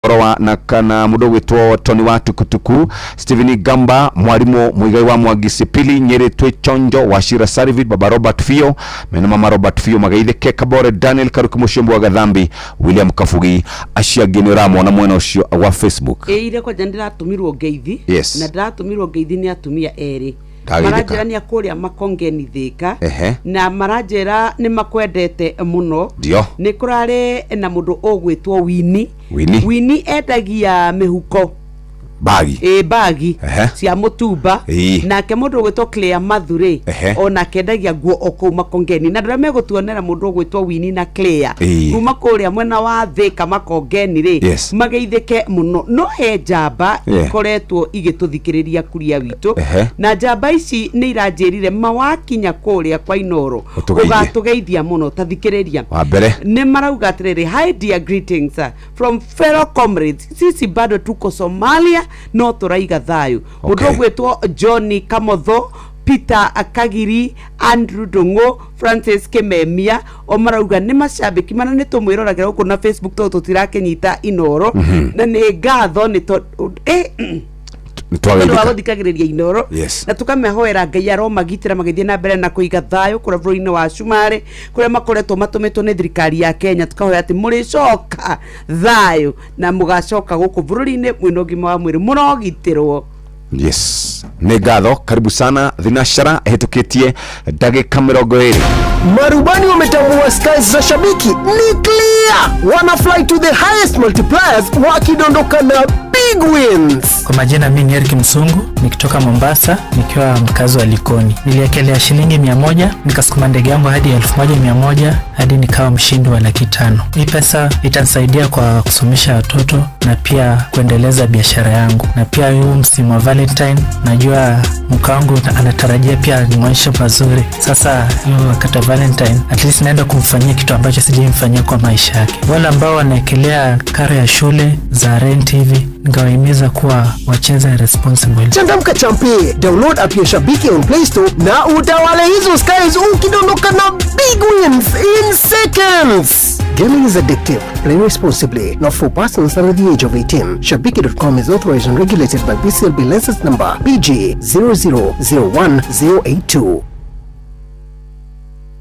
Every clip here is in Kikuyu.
Ũhoro wa na kana mũndũ ũgwĩtwo Tony wa tukutuku, Stephen Gamba, mwarimũ Muigai wa Mwangi, Sipili Nyeri, twĩ Chonjo wa Shira, Sarivit, Baba Robert Fio mena Mama Robert Fio, mageithĩke Kabore Daniel Karuki, Mũciombo wa Gathambi, William Kabugi, acio angĩ nĩ ũramona mwena ũcio wa Facebook. Ĩire kwanja ndĩratũmirwo ngeithi. Na ndĩratũmirwo ngeithi nĩ atumia erĩ. Ndageithĩka. Maranjĩra nĩ a kũrĩa Makongeni Thĩka. Na maranjĩra nĩ makwendete mũno. Nĩ kũrarĩ na mũndũ ũgwĩtwo Winnie. Winnie. Winnie endagia mĩhuko. Bagi. Ĩ, bagi cia mũtumba. Nake mũndũ ũgwĩtwo Claire Mathure, onake endagia nguo o kũu Makongeni. Na andũ arĩa megũtuonera mũndũ ũgwĩtwo Winnie na Claire kuma kũrĩa mwena wa Thĩka Makongeni rĩ, mageithĩke mũno. No he njamba ikoretwo igĩtũthikĩrĩria kuria witũ. Na njamba ici nĩ iranjĩrire mawakinya kũrĩa kwa Inoro Ũtũgeithie. Ũgatũgeithia mũno. Ta thikĩrĩria. Wa mbere. Nĩ marauga atĩrĩrĩ, "Hi dear, greetings from fellow comrades. Sisi bado tuko Somalia, no tũraiga thayũ." Mũndũ ũgwĩtwo Johnny Kamotho, Peter Kagiri, Andrew Ndung'u, Francis Kimemia, o marauga nĩ macambĩki mana nĩ tũmwĩroragĩra gũkũ na Facebook tondũ tũtirakĩnyita Inoro, na nĩ ngatho nĩ tondũ Nĩ tondũ wa twageithĩka. Gũthikagĩrĩria Inoro. Na tũkamehoera Ngai aromagitĩra magĩthiĩ na mbere na kũiga thayũ kũrĩa bũrũri-inĩ wa Cumarĩ kũrĩa makoretwo matũmĩtwo nĩ thirikari ya Kenya. Tũkahoya atĩ mũrĩcoka thayũ na mũgacoka gũkũ bũrũri-inĩ mwĩna ũgima wa mwĩrĩ, mũrogitĩrwo. Yes, nĩ ngatho, karibu sana. Thinashara ĩhĩtũkĩtie ndagĩka 20. Marubani wametambua skies za shabiki ni clear, wana fly to the highest multipliers wakidondoka na big wins. Kwa majina mi ni Eric Msungu nikitoka Mombasa nikiwa mkazi wa Likoni. Niliekelea shilingi 100, nikasukuma ndege yangu hadi 1100 hadi nikawa mshindi wa 500,000. Hii pesa itanisaidia kwa kusomesha watoto na pia kuendeleza biashara yangu, na pia huu msimu wa Valentine najua mke wangu anatarajia pia ni maisha mazuri. Sasa hiyo wakati wa Valentine at least naenda kumfanyia kitu ambacho sijaimfanyia kwa maisha yake. Wale ambao wanaekelea karo ya shule za rent hivi, ningawahimiza kuwa wacheze responsible. Changamka champe, download app ya Shabiki on Play Store na utawale hizo skies ukidondoka na big wins in seconds. Gaming is addictive. Play responsibly. Not for persons under the age of 18. Shabiki.com is authorized and regulated by BCLB license number BG 0001082.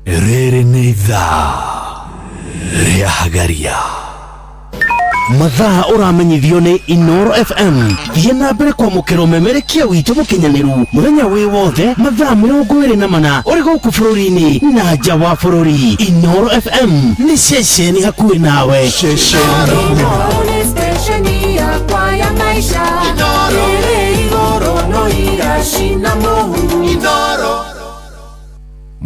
Rĩrĩ nĩ ithaa rĩa hagaria. Mathaa ũramenyithio nĩ Inoro FM. Thiĩ na mbere kwamũkĩra ũmemerekia witũ mũkinyanĩru mũthenya wĩ wothe mathaa 24 ũrĩ gũkũ bũrũri-inĩ na nja wa bũrũri. Inoro FM nĩ ceceni hakuhĩ nawe. Nĩ stesheni yakwa ya maisha ĩrĩ igũrũ no iracina mũhu.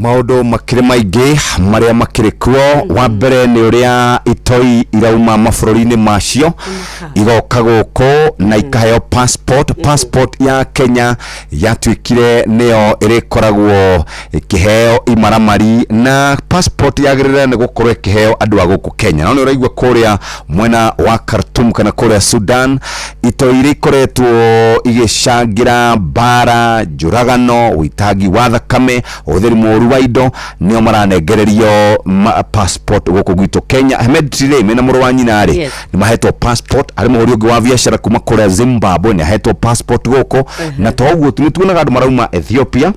Maũndũ makĩrĩ maingĩ marĩa makĩrĩ kuo. Wa mbere nĩ ũrĩa itoi irauma mabũrũri-inĩ macio igoka gũkũ na ikaheo passport. Passport ya Kenya yatuĩkire nĩyo ĩrĩkoragwo ĩkĩheo imaramari, na passport yagĩrĩire nĩ gũkorwo ĩkĩheo andũ a gũkũ Kenya, no nĩ ũraigua kũrĩa mwena wa Khartoum kana kũrĩa Sudan itoi iria ikoretwo igĩcangĩra mbara, njũragano, ũitangi wa thakame, ũhũthĩri mũru wa indo, nĩo maranengererio passport gũkũ gwitũ Kenya. Ahmed Tire mena mũrũ wa nyina rĩ, nĩ mahetwo passport. Harĩ mũhũri ũngĩ wa biacara kuma kũrĩa Zimbabwe nĩ ahetwo passport gũkũ, na to ũguo tu, nĩ tuonaga andũ marauma Ethiopia,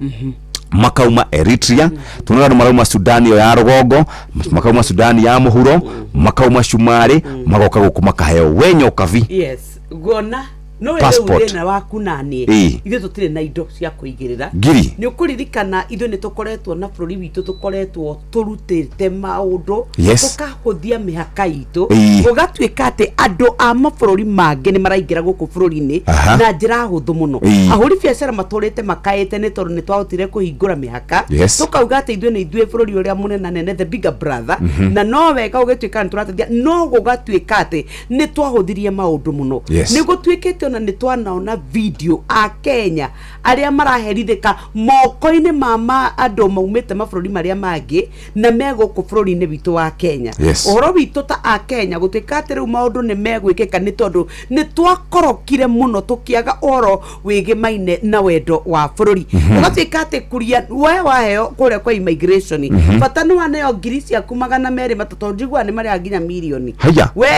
makauma Eritrea, tuonaga andũ marauma Sudan ĩyo ya rũgongo, makauma Sudan ya mũhuro, makauma Cumarĩ, magoka gũkũ makaheo we nyokabi. Yes, nguona no rĩu Passport. Thĩna waku naniĩ, ithuĩ tũtirĩ na indo cia kũigĩrĩra. Ngiri. Nĩ ũkũririkana ithuĩ nĩ tũkoretwo na bũrũri witũ tũkoretwo tũrutĩte maũndũ, tũkahũthia mĩhaka itũ, gũgatuĩka atĩ andũ a mabũrũri mangĩ nĩ maraingĩra gũkũ bũrũri-inĩ na njĩra hũthũ mũno. Ahũri biacara matũrĩte makaĩte nĩ tondũ nĩ twahotire kũhingũra mĩhaka, tũkauga atĩ ithuĩ nĩ ithuĩ bũrũri ũrĩa mũnenanene, the bigger brother, na no wega ũgĩtuĩka nĩ tũrateithia, no gũgatuĩka atĩ nĩ twahũthirie maũndũ mũno. Nĩ gũtuĩkĩte Gũtuĩka atĩ ona nĩ twanaona video a Kenya arĩa maraherithĩka moko-inĩ ma andũ maumĩte mabũrũri marĩa mangĩ na me gũkũ bũrũri-inĩ witũ wa Kenya. Ũhoro witũ ta a Kenya gũtuĩka atĩ rĩu maũndũ nĩ megwĩkĩka nĩ tondũ nĩ twakorokire mũno tũkĩaga ũhoro wĩgĩmaine na wendo wa bũrũri. Ũgatuĩka atĩ kuria we waheo kũrĩa kwa immigration, bata nĩ waneo ngiri ciaku 203, tondũ njiguaga nĩ marĩhaga nginya mirioni. Haya. We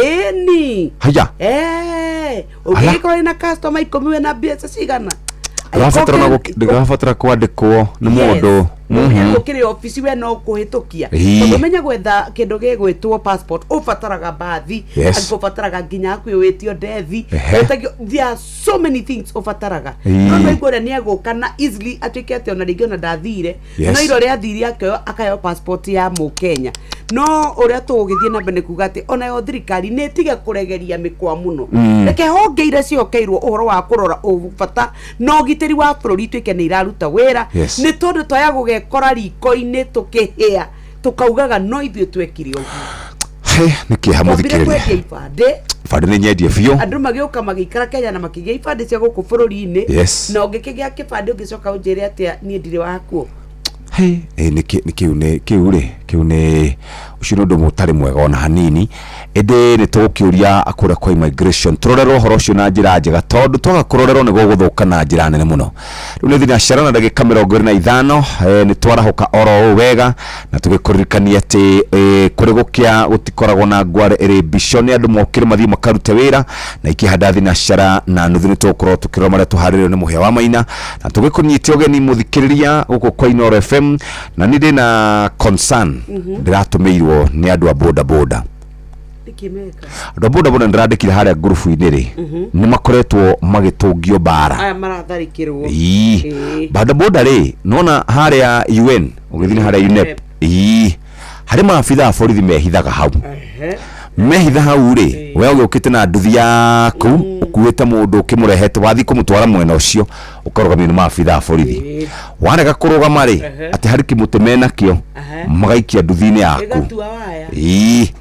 ĩni. Haya. Ũngĩgĩkorwo wĩna customer 10, wĩna mbeca cigana? Ndĩrabatara kwandĩkwo nĩ mũndũ. Ũkĩrĩ obici we no kũhĩtũkia. Tondũ menya gwetha kĩndũ gĩgwĩtwo passport ũbataraga bathi, ũbataraga nginya hakuhĩ wĩtio ndethi. Wĩtagio, there are so many things ũbataraga. No no ũrĩa nĩ egũka na easily atuĩke atĩ ona rĩngĩ ona ndathire. No iro rĩa athire akĩoyo akaheo passport ya mũkenya. No ũrĩa tũgũgĩthiĩ na mbere nĩ kuga atĩ onayo thirikari nĩ ĩtige kũregeria mĩkwa mũno. Reke honge iria cihokeirwo ũhoro wa kũrora ũbata na ũgitĩri wa bũrũri ituĩke nĩ iraruta wĩra. Nĩ tondũ twaya gũgekora riko-inĩ tũkĩhĩa tũkaugaga no ithuĩ twekire ũguo. He, nĩ kĩeha. Twambire mũthikĩrĩria kwendia ibandĩ. Ibandĩ nĩ nyendie biũ. Andũ magĩũka magĩikara Kenya na makĩgĩa ibandĩ cia gũkũ bũrũri-inĩ. Na ũngĩkĩgĩa kĩbandĩ ũngĩcoka ũnjĩre atĩa niĩ ndirĩ wakuo? He, nĩ kĩu nĩ kĩu rĩ, kĩu nĩ ũcio nĩ ũndũ mũtarĩ mwega ona hanini, ĩndĩ nĩ tũgũkĩũria kũrĩa kwa immigration tũrorerwo ũhoro ũcio na njĩra njega, tondũ twaga kũrorerwo nĩ gũgũthũka na njĩra nene mũno. Rĩu nĩ thinacara na ndagĩka 25. Nĩ twarahũka oro ũũ wega na tũgĩkũririkania atĩ kũrĩ gũkĩa gũtikoragwo na ngware ĩrĩ mbico. Nĩ andũ mokĩre mathiĩ makarute wĩra na ikĩhanda thinacara na nuthu nĩ tũgũkorwo tũkĩrora marĩa tũharĩrĩrio nĩ Mũhĩa wa Maina na tũgĩkũnyite ũgeni mũthikĩrĩria gũkũ kwa Inooro FM. Na nĩ ndĩna concern ndĩratũmĩirwo nĩ andũ a boda boda. Nĩkĩ meka? Andũ a boda boda ndĩrandĩkire harĩa ngurubu-inĩ rĩ, nĩ makoretwo magĩtũngio mbara. Aya maratharĩkĩrwo. Ii. Boda boda rĩ, nona harĩa UN ũgĩthiĩ harĩa UNEP. UNEP. Ii, harĩ maabitha a borithi mehithaga hau. Mehitha hau rĩ, we ũgĩũkĩte na nduthi yaku ũkuĩte mũndũ ũkĩmũrehete, wathiĩ kũmũtwara mwena ũcio ũkarũgamio nĩ maabitha a borithi. Warega kũrũgama rĩ, atĩ harĩ kĩmũtĩ menakĩo magaikia nduthi-inĩ yaku. Ĩgatua waya. Ii,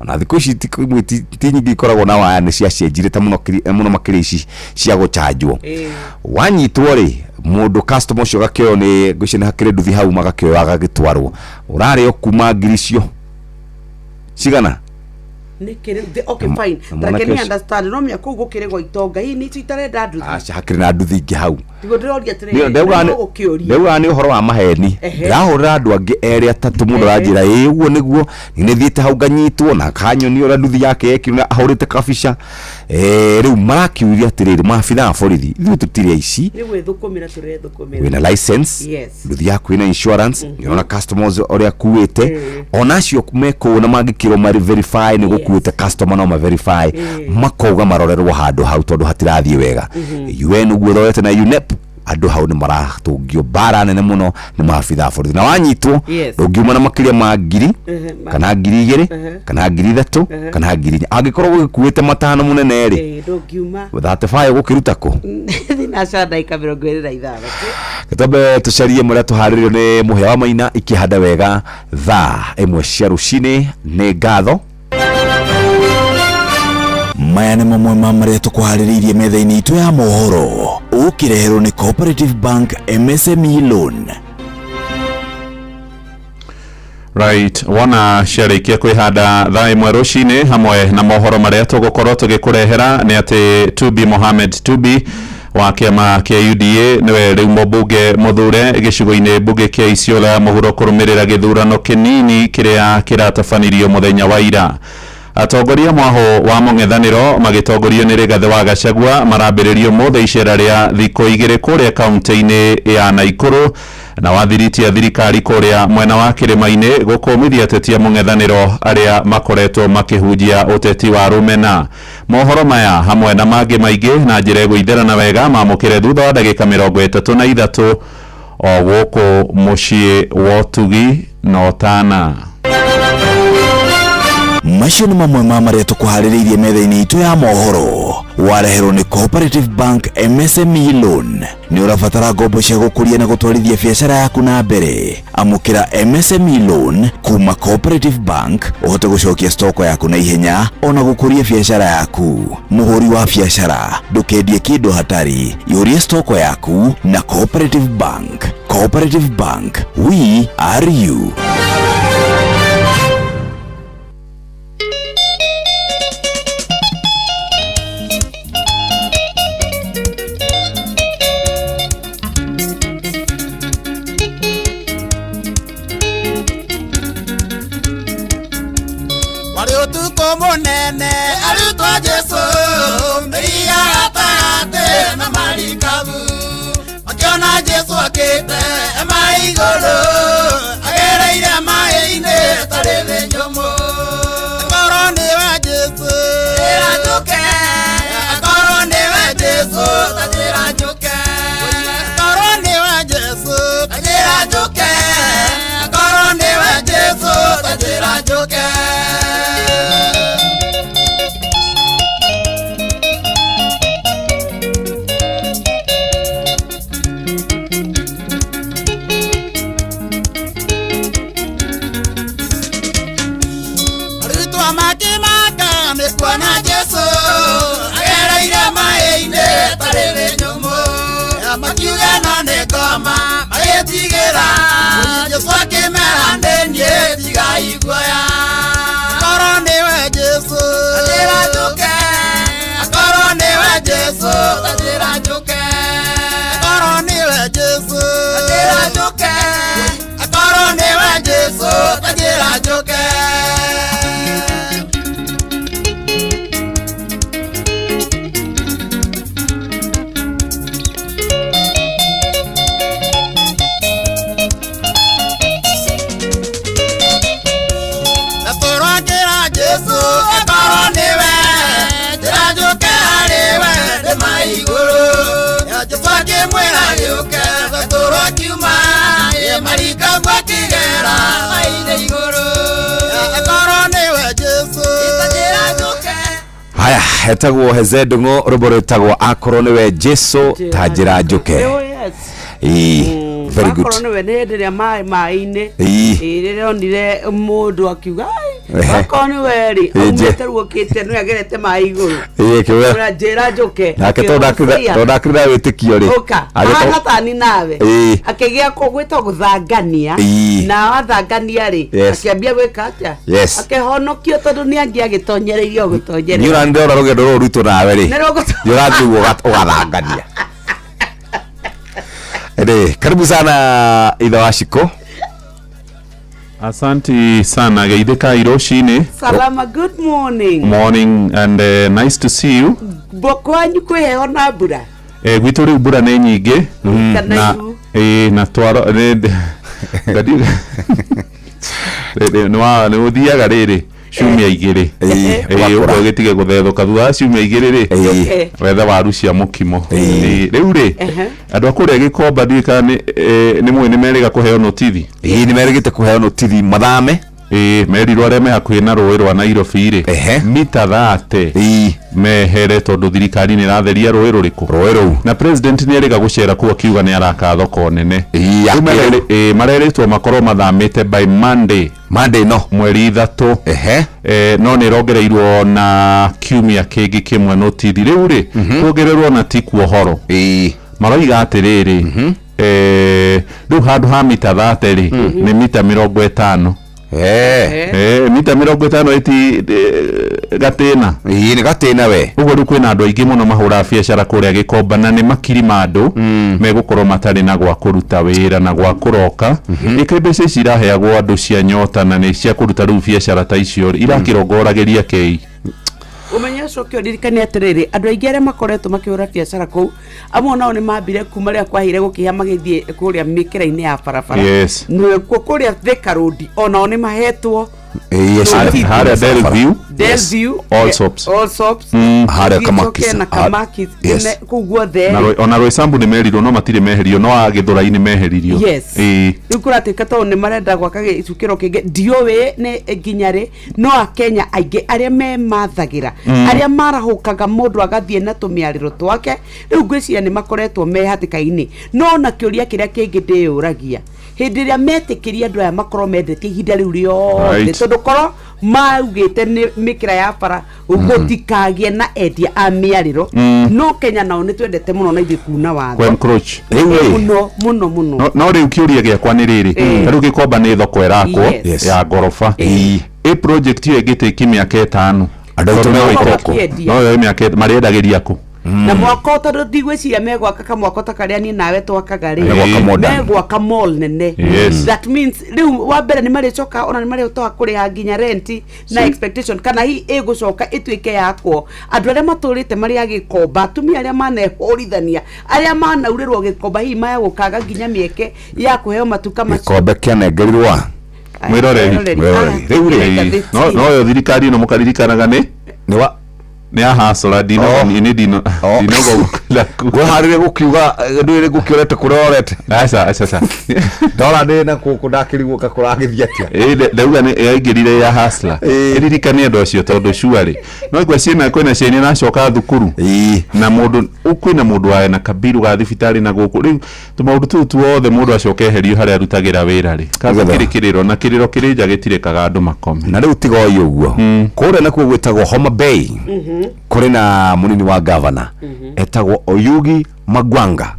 ona thikũ ici ti nyingĩ ikoragwo na waya, nĩ ciacenjire ta mũno mũno makĩria ici cia gũchanjwo. Wanyitwo rĩ, mũndũ customer ũcio agakĩoywo nĩ ngwĩciria nĩ hakĩrĩ nduthi hau, magakĩoywo agagĩtwarwo, ũrarĩo kuma ngiri icio cigana. Nĩkĩ rĩu okay, fine. Na mwanake Tareke ni ũcio- understand no mĩa kũu gũkĩrĩ gwa itonga hihi nĩ icio itarenda nduthi. Aca, hakĩrĩ na nduthi ingĩ hau. Tiguo ndĩroria atĩrĩrĩ, Ndaugaga nĩ gũkĩũria. Ndaugaga nĩ ũhoro wa maheni. Ndĩrahũrĩra andũ angĩ erĩ atatũ, mũndũ aranjĩra ĩĩ ũguo nĩguo nĩ thiĩte hau nganyitwo na akanyoni ũrĩa nduthi yake yekirwo na ahũrĩte kabica. Rĩu marakiuria atĩrĩrĩ, maabitha a borithi, ithuĩ tũtirĩ aici. Nĩ gwĩthũkũmĩra tũrethũkũmĩra. Wĩna license, nduthi yaku ĩna insurance, nĩũrona customers ũrĩa akuĩte, ona acio me kũu na mangĩkĩrwo marĩ verify nĩ gũkuĩte customer, no ma verify, makauga marorerwo handũ hau tondũ hatirathiĩ wega. UN ũguo ĩrorete na UNEP, andũ hau nĩ maratũngio mbara nene mũno nĩ maabitha a borithi, na wanyitwo ndũngiuma na makĩria ma ngiri kana 2000 kana 3000 kana 4000, angĩkorwo gũgĩkuĩte matano mũnene rĩ. Ndũngiuma. 35 gũkĩruta kũ? Thinacara ndagĩka 26. Twambe tũcarie marĩa tũharĩrĩrio nĩ Mũhĩa wa Maina ikĩhanda wega thaa 1 cia rũcinĩ. Nĩ ngatho. Maya nĩ mamwe ma marĩa tũkũharĩrĩirie metha-inĩ itũ ya mohoro, ũkĩreherwo nĩ Cooperative Bank MSME Loan. Right, wona ciarĩkia kwĩhanda thaa 1 rũcinĩ, hamwe na mohoro marĩa tũgũkorwo tũgĩkũrehera nĩ atĩ Tubi Mohamed Tubi wa kĩama kĩa UDA nĩwe rĩu mũmbunge mũthure gĩcigo-inĩ mbunge kĩa Isiolo ya mũhuro kũrũmĩrĩra gĩthurano kĩnini kĩrĩa kĩratabanirio mũthenya wa ira. Atongoria mwaho wa mũng'ethanĩro magĩtongorio nĩ Rigathĩ wa Gachagua marambĩrĩrio ũmũthĩ icera rĩa thikũ 2 kũrĩa kaunti-inĩ ya Naikuru, na wathiriti a thirikari kũrĩa mwena wa kĩrĩma-inĩ gũkũmithia ateti a mũng'ethanĩro arĩa makoretwo makĩhunjia ũteti wa rũmena. Mohoro maya hamwe na mangĩ maingĩ na njĩra ĩgũitherana wega mamũkĩre thutha wa ndagĩka 33 o gũkũ mũciĩ wa ũtugi na ũtana. Macio nĩ mamwe ma marĩa tũkũharĩrĩirie metha-inĩ itũ ya mohoro. Wareherwo nĩ Cooperative Bank MSME Loan. Nĩ ũrabatara ngombo cia gũkũria na gũtwarithia biacara yaku na mbere. Amũkĩra MSME Loan kuma Cooperative Bank ũhote gũcokia stoko yaku na ihenya ona gũkũria biacara yaku. Mũhũri wa biacara, ndũkendie kĩndũ hatarĩ. Ihũrie stoko yaku na Cooperative Bank. Cooperative Bank, we are you. Warĩ ũtukũ mũnene arutwo a Jesũ mĩria gatagatĩ na marikabu makĩona Jesũ akĩte ema igũrũ agereire maĩ-inĩ tarĩ thĩ nyũmũ. Akorwo nĩwe Jesũ njĩra njũke, akorwo nĩwe Jesũ ta njĩra njũke, akorwo nĩwe Jesũ ta njĩra njũke, akorwo nĩwe Jesũ ta njĩra njũke. Arutwo makĩmaka nĩ kuona Jesũ agereire maĩ-inĩ tarĩ thĩ nyũmũ, makiuga ĩno nĩ ngoma magĩtigĩra. Jesũ akĩmera nĩ niĩ tigai guoya. Akorwo nĩwe Jesũ ta njĩra njũke, akorwo nĩwe Jesũ ta njĩra njũke, akorwo nĩwe Jesũ ta njĩra njũke, akorwo nĩwe Jesũ ta njĩra njũke. Petero akĩra Jesũ akorwo nĩwe njĩra njũke harĩ we ndĩ maĩ igũrũ. Jesũ akĩmwĩra gĩũke, Petero akiuma ĩ marikabu akĩgera maĩ-inĩ igũrũ. Akorwo nĩwe Jesũ ta njĩra njũke. Haya, etagwo Heze Ndung'u, rwĩmbo rwĩtagwo Akorwo nĩwe Jesu ta njĩra njũke. Oh, yes. Ĩĩ, very good. Akorwo nĩwe nĩ hĩndĩ ĩrĩa maĩ maĩ-inĩ. Ĩĩ. Ĩĩ, rĩrĩa onire mũndũ akiuga "Ai, Ehe. akorwo nĩwe rĩ, Ĩĩ, nje. aumĩte ruokĩte nĩwe agerete maĩ igũrũ." Ĩĩ, kĩuga Ũra njĩra njũke. Nake tondũ Akĩhũthia. tondũ ndakĩrĩ na wĩtĩkio rĩ, Ũka, agĩtũ- ahana tani nawe. Ĩĩ. Akĩgĩa gwĩtwo gũthangania. Ĩĩ. Na wathangania rĩ, Yes. akĩambia gwĩka atĩa? Yes. Akĩhonokio tondũ nĩ angĩagĩtonyereirio Niĩ gũtonyereria. ũra ndĩrona rũgendo rũrũ rwitũ nawe rĩ, Nĩ rũgũtũ- nĩ ũrathiĩ ũguo ũgathangania. Ĩndĩ, karibu sana ithe wa Shiko. Asanti sana geithĩka rũcinĩ. Salama, good morning. Morning and nice to see you. Bo kwanyu kwĩ heho na mbura? Gwitũ rĩu mbura nĩ nyingĩ Kana na ihu. Na twaro nĩ nĩ ũthiaga rĩrĩ ciumia igĩrĩ. Ĩĩ, Ĩĩ, ũgakũra. ũguo gĩtige gũthethũka thutha wa ciumia igĩrĩ rĩ, Ĩĩ. wethe waru cia mũkimo. Ĩĩ. Ĩĩ, rĩu rĩ, Ehe. andũ a kũrĩa Gĩkomba ndiũĩ kana nĩ mũĩ nĩ merĩga kũheo notithi. Ĩĩ, nĩ merĩgĩte kũheo notithi mathame. Ĩĩ, merirwo arĩa me hakuhĩ na rũĩ rwa Nairobi rĩ, Ehe. mita 30 Ĩĩ. mehere tondũ thirikari nĩ ĩratheria rũĩ rũrĩkũ? Rũĩ rũu. Na president nĩ erĩga gũcera kũu akiuga nĩ araka thoko nene. Ĩĩ, ya Rĩu kĩrĩu. marerĩtwo makorwo mathamĩte by Monday. Monday no. Mweri 3. Ehe. No nĩ ĩrongereirwo na kiumia kĩngĩ kĩmwe notithi. Rĩu rĩ, kuongererwo na ti kuohoro. Ĩĩ. Maroiga atĩrĩrĩ, rĩu handũ ha mita 30 rĩ, nĩ mita 50. Mita 50 ĩti gatĩna. Ĩĩ, nĩ gatĩna we. Ũguo rĩu kwĩna andũ aingĩ mũno mahũraga biacara kũrĩa Gĩkomba na nĩ makiri ma andũ megũkorwo matarĩ na gwa kũruta wĩra na gwa kũroka. Ĩkĩ mbeca ici iraheagwo andũ cia nyota na nĩ cia kũruta rĩu biacara ta icio rĩ, irakĩrongoragĩria kĩi. Ũmenye ũcoke ũririkane atĩrĩrĩ, andũ aingĩ arĩa makoretwo makĩhũra biacara kũu, amwe nao nĩ mambire kuma rĩrĩa kwahĩire gũkĩhĩa magĩthiĩ kũrĩa mĩkĩra-inĩ ya barabara. Yes. Nĩkuo kũrĩa Thika Road, onao nĩ mahetwo Yes, Harĩa Delview. Delview. All Soaps. All Soaps. Harĩa Ũthiĩ Kamakis. ũcoke na Kamakis. Yes. Kũu guothe. Na ona Roysambu nĩ merirwo no matirĩ meherio, no a Gĩthũrai nĩ meheririo. Yes. Rĩu kũratuĩka tondũ nĩ marenda gwaka gĩcukĩro kĩngĩ, ndiũĩ nĩ nginya rĩ, no akenya aingĩ arĩa memathagĩra, arĩa marahũkaga mũndũ agathiĩ na tũmĩarĩro twake, rĩu ngwĩciria nĩ makoretwo me hatĩka-inĩ. No na kĩũria kĩrĩa kĩngĩ ndĩyũragia, hĩndĩ ĩrĩa metĩkĩria andũ aya makorwo mendetie ihinda rĩu rĩothe, tondũ korwo maugĩte nĩ mĩkĩra ya bara gũtikagĩe na endia a mĩarĩro, no Kenya nao nĩ twendete mũno na ithuĩ kuna watho. Kũ-encroach. Rĩu ĩ, Mũno mũno mũno. No rĩu kĩũria gĩakwa nĩ rĩrĩ, ta rĩu Gĩkomba nĩ thoko ĩrakwo ya ngoroba. Ĩ project ĩyo ĩngĩtĩki mĩaka 5, Andũ aitũ tondũ no no ĩtĩkwo. ĩtĩkwo. No yoe mĩaka marĩendagĩria kũ? Na mwako, tondũ ndigwĩciria megwaka kamwako ta karĩa niĩ nawe twakaga rĩ, Megwaka modern. megwaka mall nene. That means rĩu wa mbere nĩ marĩcoka ona nĩ marĩhotaga kũrĩha nginya rent na expectation kana hihi ĩgũcoka ĩtuĩke yakwo. Andũ arĩa matũrĩte marĩ a Gĩkomba, atumia arĩa manehũrithania, arĩa manaurĩrwo Gĩkomba, hihi maya gũkaga nginya mĩeke ya kũheo matuka macio. Gĩkombe kĩanengerirwo a? Mwĩroreri. Mwĩroreri. Rĩu rĩ, No yo thirikari ĩno mũkaririkanaga nĩ nĩ wa nĩ ahacora Oh. ndino ndino Oh. ndinogo. Ngwĩharĩria gũkiuga ndwĩrĩ ngũkĩorete kũrĩa orete. Aca, aca, aca. Ndora ndĩ na kũkũ ndakĩrigwo ka kũragĩthiĩ atĩa. Ĩ, ndauga nĩ yaingĩrire ya hasla. Ĩririkanie andũ acio tondũ cuarĩ no igua ciĩna kwĩna ciana iracoka thukuru na mũndũ kwĩna mũndũ wa na kabiru ga thibitarĩ na gũkũ rĩu tũmaũndũ tũu tuothe, mũndũ acoke eherio harĩa arutagĩra wĩra rĩ, kaza Nĩgetha. kĩrĩ kĩrĩro na kĩrĩro kĩrĩ nja gĩtirĩkaga andũ makome. Na rĩu tiga oi ũguo, kũrĩa nakuo gwĩtagwo Homa Bay, kũrĩ na mũnini wa gavana etagwo Oyugi Magwanga,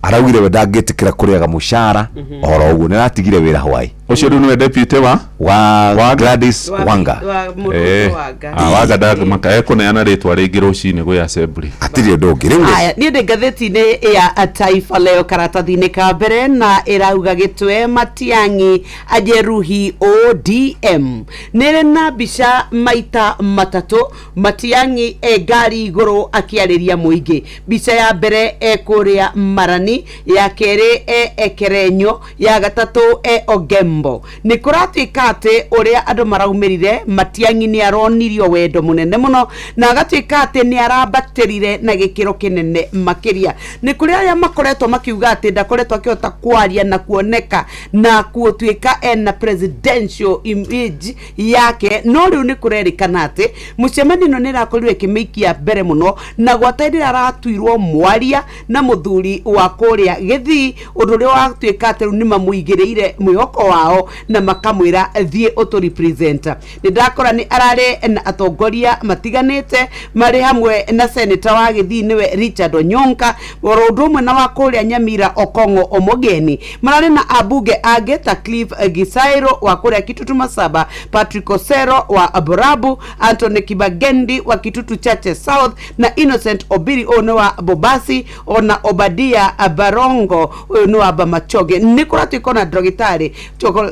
araugire we ndangĩtĩkĩra kũrĩaga mũcara oro ũguo, nĩ aratigire wĩra hwaĩ. Ũcio rĩu nĩwe deputy wa wa Gladys Wanga. Wa mũndũ Wanga. Ah, Wanga ndangĩmaka ekũneana rĩtwa rĩngĩ rũcinĩ gwĩ assembly. Hatirĩ ũndũ ũngĩ rĩu rĩ. Aya, niĩ ndĩ ngathĩti-inĩ ya Taifa Leo karatathi-inĩ ka mbere, na ĩrauga gĩtwe Matiang'i ajeruhi ODM. Nĩ ĩrĩ na mbica maita matatũ, Matiang'i e ngari igũrũ akĩarĩria mũingĩ. Mbica ya mbere e kũrĩa Marani, ya kerĩ e Ekerenyo, ya gatatũ e Ogembo. Nĩ kũratuĩka atĩ ũrĩa andũ maraumĩrire, Matiang'i nĩ aronirio wendo mũnene mũno na agatuĩka atĩ nĩ arambatĩrire na gĩkĩro kĩnene makĩria. Nĩ kũrĩ arĩa makoretwo makiuga atĩ ndakoretwo akĩhota kwaria na kuoneka na gũtuĩka ena presidential image yake, no rĩu nĩ kũrerĩkana atĩ mũcemanio ĩno nĩ ĩrakorirwo ĩkĩmĩikia mbere mũno, na gwata hĩndĩ ĩrĩa aratuirwo mwaria na mũthuri wa kũrĩa Gĩthii, ũndũ ũrĩa watuĩka atĩ rĩu nĩ mamũigĩrĩire mwĩhoko wao na makamwĩra thiĩ ũtũ represent. Nĩ ndakora nĩ ararĩ na atongoria matiganĩte marĩ hamwe na seneta wa Gĩthii nĩwe Richard Onyonka, oro ũndũ ũmwe na wa kũrĩa Nyamira Okong'o Omogeni. Mararĩ na ambunge angĩ ta Cliff Gisairo wa kũrĩa Kitutu Masaba, Patrick Osero wa Borabu, Anthony Kibagendi wa Kitutu Chache South na Innocent Obiri ũyũ nĩ wa Bobasi, ona Obadia Barongo ũyũ nĩ wa Bamachoge. Nĩ kũratuĩka ona ndagĩtarĩ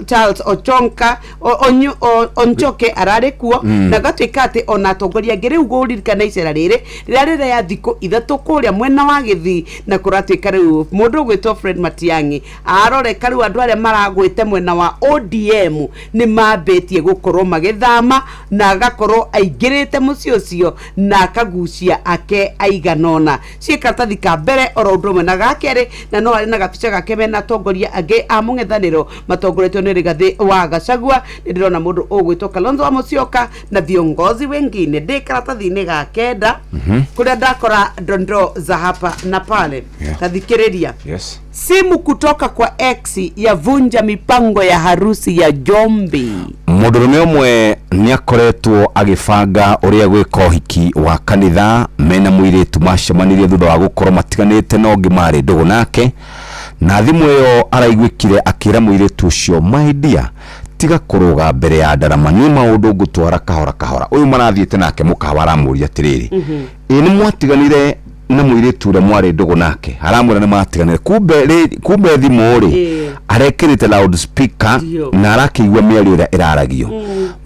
Charles Ochonka Onchoke ararĩ kuo, na gatuĩka atĩ ona atongoria angĩ. Rĩu gũririkana icera rĩrĩ rĩrĩa rĩrĩa ya thikũ 3 kũrĩa mwena wa Gĩthii, na kũratuĩka rĩu mũndũ ũgwĩtwo Fred Matiang'i aroreka rĩu andũ arĩa maragwĩte mwena wa ODM nĩ mambĩtie gũkorwo magĩthama, na agakorwo aingĩrĩte mũciĩ ũcio na akagucia ake aigana ũna. Ciĩ karatathi ka mbere oro ũndũ ũmwe na ga kerĩ, na no harĩ na gabica gake mena atongoria angĩ a mũng'ethanĩro matongoretio nĩ Rigathĩ wa Gachagua. Nĩ ndĩrona mũndũ ũgwĩtwo Kalonzo wa Musyoka na viongozi wengine. Ndĩ karatathi-inĩ ga kenda kũrĩa ndakora dondoo za hapa na pale. Tathikĩrĩria. Simu kutoka kwa ex yavunja mipango ya harusi ya Jombi. Mũndũrũme ũmwe nĩ akoretwo agĩbanga ũrĩa gwĩka ũhiki wa kanitha mena mũirĩtu macemanirie thutha wa gũkorwo matiganĩte na ũngĩ marĩ ndũgũ nake, na thimũ ĩyo araiguĩkire akĩra mũirĩtu ũcio, my dear, tiga kũrũga mbere ya ndarama, niĩ maũndũ ngũtwara kahora kahora. Ũyũ marathiĩte nake mũkawa aramũria atĩrĩrĩ, ĩ nĩ mwatiganire na mũirĩtu ũrĩa mwarĩ ndũgũ nake? Aramwĩra nĩ matiganire. Kumbe kumbe thimũ rĩ, arekĩrĩte loud speaker na arakĩigua mĩario ĩrĩa ĩraragio.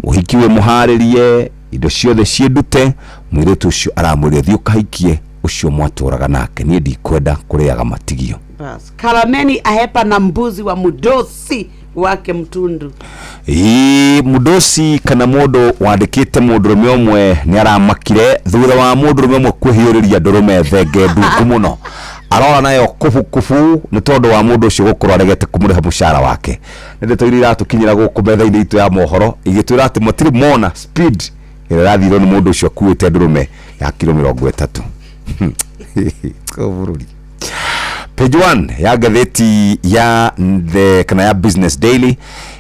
Mũhiki wĩ mũharĩrie, indo ciothe ciĩndute. Mũirĩtu ũcio aramwĩrire, thiĩ ũkahikie ũcio mwatũraga nake, niĩ ndikwenda kũrĩaga matigio. Bas. Karameni ahepa na mbuzi wa mudosi. Wake mtundu. Ĩĩ, mũndũ kana mũndũ wandĩkĩte mũndũrũme ũmwe nĩ aramakire thutha wa mũndũrũme ũmwe kwĩhiũrĩria ndũrũme thenge ndungu mũno, arora nayo kubukubu nĩ tondũ wa mũndũ ũcio gũkorwo aregete kũmũrĩha mũcara wake. Nĩ ndeto iria iratũkinyĩra gũkũ metha-inĩ itũ ya mohoro igĩtwĩra atĩ matirĩ mona speed ĩrĩa ĩrathirwo nĩ mũndũ ũcio akuĩte ndũrũme ya kiro 30. Bũrũri. Page 1 ya ngathĩti ya the kana ya Business Daily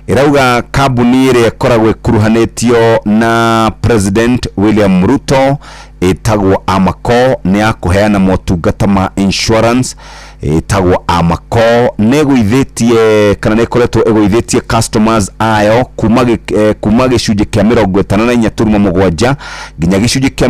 ĩrauga kambuni ĩrĩa ĩkoragwo ĩkuruhanĩtio na President William Ruto ĩtagwo Amaco nĩ ya kũheana motungata ma insurance. Ĩtagwo Amaco nĩ ĩgũithĩtie kana nĩ ĩkoretwo ĩgũithĩtie customers ayo kuma gĩcunjĩ kĩa 54.7 nginya gĩcunjĩ kĩa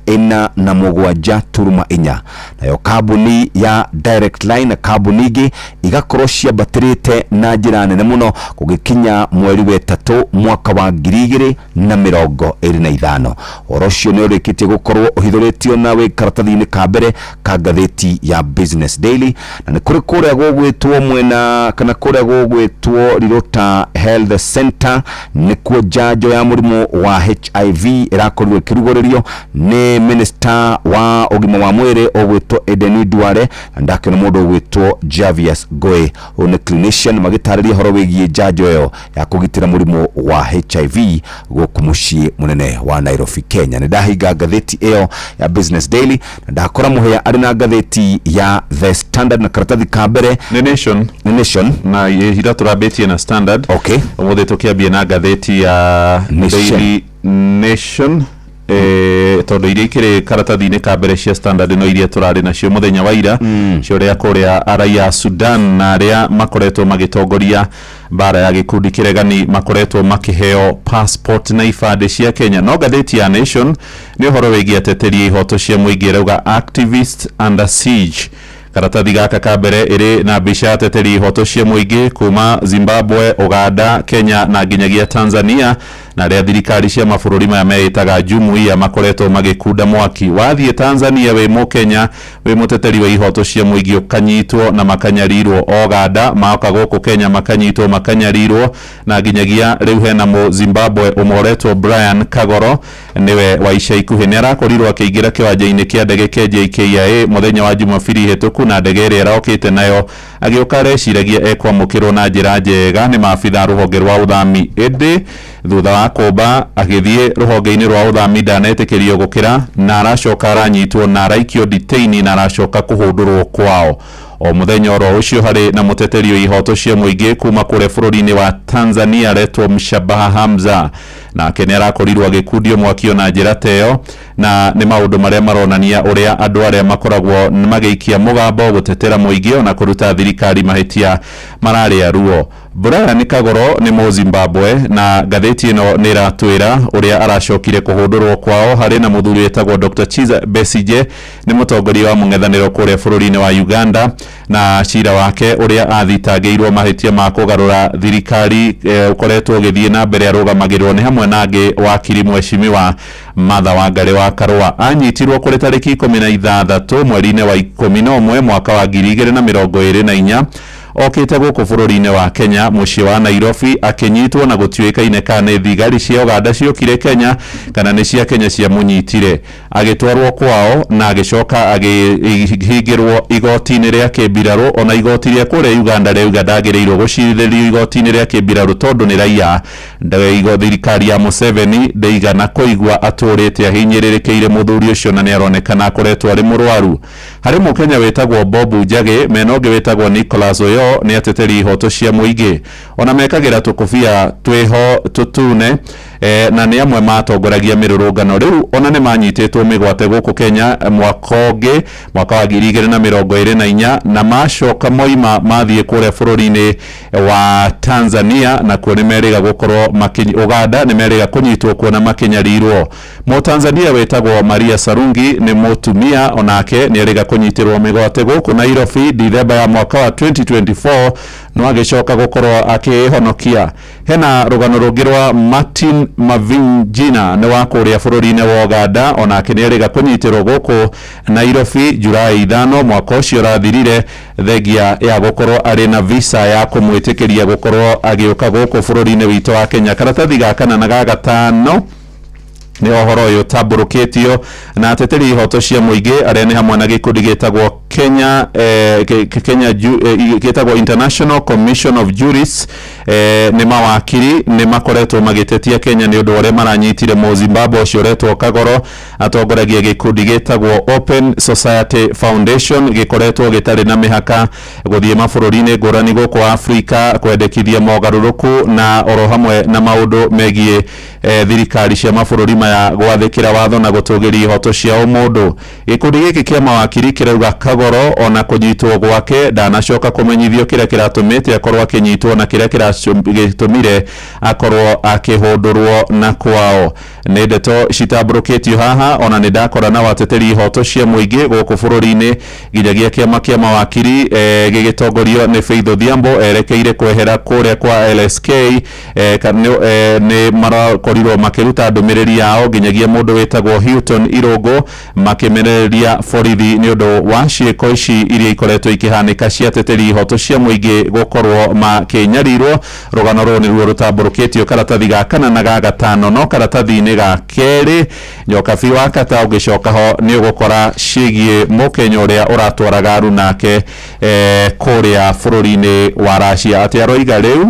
47.4. Nayo kambuni ya Direct Line na kambuni ingĩ igakorwo ciambatĩrĩte na njĩra nene mũno gũgĩkinya mweri wa ĩtatũ mwaka wa 2025. Ũhoro ũcio nĩ ũrĩkĩtie gũkorwo ũhithũrĩtio na wĩ karatathi-inĩ ka mbere ka ngathĩti ya Business Daily. Na nĩ kũrĩ kũrĩa gũgwĩtwo mwena kana kũrĩa gũgwĩtwo Rirũta Health Center nĩkuo njanjo ya mũrimũ wa HIV ĩrakorirwo ĩkĩrugũrĩrio nĩ minister wa ũgima wa mwĩrĩ ũgwĩtwo Eden Duale, na ndakĩona mũndũ ũgwĩtwo Javius Goe, ũyũ nĩ clinician, magĩtarĩria ũhoro wĩgiĩ njanjo ĩyo ya kũgitĩra mũrimũ wa HIV gũkũ mũciĩ mũnene wa Nairobi, Kenya. Nĩ ndahinga ngathĩti ĩyo ya Business Daily na ndakora mũhĩa arĩ na ngathĩti ya The Standard na karatathi ka mbere. Nĩ Nation. Nĩ Nation. Na ira tũrambĩtie na Standard. Okay. Ũmũthĩ tũkĩambie na ngathĩti ya Nation. Daily Nation, tondũ iria ikĩrĩ karatathi-inĩ ka mbere cia Standard no iria tũrarĩ nacio mũthenya wa ira, cia ũrĩa kũrĩa araiya a Sudan na arĩa makoretwo magĩtongoria mbara ya gĩkundi kĩregani makoretwo makĩheo passport na ibandĩ cia Kenya. No ngathĩti ya Nation nĩ ũhoro wĩgiĩ ateteri a ihoto cia mũingĩ, ĩrauga activist under siege. Karatathi gaka ka mbere ĩrĩ na mbica ya ateteri ihoto cia mũingĩ kuma Zimbabwe, Uganda, Kenya na nginyagia Tanzania, na arĩa thirikari cia mabũrũri maya meĩtaga jumuiya makoretwo magĩkunda mwaki. Wathiĩ Tanzania wĩ mũkenya wĩ mũteteri wa ihoto cia mũingĩ ũkanyitwo na makanyarirwo. Uganda maoka gũkũ Kenya makanyitwo makanyarirwo, na nginyagia rĩu hena mũ Zimbabwe ũmwe ũretwo Brian Kagoro, nĩwe wa ica ikuhĩ nĩ arakorirwo akĩingĩra kĩwanja-inĩ kĩa ndege kĩa JKIA mũthenya wa Jumapili hĩtũku, na ndege ĩrĩa ĩrokĩte nayo agĩũka areciragia ekwamũkĩrwo na njĩra njega nĩ maabitha rũhonge rwa ũthami, ĩndĩ thutha wa kũmba agĩthiĩ rũhonge-inĩ rwa ũthami ndanetĩkĩrio gũkĩra, na aracoka aranyitwo na araikio detaini na aracoka kũhũndũrwo kwao. O mũthenya oro ũcio harĩ na mũteteri wa ihoto cia mũingĩ kuma kũrĩa bũrũri-inĩ wa Tanzania aretwo Mshabaha Hamza, nake nĩ arakorirwo agĩkundio mwaki na njĩra ta ĩyo, na nĩ maũndũ marĩa maronania ũrĩa andũ arĩa makoragwo magĩikia mũgambo gũtetera mũingĩ ona kũruta thirikari mahĩtia mararĩa ruo. Brian Kagoro nĩ mũ Zimbabwe, na ngathĩti ĩno nĩ ĩratwĩra ũrĩa aracokire kũhũndũrwo kwao. Harĩ na mũthuri wĩtagwo Dr. Chiza Besigye, nĩ mũtongoria wa mũng'ethanĩro kũrĩa bũrũri-inĩ wa Uganda, na cira wake ũrĩa athitangĩirwo mahĩtia ma kũgarũra thirikari ũkoretwo ũgĩthiĩ na mbere, arũgamagĩrĩrwo nĩ hamwe na angĩ wakiri mweshimiwa Martha Wangari wa Karũa. Anyitirwo kũrĩ tarĩki 16 mweri-inĩ wa 11 mwaka wa 2024, okĩte gũkũ bũrũri-inĩ wa Kenya mũciĩ wa Nairobi, akĩnyitwo na gũtuĩkaine kana nĩ thigari cia Uganda ciokire Kenya kana nĩ cia Kenya ciamũnyitire. Agĩtwarwo kwao na agĩcoka agĩhingĩrwo igoti-inĩ rĩa kĩmbirarũ. Ona igoti rĩa kũrĩa Uganda rĩauga ndagĩrĩirwo gũcirithĩrio igoti-inĩ rĩa kĩmbirarũ tondũ nĩ raia. Thirikari ya Museveni ndĩigana kũigua atũrĩte ahinyĩrĩrĩkĩire mũthuri ũcio, na nĩ aronekana akoretwo arĩ mũrwaru. Harĩ mũkenya wĩtagwo Bob Njagi mena ũngĩ wĩtagwo Nicholas Oyo, nĩ ateteri ihoto cia mũingĩ, ona mekagĩra tũkũbia twĩho tũtune, na nĩ amwe matongoragia mĩrũrũngano. Rĩu ona nĩ manyitĩtwo mĩgwate gũkũ Kenya mwaka ũngĩ, mwaka wa 2024, na macoka moima mathiĩ kũrĩa bũrũri-inĩ wa Tanzania, na kuo nĩ merĩga gũkorwo Uganda nĩ merĩga kũnyitwo kuo na makĩnyarirwo. Mũtanzania wĩtagwo Maria Sarungi nĩ mũtumia, onake nĩ erĩga kũnyitĩrwo mĩgwate gũkũ Nairobi Dithemba ya mwaka wa 2024. No agĩcoka gũkorwo akĩhonokia. Hena rũgano rũngĩ rwa Martin Mavinjina, nĩ wa kũrĩa bũrũri-inĩ wa Uganda, onake nĩ erĩga kũnyitĩrwo gũkũ Nairobi July 5 mwaka ũcio ũrathirire, thengia ya gũkorwo arĩ na visa ya kũmwĩtĩkĩria gũkorwo agĩũka gũkũ bũrũri-inĩ witũ wa Kenya. Karatathi ga kana na ga gatano nĩ ũhoro ũyũ ũtambũrũkĩtio na ateteri ihoto cia mũingĩ arĩa nĩ hamwe na gĩkundi gĩtagwo Kenya Kenya gĩtagwo International Commission of Jurists, nĩ mawakiri nĩ makoretwo magĩtetia Kenya nĩ ũndũ wa ũrĩa maranyitire Mũzimbabwe ũcio ũretwo Kagoro. Atongoragia gĩkundi gĩtagwo Open Society Foundation, gĩkoretwo gĩtarĩ na mĩhaka gũthiĩ mabũrũri-inĩ ngũrani gũkũ Afrika kwendekithia mogarũrũku na oro hamwe na maũndũ megiĩ thirikari cia mabũrũri maya gwathĩkĩra watho na gũtũgĩria ihoto cia ũmũndũ. Gĩkundi gĩkĩ kĩa mawakiri kĩrauga Kagoro ona kũnyitwo gwake ndanacoka kũmenyithio kĩrĩa kĩratũmĩte akorwo akĩnyitwo na kĩrĩa kĩratũmire akorwo akĩhũndũrwo na kwao. Nĩ ndeto citambũrũkĩtio haha, ona nĩ ndakora na wateteri ihoto cia mũingĩ gũkũ bũrũri-inĩ nginyagia kĩama kĩa mawakiri gĩgĩtongorio nĩ Faith Odhiambo erekeire kwehera kũrĩa kwa LSK, nĩ marakorirwo makĩruta ndũmĩrĩri yao nginyagia mũndũ wĩtagwo Houghton Irũngũ makĩmenereria borithi nĩ ũndũ wa ciĩko ici iria ikoretwo ikĩhanĩka cia ateteri ihoto cia mũingĩ gũkorwo makĩnyarirwo. Rũgano rũrũ nĩruo rũtambũrũkĩtio karatathi ga kana na ga gatano, no karatathi-inĩ ga kerĩ Nyokabi wa Kata ũngĩcoka ho nĩ ũgũkora ciĩgiĩ Mũkenya ũrĩa ũratwaraga arunake kũrĩa bũrũri-inĩ wa Russia. Atĩ aroiga rĩu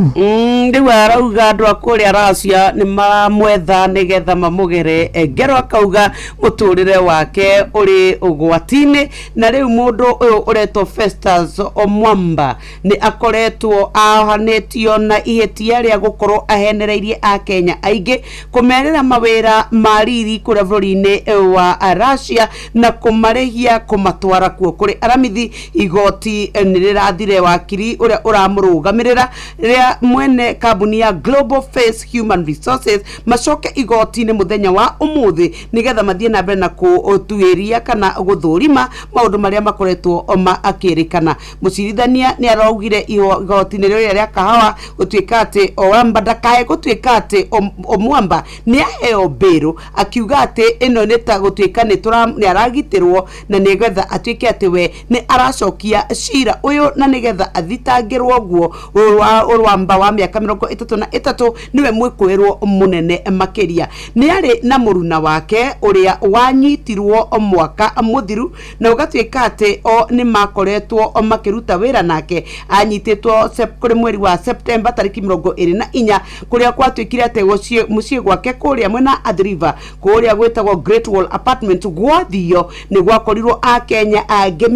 Rĩu arauga andũ a kũrĩa Russia nĩ maramwetha nĩgetha mamũgere ngero, akauga mũtũrĩre wake ũrĩ ũgwati-inĩ. Na rĩu mũndũ ũyũ ũretwo Festus Omwamba nĩ akoretwo ahohanĩtio na ihĩtia rĩa gũkorwo ahenereirie Akenya aingĩ kũmerĩra mawĩra ma riri kũrĩa bũrũri-inĩ wa Russia na kũmarĩhia kũmatwara kuo kũrĩ aramithi. Igoti nĩ rĩrathire wakiri ũrĩa ũramũrũgamĩrĩra rĩa mwene kambuni ya Global Face Human Resources macoke igoti-inĩ mũthenya wa ũmũthĩ nĩgetha mathiĩ na mbere na gũtuĩria kana gũthũrima maũndũ marĩa makoretwo makĩrĩkana. Mũcirithania nĩ araugire igoti-inĩ rĩrĩa rĩa Kahawa gũtuĩka atĩ Owamba ndakae gũtuĩka atĩ Omwamba nĩ aheo mbĩrũ, akiuga atĩ ĩno nĩ ta gũtuĩka nĩ aragitĩrwo na nĩgetha atuĩke atĩ we nĩ aracokia cira ũyũ na nĩgetha athitangĩrwo guo. Ũrwamba wa mĩaka 33 nĩwe mwĩkũĩrwo mũnene makĩria. Nĩ arĩ na mũruna wake ũrĩa wanyitirwo mwaka mũthiru na ũgatuĩka atĩ o nĩ makoretwo makĩruta wĩra nake. Anyitĩtwo kũrĩ mweri wa Septemba tarĩki 24, kũrĩa gwatuĩkire atĩ mũciĩ gwake kũrĩa mwena Athi River kũrĩa gwĩtagwo Great Wall Apartment gwathio nĩ gwakorirwo Akenya angĩ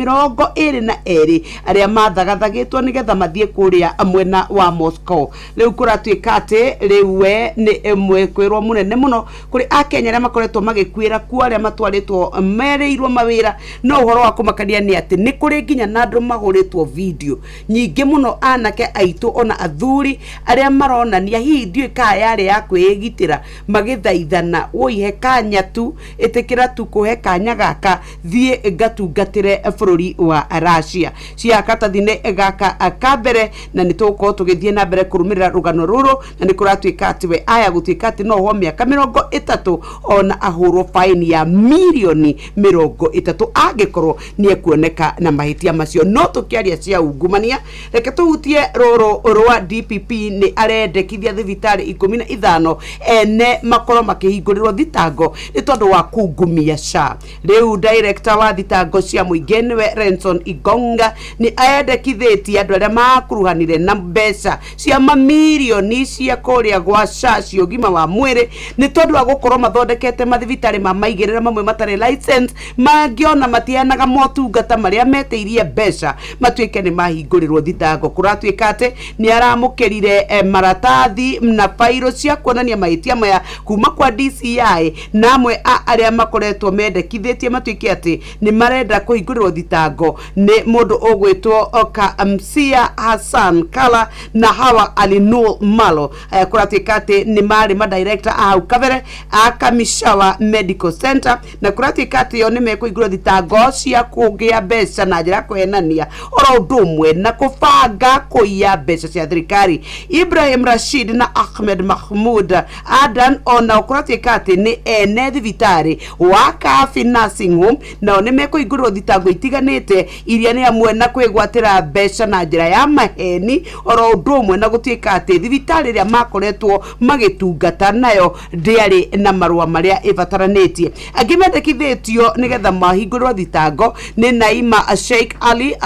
22 arĩa mathagathagĩtwo nĩgetha mathiĩ kũrĩa mwena wa Moscow. Rĩu kũratuĩka atĩ rĩu we nĩ mwĩkwĩrwo mũnene mũno kũrĩ Akenya arĩa makoretwo magĩkuĩra kuo, arĩa matwarĩtwo merĩirwo mawĩra. No ũhoro wa kũmakania nĩ atĩ nĩ kũrĩ nginya na andũ mahũrĩtwo video nyingĩ mũno, anake aitũ ona athuri arĩa maronania hihi ndiũĩ kana yarĩ ya kwĩgitĩra, magĩthaithana wũihe kanya tu, ĩtĩkĩra tu kũhe kanya gaka thiĩ ngatungatĩre bũrũri wa Russia. Cia karatathi-inĩ gaka ka mbere, na nĩ tũgũkorwo tũgĩthiĩ na mbere kũrũmĩrĩra rũgano rũrũ, na nĩ kũratuĩka atĩ we aya gũtuĩka atĩ no ohwo mĩaka 30 ona ahũrwo faini ya mirioni 30 angĩkorwo nĩ ekuoneka na mahĩtia macio. No tũkĩaria cia ungumania, reke tũhutie rũrũ rwa DPP. Nĩ arendekithia thibitarĩ 15 ene makorwo makĩhingũrĩrwo thitango nĩ tondũ wa kungumia SHA. Rĩu director wa thitango cia mũingĩ nĩwe Renson Igonga nĩ endekithĩtie andũ arĩa makuruhanire na mbeca cia mamirioni cia kũrĩa gwa SHA cia ũgima wa mwĩrĩ nĩ tondũ wa gũkorwo mathondekete mathibitarĩ ma maigĩrĩra, mamwe matarĩ license, mangĩona matiheanaga motungata marĩa metĩirie mbeca, matuĩke nĩ mahingũrĩrwo thitango. Kũratuĩka atĩ nĩ aramũkĩrire maratathi na bairũ cia kuonania mahĩtia maya kuma kwa DCI na amwe a arĩa makoretwo mendekithĩtie matuĩke atĩ nĩ marenda kũhingũrĩrwo thitango nĩ mũndũ ũgwĩtwo Oka Msia Hassan Kala na Hawa Alinur Malo. Kũratuĩka atĩ nĩ marĩ madirector a hau kabere a Kamishawa Medical Center, na kũratuĩka atĩ o nĩ mekũhingũrwo thitango cia kũgĩa mbeca na njĩra ya kũhenania oro ũndũ ũmwe na kũbanga kũiya mbeca cia thirikari. Ibrahim Rashid na Ahmed Mahmud Adan ona kũratuĩka atĩ nĩ ene thibitarĩ wa Kafi Nursing Home, nao nĩ mekũhingũrĩrwo thitango itiganĩte iria nĩ hamwe na kwĩgwatĩra mbeca na njĩra ya maheni oro ũndũ ũmwe na gũtuĩka atĩ thibitarĩ ĩrĩa makoretwo magĩtungata nayo ndĩarĩ na marũa marĩa ĩbataranĩtie. Angĩ mendekithĩtio nĩgetha mahingũrĩrwo thitango nĩ Naima Sheikh Ali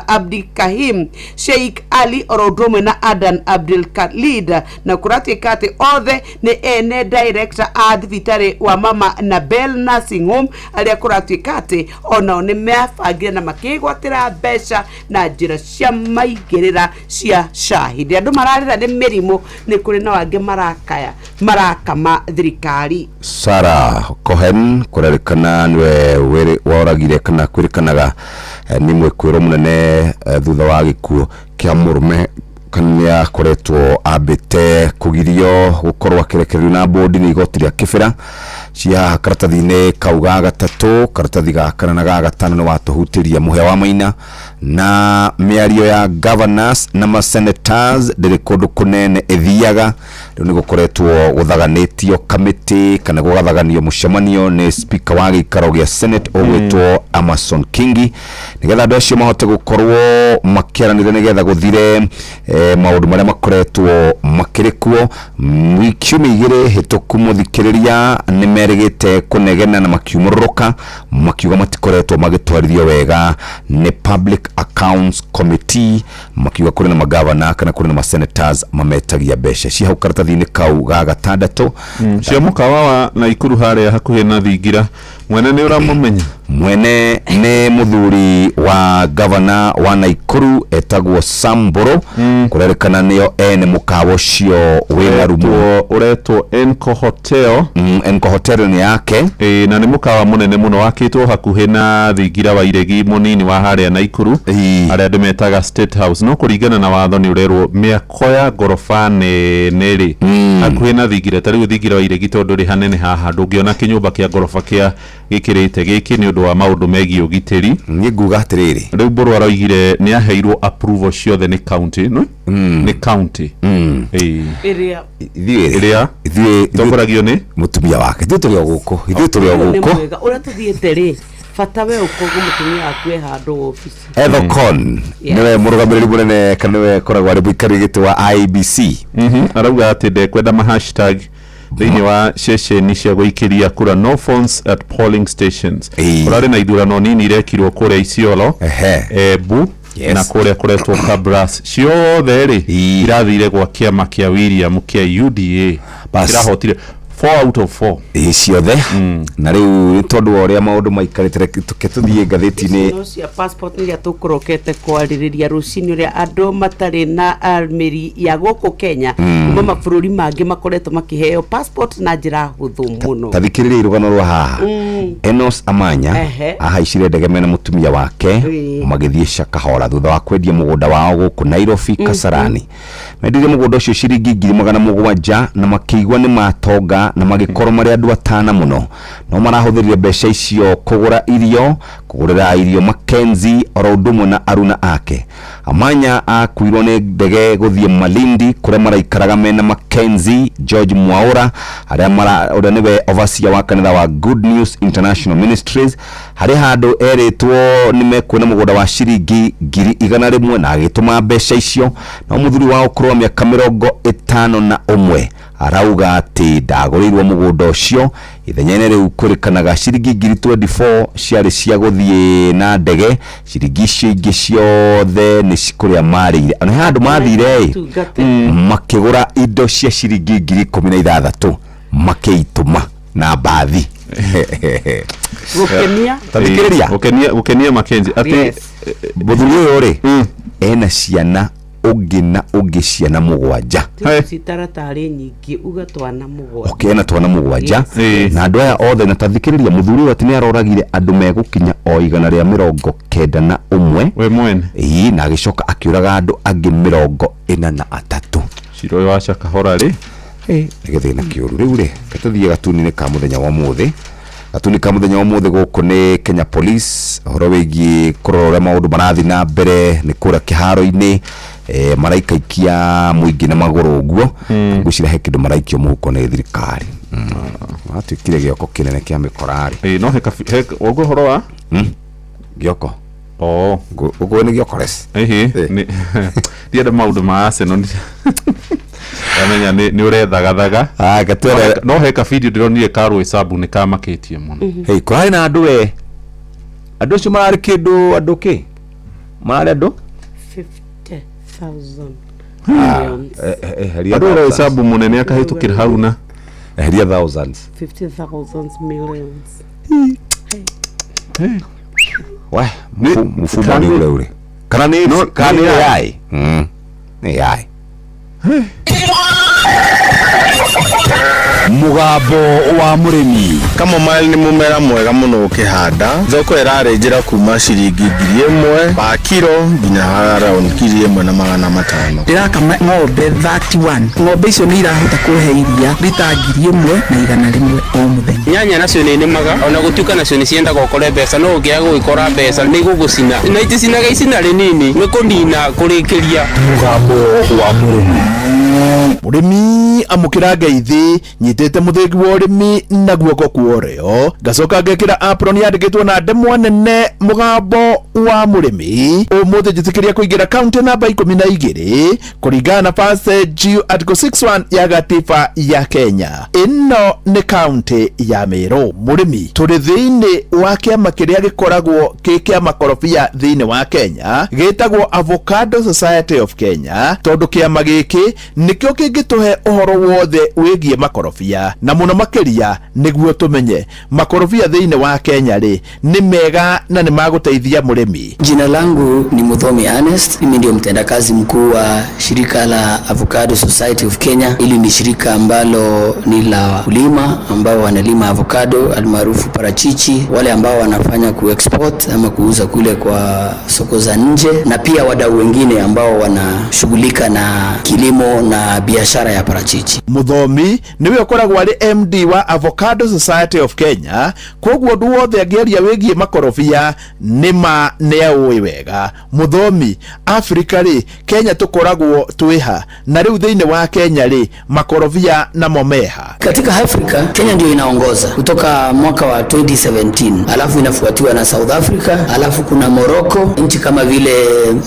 Abdikahim Sheikh Ali oro ũndũ ũmwe na Adan Abdul Khalid, na kũratuĩka atĩ othe nĩ ene director a thibitarĩ wa Mama Nabel Nursing Home arĩa kũratuĩka atĩ onao nĩ mabangire na makĩgwatĩra mbeca na njĩra cia maigĩrĩra cia shahidi. Andũ mararĩra nĩ mĩrimũ, nĩ kũrĩ na angĩ marakaya marakama thirikari. Sarah Cohen kũrerĩkana nĩwe woragire kana kwĩrĩkanaga nĩ mwĩkwĩrwo mũnene thutha wa gĩkuũ kĩa mũrũme, kana nĩ akoretwo ambĩte kũgirio gũkorwo akĩrekererio na bodi nĩ igoti rĩa Kĩbĩra. Cia karatathi-inĩ kau ga gatatũ, karatathi ga kana na ga gatano nĩ watũhutĩria mũhĩa wa maina na mĩario ya governors na ma senators ndĩrĩ kũndũ kũnene ĩthiaga. Rĩu nĩ gũkoretwo gũthaganĩtio kamĩtĩ kana gũgathaganio mũcemanio nĩ speaker wa gĩikaro gĩa Senate ũgwĩtwo Amason Kingi, nĩgetha andũ acio mahote gũkorwo makĩaranĩria nĩgetha gũthire maũndũ marĩa makoretwo makĩrĩ kuo. Kiumia igĩrĩ hĩtũku mũthikĩrĩria nĩ merĩgĩte kũnegena na makiumũrũrũka makiuga matikoretwo magĩtwarithio wega nĩ Public Accounts Committee, makiuga kũrĩ na magavana kana kũrĩ na masenators mametagia mbeca. Ci hau karatathi-inĩ kau ga gatandatũ. Cia mũkawa wa Naikuru harĩa hakuhĩ na thingira, mwene nĩ ũramũmenya? Mwene nĩ mũthuri wa gavana wa Naikuru etagwo Samburu. Kũrerĩkana nĩo ene mũkawa ũcio wĩna rumu ũretwo Enco Hotel. Enco Hotel nĩ yake. Na nĩ mũkawa mũnene mũno wakĩtwo hakuhĩ na thingira wa iregi mũnini wa harĩa Naikuru, harĩa andũ metaga State House. No kũringana na watho nĩ ũrerwo mĩako ya ngoroba nene rĩ hakuhĩ na thingira, ta rĩu thingira wa iregi tondũ rĩ hanene haha ndũngĩona kĩnyũmba kĩa ngoroba kĩa gĩkĩrĩte gĩkĩ nĩ ũndũ wa maũndũ megiĩ ũgitĩri. Niĩ nguga atĩrĩrĩ, rĩu Mbũrũ aroigire nĩ aheirwo approval ciothe nĩ county, no? Nĩ county ĩrĩa ĩrĩa ithuĩ tongoragio nĩ mũtumia wake. Ithuĩ tũrĩ o gũkũ, ithuĩ tũrĩ o Ũyũ nĩ gũkũ. mwega ũrĩa tũthiĩte rĩ, bata we ũkorwo mũtumia waku e handũ obici. Ethocon nĩwe mũrũgamĩrĩri mũnene kana nĩwe koragwo arĩ mũikarĩri gĩtĩ wa IEBC. Arauga atĩ ndekwenda ma hashtag thĩinĩ wa ceceni cia gũikĩria kura, no phones at polling stations. Kũrarĩ na ithurano nini irekirwo kũrĩa Isiolo, Embu na kũrĩa kũretwo Kabras, ciothe rĩ irathire gwa kĩama kĩa William kĩa UDA, kĩrahotire 4 out of 4. Ĩ ciothe. Na rĩu nĩ tondũ wa ũrĩa maũndũ maikarĩte, reke tũthiĩ ngathĩti-inĩ. No cia passport iria tũkũrokete kwarĩrĩria rũcinĩ, ũrĩa andũ matarĩ na mĩri ya gũkũ Kenya kuma mabũrũri mangĩ makoretwo makĩheo passport na njĩra hũthũ mũno. Ta thikĩrĩria rũgano rwa haha. Enos Amanya ahaicire ndege mena mũtumia wake magĩthiĩ Shakahola thutha wa kwendia mũgũnda wao gũkũ Nairobi Kasarani. Mendirie mũgũnda ũcio ciringi 700,000 na makĩigua nĩ matonga na magĩkorwo marĩ andũ atana mũno, no marahũthĩrire mbeca icio kũgũra irio, kũgũrĩra irio Mackenzie oro ũndũ ũmwe na aruna ake. Amanya akuirwo nĩ ndege gũthiĩ Malindi kũrĩa maraikaraga mena Mackenzie George Mwaura arĩa ũrĩa nĩwe overseer wa kanitha wa Good News International Ministries. Harĩ handũ erĩtwo nĩ mekuona mũgũnda wa ciringi 100,000 na agĩtũma mbeca icio, no mũthuri wa ũkũrũ wa mĩaka 51 arauga atĩ ndagũrĩirwo mũgũnda ũcio. Ithenya-inĩ rĩu kwĩrĩkanaga ciringi 24,000 ciarĩ cia gũthiĩ na ndege, ciringi icio ingĩ ciothe nĩ kũrĩa marĩire. Ona he handũ mathire makĩgũra indo cia ciringi 16,000 makĩitũma na mbathi. Gũkenia. Ta thikĩrĩria. Gũkenia Mackenzie atĩ mũthuri ũyũ rĩ ena ciana Ũngĩ na ũngĩ ciana mũgwanja. Citara tarĩ nyingĩ, uga twana mũgwanja. Okay, ena twana mũgwanja. Yes. Na andũ aya othe, na tathikĩrĩria, mũthuri ũyũ atĩ nĩ aroragire andũ megũkinya o 191. We mwene. Ĩĩ, na agĩcoka akĩũraga andũ angĩ 43. Cira ũyũ wa Shakahola rĩ. Nĩ gĩthĩna kĩũru. Rĩu rĩ, reke tũthiĩ gatuni-inĩ ka mũthenya wa ũmũthĩ. Gatuni ka mũthenya wa ũmũthĩ gũkũ nĩ Kenya Police, ũhoro wĩgiĩ kũrora ũrĩa maũndũ marathiĩ na mbere nĩ kũrĩa kĩharo-inĩ, maraikaikia mũingĩ na magũrũ ũguo. Ngwĩciria he kĩndũ maraikio mũhuko nĩ thirikari. Watuĩkire gĩoko kĩnene kĩa mĩkorarĩ. Ĩĩ, no he he ũguo ũhoro wa Gĩoko. Oh. Ũguo nĩ gĩoko res. Ĩhĩ, nĩ ndienda maũndũ ma Arsenal. Ndamenya nĩ ũrethagathaga. Ah, gatwere. No he ka video ndĩronire ka Rwĩsambu nĩ kamakĩtie mũno. Hey, kũrarĩ na andũ we. Andũ acio mararĩ kĩndũ, andũ kĩ? Mararĩ andũ? 50,000 millions. Eheria Andũ thousands. Rwĩsambu mũnene akahĩtũkĩra hau na Eheria thousands. 50,000 millions. We, mfumo nĩ ule ule. Kana nĩ kana nĩ AI? Nĩ AI. Mũgambo wa mũrĩmi. Chamomile nĩ mũmera mwega mũno ũkĩhanda. Thoko ĩrarĩ njĩra kuma ciringi 1,000 pa kiro nginya around 1,500. Ndĩrakama ng'ombe 31. Ng'ombe icio nĩ irahota kũhe iria rita 1,100 o mũthenya. Nyanya nacio nĩ nĩmaga, ona gũtuĩka nacio nĩ ciendaga ũkore mbeca, no ũngĩaga gũgĩkora mbeca nĩ igũgũcina, na iticinaga icina rĩnini, nĩ kũnina kũrĩkĩria. Mũgambo wa mũrĩmi. Mũrĩmi amũkĩra ngeithi, nyitĩte mũthĩgi wa ũrĩmi na guoko kwa ũrĩo, ngacoka ngekĩra apron yandĩkĩtwo na ndemwa nene mũgambo wa mũrĩmi. Ũmũthĩ njĩtĩkĩria kũingĩra kaunti namba 12 kũringana na passage article 61 ya gatiba ya Kenya. Ĩno nĩ kaunti ya Meru. Mũrĩmi, tũrĩ thĩinĩ wa kĩama kĩrĩa gĩkoragwo kĩ kĩa makorobia thĩinĩ wa Kenya, gĩtagwo Avocado Society of Kenya, tondũ kĩama gĩkĩ nĩkĩo kĩngĩtũhe ũhoro wothe wĩgiĩ makorobia, na mũno makĩria nĩguo tũmenye makorobia thĩinĩ wa Kenya rĩ nĩ mega na nĩ magũteithia mũrĩmi. Jina langu ni Muthomi Ernest, mimi ndio mtendakazi mkuu wa shirika la Avocado Society of Kenya. Hili ni shirika ambalo ni la wakulima ambao wanalima avocado almaarufu parachichi, wale ambao wanafanya kuexport ama kuuza kule kwa soko za nje, na pia wadau wengine ambao wanashughulika na kilimo na biashara ya parachichi. Muthomi niwe ũkoragwo arĩ MD wa Avocado Society of Kenya, koguo ũndũ wothe angĩaria wĩgiĩ makorobia nĩ ma nĩ aũĩ wega. Muthomi, Afrika rĩ, Kenya tũkoragwo twĩha, na rĩu thĩinĩ wa Kenya rĩ, makorobia namo meha? Katika Afrika, Kenya ndio inaongoza kutoka mwaka wa 2017, alafu inafuatiwa na South Africa, alafu kuna Morocco, nchi kama vile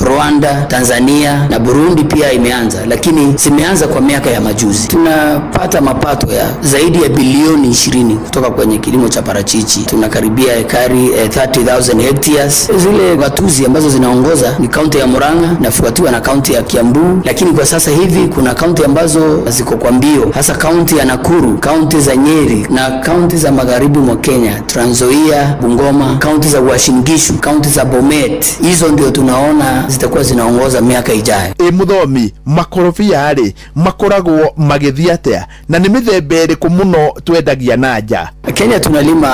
Rwanda, Tanzania na Burundi pia imeanza, lakini zimeanza kwa miaka ya majuzi. Tunapata mapato ya zaidi ya bilioni 20 kutoka kwenye kilimo cha parachichi. Tunakaribia ekari 30,000 hectares. Zile gatuzi ambazo zinaongoza ni kaunti ya Murang'a, inafuatiwa na kaunti ya Kiambu, lakini kwa sasa hivi kuna kaunti ambazo ziko kwa mbio, hasa kaunti ya Nakuru, kaunti za Nyeri na kaunti za magharibi mwa Kenya, Trans Nzoia, Bungoma, kaunti za Uasin Gishu, kaunti za Bomet. Hizo ndio tunaona zitakuwa zinaongoza miaka ijayo. Ĩ Muthomi, makorobia rĩ makoragwo magĩthiĩ atĩa, na nĩ mĩthemba ĩrĩkũ mũno twendagia na nja? Kenya tunalima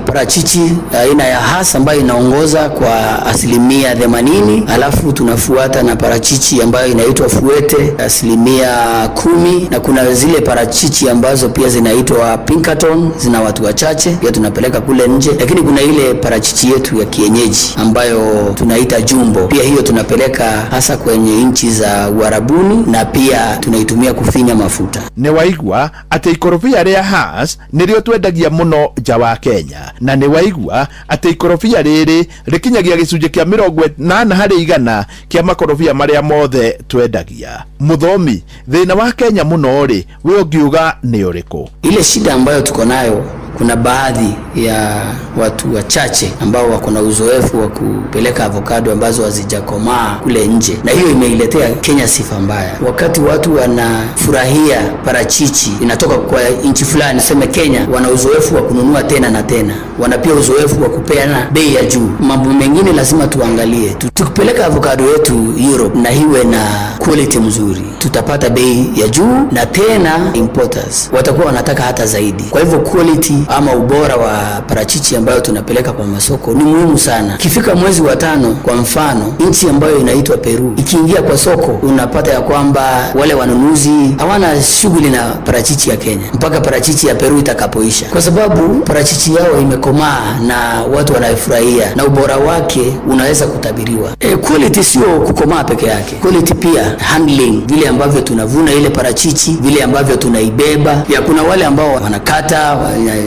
parachichi aina ya Hass ambayo inaongoza kwa 80%, alafu tunafuata na parachichi ambayo inaitwa Fuete 10%, na kuna zile parachichi ambazo pia zinaitwa Pinkerton, zina watu wachache, pia tunapeleka kule nje. Lakini kuna ile parachichi yetu ya kienyeji ambayo tunaita Jumbo, pia hiyo tunapeleka hasa kwenye nchi za Uarabuni na pia tunaitumia kufinya mafuta. Nĩ waigua atĩ ikorobia rĩa Hass nĩrĩo twendagia mũno nja wa Kenya, na nĩ waigua atĩ ikorobia rĩrĩ rĩkinyagia gĩcunjĩ kĩa 80% kĩa makorobia marĩa mothe twendagia. Muthomi, thĩna wa Kenya mũno rĩ, we ũngiuga nĩ ũrĩkũ? Ile shida ambayo tuko nayo Kuna baadhi ya watu wachache ambao wako na uzoefu wa kupeleka avocado ambazo hazijakomaa kule nje, na hiyo imeiletea Kenya sifa mbaya. Wakati watu wanafurahia parachichi inatoka kwa nchi fulani, tuseme Kenya, wana uzoefu wa kununua tena na tena, wana pia uzoefu wa kupeana bei ya juu. Mambo mengine lazima tuangalie. Tukipeleka avocado yetu Europe na iwe na quality mzuri, tutapata bei ya juu, na tena importers watakuwa wanataka hata zaidi. Kwa hivyo quality ama ubora wa parachichi ambayo tunapeleka kwa masoko ni muhimu sana. Ikifika mwezi wa 5, kwa mfano, nchi ambayo inaitwa Peru ikiingia kwa soko, unapata ya kwamba wale wanunuzi hawana shughuli na parachichi ya Kenya mpaka parachichi ya Peru itakapoisha, kwa sababu parachichi yao imekomaa na watu wanaifurahia na ubora wake unaweza kutabiriwa. Quality sio kukomaa peke yake, quality pia handling, vile ambavyo tunavuna ile parachichi, vile ambavyo tunaibeba. Ya kuna wale ambao wanakata,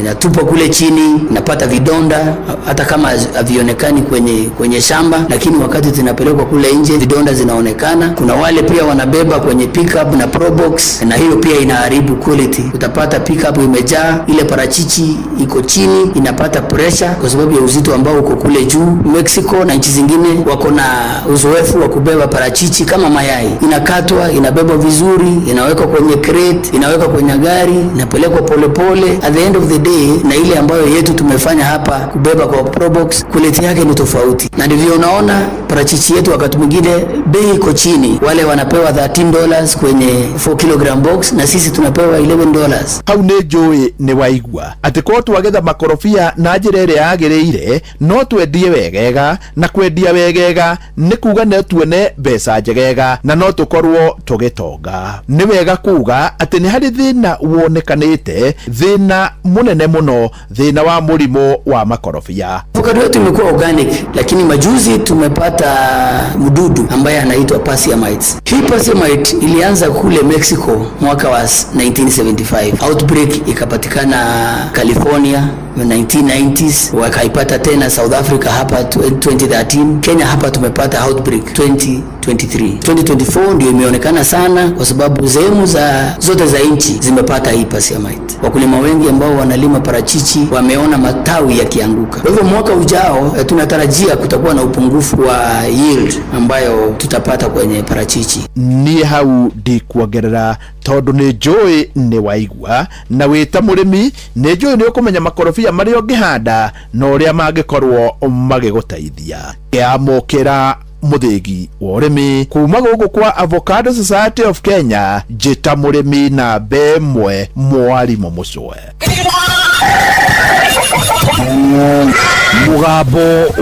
inatupa kule chini, inapata vidonda hata kama havionekani kwenye shamba, lakini wakati zinapelekwa kule nje vidonda zinaonekana. Kuna wale pia wanabeba kwenye pickup na probox, na hiyo pia inaharibu quality. Utapata pickup imejaa, ile parachichi iko chini, inapata pressure kwa sababu ya uzito ambao uko kule juu. Mexico na nchi zingine wako na uzoefu wa kubeba parachichi kama mayai, inakatwa, inabebwa vizuri, inawekwa kwenye crate, inawekwa kwenye gari, inapelekwa polepole. At the end of the day, na ile ambayo yetu tumefanya hapa kubeba kwa probox, quality yake ni tofauti, na ndivyo unaona parachichi yetu wakati mwingine bei iko chini, wale wanapewa $13 kwenye 4 kilogram box na sisi tunapewa $11. Hau nĩ njũĩ nĩ waigua atĩ korwo twagetha makorobia na njĩra ĩrĩa yagĩrĩire no twendie wegega, na kwendia wegega nĩ kuga no tuone mbeca njegega na no tũkorwo tũgĩtonga. Nĩ wega kuga atĩ nĩ harĩ thĩna wonekanĩte, thĩna mũnene mũno, thĩna wa mũrimũ wa makorobia. Avocado yetu imekuwa organic, lakini majuzi tumepata mdudu ambaye anaitwa Persea mites. Hii Persea mite ilianza kule Mexico mwaka wa 1975. Outbreak ikapatikana California 1990s, wakaipata tena South Africa hapa 2013. Kenya hapa tumepata outbreak 2023. 2024 ndio imeonekana sana kwa sababu sehemu za zote za nchi zimepata hii Persea mite. Wakulima wengi ambao wanalima parachichi wameona matawi yakianguka. Kwa hivyo mwaka ujao tunatarajia kutakuwa na upungufu wa yield ambayo tutapata kwenye parachichi. Niĩ hau ndikuongerera tondu nĩ njũĩ nĩ waigua, na wĩ ta mũrĩmi nĩ njũĩ nĩ ũkũmenya makorobia marĩa ũngĩhanda na ũrĩa mangĩkorwo magĩgũteithia. Amũkĩra mũthĩgi wa ũrĩmi kuma gũkũ kwa Avocado Society of Kenya, njĩta mũrĩmi namba 1 mwarimũ Mũcwe. Mũgambo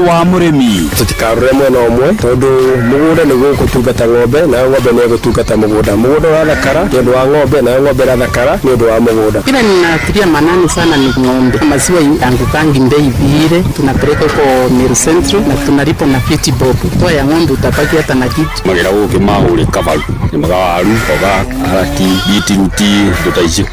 wa mũrĩmi. Tũtikarore mwena ũmwe tondũ mũgũnda nĩguo ũgũtungata ng'ombe, nayo ng'ombe nĩ ĩgũtungata mũgũnda. Mũgũnda ũrathakara nĩ ũndũ wa ng'ombe, nayo ng'ombe ĩrathakara nĩ ũndũ wa mũgũnda. Ila ninatilia manani sana ni ng'ombe. Maziwa yangukangi bei vile, tunapeleka huko Meru Central na tunalipa na 50 bob. Toa ya ng'ombe utabaki hata na kitu. Magera gũkĩ mahũrĩ kabaru, nĩmaga waru, mboga, karati, beetroot, indo ta icio.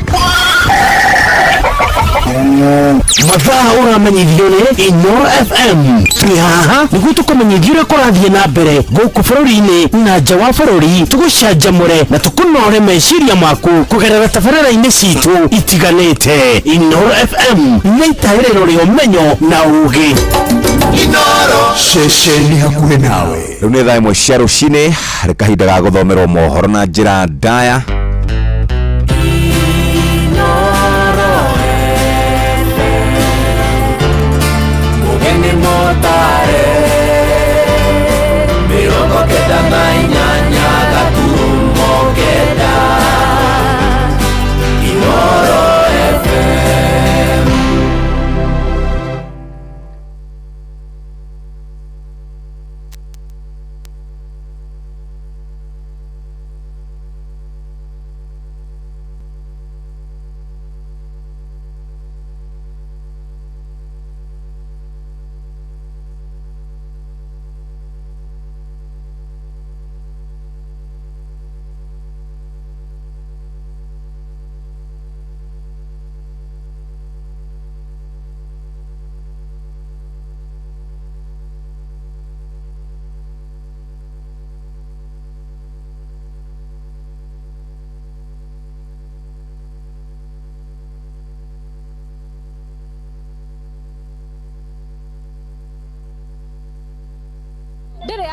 Mathaa ũramenyithio nĩ Inooro FM. Twĩ haha nĩguo tũkũmenyithie ũrĩa kũrathiĩ na mbere gũkũ bũrũri-inĩ na nja wa bũrũri, tũgũcanjamũre na tũkũnore meciria maku kũgerera tabarĩra-inĩ citũ itiganĩte. Inooro FM nĩ itaĩrĩro rĩa ũmenyo na ũgĩ. Ceceni hakuhĩ nawe. Rĩu nĩ thaa 1 cia rũcinĩ, harĩ kahinda ga gũthomerwo mohoro na njĩra ndaya.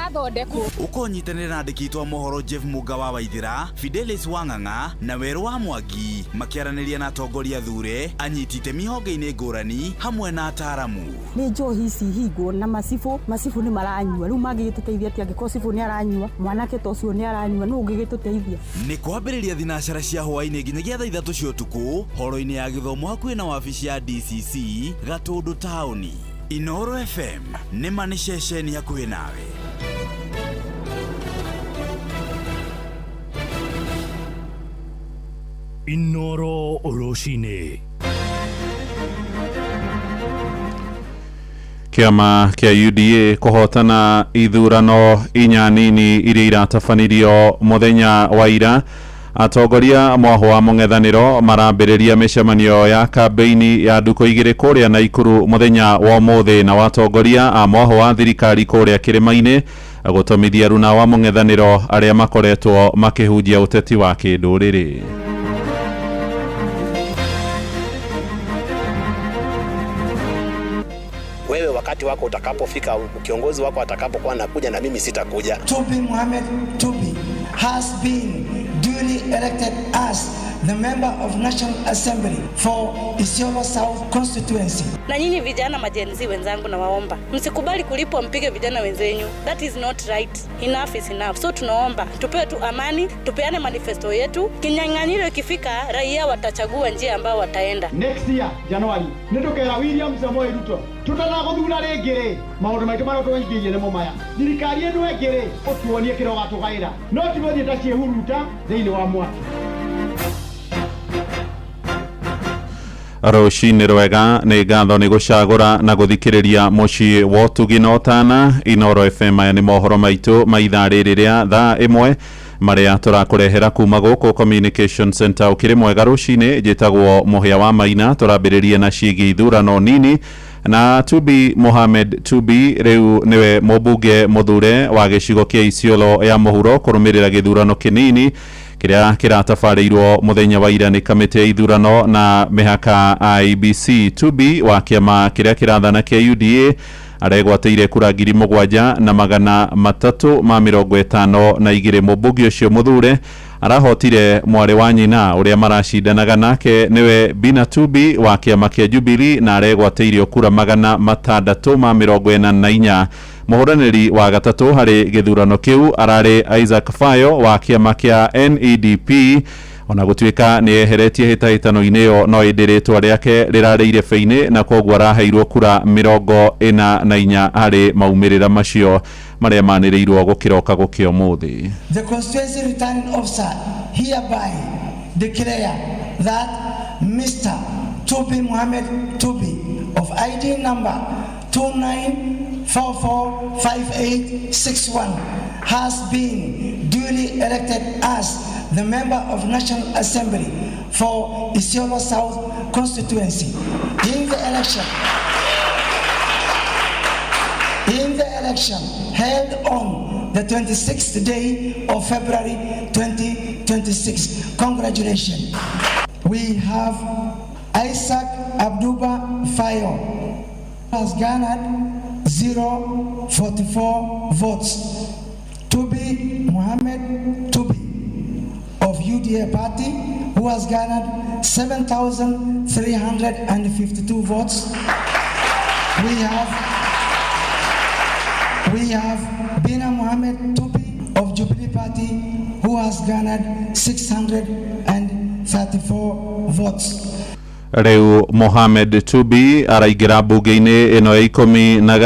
ĩrathondekwo. Ũkonyitanĩra na andĩki aitũ a mohoro Jeff Mũnga wa Waithĩra, Fidelis Wang'ang'a na Werũ wa Mwangi makĩaranĩria na atongoria athure, anyiti itemi honge-inĩ ngũrani hamwe na ataaramu. Nĩ njohi ici hingwo na macibũ, macibũ nĩ maranyua, rĩu mangĩgĩtũteithia atĩa angĩkorwo cibũ nĩ aranyua, mwanake ta ũcio nĩ aranyua, nũ ũngĩgĩtũteithia? Nĩ kwambĩrĩria thinacara cia hwaĩ-inĩ nginyagia thaa 3 cia ũtukũ, horo-inĩ ya gĩthomo hakuhĩ na wabici ya DCC, Gatũndũ taũni. Inooro FM, nĩ ma nĩ ceceni hakuhĩ nawe. Inooro rũcinĩ. Kĩama kĩa UDA kũhotana ithurano inya nini iria iratabanirio mũthenya wa ira. Atongoria mwahũ wa mũng'ethanĩro marambĩrĩria mĩcemanio ya kambĩini ya ndukũ igĩrĩ kũrĩa Naikuru mũthenya wa ũmũthĩ, na watongoria a mwahũ wa thirikari kũrĩa kĩrĩma-inĩ gũtũmithia runa wa mũng'ethanĩro arĩa makoretwo makĩhunjia ũteti wa kĩndũrĩrĩ. Wewe wakati wako utakapofika, kiongozi wako atakapokuwa anakuja na mimi sitakuja. Tubi Mohamed Tubi has been duly elected as the member of National Assembly for Isiolo South constituency. Na nyinyi vijana majenzi wenzangu, nawaomba msikubali kulipwa mpige vijana wenzenyu. That is not right. Enough is enough. So tunaomba tupewe tu amani, tupeane manifesto yetu. Kinyang'anyiro ikifika, raia watachagua njia ambayo wataenda. Next year January nĩtũkera William Samoei Ruto tũtanagũthura rĩngĩ rĩ, maũndũ maitũ marĩa tũigĩire nĩmo maya. Thirikari ĩno ĩngĩ rĩ, ũtuonie kĩrĩa ũgatũgaĩra, no ti gũthiĩ ta ciĩhuruta thĩinĩ wa mwaki. Rũcinĩ rwega, nĩ ngatho nĩ gũcagũra na gũthikĩrĩria mũciĩ wa ũtugi na ũtana. Inooro FM, aya nĩ mohoro maitũ ma ithaa rĩrĩ rĩa thaa 1 marĩa tũrakũrehera kuma gũkũ Communication Center. Ũkĩrĩ mwega rũcinĩ, njĩtagwo Mũhĩa wa Maina. Tũrambĩrĩria na ciĩgiĩ ithurano nini na Tubi Mohamed Tubi rĩu nĩwe mũmbunge mũthure wa gĩcigo kĩa Isiolo ya mũhuro kũrũmĩrĩra gĩthurano kĩnini kĩrĩa kĩratabarĩirwo mũthenya wa ira nĩ kamĩtĩ ya ithurano na mĩhaka IEBC. Tubi wa kĩama kĩrĩa kĩrathana kĩa UDA aregwatĩire kura 7352. Mũmbunge ũcio mũthure arahotire mwarĩ wa nyina ũrĩa maracindanaga nake nĩwe Bina Tubi wa kĩama kĩa Jubilee na aregwatĩirio kura 644. Mũhũranĩri wa gatatũ harĩ gĩthurano kĩu ararĩ Isaac Fayo wa kĩama kĩa NEDP, ona gũtuĩka nĩ eheretie hĩtahĩtano-inĩ ĩyo no ĩndĩ rĩtwa rĩake rĩrarĩ irebe-inĩ na koguo araheirwo kura 44 harĩ maumĩrĩra macio marĩa manĩrĩirwo gũkĩroka gũkĩa ũmũthĩ. The constituency returning officer hereby declare that Mr. Tubi Mohamed Tubi of ID number 29445861 has been duly elected as the member of National Assembly for Isiolo South constituency. In the election held on the 26th day of February 2026. Congratulations. We have Isaac Abduba Fayo has garnered 044 votes. Tubi Mohamed Tubi of UDA party, who has garnered 7,352 votes. We have Bina Mohamed Tubi of Jubilee Party, who has garnered 634 votes. Rĩu Mohamed Tubi araingĩra mbunge-inĩ ĩno ya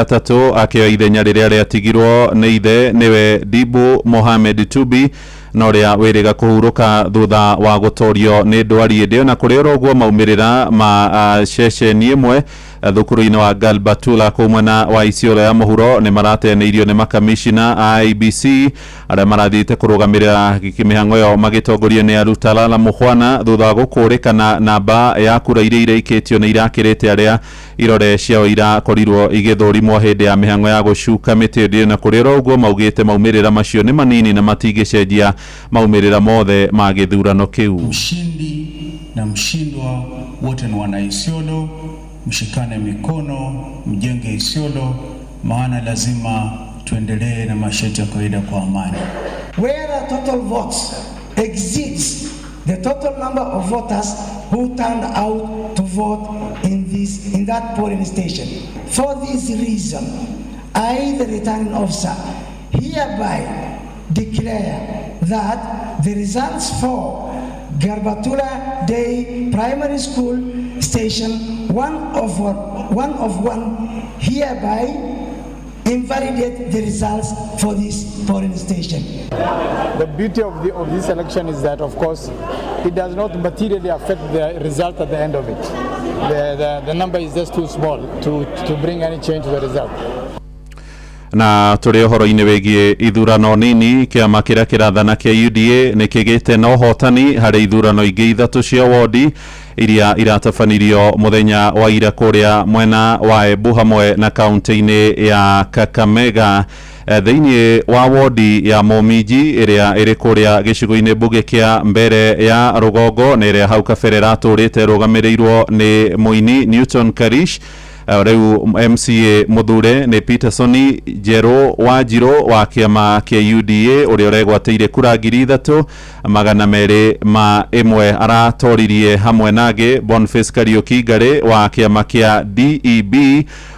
13 akĩoya ithenya rĩrĩa rĩatigirwo nĩ ithe nĩwe Dibu Mohamed Tubi, na ũrĩa wĩrĩga kũhurũka thutha wa gũtorio nĩ ndwari ĩndĩ. Ona kũrĩ oro ũguo maumĩrĩra ma ceceni ĩmwe thukuru-inĩ wa Galbatula kũu mwena wa Isiolo ya mũhuro nĩ marateanĩirio nĩ makamishina a IEBC arĩa marathiĩte kũrũgamĩrĩra mĩhang'o ĩyo magĩtongorio nĩ Alutalala Mukhwana thutha wa gũkũrĩkana namba ya kura iria iraikĩtio nĩ irakĩrĩte arĩa irore ciao irakorirwo igĩthũrimwo hĩndĩ ya mĩhang'o ya gũcuka mĩtĩ. Ĩndĩ na kũrĩ oro ũguo maugĩte maumĩrĩra macio nĩ manini na matingĩcenjia maumĩrĩra mothe ma gĩthurano kĩu. Mshindi na mshindwa wote ni wana Isiolo, mshikane mikono, mjenge Isiolo, maana lazima tuendelee na maisha yetu ya kawaida kwa amani. Where the total votes exceeds the total number of voters who turned out to vote in that polling station. For this reason, I, the returning officer, hereby declare that the results for Garbatula Day Primary School Station 1 of 1 hereby invalidate the results for this polling station. The beauty of this election is that, of course, it does not materially affect the result at the end of it. The number is just too small to bring any change to the result. Na tũrĩ ũhoro-inĩ wĩgiĩ ithurano nini, kĩama kĩrĩa kĩrathana kĩa UDA nĩ kĩgĩte na ũhotani harĩ ithurano ingĩ ithatũ cia wodi iria iratabanirio mũthenya wa ira kũrĩa mwena wa Embu hamwe na kaunti-inĩ ya Kakamega. Thĩinĩ wa wodi ya Momiji ĩrĩa ĩrĩ kũrĩa gĩcigo-inĩ mbunge kĩa mbere ya rũgongo na ĩrĩa hau kabere ĩratũrĩte ĩrũgamĩrĩirwo nĩ mũini Newton Karish, rĩu MCA mũthure nĩ Peterson Njerũ wa Njirũ wa kĩama kĩa UDA, ũrĩa ũregwatĩire kura 3201. Aratoririe hamwe nangĩ Boniface Kariũki Ngarĩ wa kĩama kĩa DEB,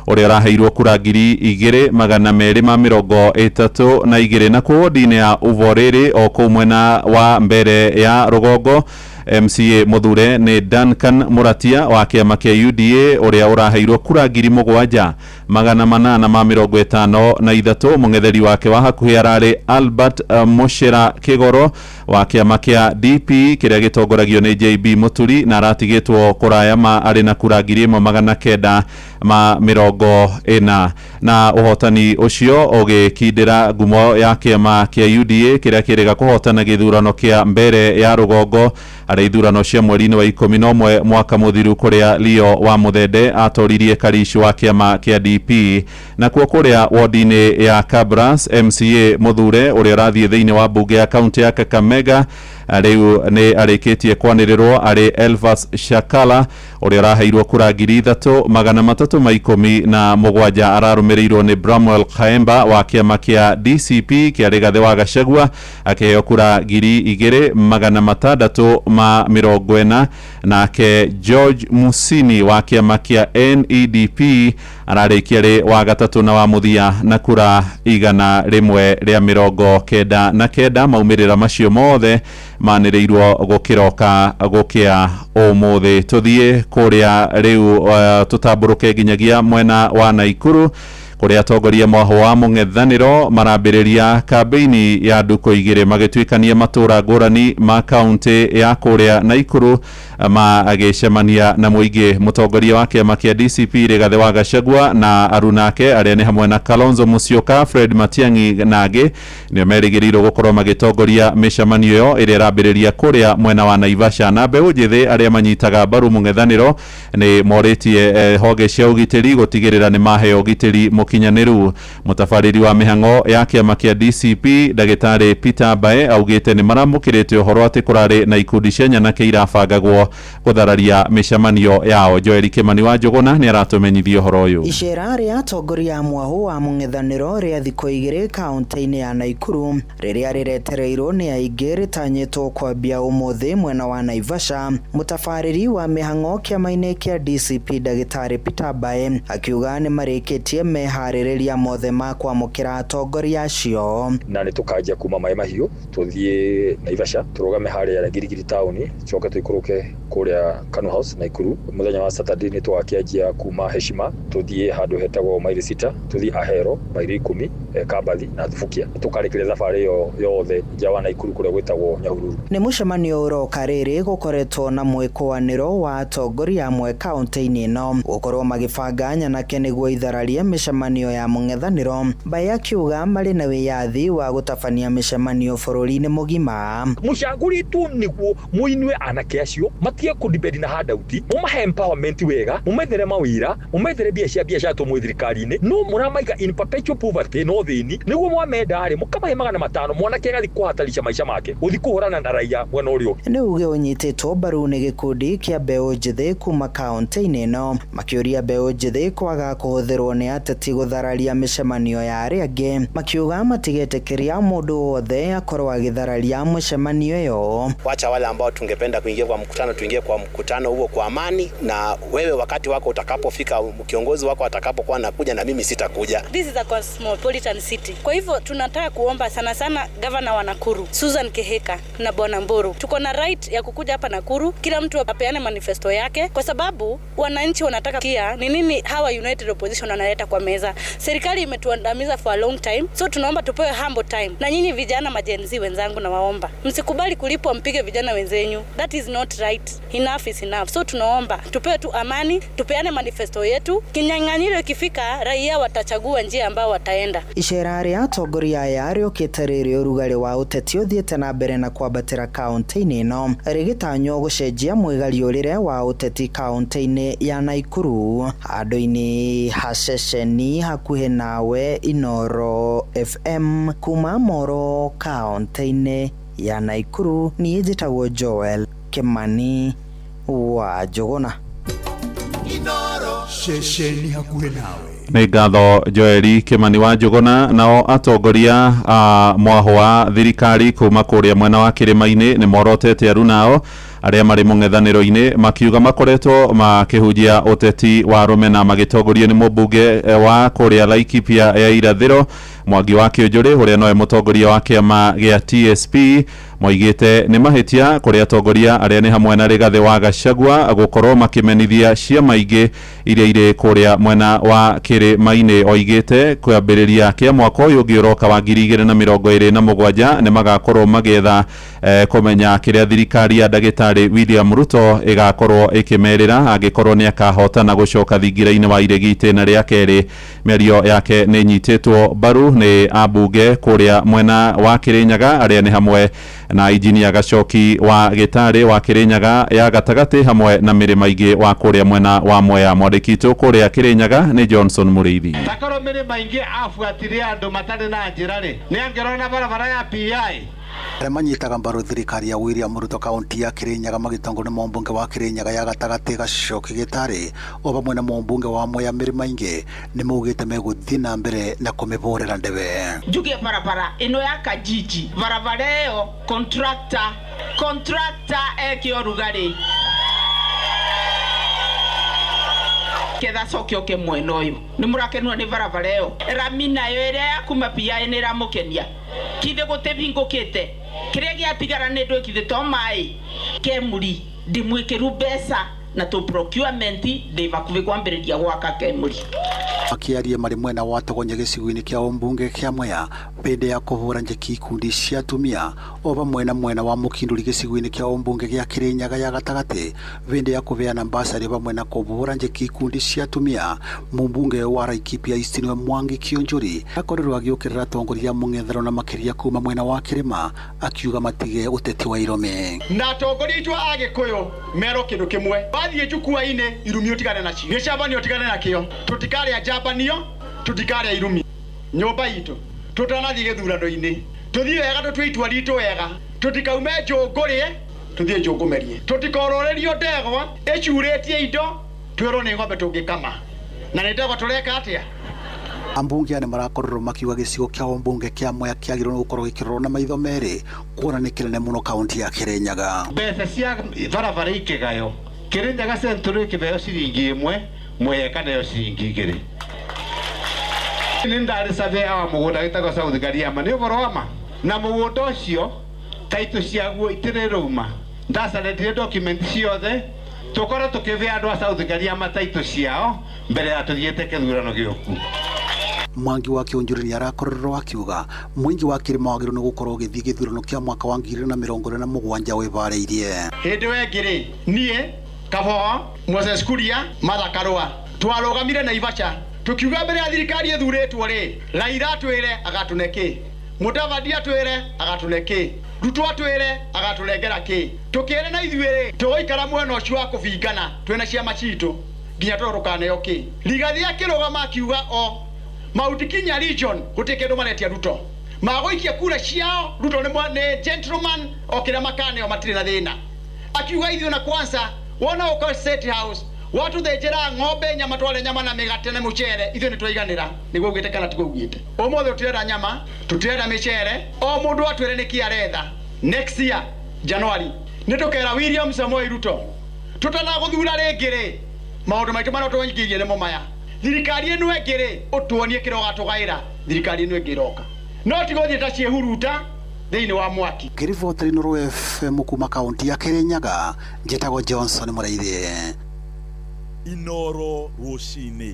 ũrĩa ũraheirwo kura 2232. Na kuo wodi-inĩ ya Uvorĩrĩ o kũu mwena wa mbere ya rũgongo, MCA mũthure nĩ Duncan Mũratia wa kĩama kĩa UDA, ũrĩa ũraheirwo kura 7853. Mũng'etheri wake wa hakuhĩ ararĩ Albert Mushira Kĩgoro wa kĩama kĩa DP kĩrĩa gĩtongoragio nĩ JB Mũturi, na aratigĩtwo kũraya ma arĩ na kura 1940. Na ũhotani ũcio ũgĩkindĩra ngumo ya kĩama kĩa UDA kĩrĩa kĩrĩga kũhotana gĩthurano kĩa mbere ya rũgongo harĩ ithurano cia mweri-inĩ wa 11 mwaka mũthiru, kũrĩa Leo wa Mũthende atoririe Karish wa kĩama kĩa DP. Nakuo kũrĩa wodi-inĩ ya Kabras, MCA mũthure ũrĩa ũrathiĩ thĩinĩ wa mbunge ya kaunti ya Kakamega rĩu nĩ arĩkĩtie kwanĩrĩrwo arĩ Elvas Shakala, ũrĩa ũraheirwo kura 3317. Ararũmĩrĩirwo nĩ Bramwell Khaemba wa kĩama kĩa DCP kĩa Rigathĩ wa Gachagua, akĩheo kura 2640. Nake George Musini wa kĩama kĩa NEDP ararĩkia rĩ wa gatatũ na wa mũthia na kura 199. Maumĩrĩra macio mothe manĩrĩirwo gũkĩroka gũkĩa ũmũthĩ. Tũthiĩ kũrĩa rĩu, tũtambũrũke nginyagia mwena wa Naikuru, kũrĩa atongoria mwahũ wa mũng'ethanĩro marambĩrĩria kambĩini ya ndukũ igĩrĩ magĩtuĩkania matũra ngũrani ma kaunti ya kũrĩa Naikuru magĩcemania na mũingĩ. Mũtongoria wa kĩama kĩa DCP Rigathĩ wa Gachagua na arunake arĩa nĩ hamwe na Kalonzo Musyoka, Fred Matiang'i na angĩ nĩo merĩgĩrĩirwo gũkorwo magĩtongoria mĩcemanio ĩyo ĩrĩa ĩrambĩrĩria kũrĩa mwena wa Naivasha. Na mbeũ njĩthĩ arĩa manyitaga mbaru mũng'ethanĩro nĩ morĩtie honge cia ũgitĩri gũtigĩrĩra nĩ maheo ũgitĩri mũkinyanĩru. Mũtabarĩri wa mĩhang'o ya kĩama kĩa DCP ndagĩtarĩ Peter Mbae augĩte nĩ maramũkĩrĩte ũhoro atĩ kũrarĩ na ikundi cia nyanake irabangagwo gũthararia mĩcemanio yao. Joel Kĩmani wa Njũgũna nĩ aratũmenyithia ũhoro ũyũ. Icera rĩa atongoria a mwahũ wa mũng'ethanĩro rĩa thikũ igĩrĩ kaunti-inĩ ya Naikuru rĩrĩa rĩretereirwo nĩ aingĩ rĩtanyĩtwo kwambia ũmũthĩ mwena wa Naivasha. Mũtabarĩri wa mĩhang'o kĩama-inĩ kĩa DCP ndagĩtarĩ Peter Mbae akiuga nĩ marĩkĩtie meharĩrĩria mothe ma kwamũkĩra atongoria acio. Na nĩ tũkanjia kuma Maĩ Mahiũ, tũthiĩ Naivasha, tũrũgame harĩa Girigiri taũni, coke tũikũrũke kũrĩa Kanu House Naikuru. Mũthenya wa Saturday nĩ tũgakĩanjia kuma Heshima, tũthiĩ handũ hetagwo maili 6, tũthiĩ Ahero maili 10, Kambathi na Thubukia, tũkarĩkĩria thabarĩ ĩyo yothe nja wa Naikuru kũrĩa gwĩtagwo Nyahururu. Nĩ mũcemanio ũroka rĩrĩ gũkoretwo na mwĩkũanĩro wa atongoria amwe kaunti-inĩ ĩno gũkorwo magĩbanga nyanake nĩguo ithararie mĩcemanio ya mũng'ethanĩro. Mbae akiuga marĩ na wĩyathi wa gũtabania mĩcemanio bũrũri-inĩ mũgima. Mũcagũrĩtwo nĩguo mũinue anake acio matige kũdepend na handout, mũmahe empowerment wega, mũmethere mawĩra, mũmethere mbia cia biacara tũmwe thirikari-inĩ, no mũramaiga in perpetual poverty no thĩni. Nĩguo mwamenda rĩ, mũkamahe 500, mwanake agathiĩ kũhatarisha maica make gũthiĩ kũhũrana na raia mwena ũrĩa ũngĩ. Nĩ uge ũnyitĩtwo mbaru nĩ gĩkundi kĩa mbeũ njĩthĩ kuma kaunti-inĩ ĩno, makĩũria mbeũ njĩthĩ kwaga kũhũthĩrwo nĩ ateti. gũthararia mĩcemanio ya arĩa angĩ, makiuga matigetĩkĩria mũndũ wothe akorwo agĩthararia mĩcemanio ĩyo. Wacha wale ambao tungependa kuingia kwa mkutano tuingie kwa mkutano huo kwa amani, na wewe wakati wako utakapofika, kiongozi wako atakapokuwa anakuja, na mimi sitakuja. This is a cosmopolitan city. Kwa hivyo tunataka kuomba sana sana gavana wa Nakuru Susan Kihika na Bwana Mburu, tuko na right ya kukuja hapa Nakuru, kila mtu apeane manifesto yake, kwa sababu wananchi wanataka kia ni nini hawa United Opposition wanaleta kwa meza. Serikali imetuandamiza for a long time, so tunaomba tupewe humble time. Na nyinyi vijana ma-Gen Z wenzangu, nawaomba msikubali kulipwa mpige vijana wenzenyu. That is not right. Enough is enough. So tunaomba tupewe tu amani, tupeane manifesto yetu. Kinyang'anyiro ikifika, raia watachagua njia ambao wataenda. Icera rĩa atongoria aya rĩũkĩte rĩrĩ ũrugarĩ wa ũteti ũthiĩte na mbere na kwambatĩra kaũntĩ-inĩ ĩno, rĩgĩtanywo gũcenjia mwĩgariũrĩre wa ũteti kaũntĩ-inĩ ya Nakuru. Handũ-inĩ ha ceceni hakuhĩ nawe, Inooro FM, kuma Moro kaũntĩ-inĩ ya Nakuru, niĩ njĩtagwo Joel Kimani wa Njũgũna. Ceceni hakuhĩ nawe. Nĩ ngatho Joeli Kimani wa Njũgũna. Nao atongoria a mwaho wa thirikari kuma kũrĩa mwena wa kĩrĩma-inĩ nĩ morotete arunao arĩa marĩ mũng'ethanĩro-inĩ, makiuga makoretwo makĩhunjia ũteti wa rũmena magĩtongorio nĩ mũmbunge wa kũrĩa Laikipia ya irathĩro Mwangi wa Kĩũnjũrĩ, ũrĩa nowe mũtongoria wa kĩama gĩa TSP. Moigĩte nĩ mahĩtia kũrĩ atongoria arĩa nĩ hamwe na Rigathĩ wa Gachagua gũkorwo makĩmenithia ciama ingĩ iria irĩ kũrĩa mwena wa kĩrĩma-inĩ. Oigĩte kwambĩrĩria kĩa mwaka ũyũ ũngĩ ũroka wa 2027 nĩ magakorwo magĩetha kũmenya kĩrĩa thirikari ya ndagĩtarĩ William Ruto ĩgakorwo ĩkĩmerĩra angĩkorwo nĩ akahotana gũcoka thingira-inĩ wa iregi itĩna rĩa kerĩ. Mĩario yake nĩ ĩnyitĩtwo mbaru nĩ ambunge kũrĩa mwena wa Kĩrĩnyaga arĩa nĩ hamwe na injinia Gacoki wa Gĩtarĩ wa Kĩrĩnyaga ya gatagatĩ hamwe na mĩrĩma ingĩ wa kũrĩa mwena wa Mwea. Mwandĩki witũ kũrĩa Kĩrĩnyaga nĩ Johnson Mũrĩithi. Takorwo mĩrĩma ingĩ abuatire andũ matarĩ na njĩra rĩ, nĩ angĩrona barabara ya PI. Arĩa manyitaga mbaru thirikari ya William Ruto kaunti ya Kirinyaga magĩtongwo nĩ mũmbunge wa Kirinyaga ya gatagatĩ Gacoki Gĩtarĩ o vamwe na mũmbunge wa Mwea Mĩrĩma ingĩ nĩ maugĩte megũthiĩ na mbere na kũmĩbũrĩra ndebe. Njuge barabara ĩno ya Kajiji, barabara ĩyo contractor eke ũrugarĩ ketha coke oke mwena ũyũ. Nĩ mũrakenwo nĩ barabara ĩyo? Rami nayo ĩrĩa ya kuma PI nĩ ĩramũkenia? Kithe gũtĩbingũkĩte kĩrĩa gĩatigara nĩ ndwĩkithe to maĩ Kemuri ndĩmwĩkĩru mbeca na tũ procurement ndĩ bakuhĩ kwambĩrĩria gwaka Kemuri. Makĩaria marĩ mwena wa Togonya gĩcigo-inĩ kĩa ũmbunge kĩa Mwea hĩndĩ ya kũhũra njeki ikundi cia atumia o vamwe na mwena wa Mũkindũri gĩcigo-inĩ kĩa ũmbunge gĩa Kĩrĩnyaga ya gatagatĩ hĩndĩ ya kũheana basarĩ vamwe na kũhũra njeki ikundi cia atumia, mũmbunge wa Laikipia East nĩwe Mwangi Kĩũnjũri akorirwo agĩũkĩrĩra atongoria mũng'ethanĩro na makĩria kuma mwena wa kĩrĩma akiuga matige ũteti wa irome. Na atongoria aitũ a Gĩkũyũ merwo kĩndũ kĩmwe, wathiĩ njukua-inĩ irumi ũtigane nacio, gĩcambanio ũtigane nakĩo, tũtikarĩa njambanio, tũtikarĩa irumi. Nyũmba itũ tũtanathiĩ gĩthurano-inĩ tũthiĩ wega, tũtue itua ritũ wega, tũtikaume njũngũrĩe tũthiĩ njũngũmerie, tũtikorũrĩrio ndegwa ĩcurĩtie indo twĩrwo nĩ ng'ombe tũngĩkama, na nĩ ndegwa tũreka atĩa? Ambunge aya nĩ marakorirwo makiuga gĩcigo kĩa ũmbunge kĩa Mwea kĩagĩrĩirwo nĩ gũkorwo gĩkĩrorwo na maitho merĩ kuona nĩ kĩnene mũno kaunti ya Kĩrĩnyaga. Mbeca cia barabara ikĩgayo Kĩrĩnyaga Central ĩkĩheo ciringi 1, Mwea ĩkaneo ciringi 2. Nĩ ndarĩ surveyor wa mũgũnda wĩtagwo South Gariama, nĩ ũhoro wa ma, na mũgũnda ũcio taitũ ciaguo itirĩ rũma, ndacanetire document ciothe tũkorwo tũkĩhe andũ a South Gariama taitũ ciao mbere ya tũthiĩte kĩthurano gĩũku. Mwangi wa Kĩũnjũri nĩ arakorirwo akiuga mũingĩ wa kĩrĩma wagĩrĩirwo nĩ gũkorwo ũgĩthiĩ gĩthurano kĩa mwaka wa 2027 wĩvarĩirie. Hĩndĩ ĩyo ĩngĩ rĩ, niĩ Kabogo, Moses Kuria, Martha Karũa twarũgamire Naivasha tukiuga mbere ya thirikari ĩthurĩtwo rĩ, Raila atwĩre agatũne kĩ, Mudavadi atwĩre agatũne kĩ, Ruto atwĩre agatũrengera kĩ. Tũkĩre na ithuĩ rĩ, tũgũikara mwena ũcio wa kũbingana twĩna ciama citũ nginya tũrũkaneo kĩ. Rigathi akĩrũgama akiuga o Mount Kenya region gũtirĩ kĩndũ maretia Ruto, magũikia kura ciao. Ruto nĩ gentleman, o kĩrĩa makaneo matirĩ na thĩna. Akiuga ithuĩ na kwanza wona ũka State House Watũthĩnjĩra ng'ombe nyama twarĩa nyama na mĩgate na mũcere ithuĩ nĩ twaiganĩra. Nĩguo ugĩte kana tiguo ugĩte? Ũmũthĩ tũtirenda nyama, tũtirenda mĩcere, o mũndũ atwĩre nĩkĩ aretha. Next year January nĩ tũkera William Samoei Ruto tũtanagũthura rĩngĩ rĩ maũndũ maitũ marĩa tũnyingĩirie nĩmo maya. Thirikari ĩno ĩngĩ rĩ ũtuonie kĩrĩa ũgatũgaĩra thirikari ĩno ĩngĩ ĩroka. No ti gũthiĩ ta ciĩhuruta thĩinĩ wa mwaki. Ngĩribotera Inooro FM kuma kaunti ya Kirinyaga, njĩtagwo Johnson Mũrĩithi. Inooro rũcinĩ.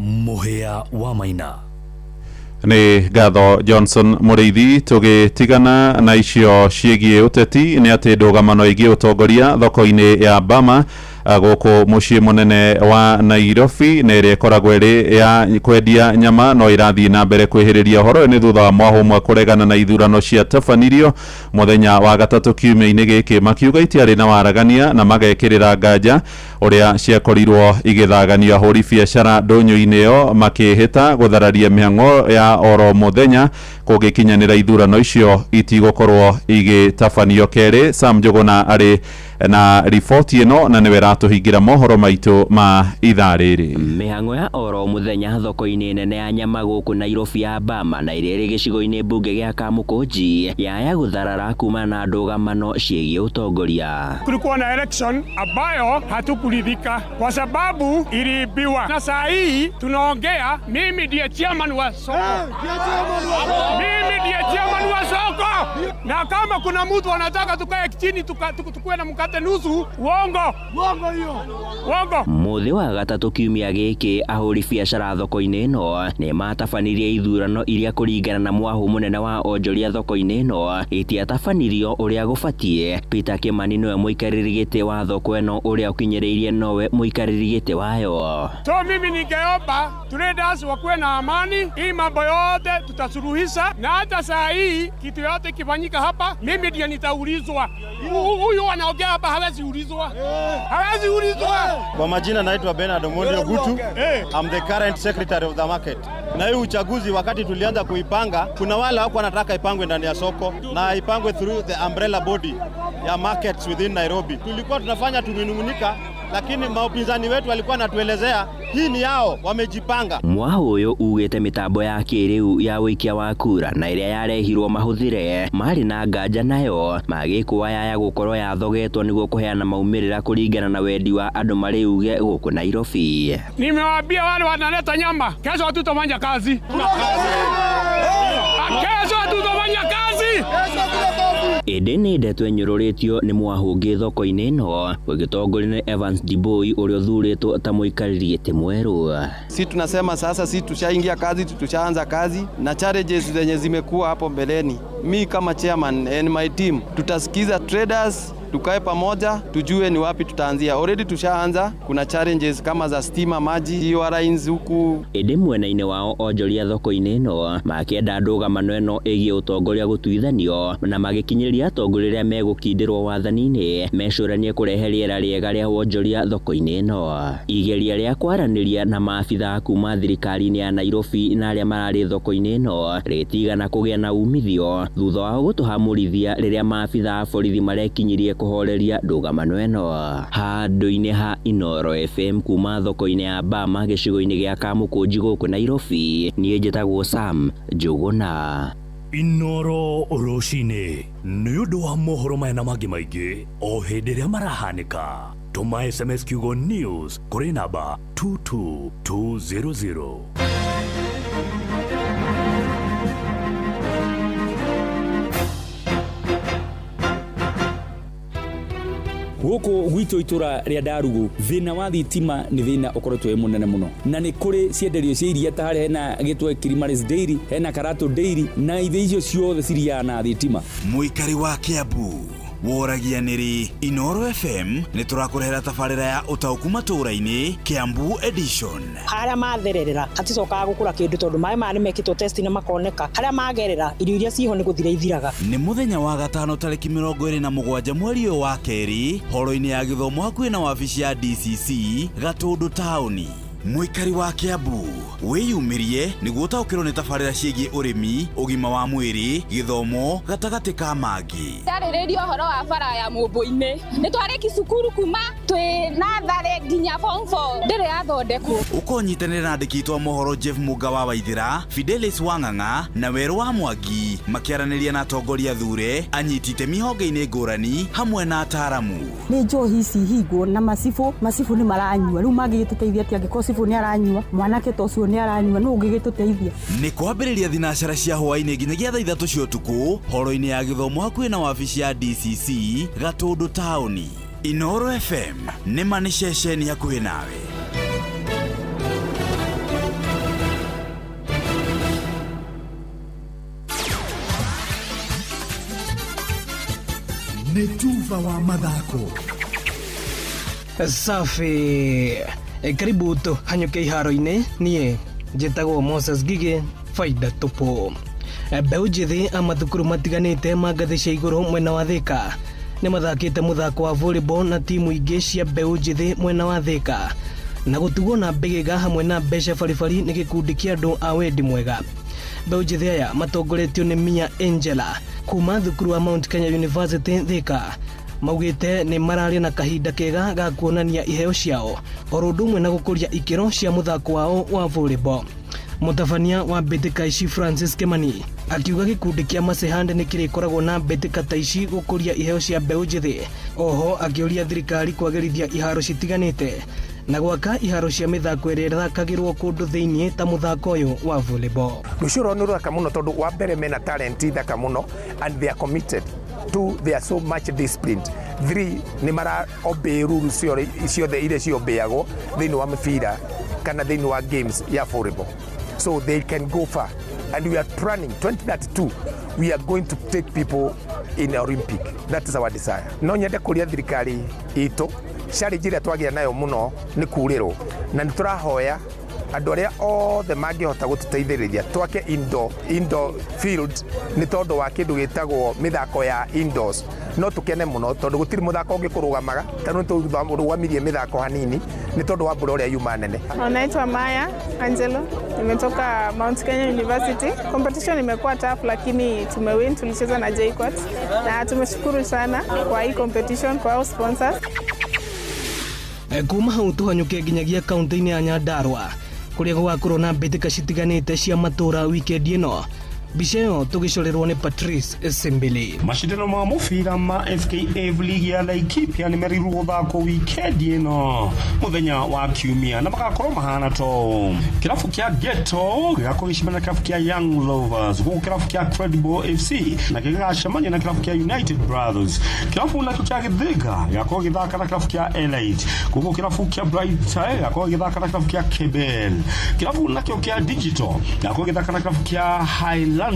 Mũhĩa wa Maina. Nĩ ngatho Johnson Mũrĩithi. Tũgĩtigana na icio ciĩgiĩ ũteti nĩ atĩ ndũgamano ĩgiĩ ũtongoria thoko-inĩ ya Bama gũkũ mũciĩ mũnene wa Nairobi na ĩrĩa ĩkoragwo ĩrĩ ya kwendia nyama no ĩrathiĩ na mbere kwĩhĩrĩria. Ũhoro ũyũ nĩ thutha wa mwahũ ũmwe kũregana na ithurano ciatabanirio mũthenya wa gatatũ kiumia-inĩ gĩkĩ, makiuga itiarĩ na waragania na magekĩrĩra nganja ũrĩa ciakorirwo igĩthaganio. Ahũri biacara ndũnyũ-inĩ ĩyo makĩhĩta gũthararia mĩhang'o ya oro mũthenya kũngĩkinyanĩra ithurano icio itigũkorwo igĩtabanio. Kerĩ, Sam Njũgũna arĩ na riboti ĩno na nĩwe ĩratũhingĩra mohoro maitũ ma ithaa rĩrĩ. Mĩhang'o ya oro mũthenya thoko-inĩ nene ya nyama gũkũ Nairobi ya Bama na ĩrĩa ĩrĩ gĩcigo-inĩ mbunge gĩa Kamũkũnji yaya gũtharara kumana na ndũgamano ciĩgiĩ ũtongoria. Kulikuwa na election ambayo hatukuridhika kwa sababu iliibiwa, na saa hii tunaongea, mimi ndiye chairman wa soko, mimi ndiye chairman wa soko, na kama kuna mtu anataka tukae chini tukuwe na mkate nusu, uongo, uongo hiyo, uongo. Mũthĩ wa gatatũ kiumia gĩkĩ ahũri biacara thoko-inĩ ĩno nĩ matabanirie ithurano iria kũringana na mwahũ mũnene wa onjoria thoko-inĩ ĩno itiatabanirio ũrĩa gũbatiĩ. Peter Kimani nĩwe mũikarĩri gĩtĩ wa thoko ĩno ũrĩa ũkinyĩrĩirie nowe mũikarĩri gĩtĩ wayo. So mimi ningeomba traders wakuwe na amani, hii mambo yote tutasuluhisha, na hata saa hii kitu yote ikifanyika hapa mimi ndiye nitaulizwa. Huyu anaongea hapa hawezi ulizwa, hawezi ulizwa. Kwa majina naitwa Bernard Omondi Ogutu. I'm the current secretary of the market. Na hii uchaguzi wakati tulianza kuipanga, kuna wale hawakuwa wanataka ipangwe ndani ya soko na ipangwe through the umbrella body ya markets within Nairobi. Tulikuwa tunafanya tuminung'unika, lakini maupinzani wetu walikuwa wanatuelezea hii ni yao, wamejipanga. Mwahũ ũyũ ugĩte mĩtambo ya kĩrĩu ya ũikia wa kura na ĩrĩa yarehirwo mahũthĩre marĩ na nganja nayo magĩkũa yaya gũkorwo yathogetwo nĩguo kũheana maumĩrĩra kũringana na wendi wa andũ marĩ uge gũkũ Nairobi. Nimewaambia wale wanaleta nyama, kesho hatutafanya kazi. Kesho hatutafanya kazi. Ĩndĩ nĩ ndeto ĩnyũrũrĩtio nĩ mwahũ ũngĩ thoko-inĩ ĩno ũgĩtongorio nĩ Evans Diboi ũrĩa ũthurĩtwo ta mũikarĩri gĩtĩ mwerũ. Si tunasema sasa, si tushaingia kazi, tushaanza kazi na challenges zenye zimekuwa hapo mbeleni. Mi kama chairman and my team tutasikiza traders, tukae pamoja, tujue ni wapi tutaanzia. Already tushaanza, kuna challenges kama za stima, maji, hiyo lines huku. Ĩndĩ mwena-inĩ wao onjoria thoko-inĩ ĩno makĩenda ndũgamano ĩno ĩgiĩ ũtongoria gũtuithanio na magĩkinyĩria atongoria arĩa megũkindĩrwo wathani-inĩ mecũranie kũrehe rĩera rĩega rĩa wonjoria thoko-inĩ ĩno. Igeria rĩa kwaranĩria na maabithaa kuma thirikari-inĩ ya Nairobi na arĩa mararĩ thoko-inĩ ĩno rĩtigana kũgĩa na umithio thutha wao gũtũhamũrithia rĩrĩa maabithaa a borithi marekinyirie kũhoreria ndũgamano ĩno. Handũ-inĩ ha Inooro FM kuma thoko-inĩ ya Bama gĩcigo-inĩ gĩa Kamũkũnji gũkũ Nairobi, niĩ njĩtagwo Sam Njũgũna. Inooro rũcinĩ nĩ ũndũ wa mohoro maya na mangĩ maingĩ o hĩndĩ ĩrĩa marahanĩka. Tũma SMS kiugo news kũrĩ namba 22200. Gũkũ gwitũ itũra rĩa Ndarugu thĩna wa thitima nĩ thĩna ũkoretwo wĩ mũnene mũno, na nĩ kũrĩ cienderio cia iria ta harĩa hena gĩtwe Kilimaris Dairy, hena Karatu Dairy, na ithe icio ciothe ciriaga na thitima. Mũikari wa Kiambu woragia nĩrĩ Inooro FM nĩ tũrakũrehera tabarĩra ya ũtaũku matũũra-inĩ Kiambu edition. Harĩa mathererera haticokaga gũkũra kĩndũ tondũ maĩ maya nĩ mekĩtwo test na makoneka harĩa magerera irio iria ciho nĩ gũthira ithiraga. Nĩ mũthenya wa gatano tarĩki 27 mweri ũyũ wa kerĩ horo-inĩ ya gĩthomo hakuhĩ na wabici ya DCC Gatũndũ taũni. Mũikari wa Kiambu Wĩyumĩrie nĩguo ũtaũkĩrwo nĩ tabarĩra ciĩgiĩ ũrĩmi, ũgima wa mwĩrĩ, gĩthomo gatagatĩ ka mangĩ. Ndarĩrĩria ũhoro wa bara ya Mũmbũ-inĩ. Nĩ twarĩki cukuru kuma twĩ natharĩ nginya form 4 ndĩrĩ yathondekwo. Ũkonyitanĩra na andĩki aitũ a mohoro Jeff Mũnga wa Waithĩra, Fidelis Wang'ang'a na Werũ wa Mwangi makĩaranĩria na atongoria thure, anyiti itemi honge-inĩ ngũrani hamwe na ataaramu. Nĩ njohi ici hingwo na macibũ, macibũ nĩ maranyua, rĩu mangĩgĩtũteithia atĩa angĩkorwo cibũ nĩ aranyua, mwanake ta ũcio nĩ aranyua, nũ ũngĩgĩtũteithia? Nĩ kwambĩrĩria thinacara cia hwaĩ-inĩ nginyagia thaa 3 cia ũtukũ horo-inĩ ya gĩthomo hakuhĩ na wabici ya DCC Gatũndũ taũni. Inoro FM nĩ ma nĩ ceceni hakuhĩ nawe. Nĩ tuba wa mathako. Safi. Karibu tũhanyũke iharo-inĩ. Niĩ njĩtagwo Moses Ngigĩ, faida tupu. Mbeũ njĩthĩ a mathukuru matiganĩte ma ngathĩ cia igũrũ mwena wa Thika nĩ mathakĩte mũthako wa volleyball na timu ingĩ cia mbeũ njĩthĩ mwena wa Thika na gũtugwo na mbĩgĩga hamwe na mbeca baribari nĩ gĩkundi kĩa andũ a wendi mwega. Mbeũ njĩthĩ aya matongoretio nĩ Mia Angela kuma thukuru wa Mount Kenya University Thika maugĩte nĩ mararĩ na kahinda kega ga kuonania iheo ciao oro ũndũ ũmwe na gũkũria ikĩro cia mũthako wao wa volleyball. Mũtabania wa mbĩtĩka ici Francis Kimani akiuga gĩkundi kĩa Masehand nĩ kĩrĩkoragwo na mbĩtĩka ta ici gũkũria iheo cia mbeũ njĩthĩ. Oho akĩũria thirikari kwagĩrithia iharo citiganĩte na gwaka iharo cia mĩthako ĩrĩa ĩthakagĩrwo kũndũ thĩinĩ ta mũthako ũyũ wa volleyball. Rũciũ rwao nĩ rũthaka mũno tondũ wa mbere mena talent thaka mũno and they are committed. 2, they are so much disciplined. 3, nĩ mara obey rules ciothe iria ciobeyagwo thĩinĩ wa mĩbira kana thĩinĩ wa games ya volleyball. So they can go far. And we are planning 2032, we are going to take people in Olympic. That is our desire. No nyende kũria thirikari itũ challenge ĩrĩa twagĩa nayo mũno nĩ kurĩrwo, na nĩ tũrahoya andũ arĩa othe mangĩhota gũtũteithĩrĩria twake indoor field nĩ tondũ wa kĩndũ gĩtagwo mĩthako ya indoors. No tũkene mũno tondũ gũtirĩ mũthako ũngĩkũrũgamaga, tondũ nĩ tũrũgamirie mĩthako hanini nĩ tondũ wa mbura ũrĩa yuma nene. Naitwa Maya Angelo, nimetoka Mount Kenya University. Competition imekuwa tough lakini tumewin, tulicheza na JKUAT na tumeshukuru sana kwa hii competition, kwa hao sponsors. Kuma hau tũhanyũke nginyagia kaunti-inĩ ya Nyandarua kũrĩa gũgakorwo na mbĩtĩka citiganĩte cia matũra wikendi ĩno. Mbica ĩyo tũgĩcorerwo nĩ Patrice Simbili. Mashindano ma mũbira ma FKF ligi ya Laikipia nĩ merirwo gũthakwo wikendi ĩno mũthenya wa kiumia na magakorwo mahana to kĩrabu kĩa Ghetto gĩgakorwo gĩcemania na kĩrabu kĩa Young Lovers, gũkũ kĩrabu kĩa Credible FC na gĩgacemania na kĩrabu kĩa United Brothers. Kĩrabu nakĩo kĩa Gĩthĩga gĩgakorwo gĩthaka na kĩrabu kĩa Elite, gũkũ kĩrabu kĩa Bright gĩgakorwo gĩthaka na kĩrabu kĩa Kebel. Kĩrabu nakĩo kĩa Digital gĩgakorwo gĩthaka na kĩrabu kĩa Highlanders,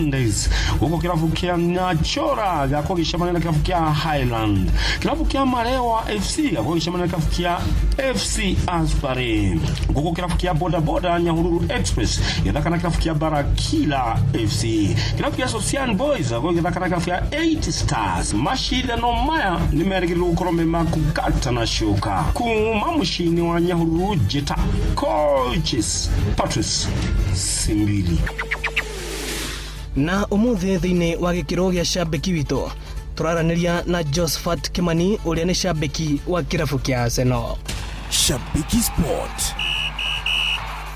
gũkũ kĩrabu kĩa Nyachora gĩgakorwo gĩcemania na kĩrabu kĩa Highland. Kĩrabu kĩa Marewa FC gĩgakorwo gĩcemania na kĩrabu kĩa FC Aspari, gũkũ kĩrabu kĩa Boda Boda Nyahururu Express gĩthaka na kĩrabu kĩa Barakila FC. Kĩrabu kĩa Sosian Boys gĩgakorwo gĩthaka na kĩrabu kĩa 8 Stars. Mashindano maya nĩ merĩgĩrĩirwo gũkorwo me ma kũgata na cuka. Kuma mũciĩ-inĩ wa Nyahururu njĩta Coaches Patrice Simbili. Na ũmũthĩ thĩinĩ wa gĩkĩro gĩa cambĩki witũ tũraranĩria na Josephat Kimani ũrĩa nĩ cambĩki wa kĩrabu kĩa Arsenal. Shabiki Sport.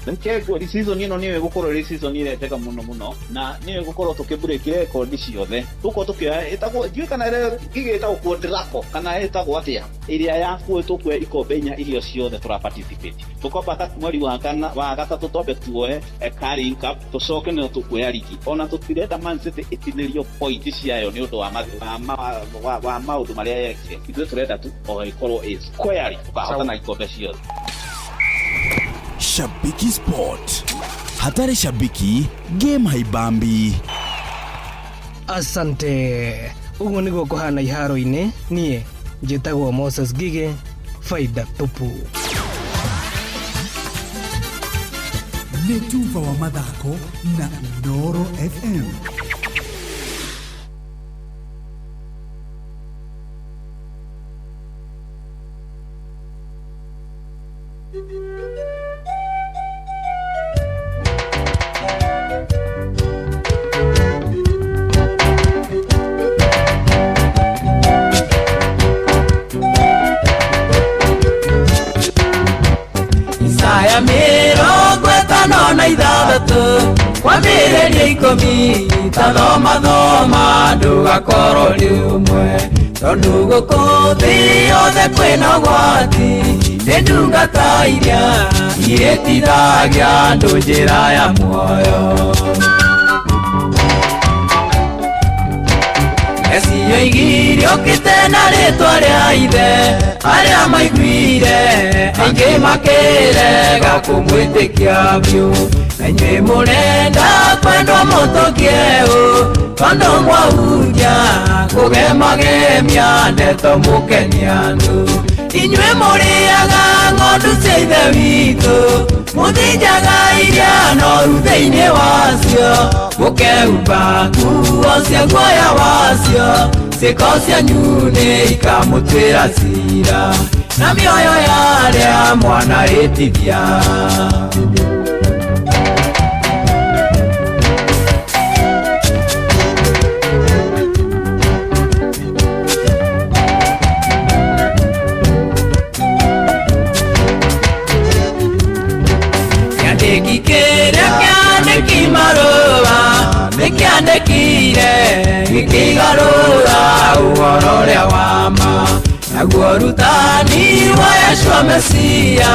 Reke season ĩno nĩyo ĩgũkorwo ĩrĩ season ĩrĩa njega mũno mũno, na nĩyo ĩgũkorwo tũkĩ rekondi ciothe. Tũkorwo tũkĩoya ĩtagwo ndiũĩ kana ĩrĩa ĩtagwo quadrilateral kana ĩtagwo atĩa ĩrĩa ya tũkuoya ikombe inya irio ciothe tũra participate. Tũkwamba mweri wa kana wa gatatũ twambe tuoe Carling Cup, tũcoke nĩyo tũkuoya ligi. Ona tũtirenda Man City ĩtinĩrio point ciayo nĩ ũndũ wa maũndũ marĩa yekire. Ithuĩ tũrenda tu o ĩkorwo ĩ square tũkahotana ikombe ciothe. Shabiki Sport. Hatari shabiki, game haibambi. Asante. Ũguo nĩguo kũhana iharo-inĩ. Niĩ njĩtagwo Moses Ngigĩ, faida tupu. Nĩ tuba wa mathako na Inooro FM. na 6 kwambĩrĩria 10 ta thoma thoma ndũgakorwo nĩ ũmwe tondũ gũkũ thĩ yothe kwĩna ũgwati nĩ ndungata iria ihĩtithagia andũ njĩra ya muoyo. Yoigire okĩte na rĩtwa rĩa ithe arĩa maiguire aingĩ makĩrega kũmwĩtĩkia biũ na inyuĩ mũrenda kwendwo mũtũkie ũ tondũ mwahunjia kũgemagemia ndeto mũkenia andũ. Inyuĩ mũrĩaga ng'ondu cia ithe witũ mũthĩnjaga iria noru thĩinĩ wacio mũkehumba nguo cia guoya wacio ciĩko cianyu nĩ ikamũtuĩra cira na mĩoyo ya arĩa mwanahĩtithia. Kĩandĩki kĩrĩa kĩandĩki marũa nĩkĩandĩkire gĩkĩgarũra ũhoro ũrĩa wa ma naguo ũrutani wa Yeshua Mesia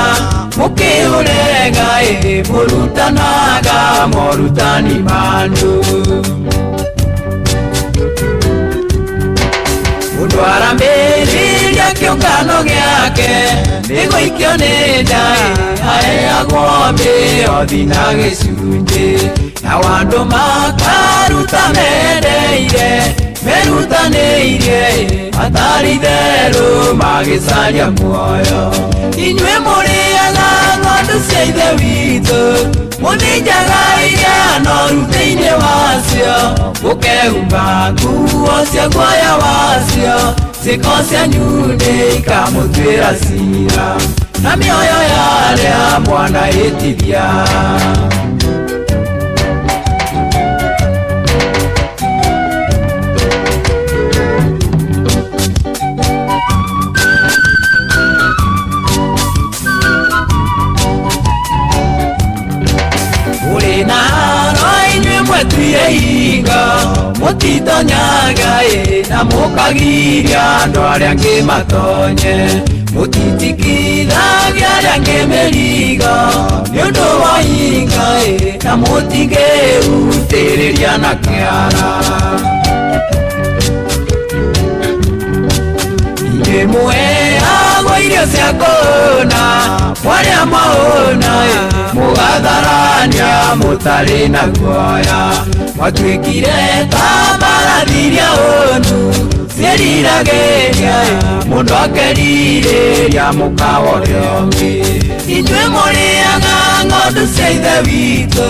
mũkĩũrega ĩ mũrutanaga morutani ma andũ. Mũndũ arambĩrĩria kĩũngano gĩake nĩgũikio nĩ nda aheagwo mĩhothi na gĩcunjĩ nao andũ makaruta mendeire merutanĩirie matarĩ itherũ magĩcaria muoyo. Inyuĩ mũrĩaga ng'ondu cia ithe witũ mũthĩnjaga iria noru thĩinĩ wacio mũkehumba nguo cia guoya wacio ciĩko cianyu nĩ ikamũtuĩra cira na mĩoyo ya arĩa mwanahĩtithia. Mũrĩ na haro inyuĩ mwetuire hingo mũtitonyaga ĩ na mũkagiria andũ arĩa angĩ matonye mũtitikithagia arĩa angĩ mĩrigo nĩ ũndũ wa hinga ĩ na mũtingĩhutĩrĩria na kĩara. Inyuĩ mũheagwo irio cia kũhũna mwarĩa mwahũna ĩ mũgatharania mũtarĩ na guoya mwatuĩkire ta mbarathi iria ũnu ciĩriragĩria mũndũ akerirĩria mũkawa ũrĩa ũngĩ. Inyuĩ mũrĩaga ng'ondu cia ithe witũ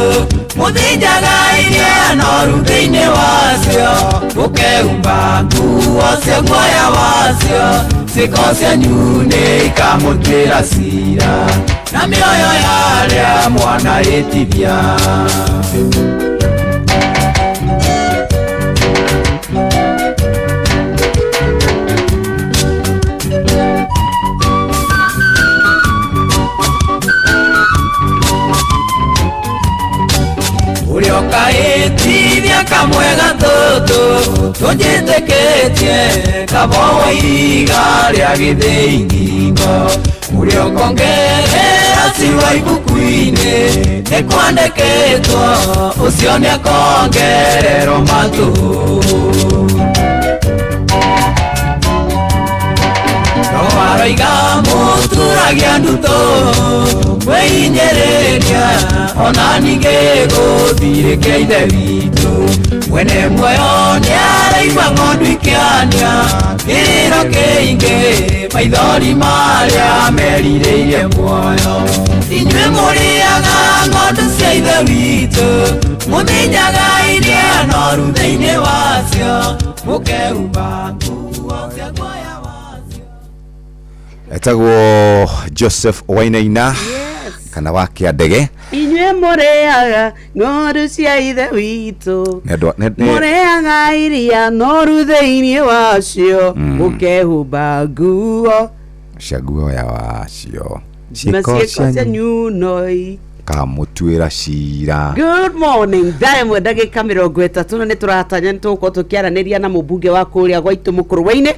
mũthĩnjaga iria noru thĩinĩ wacio mũkehumba nguo cia guoya wacio ciĩko cianyu nĩ ikamũtuĩra cira na mĩoyo ya arĩa mwanahĩtithia. Ũrĩa ũkahĩtithia kamwe gatũtũ tũnjĩtĩkĩtie kabowo ihiga rĩa gĩthĩi ngingo ũrĩa ũkongerera ciugo ibuku-inĩ nĩ kwandĩkĩtwo ũcio nĩakongererwo matũ. Roho aroiga mũturagia ndutu kwĩhinyĩrĩria ona ningĩ gũthirĩkia ithe witũ mwene muoyo nĩaraigua ng'ondu ikĩania kĩrĩro kĩingĩ maithori marĩa merirĩirie muoyo. Inyuĩ mũrĩaga ng'ondu cia ithe witũ mũthĩnjaga iria noru thĩinĩ wacio mũkehumba nguo cia guoya wacio. Etagwo Joseph Wainaina kana wa Kĩandege. Inyuĩ mũrĩaga ng'ondu cia ithe witũ mũrĩaga iria noru thĩinĩ wacio mũkehumba nguo cia guoya wacio na ciĩko cianyu no Akamũtuĩra cira. Good morning, thaa ĩmwe ndagĩka 30 na nĩ tũratanya nĩ tũgũkorwo tũkĩaranĩria na mũmbunge wa kũrĩa gwaitũ mũkũrwe-inĩ,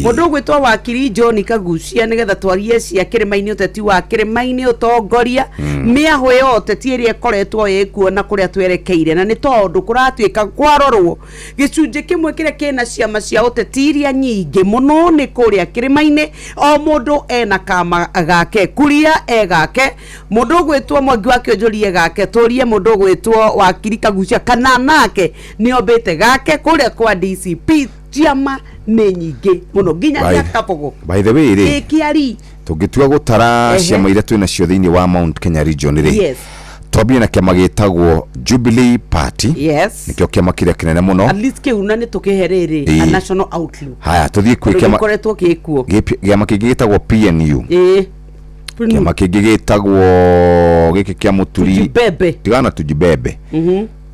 mũndũ ũgwĩtwo wakiri John Kagucia, nĩgetha twarie cia kĩrĩma-inĩ, ũteti wa kĩrĩma-inĩ, ũtongoria, mĩahũ ya ũteti ĩrĩa ĩkoretwo ĩkuo na kũrĩa twerekeire. Na nĩ tondũ kũratuĩka kwarorwo gĩcunjĩ kĩmwe kĩrĩa kĩna ciama cia ũteti iria nyingĩ mũno nĩ kũrĩa kĩrĩma-inĩ. O mũndũ ena kama gake, kuria e gake, mũndũ ũgwĩtwo Mwangi wa Kĩonjũrie gake, tũrie mũndũ ũgwĩtwo wakiri Kagucia kana nake nĩ ombĩte gake kũrĩa kwa DCP. Ciama nĩ nyingĩ mũno nginya gĩa Kabogo. By the way rĩ, Ĩkĩari tũngĩtua gũtara ciama iria twĩ nacio thĩinĩ wa Mount Kenya region rĩ, twambie na kĩama gĩtagwo Jubilee Party. Nĩkĩo kĩama kĩrĩa kĩnene mũno. At least kĩu na nĩ tũkĩhe rĩrĩ a national outlook. Haya, tũthiĩ kwĩ tondũ kĩama gĩkoretwo gĩkuo. Kĩama kĩngĩ gĩtagwo PNU. Kĩama kĩngĩ gĩtagwo gĩkĩ kĩa Mũturi. Tujibebe. Tigana Tujibebe.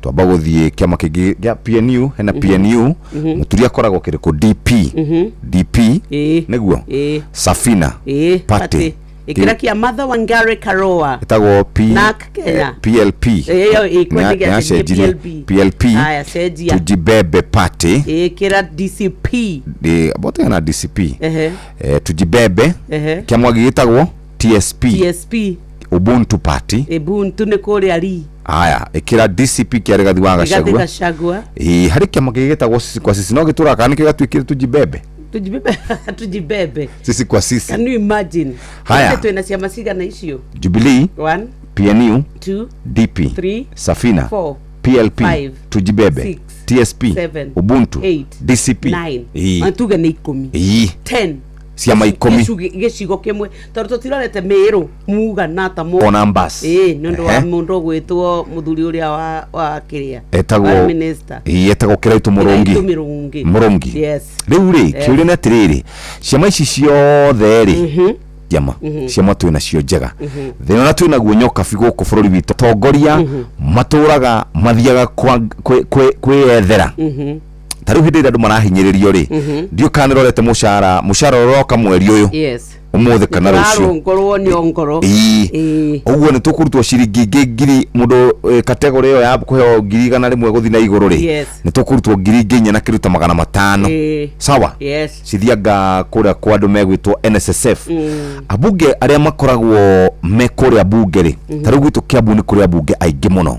Twamba gũthiĩ kĩama kĩngĩ gĩa PNU, hena PNU. Mũturi akoragwo kĩrĩkũ? DP. DP nĩguo. Safina Party. Party. Ĩkĩra kĩa Martha Wangari Karua. Ĩtagwo P NARC Kenya. PLP. Ĩyo ĩkwendeka Nĩ atĩ nĩ yacenjirie. PLP. PLP. Haya, cenjia. Tujibebe Party. Ĩkĩra DCP. Bote na DCP. Tujibebe. Kĩama gĩtagwo TSP. TSP. Ubuntu Party. Ubuntu nĩ kũrĩa ri. Haya, ĩkĩra DCP kĩa Rigathi wa Rigathi Gachagua. Gachagua. Ĩĩ, harĩ kĩama kĩngĩ gĩtagwo Sisi kwa Sisi, no gĩtũraga kana nĩkĩo gĩatuĩkire Tujibebe. Tujibebe, tujibebe. Sisi kwa Sisi. Can you imagine? Haya. Twĩ na ciama cigana icio? Jubilee, 1, PNU, 2, DP, 3, Safina, 4, PLP, 5, Tujibebe, 6, TSP, 7, Ubuntu, 8, DCP. 9. Ĩĩ. Tuge nĩ 10. Ĩĩ. 10. Ciama 10. Gĩcigo kĩmwe tondũ tũtirorete Mĩrũ Muga ta mo. Ona Mbas. Ĩĩ, nĩ ũndũ wa mũndũ ũgwĩtwo mũthuri ũrĩa wa kĩrĩa Etagwo wa minister. Ĩĩ, etagwo Kĩraitũ Mũrũngi. Kĩraitũ Mũrũngi. Mũrũngi. Yes. Rĩu rĩ, kĩũria nĩ atĩrĩrĩ, ciama ici ciothe rĩ, ciama ciama twĩ nacio njega, thĩna ũrĩa twĩ naguo nyokabi gũkũ bũrũri witũ, tongoria matũraga mathiaga kwĩyethera. Ta rĩu hĩndĩ ĩrĩa andũ marahinyĩrĩrio rĩ, ndiũ kana nĩrorete mũcara, mũcara ũroka mweri ũyũ, ũmũthĩ kana rũciũ. Tũrarũngũrwo nĩ ongoro. Ĩĩ, ũguo nĩ tũkũrutwo ciringi ingĩ ngiri mũndũ kategori ĩyo ya kũheo 100,000 gũthiĩ na igũrũ rĩ, nĩ tũkũrutwo ngiri ingĩ inya na kĩndũ ta 500. Sawa. Cithianga kũrĩa kwa andũ megwĩtwo NSSF. Ambunge arĩa makoragwo me kũrĩa bunge rĩ, ta rĩu gwitũ Kĩambu nĩ kũrĩ ambunge aingĩ mũno.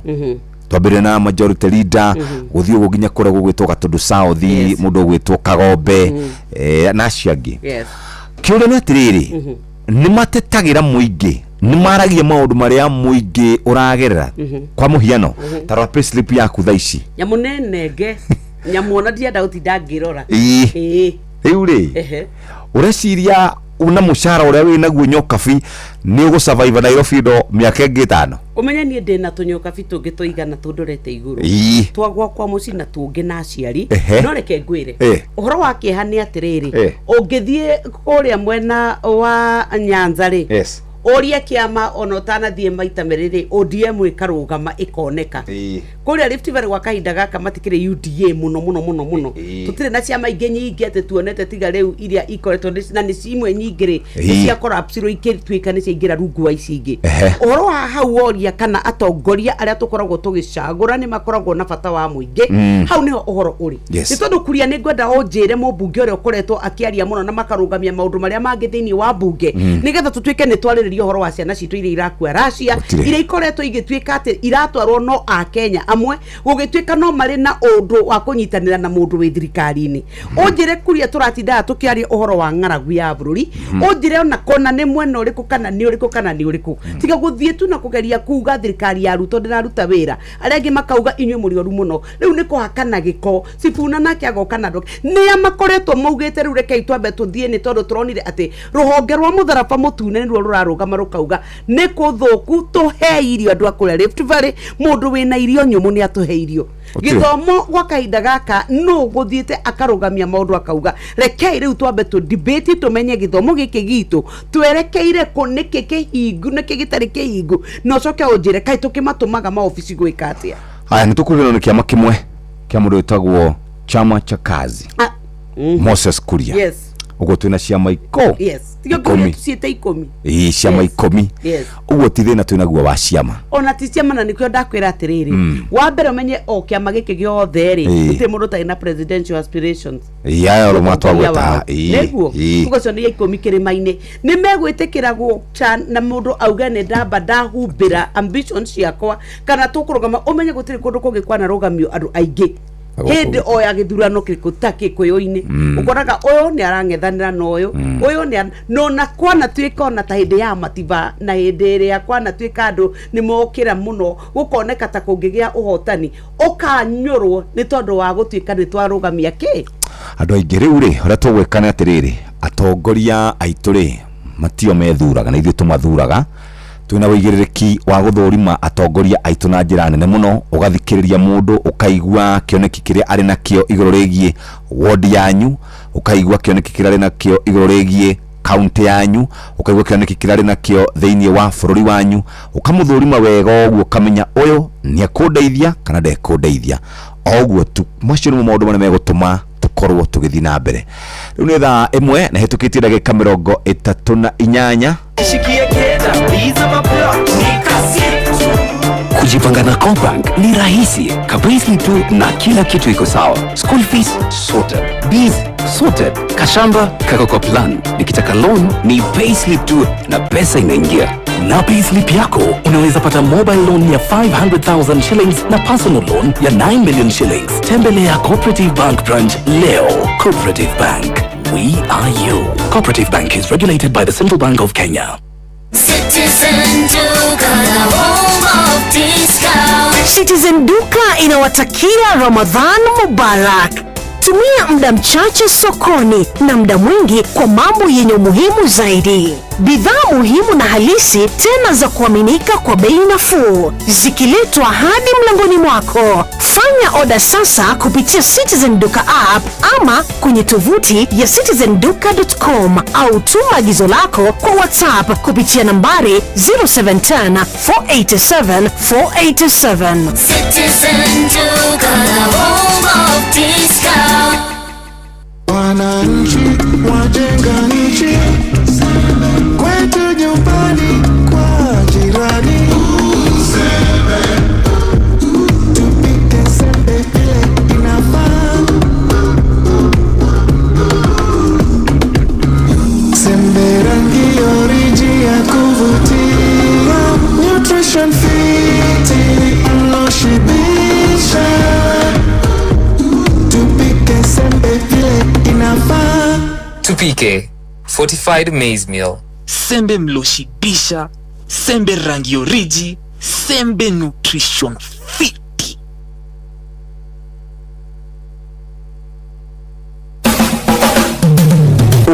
Twambĩrĩria na majority leader, gũthiĩ ũguo nginya kũrĩa gũgwĩtwo Gatũndũ South, mũndũ ũgwĩtwo Kagombe, na acio angĩ. Kĩũria nĩ atĩrĩrĩ, nĩ matetagĩra mũingĩ? Nĩ maragia maũndũ marĩa mũingĩ ũragerera? Kwa mũhiano, ta rora payslip yaku thaa ici. Nyamũ nĩ nenge nyamũ ona ndienda gũtinda ngĩrora. Ĩĩ. Rĩu rĩ, ũreciria una mũcara ũrĩa wĩ naguo nyokabi nĩ ũgũsurvive Nairobi ĩno mĩaka ĩngĩ 5? Ũmenye niĩ ndĩna tũnyokabi tũngĩ tũigana tũndorete igũrũ twa gwakwa mũciĩ na tũngĩ na aciari. No reke ngwĩre, ũhoro wa kĩeha nĩ atĩrĩrĩ, ũngĩthiĩ kũrĩa mwena wa Nyanza rĩ, ũrie kĩama ona ũtanathiĩ maita merĩ rĩ, ODM ĩkarũgama ĩkoneka. Kũrĩa Rift Valley gwa kahinda gaka matikĩrĩ UDA mũno mũno mũno mũno. Tũtirĩ na ciama ingĩ nyingĩ atĩ tuonete tiga rĩu iria ikoretwo na nĩ imwe nyingĩ rĩ, nĩ cia collapse ikĩtuĩka nĩ ciaingĩra rungu wa ici ingĩ. Ũhoro wa hau woria kana atongoria arĩa tũkoragwo tũgĩcagũra nĩ makoragwo na bata wa mũingĩ, hau nĩho ũhoro ũrĩ. Nĩ tondũ kuria nĩ ngwenda ũnjĩre mũmbunge ũrĩa ũkoretwo akĩaria mũno na makarũgamia maũndũ marĩa mangĩ thĩinĩ wa mbunge, nĩgetha tũtuĩke nĩ twarĩrĩria ũhoro wa ciana citũ iria irakua Russia, Gũtirĩ. iria ikoretwo igĩtuĩka atĩ iratwarwo no akenya amwe gũgĩtuĩka no marĩ na ũndũ wa kũnyitanĩra na mũndũ wĩ thirikari-inĩ. Ũnjĩre kuria tũratindaga tũkĩaria ũhoro wa ng'aragu ya bũrũri, ũnjĩre ona kona nĩ mwena ũrĩkũ kana nĩ ũrĩkũ kana nĩ ũrĩkũ, tiga gũthiĩ tu na kũgeria kuga thirikari ya Ruto ndĩraruta wĩra, arĩa angĩ makauga inyuĩ mũrĩ oru mũno. Rĩu nĩ kũhakana gĩko. Sifuna nake agoka na andũ nĩa makoretwo maugĩte rĩu rekei twambe tũthiĩ, nĩ tondũ tũronire atĩ rũhonge rwa mũtharaba mũtune nĩruo rũrarũgama rũkauga nĩ kũthũku, tũhe irio andũ a kũrĩa Rift Valley, mũndũ wĩna irio nyũmũ nĩ atũhe irio. Gĩthomo gwa kahinda gaka nũ gũthiĩte akarũgamia maũndũ akauga rekei rĩu twambe tũ debate tũmenye gĩthomo gĩkĩ gitũ twerekeire kũ, nĩkĩ kĩhingu nĩkĩ gĩtarĩ kĩhingu, na ũcoke ũnjĩre kaĩ tũkĩmatũmaga maobici gwĩka atĩa. Haya, nĩ tũkũrĩrwo nĩ kĩama kĩmwe kĩa mũndũ wĩtagwo Chama cha Kazi, Moses Kuria. Ũguo twĩna ciama iko Yes, tiga 10. ciĩte 10. Ĩĩ, ciama 10. Yes. Ũguo ti thĩna twĩnaguo wa ciama. Ona ti ciama, na nĩkĩo ndakwĩra atĩrĩrĩ, wa mbere ũmenye o kĩama gĩkĩ gĩothe rĩ, gũtirĩ mũndũ ũtarĩ na presidential aspirations. Aya oro Mũtongoria matwagweta. wao. Nĩguo ũguo ũcio nĩ 10 kĩrĩma-inĩ nĩ megwĩtĩkĩra gũcha na mũndũ auge nĩ ndamba ndahumbĩra ambition ciakwa kana tũkũrũgama. Ũmenye gũtirĩ kũndũ kũngĩ kwanarũgamio andũ aingĩ hĩndĩ o ya gĩthurano kĩrĩkũ ta Gĩkũyũ-inĩ. Ũkoraga ũyũ nĩ arang'ethanĩra na ũyũ, ũyũ nĩ no na kwanatuĩka ona ta hĩndĩ ya matiba na hĩndĩ ĩrĩa kwanatuĩka andũ nĩ mokĩra mũno gũkoneka ta kũngĩgĩa ũhotani ũkanyũrwo nĩ tondũ wa gũtuĩka nĩ twarũgamia kĩ Andũ aingĩ. Rĩu rĩ, ũrĩa tũgwĩka nĩ atĩrĩrĩ, atongoria aitũ rĩ, matio methuraga na ithuĩ tũmathuraga. Twĩna ũigĩrĩrĩki wa gũthũrima atongoria aitũ na njĩra nene mũno. Ũgathikĩrĩria mũndũ, ũkaigua kĩoneki kĩrĩa arĩ nakĩo igũrũ rĩgiĩ ward yanyu, ũkaigua kĩoneki kĩrĩa arĩ nakĩo igũrũ rĩgiĩ kaunti yanyu, ũkaigua kĩoneki kĩrĩa arĩ nakĩo thĩinĩ wa bũrũri wanyu. Ũkamũthũrima wega ũguo, ũkamenya ũyũ nĩ ekũndeithia kana ndekũndeithia. O ũguo tu, macio nĩmo maũndũ marĩa megũtũma tũkorwo tũgĩthiĩ na mbere. Rĩu nĩ thaa 1 na hĩtũkĩtie ndagĩka 38. Kujipanga na CoBank ni rahisi kabisa tu na kila kitu iko sawa. School fees sorted, bills sorted, kashamba kako kwa plan. Nikitaka loan ni payslip tu na pesa inaingia. Na payslip yako unaweza pata mobile loan ya 500,000 shillings na personal loan ya 9 million shillings. Tembelea Cooperative Bank branch leo. Cooperative Bank, we are you. Cooperative Bank is regulated by the Central Bank of Kenya. Citizen Duka, the home of discount. Citizen Duka inawatakia Ramadhan Mubarak. Tumia muda mchache sokoni na muda mwingi kwa mambo yenye umuhimu zaidi. Bidhaa muhimu na halisi tena za kuaminika kwa bei nafuu, zikiletwa hadi mlangoni mwako. Fanya oda sasa kupitia Citizen Duka app ama kwenye tovuti ya citizenduka.com au tuma agizo lako kwa WhatsApp kupitia nambari 0710 487 487. Citizen Duka, the home of discount. Wananchi wajenga nchi, kwetu nyumbani kwa jirani. Tupike sembe vile inafaa. Sembe rangi oriji ya kuvutia, nutrition fiti mloshibisha. Tupike sembe vile inafaa. Tupike fortified maize meal. Sembe mloshibisha, sembe rangi oriji, sembe nutrition fit.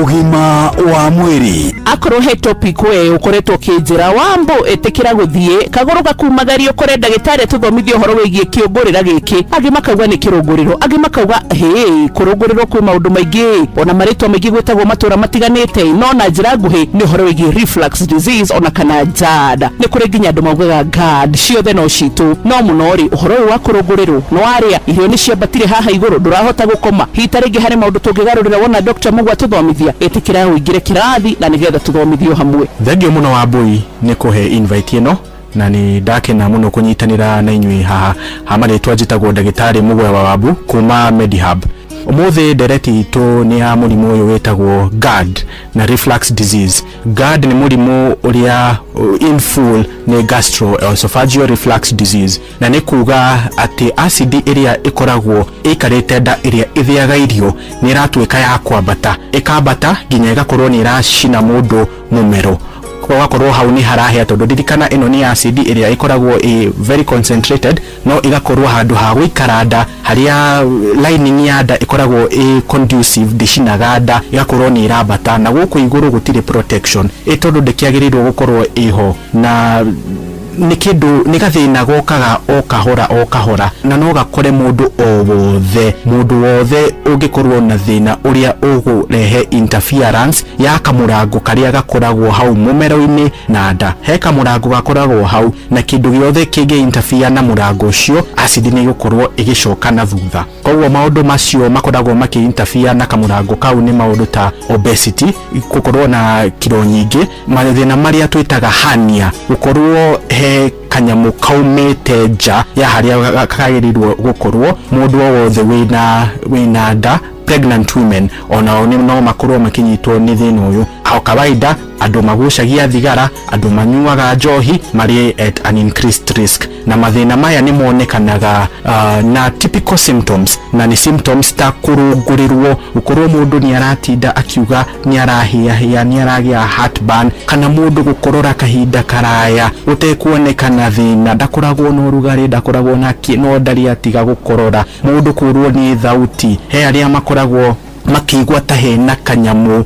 Ũgima wa mwĩrĩ. Akorwo he topic we ukoretwo ũkĩnjĩra wambo ĩtĩkĩra gũthiĩ kagũrũ gakumagaria ũkore ndagĩtarĩ tũthomithie ũhoro wĩgiĩ kĩũngũrĩra gĩkĩ. Angĩ makauga nĩ kĩrũngũrĩro, angĩ makauga hĩ kũrũngũrĩrwo kwĩ maũndũ maingĩ, ona marĩtwa maingĩ gwĩtagwo matũra matiganĩte, no na njĩra nguhĩ nĩ ũhoro wĩgiĩ reflux disease ona kana GERD. Nĩ kũrĩ nginya andũ maugaga GERD ciothe no citũ, no mũno rĩ ũhoro ũyũ wa kũrũngũrĩrwo no arĩa irio nĩ ciambatire haha igũrũ, ndũrahota gũkoma. Hihi ta rĩngĩ harĩ maũndũ tũngĩgarũrĩra wona Dr. Mũgwa tũthomithia, ĩtĩkĩra ũingĩre kĩrathi na nĩgetha tũthomithio hamwe. Thengio mũno Wambui nĩ kũhe invite ĩno na nĩ ndakena mũno kũnyitanĩra na inyuĩ haha. Ha marĩtwa njĩtagwo ndagĩtarĩ Mũgwe wa Wambu kuma Medihub. Ũmũthĩ ndereti itũ nĩ ya mũrimũ ũyũ wĩtagwo GERD na reflux disease. GERD nĩ mũrimũ ũrĩa in full nĩ gastroesophageal reflux disease, na nĩ kuga atĩ acid ĩrĩa ĩkoragwo ĩikarĩte nda ĩrĩa ĩthĩaga irio nĩ ĩratuĩka ya kwambata, ĩkambata nginya ĩgakorwo nĩ ĩracina mũndũ mũmero, ũgakorwo hau nĩ harahĩa, tondũ ririkana ĩno nĩ acid ĩrĩa ĩkoragwo ĩ very concentrated, no ĩgakorwo handũ ha gũikara nda harĩa lining ya nda ĩkoragwo ĩ conducive, ndĩcinaga nda, ĩgakorwo nĩ ĩrambata na gũkũ igũrũ gũtirĩ protection ĩ, tondũ ndĩkĩagĩrĩirwo gũkorwo ĩho. Na Nĩ kĩndũ, nĩ gathĩna gokaga o kahora o kahora, na no gakore mũndũ o wothe. Mũndũ wothe ũngĩkorwo na thĩna ũrĩa ũgũrehe interference ya kamũrango karĩa gakoragwo hau mũmero-inĩ na nda. He kamũrango gakoragwo hau, na kĩndũ gĩothe kĩngĩ interfere na mũrango ũcio, acid nĩ ĩgũkorwo ĩgĩcoka na thutha. Koguo maũndũ macio makoragwo makĩ interfere na kamũrango kau nĩ maũndũ ta obesity, gũkorwo na kiro nyingĩ, mathĩna marĩa twĩtaga hernia, gũkorwo he kanyamũ kaumĩte nja ya harĩa kagĩrĩirwo gũkorwo. Mũndũ o wothe wĩna nda, pregnant women, onao no makorwo makinyitwo nĩ thĩna ũyũ. O kawaida, andũ magucagia thigara, andũ manyuaga njohi marĩ at an increased risk. Na mathĩna maya nĩ monekanaga na typical symptoms, na nĩ symptoms ta kũrũngũrĩrwo, gũkorwo mũndũ nĩ aratinda akiuga nĩ arahĩahĩa, nĩ aragĩa heartburn, kana mũndũ gũkorora kahinda karaya gũtekuonekana thĩna, ndakoragwo na ũrugarĩ, ndakoragwo na kĩ, no ndarĩ atiga gũkorora. Mũndũ kũrwo nĩ thauti, he arĩa makoragwo makĩigua ta hena kanyamũ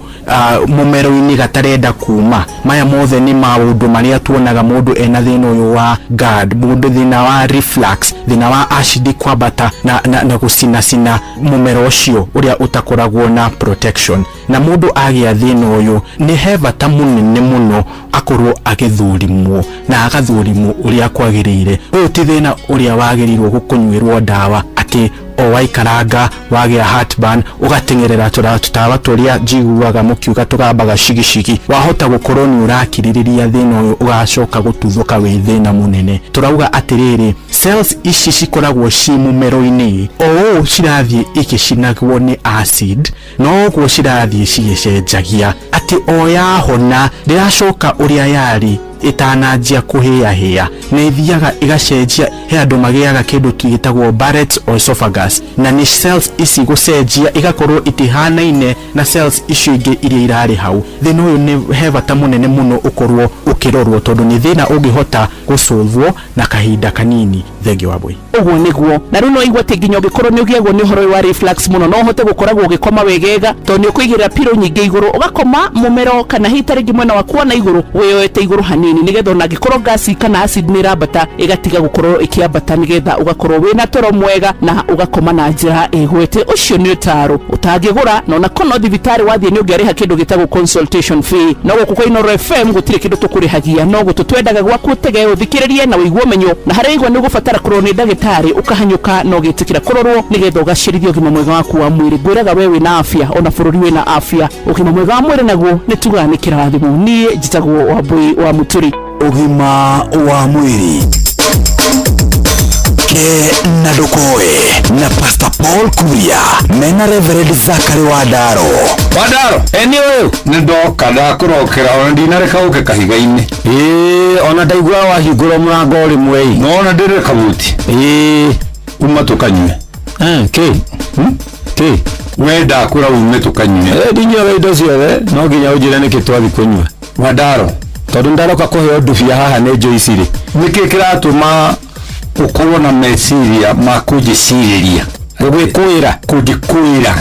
mũmero-inĩ gatarenda kuma. Maya mothe nĩ maũndũ marĩa tuonaga mũndũ ena thĩna ũyũ wa GERD, mũndũ thĩna wa reflux, thĩna wa acid kwambata na gũcinacina mũmero ũcio ũrĩa ũtakoragwo na protection. Na mũndũ agĩa thĩna ũyũ, nĩ he bata mũnene mũno akorwo agĩthũrimwo, na agathũrimwo ũrĩa kwagĩrĩire. Ũyũ ti thĩna ũrĩa wagĩrĩirwo gũkũnyuĩrwo ndawa atĩ o waikaranga wagĩa heartburn ũgateng'erera tũtawa tũrĩa njiguaga mũkiuga tũgambaga cigicigi. Wahota gũkorwo nĩ ũrakirĩrĩria thĩna ũyũ, ũgacoka gũtuthũka wĩ thĩna mũnene. Tũrauga atĩrĩrĩ, cells ici cikoragwo ci mũmero-inĩ, o ũũ cirathiĩ igĩcinagwo nĩ acid, noguo cirathiĩ cigĩcenjagia, atĩ o yahona ndĩracoka ũrĩa yarĩ ĩtananjia kũhĩahĩa, nĩ ĩthiaga ĩgacenjia. He andũ magĩaga kĩndũ gĩtagwo Barrett's esophagus, na nĩ cells ici gũcenjia, igakorwo itihanaine na cells icio ingĩ iria irarĩ hau. Thĩna ũyũ nĩ he bata mũnene mũno ũkorwo ũkĩrorwo, tondũ nĩ thĩna ũngĩhota gũcũthwo na kahinda kanini. Thengiũ wa Mbui. Ũguo nĩguo. Na rĩu no igua atĩ nginya ũngĩkorwo nĩ ũgĩagwo nĩ ũhoro ũyũ wa reflux mũno, no ũhote gũkoragwo ũgĩkoma wegega, tondũ nĩ ũkũigĩrĩra pillow nyingĩ igũrũ, ũgakoma mũmero kana hihi ta rĩngĩ mwena waku wa na igũrũ wĩyoete igũrũ hanini, nĩgetha ona angĩkorwo gasi kana acid nĩ ĩrambata, ĩgatiga gũkorwo ĩkĩambata, nĩgetha ũgakorwo wĩna toro mwega na ũgakoma na njĩra ĩgwete. Ũcio nĩ ũtaro ũtangĩgũra, na ona kono thibitarĩ wathiĩ nĩ ũngĩarĩha kĩndũ gĩtagwo consultation fee. No gũkũ kwa Inooro FM gũtirĩ kĩndũ tũkũrĩhagia, no gũtũ twendaga gwaku ũtege, ũthikĩrĩrie na ũigue ũmenyo, na harĩa igua nĩ ũgũbatara kũrorwo nĩ ndagĩtarĩ, ũkahanyũka na ũgĩtĩkĩra kũrorwo, nĩgetha ũgacĩrithia ũgima mwega waku wa mwĩrĩ. Ngwĩraga we wĩna afya, ona bũrũri wĩna afya. Ũgima mwega wa mwĩrĩ naguo nĩ tugaga nĩ kĩrathimo. Niĩ njĩtagwo Wambui wa Mũturi. Ũgima wa mwĩrĩ ke na ndũkoe na Pastor Paul Kuria mena Reverend Zachary Wandaro. Wandaro, eni ũyũ nĩ ndoka ndakũrokera, ona ndinareka ũke kahiga-inĩ. Ĩĩ, ona ndaigua wahingũra mũrango rĩmwe ĩ. Nona ndĩrĩ kabuti. Ĩĩ, uma tũkanyue. Kĩ? Kĩ? We ndakũra ume tũkanyue. Ndinyuaga indo ciothe, no nginya ũnjĩre nĩkĩ twathi kũnyua. Wandaro, tondũ ndaroka kũheo ndubia haha nĩ Joyce rĩ, nĩkĩ kĩratũma ũkorwo na meciria ma kũnjĩcirĩria, gũgĩkwĩra, kũnjĩkwĩra?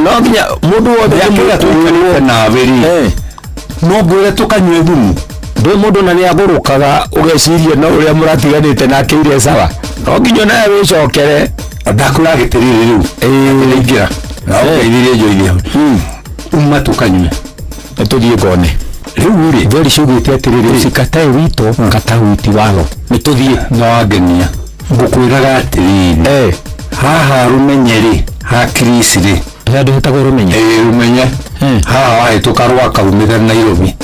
No nginya mũndũ wothe mĩaka tũikarĩte nawe rĩ, no ngwĩre tũkanyue thumu? Ndũ mũndũ na nĩ agũrũkaga, ũgeciria no ũrĩa mũratiganĩte nake ire sawa, no nginya nawe wĩcokere. Ndakwĩra gĩtĩrĩrĩ rĩu ingĩra na ũngeithirie Joyce hau, uma tũkanyue. Nĩ tũthiĩ ngone rĩu rĩ, theri ciugĩte atĩrĩrĩ, usikatae wito kata witi walo. Nĩ tũthiĩ na wangenia. Ngũkwĩraga atĩrĩrĩ, haha Rũmenye rĩ, ha Chris rĩ, handũ hetagwo Rũmenye. Ĩĩ, Rũmenye haha, wahĩtũka Rwaka umĩte Nairobi,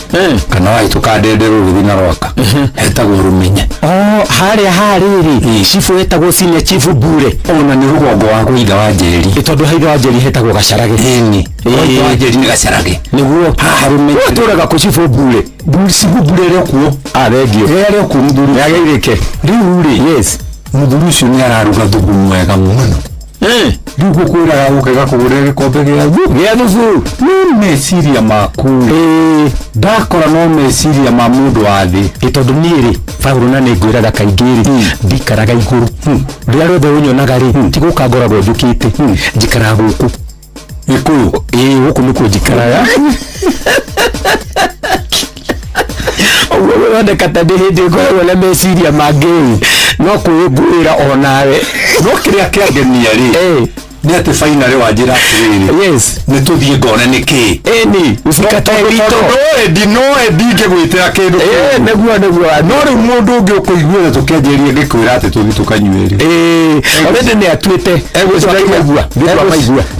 kana wahĩtũka Ndenderũ ũgĩthiĩ na Rwaka, hetagwo Rũmenye. Oh, harĩa harĩrĩ chifu etagwo senior chief Bure. Ona nĩ rũgongo wa kwa ithe wa Njeri. Tondũ ha ithe wa Njeri hetagwo Gacarage. Ĩni, kwa ithe wa Njeri nĩ Gacarage. Nĩguo haha Rũmenye. Tũraga kũ chifu Bure? Chifu Bure arĩ o kuo. Ah, thengio. Ĩ, arĩ o kuo mũthuri. Nĩageithĩke rĩu rĩ. Yes, mũthuri ũcio nĩ araruga thubu mwega mũno. Rĩu ngũkwĩraga ũke gakũgũrĩre gĩkombe gĩa gĩa thubu. No meciria maku ndakora no meciria ma mũndũ wa thĩ. Ĩ, tondũ niĩ rĩ, Paũlũ, na nĩ ngwĩraga kaingĩ rĩ, ndikaraga igũrũ. Rĩrĩa rĩothe ũnyonaga rĩ, ti gũka ngoragwo njũkĩte, njikaraga gũkũ Gĩkũyũ. Ĩĩ, gũkũ nĩkuo njikaraga. Ũguo gũthondeka ta ndĩ hĩndĩ ngoragwo na meciria mangĩ no kwĩngũĩra onawe. No kĩrĩa kĩangenia rĩ nĩ atĩ finally wanjĩra atĩrĩrĩ, yes, nĩ tũthiĩ ngone nĩ kĩ. Ĩni usikatae wito. No endi ngĩgwĩtĩra kĩndũ kĩu. Nĩguo nĩguo. No rĩu mũndũ ũngĩ ũkũiguĩra tũkĩanjĩrĩria ngĩkwĩra atĩ tũthiĩ tũkanyue rĩ, already nĩ atuĩte.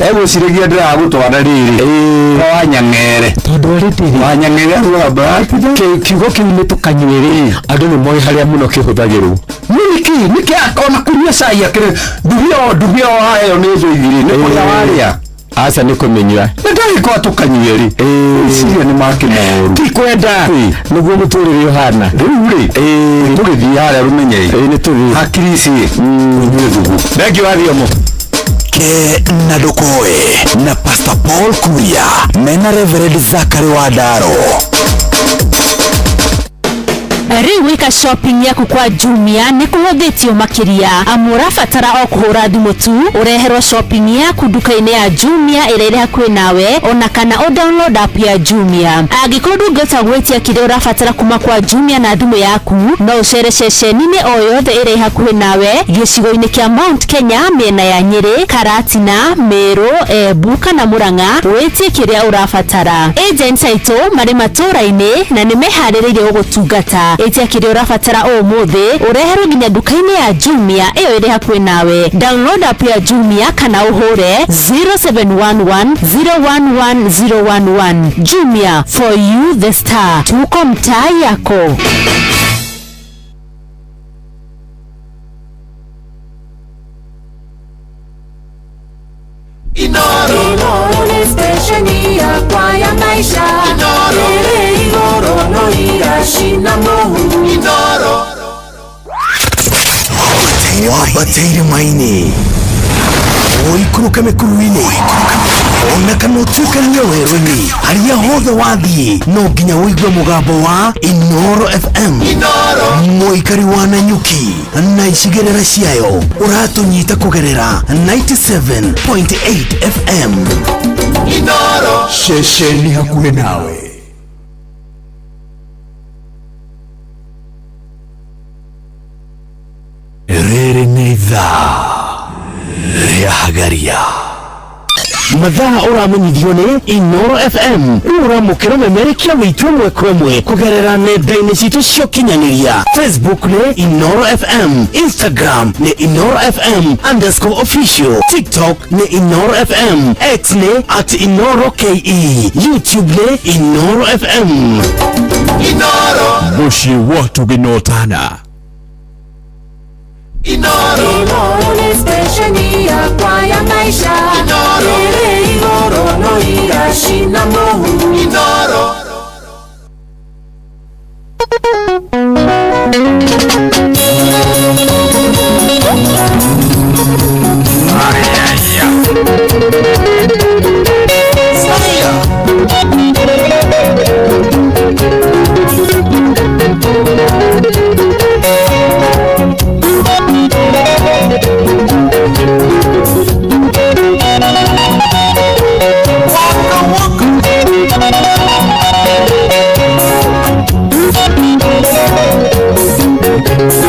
Egwĩciragia ndĩragũtwara rĩrĩ kwa Wanyang'ere, tondũ already Wanyang'ere arugaga bahati. Kiugo kĩu nĩ tũkanyue rĩ, andũ nĩ moĩ harĩa mũno kĩhũthagĩrwo. Nĩkĩ nĩkĩ ona kũnyua cai akĩrĩ nduhio waheo nĩ njoigiri nĩ kũrĩa warĩa. Aca nĩ kũmĩnyua. Nĩ ndagĩkorwo tũkanyue rĩ, meciria nĩ make moru. Ti kwenda nĩguo mũtũrĩre ũhana. Rĩu rĩ tũgĩthiĩ harĩa rũmenye nĩ tũthiĩ hakiri ici ũnyue thugu. Thengiũ wa Thiomo. Ke na Ndukoe na Pastor Paul Kuria mena Reverend Zachary Wandaro. Rĩu gwĩka shopping yaku kwa Jumia nĩ kũhũthĩtio makĩria, amu ũrabatara o kũhũra thimũ tu ũreherwo shopping yaku nduka-inĩ ya Jumia ĩrĩa ĩrĩ hakuhĩ nawe, ona kana ũ download app ya Jumia. Angĩkorwo ndũngĩhota gwĩtia kĩrĩa ũrabatara kuma kwa Jumia na thimũ yaku, no ũcere ceceni-inĩ o yothe ĩrĩa ĩ hakuhĩ nawe gĩcigo-inĩ kĩa Mount Kenya, mĩena ya Nyĩrĩ, Karatina, Meru, Embu kana Murang'a wĩtie kĩrĩa ũrabatara. Agents aitũ marĩ matũũra-inĩ na nĩ meharĩrĩirie gũgũtungata. Ĩtia kĩrĩa ũrabatara ũmũthĩ ũreherwo nginya nduka-inĩ ya Jumia ĩyo ĩrĩ hakuhĩ nawe. Download app ya Jumia kana ũhũre 0711 011 011. Jumia, for you the star. Tuko mtaa yako. Inoro ni stesheni yakwa ya maisha. Ĩrĩ igũrũ no iracina mũhu. Inoro. Wambatĩire maini ũikũrũke mĩkuru-inĩ ona kana ũtuĩkanie werũ-inĩ, harĩa hothe wathiĩ no nginya ũigue mũgambo wa Inoro FM. Mũikari wa Nanyuki na icigĩrĩra ciayo ũratũnyita kũgerera 97.8 FM. Inoro. Ceceni hakuhĩ nawe. Rĩrĩ nĩ ithaa rĩa Hagaria. Mathaa ũramenyithio nĩ Inoro FM. Rĩu ũramũkĩra ũmemerekia witũ ĩmwe kwa ĩmwe kũgerera nenda-inĩ citũ cia ũkinyanĩria. Facebook nĩ Inoro FM, Instagram nĩ Inoro FM underscore official, TikTok nĩ Inoro FM, X nĩ at Inoro KE, YouTube nĩ Inoro FM. Inoro. Mũciĩ wa tũgĩnotana. Inoro. Inoro ni stesheni yakwa ya maisha. Inoro. Ĩrĩ igũrũ no iracina mũhu. Inoro.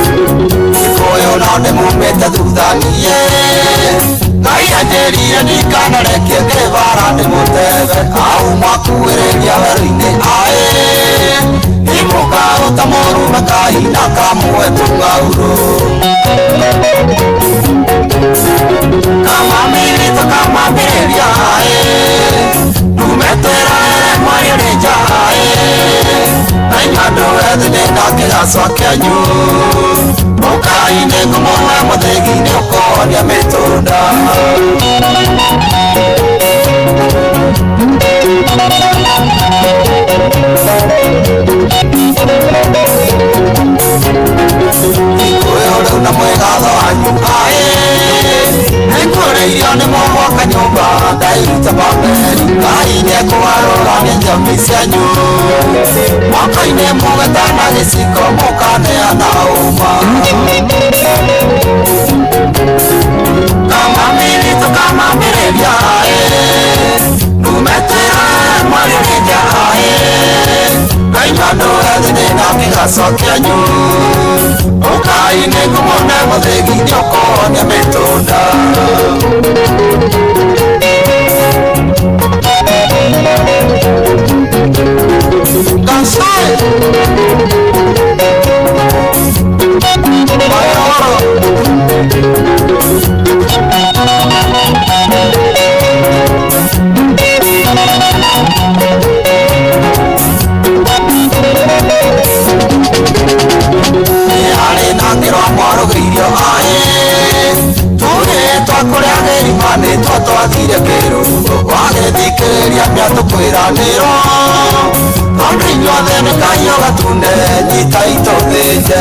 Gĩkũyũ no nĩmumĩte thutha-niĩ Ngai anjĩrire ndikanarekie kĩbara ndĩmũtebe au mwakuĩrĩria werũ-inĩ aĩ nimũkaruta mũrume kahinda kamwe tũng'aurũ kamamĩrĩto kamambĩrĩria aĩ ndumetwĩraere mwario nĩ nja aĩ na inyuĩ andũ ethĩ nĩndakĩgacwa kĩanyu mũkainĩ ngũmũhe mũthĩgi-inĩ ũkonia mĩtũnda. Gĩkũyũ rĩu na mwĩgatho wanyu aĩ nĩngũrĩirio nĩ mũgwaka nyũmba ndairuta Babeli Ngai nĩekũgarũra nĩ njambi cianyu mwaka-inĩ mũgetana gĩciko mũkaneana ũma. Kamamĩrĩ tũkamambĩrĩria aĩ numetwĩra mwario nĩ nja aĩ Ngai andũ ethĩ nĩndakĩgacwa Mũthegi-inĩ ũkonia mĩtunda. Gacaĩ. Mayoro. Nĩ harĩ na kĩro mwarũgĩirio aĩ tũrĩ twakũrĩa gĩrima nĩ twa twathire kĩrũrũgo wagĩthikĩrĩria mĩatũkwĩranĩrwo tondũ inyuothe nĩ kahiũ gatune nyita itũthĩnje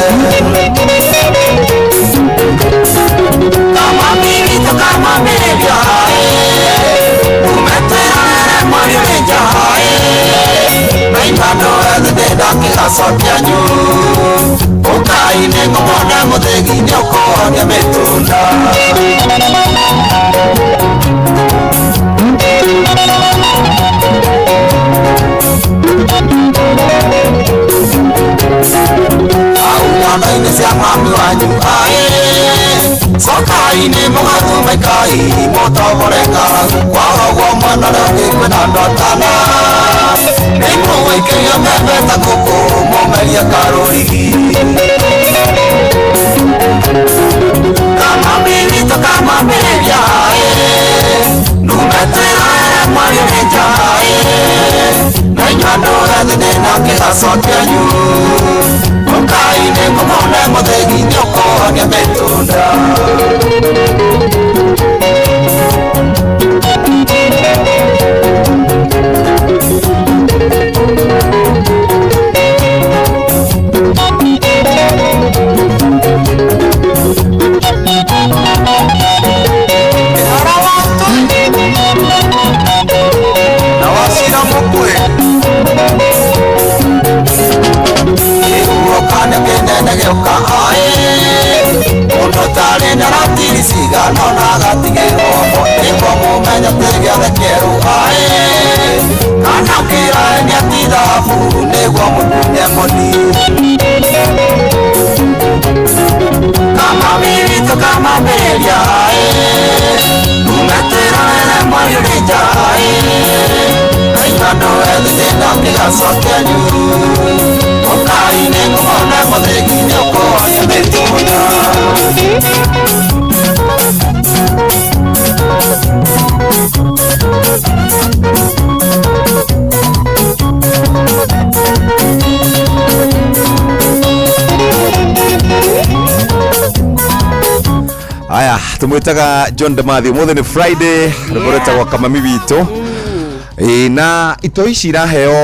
kamamĩrito kamamĩrĩria aĩ umetwĩrorere mwario nĩ nja aĩ na imando ethĩ ndĩndakĩgacokia nyu ũkai-inĩ ngũmone mũthĩgi-inĩ ũkũhonia mĩtunda. Au nyondo-inĩ cia mami wanyu aĩ cokai-inĩ mũgathumĩkai mũtobore ng'aragu kwaga ũguo mwena ũrĩa ũngĩ kwĩna andũ atana nĩ mũgũikĩrio mbembe ta ngũkũ mũmerie karũrigi. Kamamĩrito kamamĩrĩria aĩ numetwĩrorere mwario nĩ nja aĩ na inyuĩ andũ ethĩ ndĩna kĩgaco kĩanyu ũkai-inĩ ngũmone mũthĩgi-inĩ ũkũhonia mĩtunda. Ĩhoro watu na wacira mũkuĩ kĩhuhũkanio kĩnene gĩũka aĩ mũndũ ũtarĩ na ratiri cigana ona agatigĩrwo mo nĩguo mũmenye atĩ gĩothe kĩerũ aĩ kana ũkĩrae nĩ ati thahabu nĩguo mũtunye moni. Kamamĩrito kamamĩrĩria aĩ umetwĩrorere mwario nĩ nja aĩ na inyuĩ andũ ethĩ ndĩna kĩgaco kĩanyu ũkai-inĩ ngũmone mũthĩgi-inĩ ũkũhonia mĩtunda. Aya tumwitaga John Demathi umuthi ni Friday rwimbo rwitagwo kamami witũ. Ĩ, na ito ici iraheo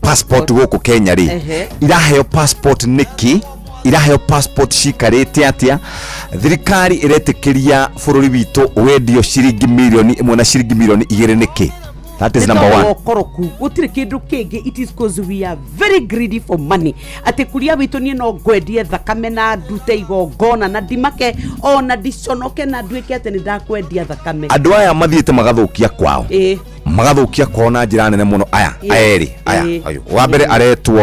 passport gũkũ Kenya rĩ iraheo passport nĩkĩ iraheo passport cikarĩte atĩa thirikari ĩretĩkĩria bũrũri witũ wendio ciringi mirioni 1 na ciringi mirioni 2 nĩkĩ? That is number one. Ũkoroku gũtirĩ kĩndũ kĩngĩ, it is cause we are very greedy for money atĩ kuria witũ niĩ no ngwendie thakame na ndute igongona na ndimake ona ndiconoke na nduĩke atĩ nĩ ndakwendia thakame. Andũ aya mathiĩte magathũkia kwao magathũkia kwao na njĩra nene mũno aya aya erĩ aya ũyũ wa mbere aretwo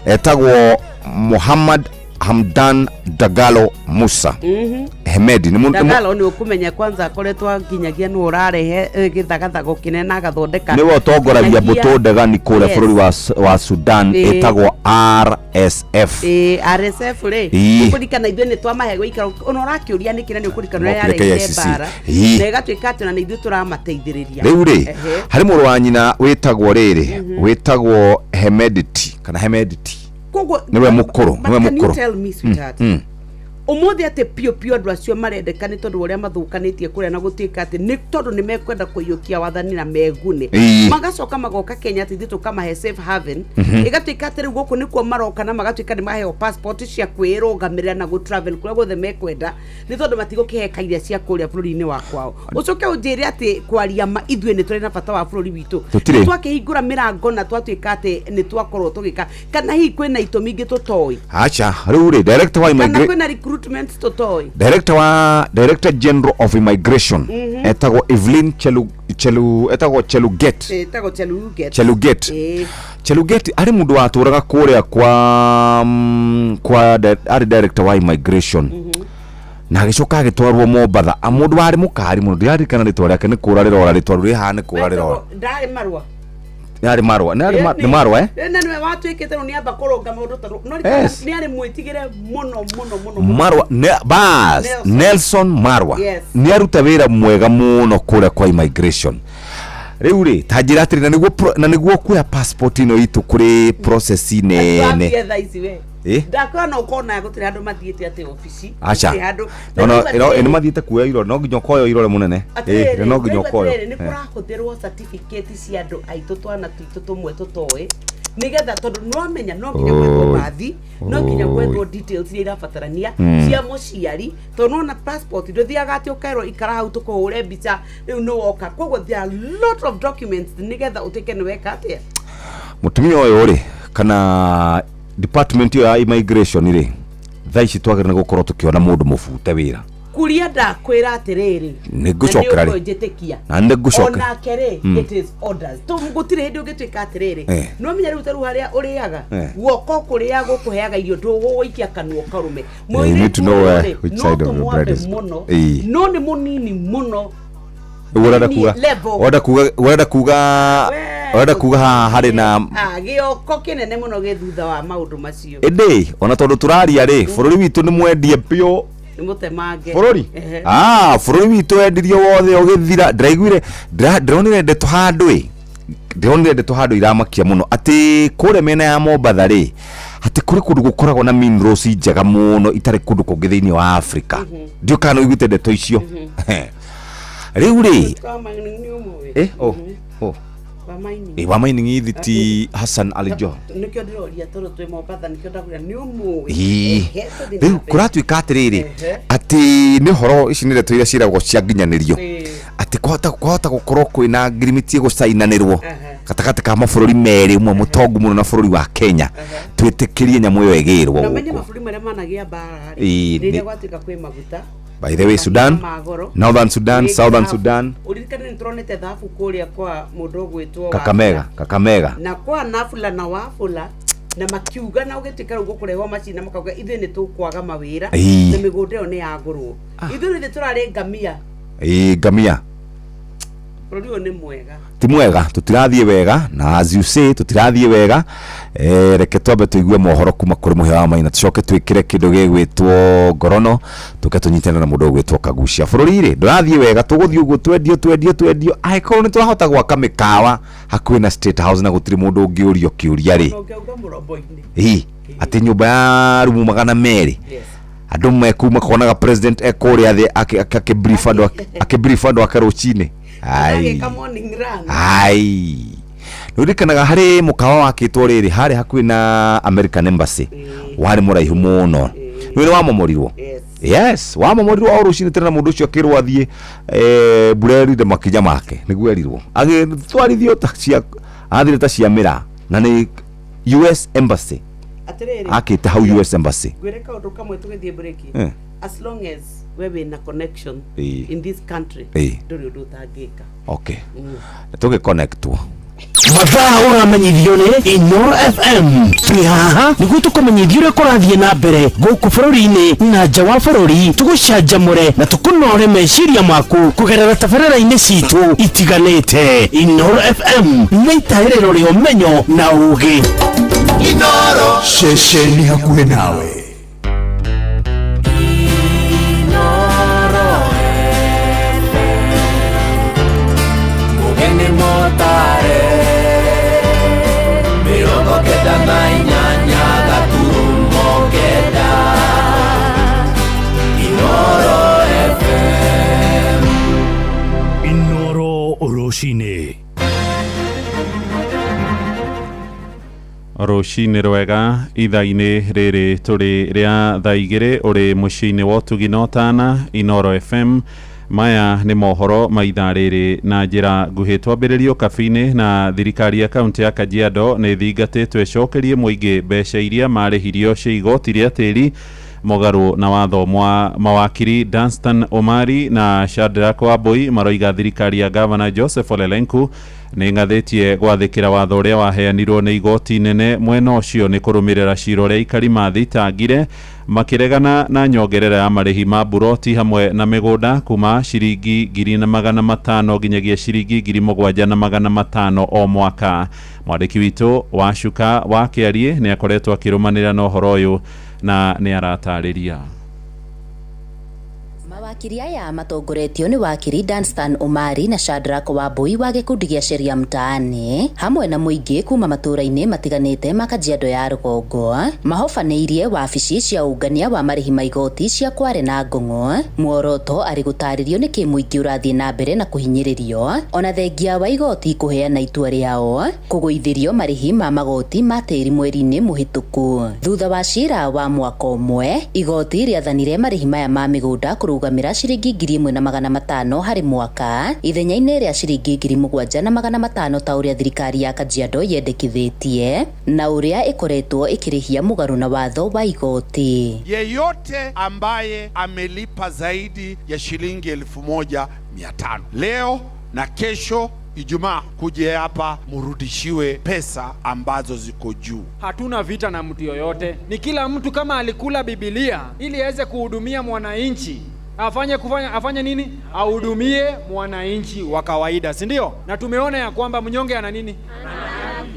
etagwo Muhammad Hamdan Dagalo Musa Hemedi nĩ Dagalo nĩ ũkũmenya kwanza akoretwo nginyagia nĩ ũrarehe gĩthagathago kĩnene na agathondeka nĩwe ũtongoragia mbũtũ ndegani kũrĩa bũrũri wa Sudan ĩtagwo RSF. RSF rĩ ũkũririkana ithuĩ nĩ twamahe gũikara ona ũrakĩũria nĩkĩ na nĩ ũkũririkana ũrĩa Mokire yarehire KICC. mbara na ĩgatuĩka atĩ ona nĩ ithuĩ tũramateithĩrĩria. Rĩu rĩ harĩ mũrũ wa nyina wĩtagwo rĩrĩ wĩtagwo Hemedti kana Hemedti Koguo nĩwe mũkũrũ but nĩwe can you mũkũrũ tell me, sweetheart, ũmũthĩ atĩ piũ piũ andũ acio marendeka nĩ tondũ wa ũrĩa mathũkanĩtie kũrĩa na gũtuĩka atĩ nĩ tondũ nĩ mekwenda kũiyũkia wathani na megune magacoka magoka Kenya atĩ ithuĩ tũkamahe safe haven ĩgatuĩka atĩ rĩu gũkũ nĩkuo maroka na magatuĩka nĩ maheo passport cia kwĩrũgamĩrĩra na gũ travel kũrĩa guothe mekwenda nĩ tondũ matigũkĩheka iria cia kũrĩa bũrũri-inĩ wa kwao. Ũcoke ũnjĩre atĩ kwaria ma ithuĩ nĩ tũrĩ na bata wa bũrũri witũ Tũtirĩ. Nĩ twakĩhingũra mĩrango na twatuĩka atĩ nĩ twakorwo tũgĩka kana hihi kwĩna itũmi ingĩ tũtoĩ acha rĩu rĩ director wa kana immigra- kwĩna recruitment tũtoĩ. director wa director general of immigration etagwo Evelyn Chelu Chelu etagwo Cheluget Ĩtagwo Cheluget. Cheluget. Chelugeti arĩ mũndũ watũraga kũrĩa kwa kwa arĩ director wa immigration na agĩcoka agĩtwarwo Mombatha. A mũndũ warĩ mũkari mũno, ndiririkana rĩtwa rĩake, nĩ kũra rĩrora rĩtwa rĩu rĩhaha, nĩ kũra rĩrora. Ndarĩ marũa. Yarĩ marũa, nĩ arĩ nĩ marũa eh. Na nĩwe watuĩkĩte rĩu nĩamba kũrũnga maũndũ tondũ no Yes. nĩ arĩ mwĩtigĩre mũno mũno mũno mũno. Marwa ne, bas Nelson. Nelson Marwa. Yes. Nĩ aruta wĩra mwega mũno kũrĩa kwa immigration. Rĩu rĩ, ta njĩra atĩrĩ, na nĩguo na nĩguo kuoya passport ĩno itũ kũrĩ process nene. Twathiĩ thaa ici we. Eh? Ndakwĩra no ũkona gũtirĩ handũ mathiĩte atĩ obici. Aca. Gũtirĩ handũ. No no Na ĩno nĩ mathiĩte kuoya irore, no nginya ũkoywo irore mũnene. Atĩrĩrĩ, Ĩ, no nginya ndĩraigua ũkoywo. atĩrĩrĩ, nĩ kũrahũthĩrwo certificate cia andũ aitũ twana twitũ tũmwe tũtoĩ nĩgetha tondũ nĩwamenya no nginya gwethwo Oi. bathi, no nginya Oi. gwethwo details iria irabatarania cia mũciari, tondũ nĩwona passport ndũthiaga atĩ ũkerwo ikara hau tũkũhũre mbica rĩu nĩwoka. Koguo there are lot of documents nĩgetha ũtuĩke nĩweka atĩa. Mũtumia ũyũ rĩ, kana department ĩyo ya immigration rĩ, thaa ici twagĩrĩire nĩ gũkorwo tũkĩona mũndũ mũbute wĩra. Kuria ndakwĩra atĩrĩrĩ, Nĩ ngũcokera rĩ. njĩtĩkia Na nĩ ngũcokera. Onake rĩ, it is orders tu, gũtirĩ hĩndĩ ũngĩtuĩka atĩrĩrĩ, nĩwamenya rĩu ta rĩu harĩa ũrĩaga, guoko kũrĩa gũkũheaga irio ndũgũgũikia kanua karume. You need to know where, which no side of your bread tũmwambe is. mũno, Ĩĩ. no nĩ mũnini mũno. Rĩu ũrenda Ni kuga level. ũrenda kuga ũrenda kuga ũrenda kuga haha harĩ na Ah, gĩoko kĩnene mũno gĩ thutha wa maũndũ macio. Ĩndĩ ona tondũ tũraria rĩ, bũrũri witũ nĩ mwendie biũ. Nĩ mũtemange Bũrũri. Ehe. Ah, bũrũri witũ wendirio wothe ũgĩthira. Ndĩraiguire, ndĩronire ndeto handũ ĩ, ndĩronire ndeto handũ iramakia mũno atĩ kũrĩa mĩena ya Mombatha rĩ, atĩ kũrĩ kũndũ gũkoragwo na minerals njega mũno itarĩ kũndũ kũngĩ thĩinĩ wa Afrika. Ndiũ kana ũiguĩte ndeto icio rĩu rĩ. Wa mining nĩ ũmũĩ? Eh, oh, oh. Wa mining. Ĩ, wa mining ithi ti Hassan Ali Joho? Nĩkĩo ndĩroria tondũ twĩ Mombatha, nĩkĩo ndakwĩra nĩ ũmũĩ. Ĩĩ. Ehe, tũthiĩ na Rĩu mbere. kũratuĩka atĩrĩrĩ, Ehe. atĩ nĩ ũhoro, ici nĩ ndeto iria ciĩragwo cia nginyanĩrio, Ĩĩ. atĩ kwahota gũkorwo kwĩna ngirimiti ĩgũcainanĩrwo gatagatĩ ka mabũrũri merĩ, ũmwe mũtongu mũno na bũrũri wa Kenya, twĩtĩkĩrie nyamũ ĩyo ĩgĩrwo Na ũmenye gũkũ. mabũrũri marĩa managĩa mbara Ĩĩ, rĩ, rĩrĩa gwatuĩka kwĩ maguta. By the way, Sudan, ma goro. Northern Sudan, Nĩ Southern thahabu. Sudan. Ũririkane nĩ tũronete thahabu kũrĩa kwa mũndũ ũgwĩtwo Kakamega, Kakamega. Na kwa Nafula na Wafula na makiuga na ũgĩtuĩka rĩu gũkũrehwo macini na makauga ithuĩ nĩ tũkwaga mawĩra Ĩĩ. na mĩgũnda ĩyo nĩ yagũrwo, ithuĩ nĩ tũrarĩ ngamia. Ĩĩ, ngamia. Bũrũri ũyũ nĩ mwega. Ti mwega, tũtirathiĩ wega, na as you say tũtirathiĩ wega. Reke twambe tũigue mohoro kuma kũrĩ mũhĩa wa Maina, tũcoke twĩkĩre kĩndũ gĩgwĩtwo ngorono, tũke tũnyitane na mũndũ ũgwĩtwo Kagucia. Bũrũri rĩ, ndũrathiĩ wega, tũgũthiĩ ũguo twendio twendio twendio, angĩkorwo nĩ twahota gwaka mĩkawa hakuhĩ na State House na gũtirĩ mũndũ ũngĩũrio kĩũria rĩ. Ũngĩauga mũrombo-inĩ. Ĩ, atĩ nyũmba ya rumu 200, andũ mekuu makonaga president ekũrĩa thĩ akĩbrief andũ, akĩbrief andũ ake rũcinĩ. Ai. Agĩka morning run. Ai, nĩũririkanaga harĩ mũkawa wakĩtwo rĩrĩ harĩ hakuhĩ na American Embassy, warĩ mũraihu mũno, nĩ wamomorirwo. Yes, wamomorirwo o rũcinĩ tene, na mũndũ ũcio akĩrwo athiĩ, mbura ĩrinde makinya make nĩguo erirwo agĩtwarithio ta cia athire ta cia mĩraa, na nĩ US Embassy. Atĩrĩrĩ, Akĩte hau US Embassy. Ngwĩre kaũndũ kamwe tũgĩthiĩ break. Eh. As long as we wĩna connection Ĩĩ. in this country, Ĩĩ. ndũrĩ ũndũ ũtangĩka. Okay, tũgĩconnectwo. Mathaa ũramenyithio nĩ Inoro FM. Twĩ haha nĩguo tũkũmenyithia ũrĩa kũrathiĩ na mbere gũkũ bũrũri-inĩ na nja wa bũrũri, tũgũcanjamũre na tũkũnore meciria maku kũgerera tabarĩra-inĩ citũ itiganĩte. Inoro FM nĩ itaĩrĩro rĩa ũmenyo na ũũgĩ. Inoro. Ceceni hakuhĩ nawe. Mugeni motare 98 gaturumo 9 Inoro FM. Inoro rũcinĩ. Rũcinĩ rwega, ithaa-inĩ rĩrĩ tũrĩ rĩa thaa 2 ũrĩ mũciĩ-inĩ wa ũtugi na ũtana Inoro FM. Maya nĩ mohoro ma ithaa rĩrĩ na njĩra nguhĩ. Twambĩrĩrio kabi-inĩ na thirikari ya kaunti ya Kajiado nĩ ĩthingatĩtwo ĩcokerie mũingĩ mbeca iria marĩhirio cia igoti rĩa tĩri mũgarũ na watho. Mwa mawakiri Danstan Omari na Shadrack Wambui maroiga thirikari ya gavana Joseph Ole Lenku Nĩ ng'athĩtie gwathĩkĩra watho ũrĩa waheanirwo nĩ igoti inene mwena ũcio nĩ kũrũmĩrĩra cira ũrĩa aikari mathitangire makĩregana na nyongerera ya marĩhi ma buroti hamwe na mĩgũnda kuma ciringi 5,500 nginyagia ciringi 7,500 o mwaka. Mwandĩki witũ wa Cuka wa Kĩariĩ nĩ akoretwo akĩrũmanĩrĩra na ũhoro ũyũ na nĩ aratarĩria. Mawakiri aya matongoretio nĩ wakiri Danstan Omari na Shadrack Wambui wa gĩkundi gĩa Sheria Mtaani hamwe na mũingĩ kuma matũũra-inĩ matiganĩte ma Kajiado ya rũgongo mahobanĩirie wabici cia ũngania wa marĩhi ma igoti cia Kware na Ngong'o. Muoroto arĩ gũtarĩrio nĩkĩ mũingĩ ũrathiĩ na mbere na kũhinyĩrĩrio ona thengia wa igoti kũheana itua rĩao kũgũithĩrio marĩhi ma magoti ma tĩri mweri-inĩ mũhĩtũku. Thutha wa cira wa mwaka ũmwe igoti rĩathanire marĩhi maya ma mĩgũnda kũrũgamĩra ciringi 1,500 harĩ mwaka ithenya-inĩ rĩa ciringi 7,500 ta ũrĩa thirikari ya Kajiado yendekithĩtie na ũrĩa ĩkoretwo ĩkĩrĩhia mũgarũ na watho wa igoti. Yeyote ambaye amelipa zaidi ya shilingi 1,500 leo na kesho Ijumaa kuje hapa murudishiwe pesa ambazo ziko juu. Hatuna vita na mtu yoyote, ni kila mtu kama alikula Biblia ili aweze kuhudumia mwananchi afanye nini? Ahudumie mwananchi wa kawaida, si ndio? Na tumeona ya kwamba mnyonge ana nini?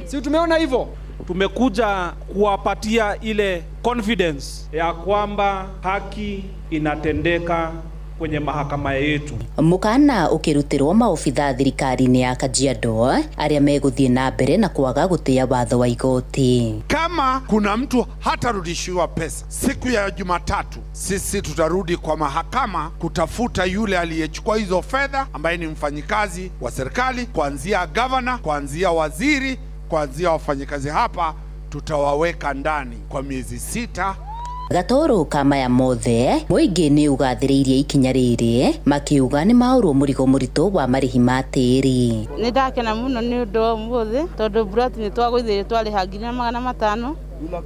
Si tumeona hivyo? Tumekuja kuwapatia ile confidence ya kwamba haki inatendeka kwenye mahakama yetu. Mukana ukirutirwo maobitha thirikari-inĩ ya Kajiado arĩa megũthiĩ na mbere na kwaga gũtĩa watho wa igoti. Kama kuna mtu hatarudishiwa pesa siku ya Jumatatu, sisi tutarudi kwa mahakama kutafuta yule aliyechukua hizo fedha ambaye ni mfanyikazi wa serikali, kuanzia governor, kuanzia waziri, kuanzia wafanyikazi hapa, tutawaweka ndani kwa miezi 6. Gatoro ka maya mothe mũingĩ nĩ ũgathĩrĩirie ikinya rĩrĩ makiuga nĩ maũrwo mũrigo mũritũ wa marĩhi ma tĩri. Nĩ ndakena mũno nĩ ũndũ wa ũmũthĩ tondũ buroti nĩ twagũithĩrie twarĩha 1,500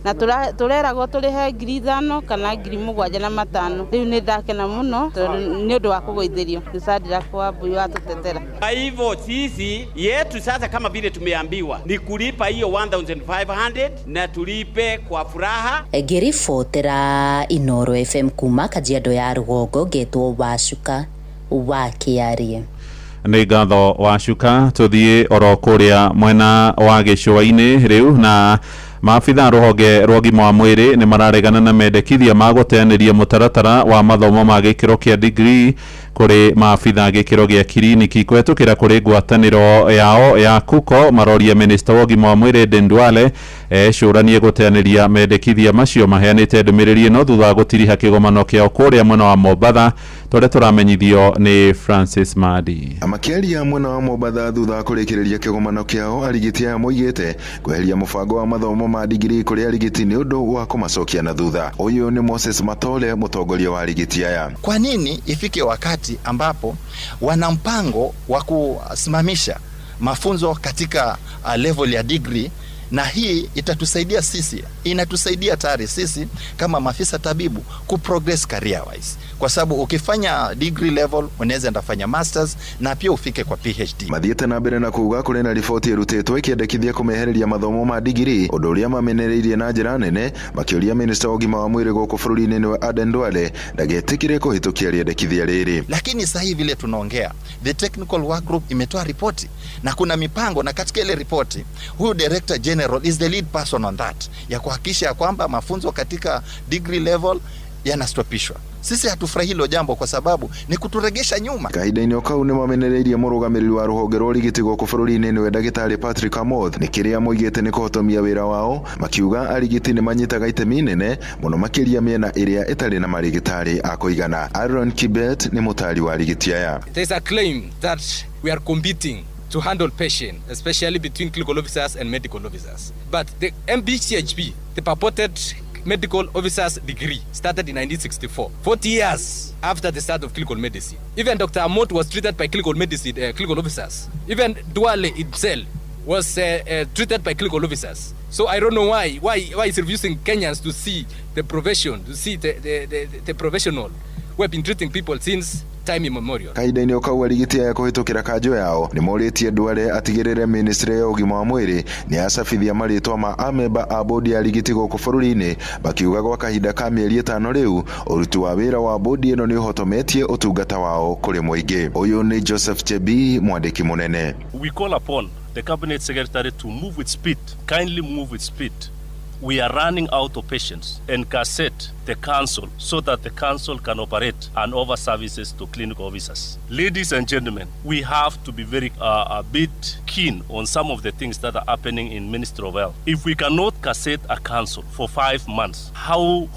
na tũreragwo tũrĩhe 5,000 kana 7,500. Rĩu nĩ ndakena mũno tondũ nĩ ũndũ wa kũgũithĩrio nĩ Shadrack Wambui watũtetera. Kwa hivyo sisi yetu sasa kama vile tumeambiwa ni kulipa hiyo 1,500 na tulipe kwa furaha. Ngĩribotera Inoro FM kuma Kajiado ya rũgongo ngetwo Wacuka wa Kĩariĩ. Nĩ ngatho Wacuka. Tũthiĩ oro kũrĩa mwena wa gĩcũa-inĩ rĩu na maabitha rũhonge rwa ũgima wa mwĩrĩ nĩ mararegana na mendekithia ma gũteanĩria mũtaratara wa mathomo ma gĩkĩro kĩa degree kũrĩ maabitha gĩkĩro gĩa kiriniki kũhetũkĩra kũrĩ ngwatanĩro yao ya KUKO. Maroria minista wa ũgima wa mwĩrĩ Aden Duale ecũranie gũteanĩria mendekithia macio. Maheanĩte ndũmĩrĩri ĩno thutha wa gũtiriha kĩgomano kĩao kũrĩa mwena wa Mombatha tũrĩa tũramenyithio nĩ Francis Madi. Makĩaria mwena wa Mombatha thutha wa kũrĩkĩrĩria kĩgomano kĩao, arigiti aya moigĩte kweheria mũbango wa mathomo ma digiri kũrĩ arigiti nĩ ũndũ wa kũmacokia na thutha. Ũyũ nĩ Moses Matole, mũtongoria wa arigiti aya. Kwa nini ifike wakati ambapo wana mpango wa kusimamisha mafunzo katika level ya degree? Na hii itatusaidia sisi, inatusaidia tayari sisi kama maafisa tabibu kuprogress career wise, kwa sababu ukifanya degree level unaweza ndafanya masters na pia ufike kwa PhD. Mathiĩte na mbere na kuuga kũrĩ na riboti ĩrutĩtwo ĩkĩendekithia kũmehereria mathomo ma digiri, ũndũ ũrĩa mamenereirie na njĩra nene, makĩũria minista wa ũgima wa mwĩrĩ gũkũ bũrũri-inĩ nĩwe Aden Duale ndagetĩkĩre kũhĩtũkia rĩendekithia rĩrĩ. Lakini sasa hivi vile tunaongea, the technical work group imetoa ripoti na kuna mipango, na katika ile ripoti huyu director general is the lead person on that, ya kuhakikisha ya kwamba mafunzo katika degree level yanastopishwa. Sisi hatufurahi hilo jambo kwa sababu ni kuturegesha nyuma. Kahinda-inĩ o kau nĩ mamenereirie mũrũgamĩrĩri wa rũhonge rwa ũrigiti gũkũ bũrũri-inĩ nĩwe ndagĩtarĩ Patrick Amoth nĩ kĩrĩa moigĩte nĩ kũhotomia wĩra wao, makiuga arigiti nĩ manyitaga itemi inene mũno makĩria mĩena ĩrĩa ĩtarĩ na marigĩtarĩ a kũigana. Aaron Kibet nĩ mũtari wa arigiti aya. There is a claim that we are competing to handle patients, especially between clinical officers and medical officers. But the MBCHP, the purported medical officer's degree, started in 1964, 40 years after the start of clinical medicine. Even Dr. Amot was treated by clinical medicine, clinical officers. Even Duale himself was treated by clinical officers. So I don't know why is refusing Kenyans to see the profession, to see the professional who have been treating people since time immemorial. Kahinda-inĩ o kau arigiti aya kũhĩtũkĩra kanjũ yao nĩ morĩtie Duale atigĩrĩre ministry ya ũgima wa mwĩrĩ nĩ yacabithia marĩtwa ma amemba a bodi ya arigiti gũkũ bũrũri-inĩ, makiuga gwa kahinda ka mĩeri 5 rĩu ũruti wa wĩra wa bodi ĩno nĩ ũhotometie ũtungata wao kũrĩ mũingĩ. Ũyũ nĩ Joseph Chebii, mwandĩki mũnene. We call upon the cabinet secretary to move with speed, kindly move with speed. We are running out of patients and gazette the council so that the council can operate and offer services to clinical officers. Ladies and gentlemen, we have to be very a bit keen on some of the things that are happening in Ministry of Health. If we cannot gazette a council for 5 months,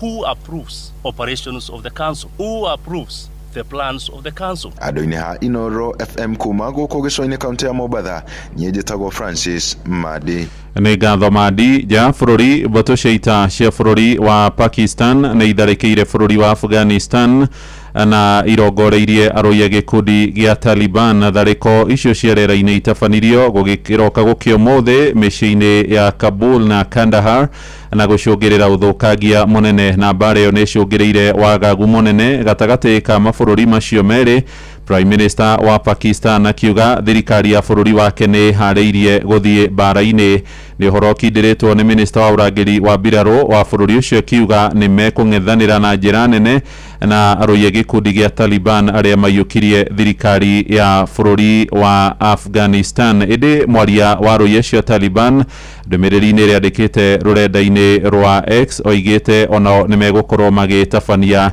who approves operations of the council? Who approves the plans of the council? Andũ-inĩ ha Inoro FM kuma gũkũ gĩcũa-inĩ kaunti ya Mombatha, niĩ njĩtagwo Francis Madi. Nĩ ngatho Madi. Nja ya bũrũri, mbũtũ cia ita cia bũrũri wa Pakistan nĩ itharĩkĩire bũrũri wa Afghanistan na irongoreirie arũi a gĩkundi gĩa Taliban. Tharĩko icio cia rĩera-inĩ itabanirio gũgĩkĩroka gũkĩa ũmũthĩ mĩciĩ-inĩ ya Kabul na Kandahar na gũcũngĩrĩra ũthũkangia mũnene, na mbara ĩyo nĩ ĩcũngĩrĩire wagagu mũnene gatagatĩ ka mabũrũri macio merĩ. Prime Minister wa Pakistan akiuga thirikari ya bũrũri wake nĩ ĩharĩirie gũthiĩ mbara-inĩ. Nĩ ũhoro ũkindĩrĩtwo nĩ minista wa ũrangĩri wa mbirarũ wa bũrũri ũcio akiuga nĩ mekũng'ethanĩra na njĩra nene na arũi a gĩkundi gĩa Taliban arĩa maiyũkirie thirikari ya bũrũri wa Afghanistan. Ĩndĩ mwaria wa arũi acio a Taliban ndũmĩrĩri-inĩ ĩrĩa andĩkĩte rũrenda-inĩ rwa X oigĩte onao nĩ megũkorwo magĩtabania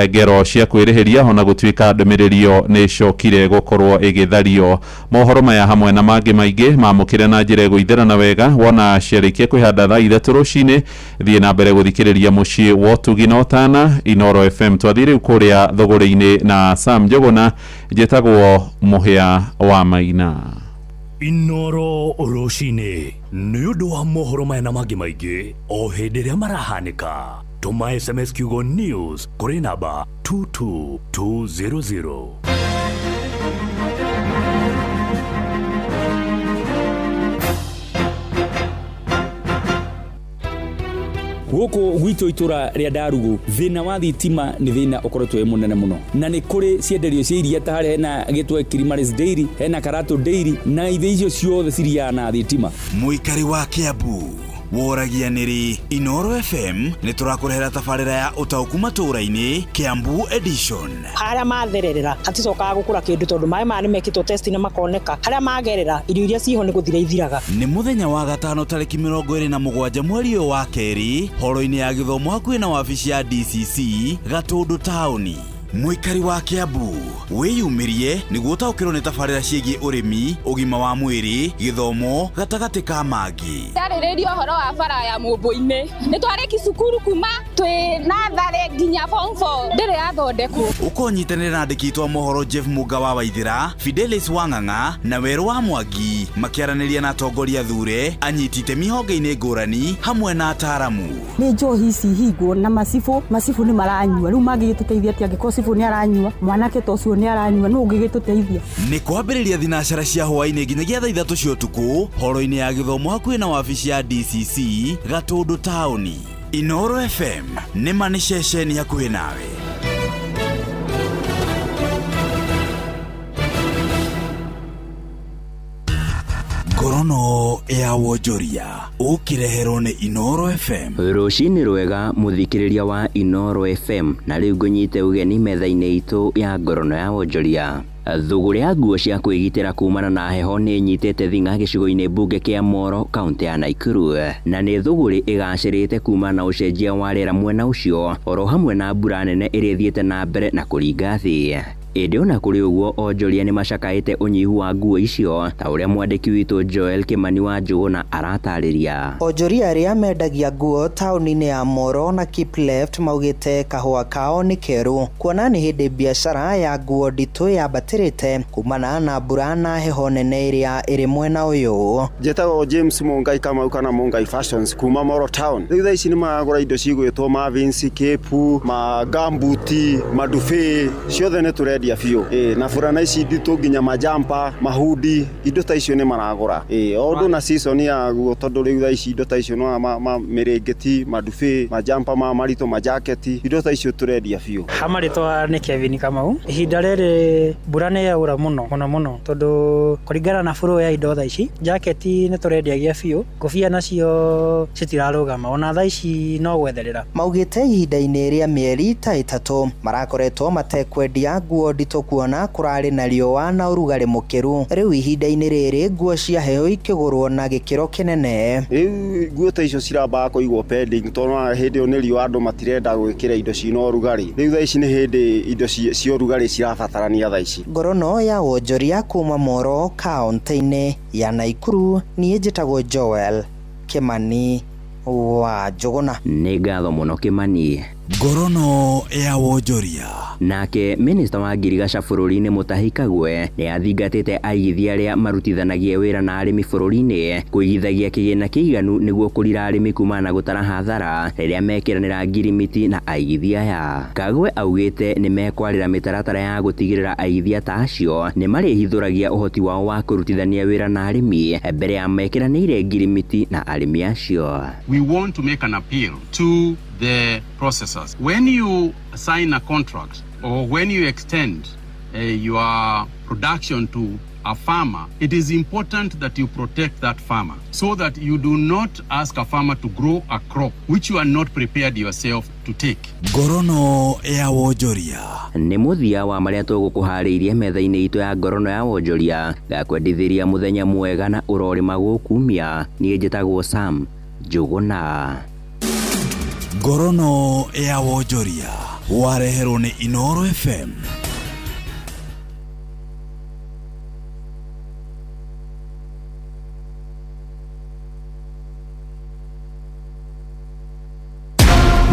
ngero cia kwĩrĩhĩria ona gũtuĩka ndũmĩrĩri ĩyo nĩ ĩcokire gũkorwo ĩgĩthario. Mohoro maya hamwe na mangĩ maingĩ mamũkĩre na njĩra ĩgũitherana wega wona ciarĩkia kwĩhanda thaa 3 rũcinĩ. Thiĩ na mbere gũthikĩrĩria mũciĩ wa ũtugi na ũtana Inoro FM. Twathiĩ rĩu kũrĩa thũgũrĩ-inĩ na Sam Njũgũna, njĩtagwo Mũhĩa wa Maina. Inoro rũcinĩ nĩ ũndũ wa mohoro maya na mangĩ maingĩ o hĩndĩ ĩrĩa marahanĩka. Tũma SMS kiugo news kũrĩ namba 22200. Gũkũ gwitũ itũra rĩa Ndarugu thĩna wa thitima nĩ thĩna ũkoretwo wĩ mũnene mũno, na nĩ kũrĩ cienderio cia iria ta harĩa hena gĩtwe Kilimaris Dairy, hena Karatu Dairy, na ithe icio ciothe ciriaga na thitima. Mũikari wa Kiambu woragia nĩrĩ Inoro FM nĩ tũrakũrehera tabarĩra ya ũtaũku matũũra-inĩ Kiambu Edition. Harĩa mathererera haticokaga gũkũra kĩndũ tondũ maĩ maya nĩ mekĩtwo test na makoneka. Harĩa magerera irio iria ciho nĩ gũthira ithiraga. Nĩ mũthenya wa gatano tarĩki 27 mweri ũyũ wa kerĩ horo-inĩ ya gĩthomo hakuhĩ na wabici ya DCC Gatũndũ taũni. Mũikari wa Kiambu wĩyumĩrie nĩguo ũtaũkĩrwo nĩ tabarĩra ciĩgiĩ ũrĩmi, ũgima wa mwĩrĩ, gĩthomo gatagatĩ ka mangĩ. Ndarĩrĩria ũhoro wa bara ya Mũmbũ-inĩ. Nĩ twarĩki cukuru kuma twĩ natharĩ nginya form 4 ndĩrĩ yathondekwo. Ũkonyitanĩra na andĩki aitũ a mohoro Jeff Mũnga wa Waithĩra, Fidelis Wang'ang'a na Werũ wa Mwangi makĩaranĩria na atongoria thure, anyiti itemi honge-inĩ ngũrani hamwe na ataaramu. Nĩ njohi ici hingwo na macibũ, macibũ nĩ maranyua. Rĩu mangĩgĩtũteithia atĩa angĩkorwo cibũ nĩ aranyua, mwanake ta ũcio nĩ aranyua, nũ ũngĩgĩtũteithia? Nĩ kwambĩrĩria thinacara cia hwaĩ-inĩ nginyagia thaa 3 cia ũtukũ horo-inĩ ya gĩthomo hakuhĩ na wabici ya DCC Gatũndũ taũni. Inoro FM nĩ ma nĩ ceceni hakuhĩ nawe. Ngorono ya wonjoria ũkĩreherwo nĩ Inoro FM. Rũcinĩ rwega mũthikĩrĩria wa Inoro FM, na rĩu ngũnyite ũgeni metha-inĩ itũ ya ngorono ya wonjoria. Thũgũrĩ ya nguo cia kwĩgitĩra kumana na heho nĩ ĩnyitĩte thing'a gĩcigo-inĩ mbunge kĩa Moro kaunti ya Nakuru, na nĩ thũgũrĩ ĩgacĩrĩte kumana na ũcenjia wa rĩera mwena ũcio oro hamwe na mbura nene ĩrĩa ĩthiĩte na mbere na kũringa thĩ. Ĩndĩ ona kũrĩ ũguo onjoria nĩ macakaĩte ũnyihu wa nguo icio ta ũrĩa mwandĩki witũ Joel Kimani wa Njũgũna aratarĩria. Onjoria arĩa mendagia nguo taũni-inĩ ya Moro na Keep Left maugĩte kahũa kao nĩ kerũ kuona nĩ hĩndĩ biacara ya nguo nditũ yambatĩrĩte kumana na mbura na heho nene ĩrĩa ĩrĩ mwena ũyũ. Njĩtagwo James Mungai Kamau kana Mungai Fashions kuma Moro Town. Rĩu thaa ici nĩ maragũra indo cigwĩtwo Marvins, Kepu, magambuti, madufe, ciothe nĩ tũrendia. tũrendia biũ. Ĩĩ, na burana ici nditũ nginya majampa, mahudi, indo ta icio nĩ maragũra. Ĩĩ, o ũndũ na season yaguo tondũ rĩu thaa ici indo ta icio no mĩrĩngĩti, madube, majampa ma maritũ, majaketi, indo ta icio tũrendia biũ. Ha marĩtwa nĩ Kevin Kamau. Ihinda rĩrĩ mbura nĩ yaura mũno mũno mũno tondũ kũringana na flow ya indo thaa ici, jaketi nĩ tũrendiagia biũ, ngũbia nacio citirarũgama ona thaa ici no gwetherera. Maugĩte ihinda-inĩ rĩa mĩeri ta 3 marakoretwo matekwendia nguo nditũ kuona kũrarĩ na riũa na ũrugarĩ mũkĩru. Rĩu ihinda-inĩ rĩrĩ nguo cia heho ikĩgũrwo na gĩkĩro kĩnene. Rĩu nguo ta icio cirambaga kũigwo pending tondũ hĩndĩ ĩyo nĩ riũa andũ matirenda gwĩkĩra indo cina ũrugarĩ. Rĩu thaa ici nĩ hĩndĩ indo cia ũrugarĩ cirabatarania thaa ici. Ngorono ya wonjoria kuma Moro kaunti-inĩ ya Naikuru, niĩ njĩtagwo Joel Kimani wa Njũgũna. Nĩ ngatho mũno Kimani. Ngorono ya wonjoria. Nake minista wa ngirigaca bũrũri-inĩ Mutahi Kagwe nĩ athingatĩte aigithia arĩa marutithanagia wĩra na arĩmi bũrũri-inĩ kũigithagia kĩgĩna kĩiganu nĩguo kũrira arĩmi kumana na gũtara hathara rĩrĩa mekĩranĩra ngirimiti na aigithia aya. Kagwe augĩte nĩ mekwarĩra mĩtaratara ya gũtigĩrĩra aigithia ta acio nĩ marĩhithũragia ũhoti wao wa kũrutithania wĩra na arĩmi mbere ya mekĩranĩire ngirimiti na arĩmi acio. We want to make an appeal to the processors. When you sign a contract or when you extend your production to a farmer, it is important that you protect that farmer so that you do not ask a farmer to grow a crop which you are not prepared yourself to take. Ngorono ya wonjoria. Nĩ mũthia wa marĩa tũgũkũharĩirie metha-inĩ itũ ya ngorono ya wonjoria. Ngakwendithĩria mũthenya mwega na ũrorĩma gũkumia. Niĩ njĩtagwo Sam Njũgũna. Ngorono ya wonjoria wareherwo nĩ Inooro FM.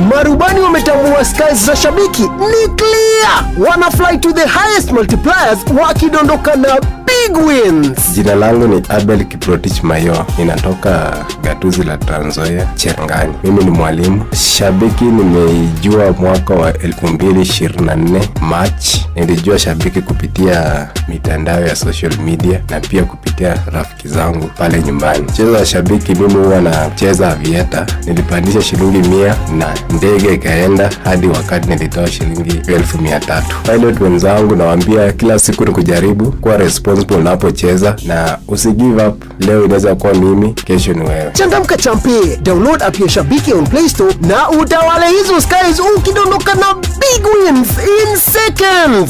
Marubani wametambua skies za shabiki ni clear, wana fly to the highest multipliers wakidondoka na big wins. Jina langu ni Abel Kiprotich Mayo, ninatoka gatuzi la Trans Nzoia, Cherangani. Mimi ni mwalimu. Shabiki nimeijua mwaka wa 2024 March. Nilijua shabiki kupitia mitandao ya social media na pia kupitia rafiki zangu pale nyumbani. Mchezo wa shabiki mimi huwa nacheza avieta. Nilipandisha shilingi 100 na ndege ikaenda hadi wakati nilitoa shilingi 300,000. Pilot wenzangu nawaambia kila siku ni kujaribu kuwa responsible unapocheza na usi give up. Leo inaweza kuwa mimi, kesho ni wewe. Changamka champe, download app ya Shabiki on Play Store na utawale hizo skies ukidondoka na big wins in seconds.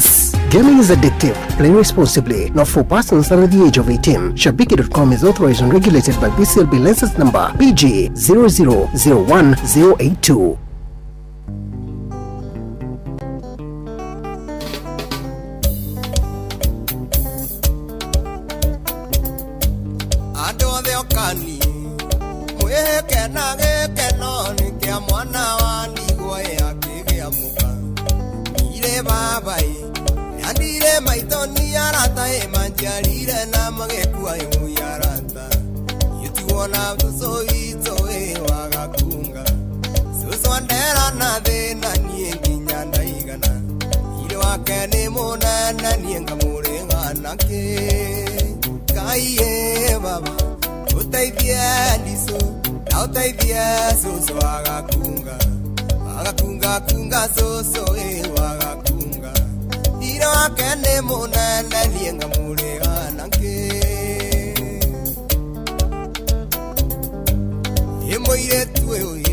Gaming is addictive. Play responsibly. Not for persons under the age of 18. Shabiki.com is authorized and regulated by BCLB license number BG 0001082. Andũ othe okani mwĩhĩke na gĩkeno nĩ kĩa mwana wa ndigwa akĩgĩa mũka ndirĩ baba ĩ na ndirĩ maitũ nĩ arata ĩ manjiarire na magĩkua ĩmwe arata gĩtigwo na cũcũ witũ ĩ wagakunga cũcũ andera na thĩna niĩ nginya ndaigana irĩ wake nĩ mũnene niĩ ngamũrĩha nakĩ Ngai ĩ baba ũteithie ndicũ na ũteithie cũcũ agakunga agakunga kunga cũcũ ĩ wagakunga thirĩ wake nĩ mũnene niĩ ngamũrĩha nakĩ ĩ mũirĩtu ũyũ ĩ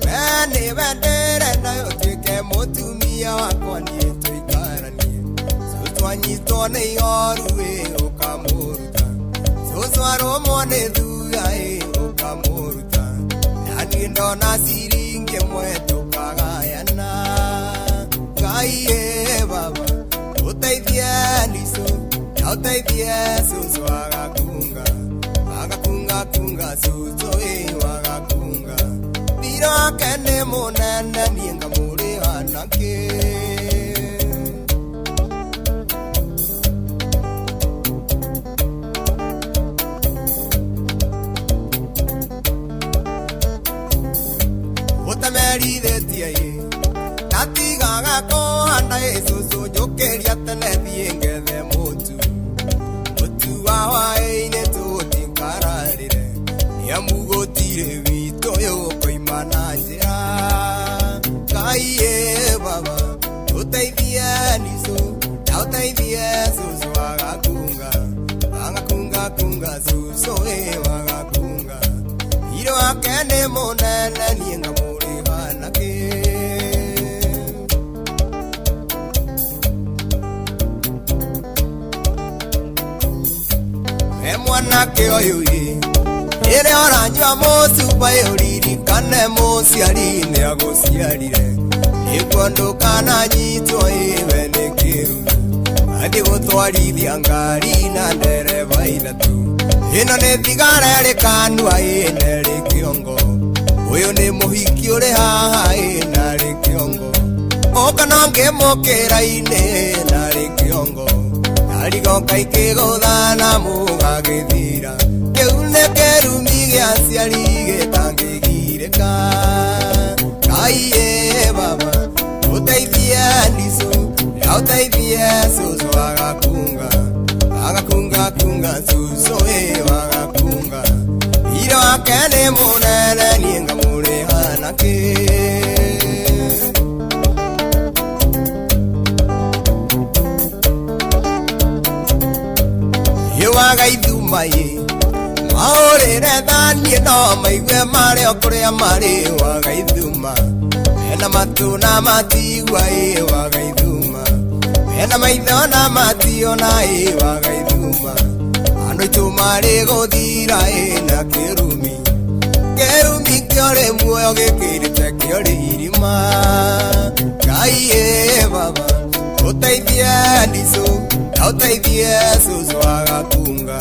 we nĩ wendere nayo ũtuĩke mũtumia wakwa niĩ tũikaranie cũcũ anyitwo nĩ ihoru ĩ ũkamũruta cũcũ arũmwo nĩ thuya ĩ ũkamũruta na niĩ ndona ciringi ĩmwe tũkagayana Ngai ĩ baba ũteithie ndicũ na ũteithie cũcũ agakunga agakunga kunga cũcũ ĩ wagakunga thirĩ wake nĩ mũnene niĩ ngamũrĩha nakĩ. Ũtamerithĩtie ĩ ndatigaga kũhanda ĩ cũcũ njũkĩria cucu ĩ wagakunga Irĩ wake nĩ mũnene niĩ ngamũrĩha nakĩ. We mwanake ũyũ ĩ rĩrĩa ũranyua mũcuba ĩ ũririkane mũciari nĩ agũciarire nĩguo ndũkananyitwo ĩ we nĩ kĩrumi athiĩ gũtwarithia ngari na ndereba ithatũ ĩno nĩ thigara ĩrĩ kanua ĩ na ĩrĩ kĩongo ũyũ nĩ mũhiki ũrĩ haha ĩ na arĩ kĩongo ũka no ngĩmũkĩra-inĩ na arĩ kĩongo arigoka ikĩgũthana mũgagĩthira kĩu nĩ kĩrumi gĩa aciari gĩtangĩgirĩka kaiĩ baba ũteithie ndicũ ũteithie cũcũ agakunga agakunga kunga cũcũ ĩ wagakunga Irĩ wake nĩ mũnene niĩ ngamũrĩha nakĩ. Waga ithuma ĩ maũrĩre thaniĩ no maigue marĩ o kũrĩa marĩ waga ithuma mena matũ na matigua ĩ waga ithuma mena maitho na mationa ĩ waga ithuma andũ aitũ marĩ gũthira ĩ na kĩrumi kĩrumi kĩorĩ muoyo gĩkĩrĩte kĩorĩ irima Ngai ĩ baba ũteithie ndicũ ũteithie cucu agakunga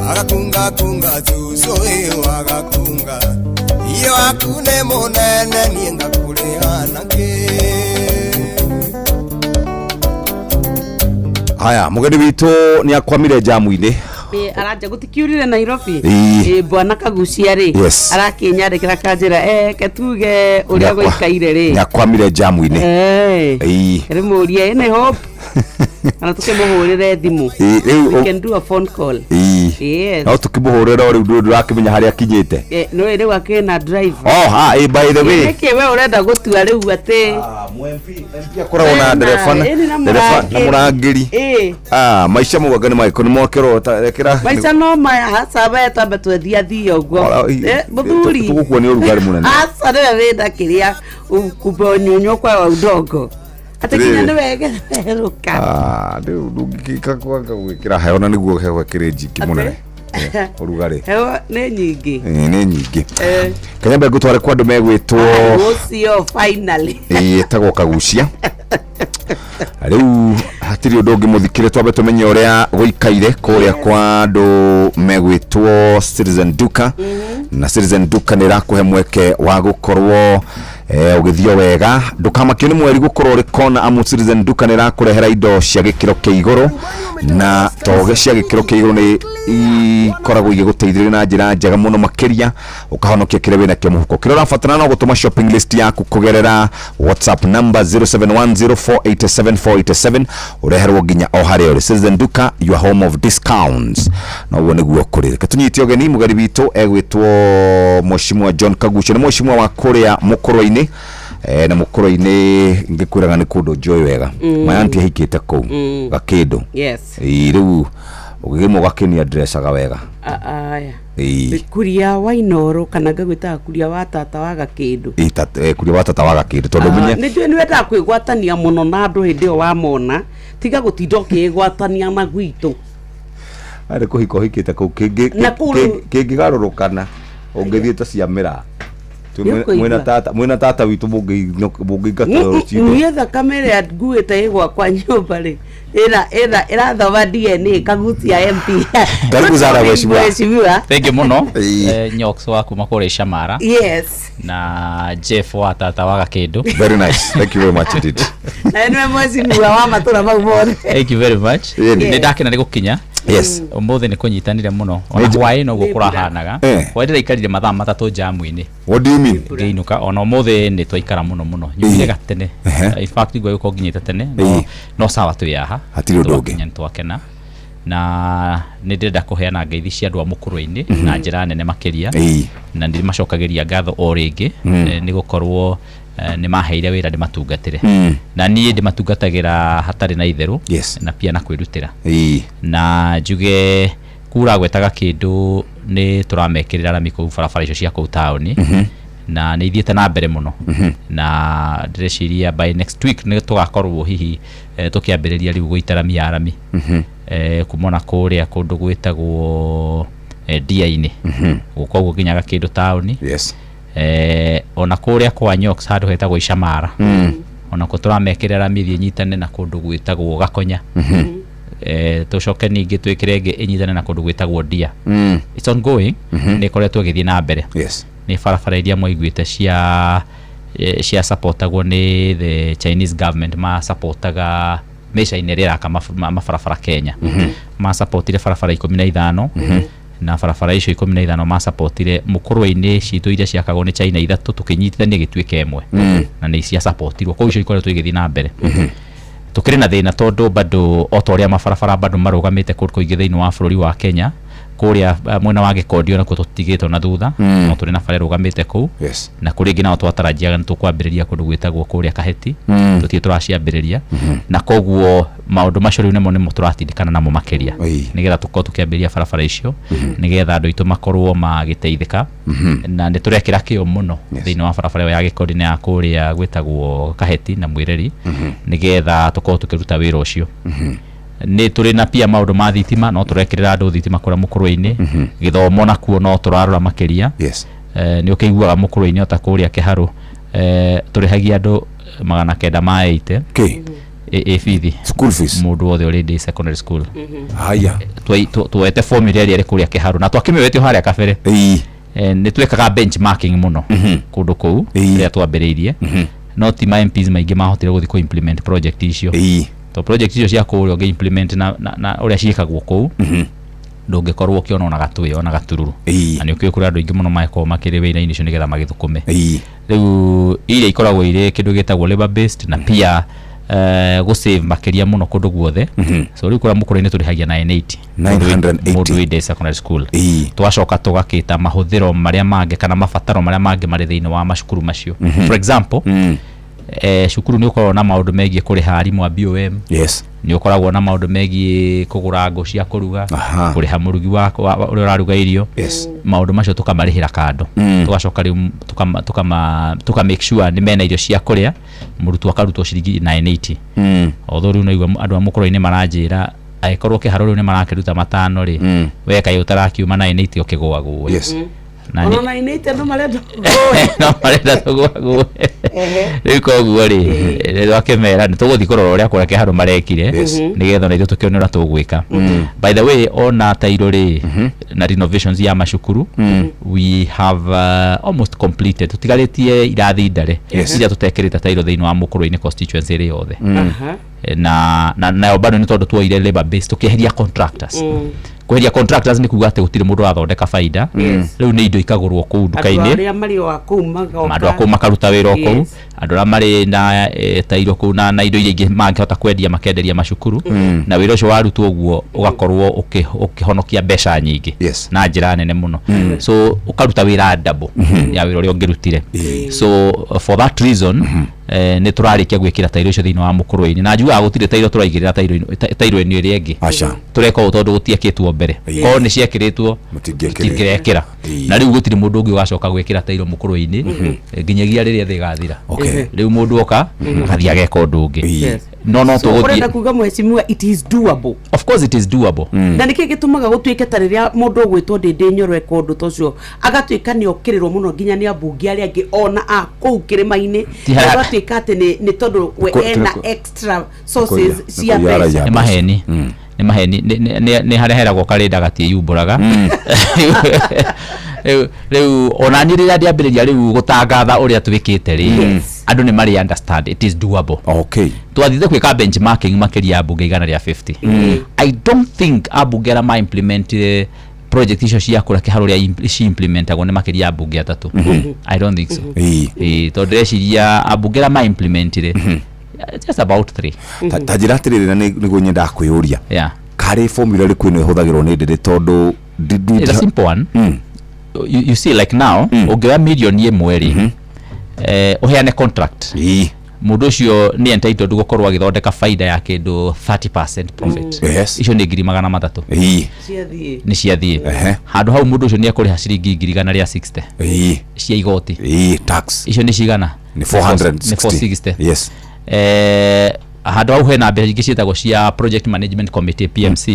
agakunga kunga cucu ĩ agakunga Irĩ waku nĩ mũnene niĩ ngakũrĩha nakĩ. Haya, mugeni witũ nĩ akwamire jamu-inĩ. Aranja gutikiurire Nairobi. Ĩĩ. Bwana Kagucia rĩ Yes. arakinyandĩkĩra kanjĩra ketuge ũrĩa gũikaire rĩ Nĩ akwamire jamu-inĩ. Ĩĩ. Rĩmũrie ĩnĩ hope kana tũkĩmũhũrĩre thimũ. Ĩĩ, rĩu We can do a phone call. Ĩĩ. Yes. No tũkĩmũhũrĩra o rĩu ndũĩ ndũrakĩmenya harĩa akinyĩte. Nĩũĩ rĩu akĩrĩ na driver. Oh, ha, ĩ, by the way. Nĩkĩ we ũrenda gũtua rĩu atĩ Akoragwo na ndereba na Ĩni na ndereba na mũrangĩri. Ĩĩ. Ah, maica mũgwanja nĩ marĩkũ nĩ mokĩrwo ta rekera. Maica no maya haca we twambe twethia thia ũguo. Mũthuri Tũgũkua nĩ ũrugarĩ mũnene. Aca nĩwe wĩna kĩrĩa kumbe nyunyo kwa wa udongo atĩ nginya Rĩrĩ. nĩwe gerũka. Ah, rĩu ndũngĩka kwanga gwĩkĩra heho na nĩguo heho ĩkĩrĩ njingĩ mũnene. Ũrugarĩ. Heho nĩ nyingĩ. Ĩĩ, nĩ nyingĩ. Kanyambe ngũtware kwa andũ megwĩtwo Ũcio finally. ĩĩ, ĩtagwo Kagucia. Rĩu hatirĩ ũndũ ũngĩ mũthikĩre twambe tũmenye ũrĩa gũikaire kũrĩa kwa andũ megwĩtwo Citizen Duka. Na Citizen Duka nĩ ĩrakũhe mweke wa gũkorwo ũgĩthio wega ndũkamakio nĩ mweri gũkorwo ũrĩ kona amu Citizen Duka nĩ ĩrakũrehera indo cia gĩkĩro kĩa igũrũ na toge cia gĩkĩro kĩa igũrũ nĩ ikoragwo igĩgũteithĩrĩria na njĩra njega mũno makĩria ũkahonokia kĩrĩa wĩnakĩo mũhuko kĩrĩa ũrabatara no gũtũma shopping list yaku kũgerera WhatsApp number 0710487487 ũreherwo nginya o harĩa ũrĩ. Citizen Duka, your home of discounts. Na ũguo nĩguo kũrĩ. Reke tũnyite ũgeni mũgeni witũ egwĩtwo Mheshimiwa John Kagucia nĩ mheshimiwa wa kũrĩa Mũkũrwe-inĩ. Na Mũkũrwe-inĩ ngĩkwĩraga nĩ kũndũ njũĩ wega. My auntie ahikĩte kũu Gakĩndũ. Yes. Ĩĩ, rĩu ũgĩgĩmwo gakĩni andressaga wega. Aya. Ĩĩ. Kuria wa Inooro kana ngagwĩtaga kuria wa tata wa Gakĩndũ. Ĩĩ, kuria wa tata wa Gakĩndũ tondũ menye Nĩ njũĩ nĩ wendaga kwĩgwatania mũno na andũ hĩndĩ ĩyo wamona tiga gũtinda ũkĩĩgwatania na gwitũ. Arĩ kũhika ũhikĩte kũu Na kũu rĩu- kĩngĩgarũrũkana ũngĩthiĩ ta cia mĩraa. Nĩũkũigua. Mwĩna tata witũ mũngĩingatwo rũcinĩ. Niĩ thakame ĩrĩa nguĩte ĩ gwakwa nyũmba rĩ ĩrathoma DNA Kagucia MP. Karibu sana mheshimiwa. Mheshimiwa. Thank you mũno. Nyox wa kuma kũrĩa Shamara. Yes. Na Jeff wa tata wa Gakĩndũ. Very nice. Thank you very much indeed. Na nĩwe mheshimiwa wa matũra mau mothe. Thank you very much. Ĩni. Nĩ ndakena nĩ gũkinya. Yes. Ũmũthĩ nĩ kũnyitanire mũno. Ona Nĩ- hwaĩ noguo Nĩ mbura. kũrahanaga. Eh. Hwaĩ ndĩraikarire mathaa matatũ jamu-inĩ. What do you mean? Ngĩinũka ona ũmũthĩ nĩ twaikara mũno mũno. Nyumire gatene. Ehe. In fact ngwĩgũkorwo nginyĩte tene. Ĩĩ. No sawa twĩ haha. Hatirĩ ũndũ ũngĩ. Twakinya nĩ twakena. Na nĩ ndĩrenda kũheana ngeithi cia andũ a Mũkũrwe-inĩ na njĩra nene makĩria. Ĩĩ. Na nĩ macokagĩria ngatho o rĩngĩ nĩ gũkorwo nĩ maheire wĩra ndĩmatungatĩre. Na niĩ ndĩmatungatagĩra hatarĩ na itherũ. Yes. Na pia na kwĩrutĩra. Ĩĩ. Na njuge Kura gwetaga kĩndũ nĩ tũramekĩrĩra rami kũu barabara icio cia kũu taũni na nĩ ithiĩte na mbere mũno na ndĩreciria by next week nĩ tũgakorwo hihi tũkĩambĩrĩria rĩu gũita rami ya rami kuma ona kũrĩa kũndũ gwĩtagwo ndia-inĩ gũka ũguo nginya Gakĩndũ taũni. Ona kũrĩa kwa Nyox handũ hetagwo Icamara onako tũramekĩrĩra rami ĩthiĩ ĩnyitane na kũndũ gwĩtagwo Gakonya. Tũcoke ningĩ twĩkĩre ĩngĩ ĩnyitane na kũndũ gwĩtagwo Ndia. It's ongoing. Nĩ ĩkoretwo ĩgĩthiĩ na mbere. Nĩ barabara iria mwaiguĩte cia supportagwo nĩ the Chinese government, ma supportaga mĩca-inĩ ĩrĩa ĩraka mabarabara Kenya. Ma supportire barabara 15 na barabara icio 15 ma supportire mũkũrwe-inĩ citũ iria ciakagwo nĩ China ithatũ tũkĩnyitithania gĩtuĩke ĩmwe na nĩ cia supportirwo koguo icio ikoretwo igĩthiĩ na mbere. Tukĩrĩ na thĩna tondũ bado o ta ũrĩa mabarabara bado marũgamĩte kũndũ kũingĩ thĩinĩ wa bũrũri wa Kenya, kũrĩa mwena wa Gĩkondi onakuo tũtigĩtwo na thutha. No tũrĩ na bara ĩrũgamĩte kũu na kũrĩ ĩngĩ nao twatarajiaga nĩ tũkwambĩrĩria kũndũ gwĩtagwo kũrĩa Kaheti. Tũtirĩ tũraciambĩrĩria na koguo maũndũ macio rĩu nĩmo tũratindĩkana namo makĩria nĩgetha tũkorwo tũkĩambĩrĩria barabara icio nĩgetha andũ aitũ makorwo magĩteithĩka na nĩ tũrekĩra kĩo mũno thĩinĩ wa barabara ĩyo ya Gĩkondi na ya kũrĩa gwĩtagwo Kaheti na Mwĩreri nĩgetha tũkorwo tũkĩruta wĩra ũcio. Nĩ tũrĩ na pia maũndũ ma thitima, no tũrekĩrĩra andũ thitima kũrĩa mũkũrwe-inĩ. Gĩthomo nakuo no tũrarora makĩria. Nĩ ũkĩiguaga mũkũrwe-inĩ ota kũrĩa Kĩharũ tũrĩhagia andũ 980 ĩ bithi. School fees. Mũndũ wothe ũrĩ day secondary school. Haya. Tuoete formula ĩrĩa ĩrĩ kũrĩa Kĩharũ na twakĩmĩoete o harĩa kabere. Nĩ twekaga benchmarking mũno kũndũ kũu rĩrĩa twambĩrĩirie, no ti ma MPs maingĩ mahotire gũthiĩ kũ implement project icio to project icio cia kũrĩa ũngĩ implement na ũrĩa ciĩkagwo kũu ndũngĩkorwo ũkĩona ona gatũĩ ona gatururu na nĩ ũkĩũĩ kũrĩ andũ aingĩ mũno magĩkorwo makĩrĩ wĩra-inĩ ũcio nĩgetha magĩthũkũme. Rĩu iria ikoragwo irĩ kĩndũ gĩtagwo labor based na pia gũ save makĩria mũno kũndũ guothe. So rĩu kũrĩa mũkũrũ-inĩ tũrĩhagia 980 980. mũndũ wĩ day secondary school. Twacoka tũgakĩta mahũthĩro marĩa mangĩ kana mabataro marĩa mangĩ marĩ thĩinĩ wa macukuru macio. For example, cukuru nĩ ũkoragwo na maũndũ megiĩ kũrĩha arimũ a BOM. Nĩ ũkoragwo na maũndũ megiĩ kũgũra ngũ cia kũruga, kũrĩha mũrugi wa ũrĩa ũraruga irio. Maũndũ macio tũkamarĩhĩra kando. Tũgacoka rĩu tũka make sure nĩ mena irio cia kũrĩa, mũrutwo akarutwo ciringi 980. Although rĩu naigua andũ a mũkũrũ-inĩ maranjĩra angĩkorwo kĩharũ rĩu nĩ marakĩruta 5 rĩ, we kaĩ ũtarakiuma 980 ũkĩgũagũe. Na ona 980 andũ marenda no marenda tũgũagũe rĩu. Koguo rĩ twakĩmera nĩ tũgũthiĩ kũrora ũrĩa kũrĩa kĩharũ marekire nĩgetha ona ithuĩ tũkĩone ũrĩa tũgwĩka. By the way, ona tairo rĩ na renovations ya macukuru, we have almost completed, tũtigarĩtie irathi ndare iria tũtekĩrĩte tairo thĩinĩ wa mũkũrũ-inĩ constituency ĩrĩ yothe. Na nayo bado nĩ tondũ tuoire labor base tũkĩeheria contractors. Kweheria contractors nĩ kuga atĩ gũtirĩ mũndũ ũrathondeka baida. Rĩu nĩ indo ikagũrwo kũu andũ nduka-inĩ arĩa marĩ o a kũu magoka andũ a kũu makaruta wĩra o kũu. Andũ arĩa marĩ na tairo kũu na indo iria ingĩ mangĩhota kwendia makenderia macukuru na wĩra ũcio warutwo ũguo ũgakorwo ũkĩhonokia mbeca nyingĩ na njĩra nene mũno. So ũkaruta wĩra double ya wĩra ũrĩa ũngĩrutire. So for that reason nĩ tũrarĩkia gwĩkĩra tairo icio thĩinĩ wa mũkũrũ-inĩ na njugaga gũtirĩ tairo tũraigĩrĩra tairo-inĩ ĩrĩa ĩngĩ. Aca. Tũreka ũũ tondũ gũtiekĩtwo mbere. Korwo nĩ ciekĩrĩtwo Mũtingĩekĩrĩte. tũtingĩrekĩra na rĩu gũtirĩ mũndũ ũngĩ ũgacoka gwĩkĩra tairo mũkũrũ-inĩ nginyagia rĩrĩa thĩ ĩgathira. Rĩu mũndũ oka agathiĩ ageka ũndũ ũngĩ no So, tũgũthiĩ ũrenda kuga mheshimiwa it is doable? Of course it is doable. Na nĩkĩ gĩtũmaga gũtuĩke ta rĩrĩa mũndũ ũgwĩtwo Ndĩndĩ Nyoro eka ũndũ ta ũcio agatuĩka nĩ okĩrĩrwo mũno nginya nĩ ambunge arĩa angĩ ona a kũu kĩrĩma-inĩ Ti harĩa- ũgatuĩka atĩ nĩ tondũ we ena extra sources cia mbeca? Nĩ maheni, nĩ maheni. Nĩ harĩa heragwo karĩnda gatiĩyumbũraga. Rĩu ona niĩ rĩrĩa ndĩambĩrĩria rĩu gũtangatha ũrĩa twĩkĩte rĩ, andũ nĩ marĩ understand it is doable. Twathire gwĩka benchmarking makĩria ya mbunge 150. I don't think ambunge arĩa ma implementire project icio cia kũrĩa kĩharo ũrĩa ci implementagwo nĩ makĩria ya mbunge atatũ. I don't think so. Ĩĩ, tondũ ndĩreciria ambunge arĩa ma implementire just about three. Ta njĩra atĩrĩrĩ na nĩguo nyendaga kwĩyũria karĩ formula ĩrĩkũ ĩno ĩhũthagĩrwo nĩ Ndĩndĩ tondũ It's a simple one. You see, like now ũngĩoya mirioni 1 rĩ, ũheane contract Mũndũ ũcio nĩ entitled gũkorwo agĩthondeka faida ya kĩndũ 30% profit. Yes. Icio nĩ 300,000. Ciathiĩ. Nĩ ciathiĩ. Handũ hau mũndũ ũcio nĩ ekũrĩha ciringi 160,000 cia igoti. Tax. Icio nĩ cigana? Nĩ 460. Nĩ 460. Yes. Handũ hau hena mbeca ingĩ ciĩtagwo cia project management committee, PMC,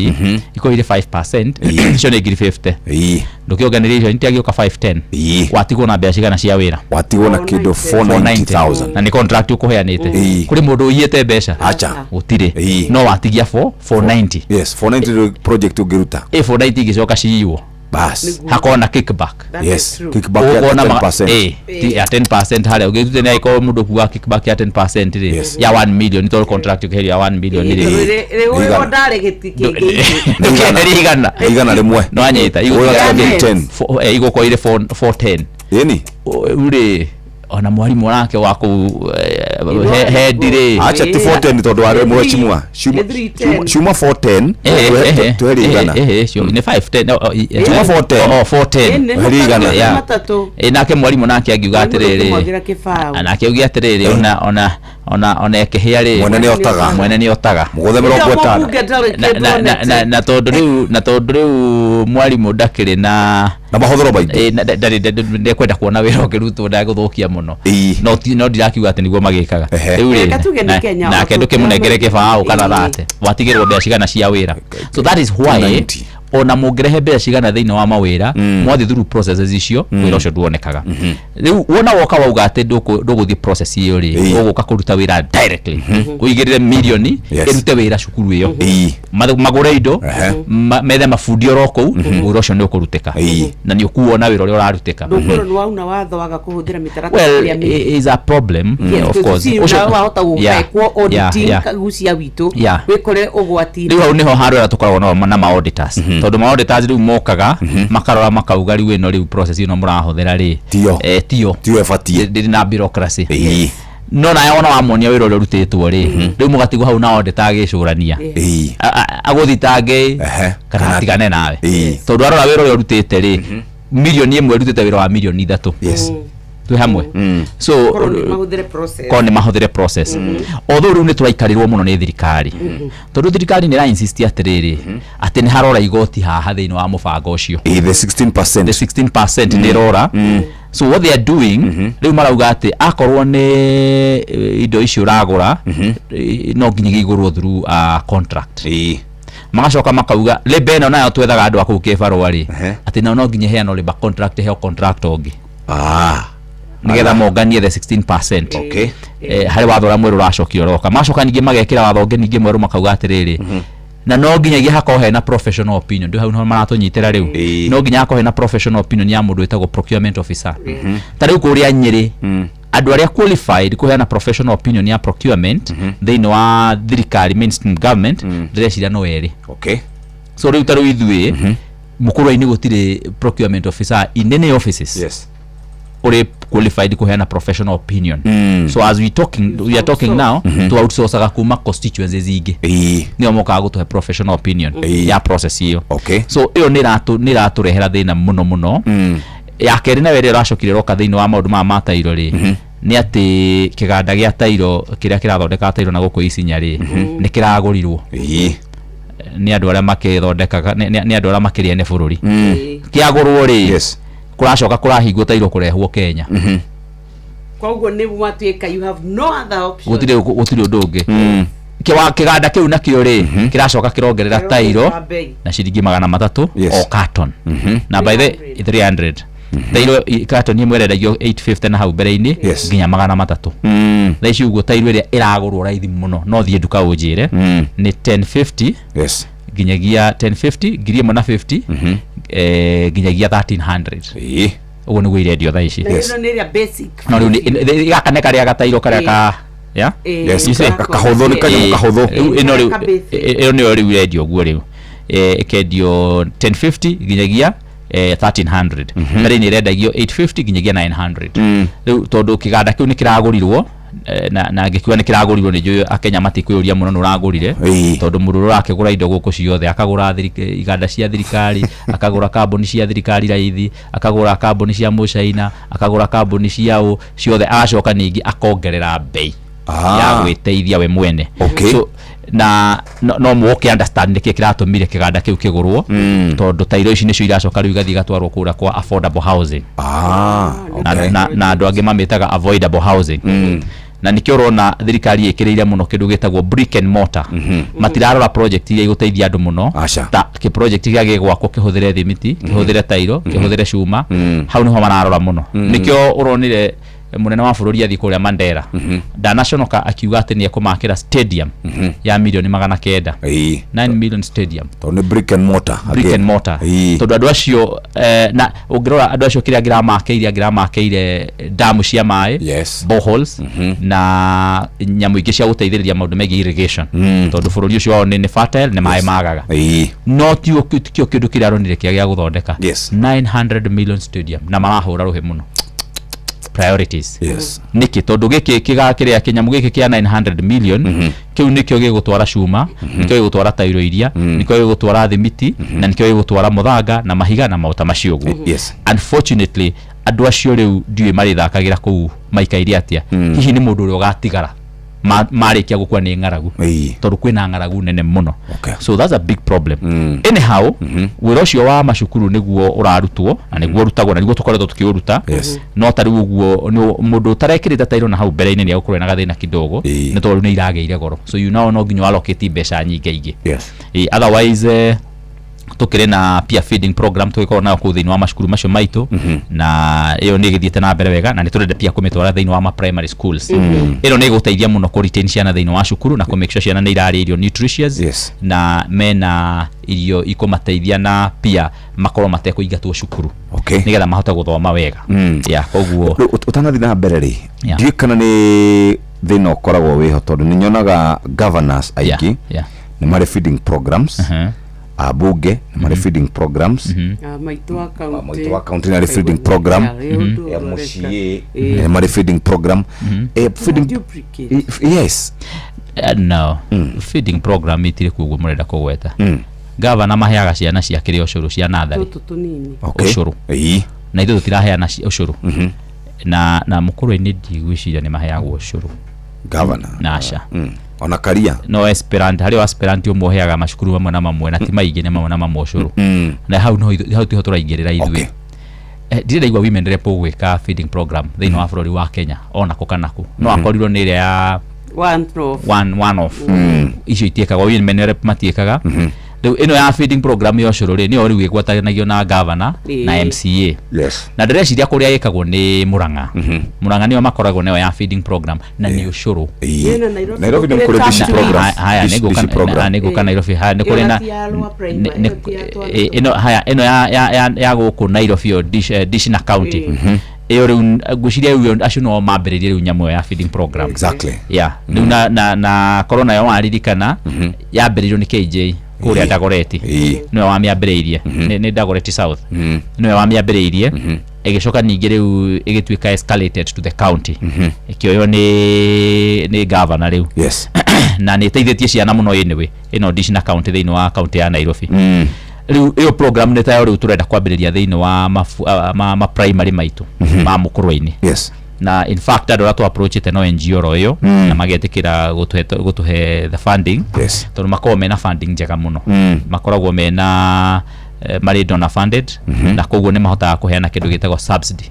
ikorwo irĩ 5%, icio nĩ 50,000. Ndũkĩonganĩria icio nĩtiagĩũka 510, watigwo na mbeca cigana cia wĩra? Watigwo na kĩndũ 490,000. Na nĩ contract ũkũheanĩte. Kũrĩ mũndũ ũiyĩte mbeca? Acha. Gũtirĩ. No watigia 490. Yes, 490 nĩ project ũngĩruta. Ĩ 490 ingĩcoka ciywo, bas hakorwo na kickback. That is Yes, true. kickback ya Ũkuona 10%. Ya 10% harĩa ũgĩtute nĩ angĩkorwo mũndũ kuga kickback ya 10% rĩ, ya 1 million, tondũ contract ũkĩherio ya 1 million rĩ, Rĩu ndarĩ gĩti kĩngĩ. ndũkĩenderia igana. Igana rĩmwe. No anyita. Ũgatiga 10. Igũkorwo irĩ 410. Ĩni. Rĩu rĩ, ona mwarimũ nake wa kũu hendi rĩ. Acha, ti 410 tondũ wa mheshimiwa. Nĩ 310. Ciuma 410 tweherie igana. Cio nĩ 510, no, Ciuma 410. Oh, 410. Ĩ, nĩ Tweherie igana. matatũ, Yeah. matatũ. Nake mwarimũ nake angiuga atĩrĩrĩ, Mwagĩra kĩbaũ. Nake auge atĩrĩrĩ, ona ekĩhĩa rĩ, Mwene nĩ otaga. Mwene nĩ otaga. Mũgũthe 50. Mũmbunge ndarĩ Na- kĩndũ na- na- onete. na tondũ rĩu mwarimũ ndakĩrĩ na na mahũthĩro maingĩ. Ndekwenda kuona wĩra ũkĩrutwo ndagũthũkia mũno. No ndirakiuga atĩ nĩguo magĩkaga rĩu rĩ. Reke tuge nĩ Kenya, Nake o ndũkĩmũnengere kĩbaũ kana Ĩĩ. thate, watigĩrwo mbeca cigana cia wĩra? So that is why 290. ona mũngĩrehe mbeca cigana thĩinĩ wa mawĩra, mwathiĩ through processes icio, wĩra ũcio nduonekaga. Rĩu wona woka wauga atĩ ndũgũthiĩ process ĩyo rĩ, ũgũka kũruta wĩra directly, ũigĩrĩre milioni ĩrute wĩra cukuru ĩyo, magũre indo, methe mabundi oro kũu, wĩra ũcio nĩ ũkũrutĩka na nĩ ũkuona wĩra ũrĩa ũrarutĩka. Ndũkwĩrwo nĩ wauna watho waga kũhũthĩra mĩtaratara Well, ĩrĩa mĩega. is a problem. Yes, of course. Wahota gũgekwo auditing kagucia witũ wĩkore ũgwati-inĩ. Rĩu hau nĩho handũ harĩa tũkoragwo nao na ma-auditors, tondũ ma-auditors rĩu mokaga makarora makauga, rĩu ĩno, rĩu process ĩno mũrahũthĩra rĩ, Tiyo. Tiyo. Tiyo ĩbatiĩ. Ndĩrĩ na bureaucracy. No nawe ona wamuonia wĩra ũrĩa ũrutĩtwo rĩ, rĩu mũgatigwo hau na auditor agĩcũrania agũthitange kana atigane nawe, tondũ arora wĩra ũrĩa ũrutĩte rĩ, 1 million ĩrutĩte wĩra wa 3 million. Twĩ hamwe? So Korwo nĩ mahũthĩre process. Korwo nĩ mahũthĩre process. Although rĩu nĩ tũraikarĩrwo mũno nĩ thirikari, tondũ thirikari nĩ ĩra insist atĩrĩrĩ, atĩ nĩ harora igoti haha thĩinĩ wa mũbango ũcio. The 16%. The 16% nĩ ĩrora. So what they are doing rĩu, marauga atĩ akorwo nĩ indo icio ũragũra, no nginyagia igũrwo through a contract. Magacoka makauga labour ĩno nayo twethaga andũ a kũu kĩbarũa rĩ, atĩ nao no nginya heanwo labour contract, heo contract ũngĩ nĩgetha monganie the 16%. Harĩ watho ũrĩa mwerũ ũracokire ũroka, magacoka ningĩ magekĩra watho ũngĩ ningĩ mwerũ, makauga atĩrĩrĩ, na no nginyagia hakorwo hena professional opinion. Ndĩ hau nĩho maratũnyitĩra rĩu. No nginya hakorwo hena professional opinion ya mũndũ wĩtagwo procurement officer. Ta rĩu kũrĩa Nyĩrĩ, andũ arĩa qualified kũheana professional opinion ya procurement thĩinĩ wa thirikari, mainstream government, ndĩreciria no erĩ. So rĩu ta rĩu ithuĩ mũkũrwa-inĩ gũtirĩ procurement officer in any offices ũrĩ qualified kũheana professional opinion. So as we are talking now, tu outsourcaga kuma constituencies ingĩ, nĩo mokaga gũtũhe professional opinion ya process ĩyo. So ĩyo nĩ ĩratũrehera thĩna mũno mũno. Ya kerĩ nayo ĩrĩa ĩracokire ĩroka thĩinĩ wa maũndũ maya ma tairo rĩ, nĩ atĩ kĩganda gĩa tairo kĩrĩa kĩrathondeka tairo na gũkũ Isinya rĩ, nĩ kĩragũrirwo nĩ andũ arĩa makĩthondekaga, nĩ andũ arĩa makĩrĩ ene bũrũri. Kĩagũrwo rĩ, kũracoka kũrahingwo tairo kũrehwo Kenya. Koguo nĩ mwatuĩka you have no other option. Gũtirĩ ũndũ ũngĩ. Kĩganda kĩu nakĩo rĩ, kĩracoka kĩrongerera tairo Kĩrongerera bei. na ciringi 300 o carton, na by the 300 tairo, carton ĩmwe ĩrendagio 850 na hau mbere-inĩ nginya 300. Thaa ici ũguo tairo ĩrĩa ĩragũrwo raithi mũno, no thiĩ nduka ũnjĩre, nĩ 1050 nginyagia 1050, 1050, nginyagia 1300. Ũguo nĩguo irendio thaa ici. Na ĩno nĩ ĩrĩa basic. No rĩu gaka nĩ karĩa gatairo karĩa ka ya. Yes, You see? Kahũthũ, nĩ kanyamũ kahũthũ. Rĩu ĩno rĩu Ka basic. Ĩyo nĩyo rĩu irendio ũguo rĩu. Ĩkendio 1050 nginyagia 1300. Mbere-inĩ ĩrendagio 850 nginyagia 900. Rĩu tondũ kĩganda kĩu nĩ kĩragũrirwo, na ngĩkiuga nĩ kĩragũrirwo, nĩ njũĩ akenya matikwĩyũria mũno nĩ ũragũrire, tondũ mũndũ ũrĩa ũrakĩgũra indo gũkũ ciothe, akagũra iganda cia thirikari, akagũra kambuni cia thirikari raithi, akagũra kambuni cia mũcaina, akagũra kambuni cia ũ ciothe, agacoka ningĩ akongerera bei. Ya gwĩteithia we mwene. Okay. So, na no mũke understand nĩkĩ kĩratũmire kĩganda kĩu kĩgũrwo, tondũ tairo ici nĩcio iracoka rĩu igathiĩ igatwarwo kũrĩa kwa affordable housing. Na andũ angĩ mamĩtaga avoidable housing, na nĩkĩo ũrona thirikari ĩkĩrĩire mũno kĩndũ gĩtagwo brick and mortar. Matirarora project iria igũteithia andũ mũno, ta kĩ project kĩrĩa gĩgwakwo kĩhũthĩre thimiti, kĩhũthĩre tairo, kĩhũthĩre cuma. Hau nĩho mararora mũno. Nĩkĩo ũronire mũnene wa bũrũri athiĩ kũrĩa Mandera, ndanaconoka akiuga atĩ nĩ ekũmakĩra stadium ya milioni 900, 9 million stadium. Tondũ nĩ brick and mortar. Brick Again. And mortar, tondũ andũ acio na ũngĩrora andũ acio kĩrĩa angĩramakĩire damu cia maĩ, boreholes, na nyamũ ingĩ cia gũteithĩrĩria maũndũ megiĩ irrigation, tondũ bũrũri ũcio wao nĩ fertile, nĩ maĩ magaga. No tio kĩo kĩndũ kĩrĩa aronire kĩa gĩa gũthondeka 900 million stadium, na marahũra rũhĩ mũno priorities. Nĩkĩ? Tondũ gĩkĩ kĩga kĩrĩa kĩnyamũ gĩkĩ kĩa 900 million kĩu nĩkĩo gĩgũtwara cuma, nĩkĩo gĩgũtwara tairo iria, nĩkĩo gĩgũtwara thimiti, na nĩkĩo gĩgũtwara mũthanga na mahiga na maũta macio ũguo. Unfortunately, andũ acio rĩu ndiũĩ marĩthakagĩra kũu maikaire atĩa. Hihi nĩ mũndũ ũrĩa ũgatigara marĩkia gũkua nĩ ng'aragu, tondũ kwĩna ng'aragu nene mũno. So that's a big problem. Anyhow, wĩra ũcio wa macukuru nĩguo ũrarutwo na nĩguo ũrutagwo na nĩguo tũkoretwo tũkĩũruta. No ta rĩu ũguo mũndũ ũtarekĩrĩte tairo na hau mbere-inĩ nĩ egũkorwo ena gathĩna kidogo, nĩ tondũ nĩ iragĩire goro, so you know no nginya allocate mbeca nyingĩ ingĩ. Otherwise, tukĩrĩ na peer feeding program tũgĩkorwo nayo kũu thĩinĩ wa macukuru macio maitũ, na ĩyo nĩ ĩgĩthiĩte na mbere wega, na nĩ tũrenda pia kũmĩtwara thĩinĩ wa ma primary schools. Ĩno nĩ ĩgũteithia mũno kũ retain ciana thĩinĩ wa cukuru na kũ make sure ciana nĩ irarĩa irio nutritious na mena irio ikũmateithia, na pia makorwo matekũingatwo cukuru, nĩgetha mahote gũthoma wega. Yeah, koguo Rĩu, ũtanathiĩ na mbere rĩ, ndiũĩ kana nĩ thĩna ũkoragwo wĩho, tondũ nĩ nyonaga governors aingĩ nĩ marĩ feeding programs, ambunge nĩ marĩ feeding programs, Maitũ wa kaunti. Maitũ wa kaunti nĩ arĩ feeding program, ya mũciĩ nĩ marĩ feeding program. Feeding yes. No feeding program itirĩ kuo ũguo mũrenda kũgweta. Gavana maheaga ciana cia kĩrĩa ũcũrũ cia natharĩ. Tũtũ tũnini. Ũcũrũ, na ithuĩ tũtiraheana ũcũrũ, na mũkũrwe-inĩ ndigwĩciria nĩ maheagwo ũcũrũ. Governor? Na aca. Ona karia? No aspirant, harĩ o aspirant ũmwe ũheaga macukuru mamwe na mamwe, na ti maingĩ, nĩ mamwe na mamwe ũcũrũ. Na hau no hau tiho tũraingĩrĩra ithuĩ. Ndirĩ ndaigua women rep gwĩka feeding program thĩinĩ wa bũrũri wa Kenya ona kũ kana kũ no akorirwo nĩ ĩrĩa ya One off. One off. Icio itiĩkagwo, women rep matiĩkaga. Rĩu ĩno ya feeding program ya ũcũrũ rĩ, nĩyo rĩu ĩgwatanagio na governor na MCA. Na ndĩreciria kũrĩa ĩkagwo nĩ Mũrang'a. Mũrang'a nĩo makoragwo nayo ya feeding program, na nĩ ũcũrũ. Ĩna Nairobi. Nairobi nĩ kũrĩ dish program. Haya, Dish program. Nĩngũka Nairobi. Haya, nĩ kũrĩ Ĩyo na ti ya lower primary, ĩyo ti ya twana. Ĩno haya, ĩno ya gũkũ Nairobi yo dish na county ĩyo rĩu ngwĩciria rĩu acio no mambĩrĩrie rĩu nyamũ ĩyo ya feeding program. Yeah, rĩu na korwo nayo waririkana yambĩrĩirio nĩ KJ kũrĩa Dagoretti, nĩwe wamĩambĩrĩirie, nĩ Dagoretti South, nĩwe wamĩambĩrĩirie, ĩgĩcoka ningĩ rĩu ĩgĩtuĩka escalated to the county, ĩkĩoywo nĩ governor rĩu. Na nĩ ĩteithĩtie ciana mũno. Anyway, ĩno dish na county thĩinĩ wa county ya Nairobi, rĩu ĩyo program nĩ tayo rĩu tũrenda kwambĩrĩria thĩinĩ wa ma primary maitũ ma mũkũrwe-inĩ. Na in fact, andũ arĩa tũ approachĩte no NGO ro ĩyo, na magetĩkĩra gũtũhe the funding, tondũ makoragwo mena funding njega mũno. Makoragwo mena marĩ donor funded, na koguo nĩ mahotaga kũheana kĩndũ gĩtagwo subsidy.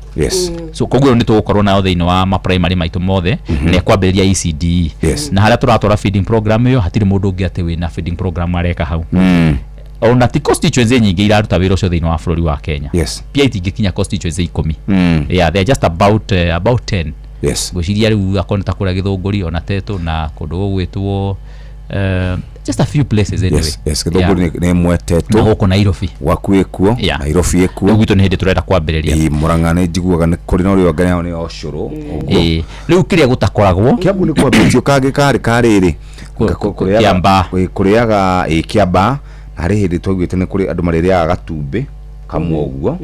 So koguo nĩ tũgũkorwo nayo thĩinĩ wa ma primary maitũ mothe, na ĩkwambĩrĩria ECDE. Na harĩa tũratwara feeding program ĩyo, hatirĩ mũndũ ũngĩ atĩ wĩna feeding program areka hau. Ona ti constituency nyingĩ iraruta wĩra ũcio thĩinĩ wa bũrũri wa Kenya. Pia itingĩkinya constituency 10. Yeah, they are just about 10. Ngwĩciria rĩu akorwo nĩ ta kũrĩa Gĩthũngũri, ona Tetũ, na kũndũ gũgwĩtwo just a few places anyway. Yes, Gĩthũngũri. Nĩ ĩmwe, Tetũ. Na gũkũ Nairobi. Gwaku ĩkuo. Nairobi ĩkuo. Rĩu gwitũ nĩ hĩndĩ tũrenda kwambĩrĩria. Ĩĩ, Mũrang'a nĩ njiguaga nĩ kũrĩ na ũrĩa anga nĩ ũcũrũ ũguo. Ĩĩ. Rĩu kĩrĩa gũtakoragwo Kĩambu nĩ kwambĩtio kangĩ karĩ karĩrĩ Kĩambaa. Kũrĩaga ĩ Kĩambaa, na harĩ hĩndĩ twaiguĩte nĩ kũrĩ andũ marĩrĩaga gatumbĩ kamwe ũguo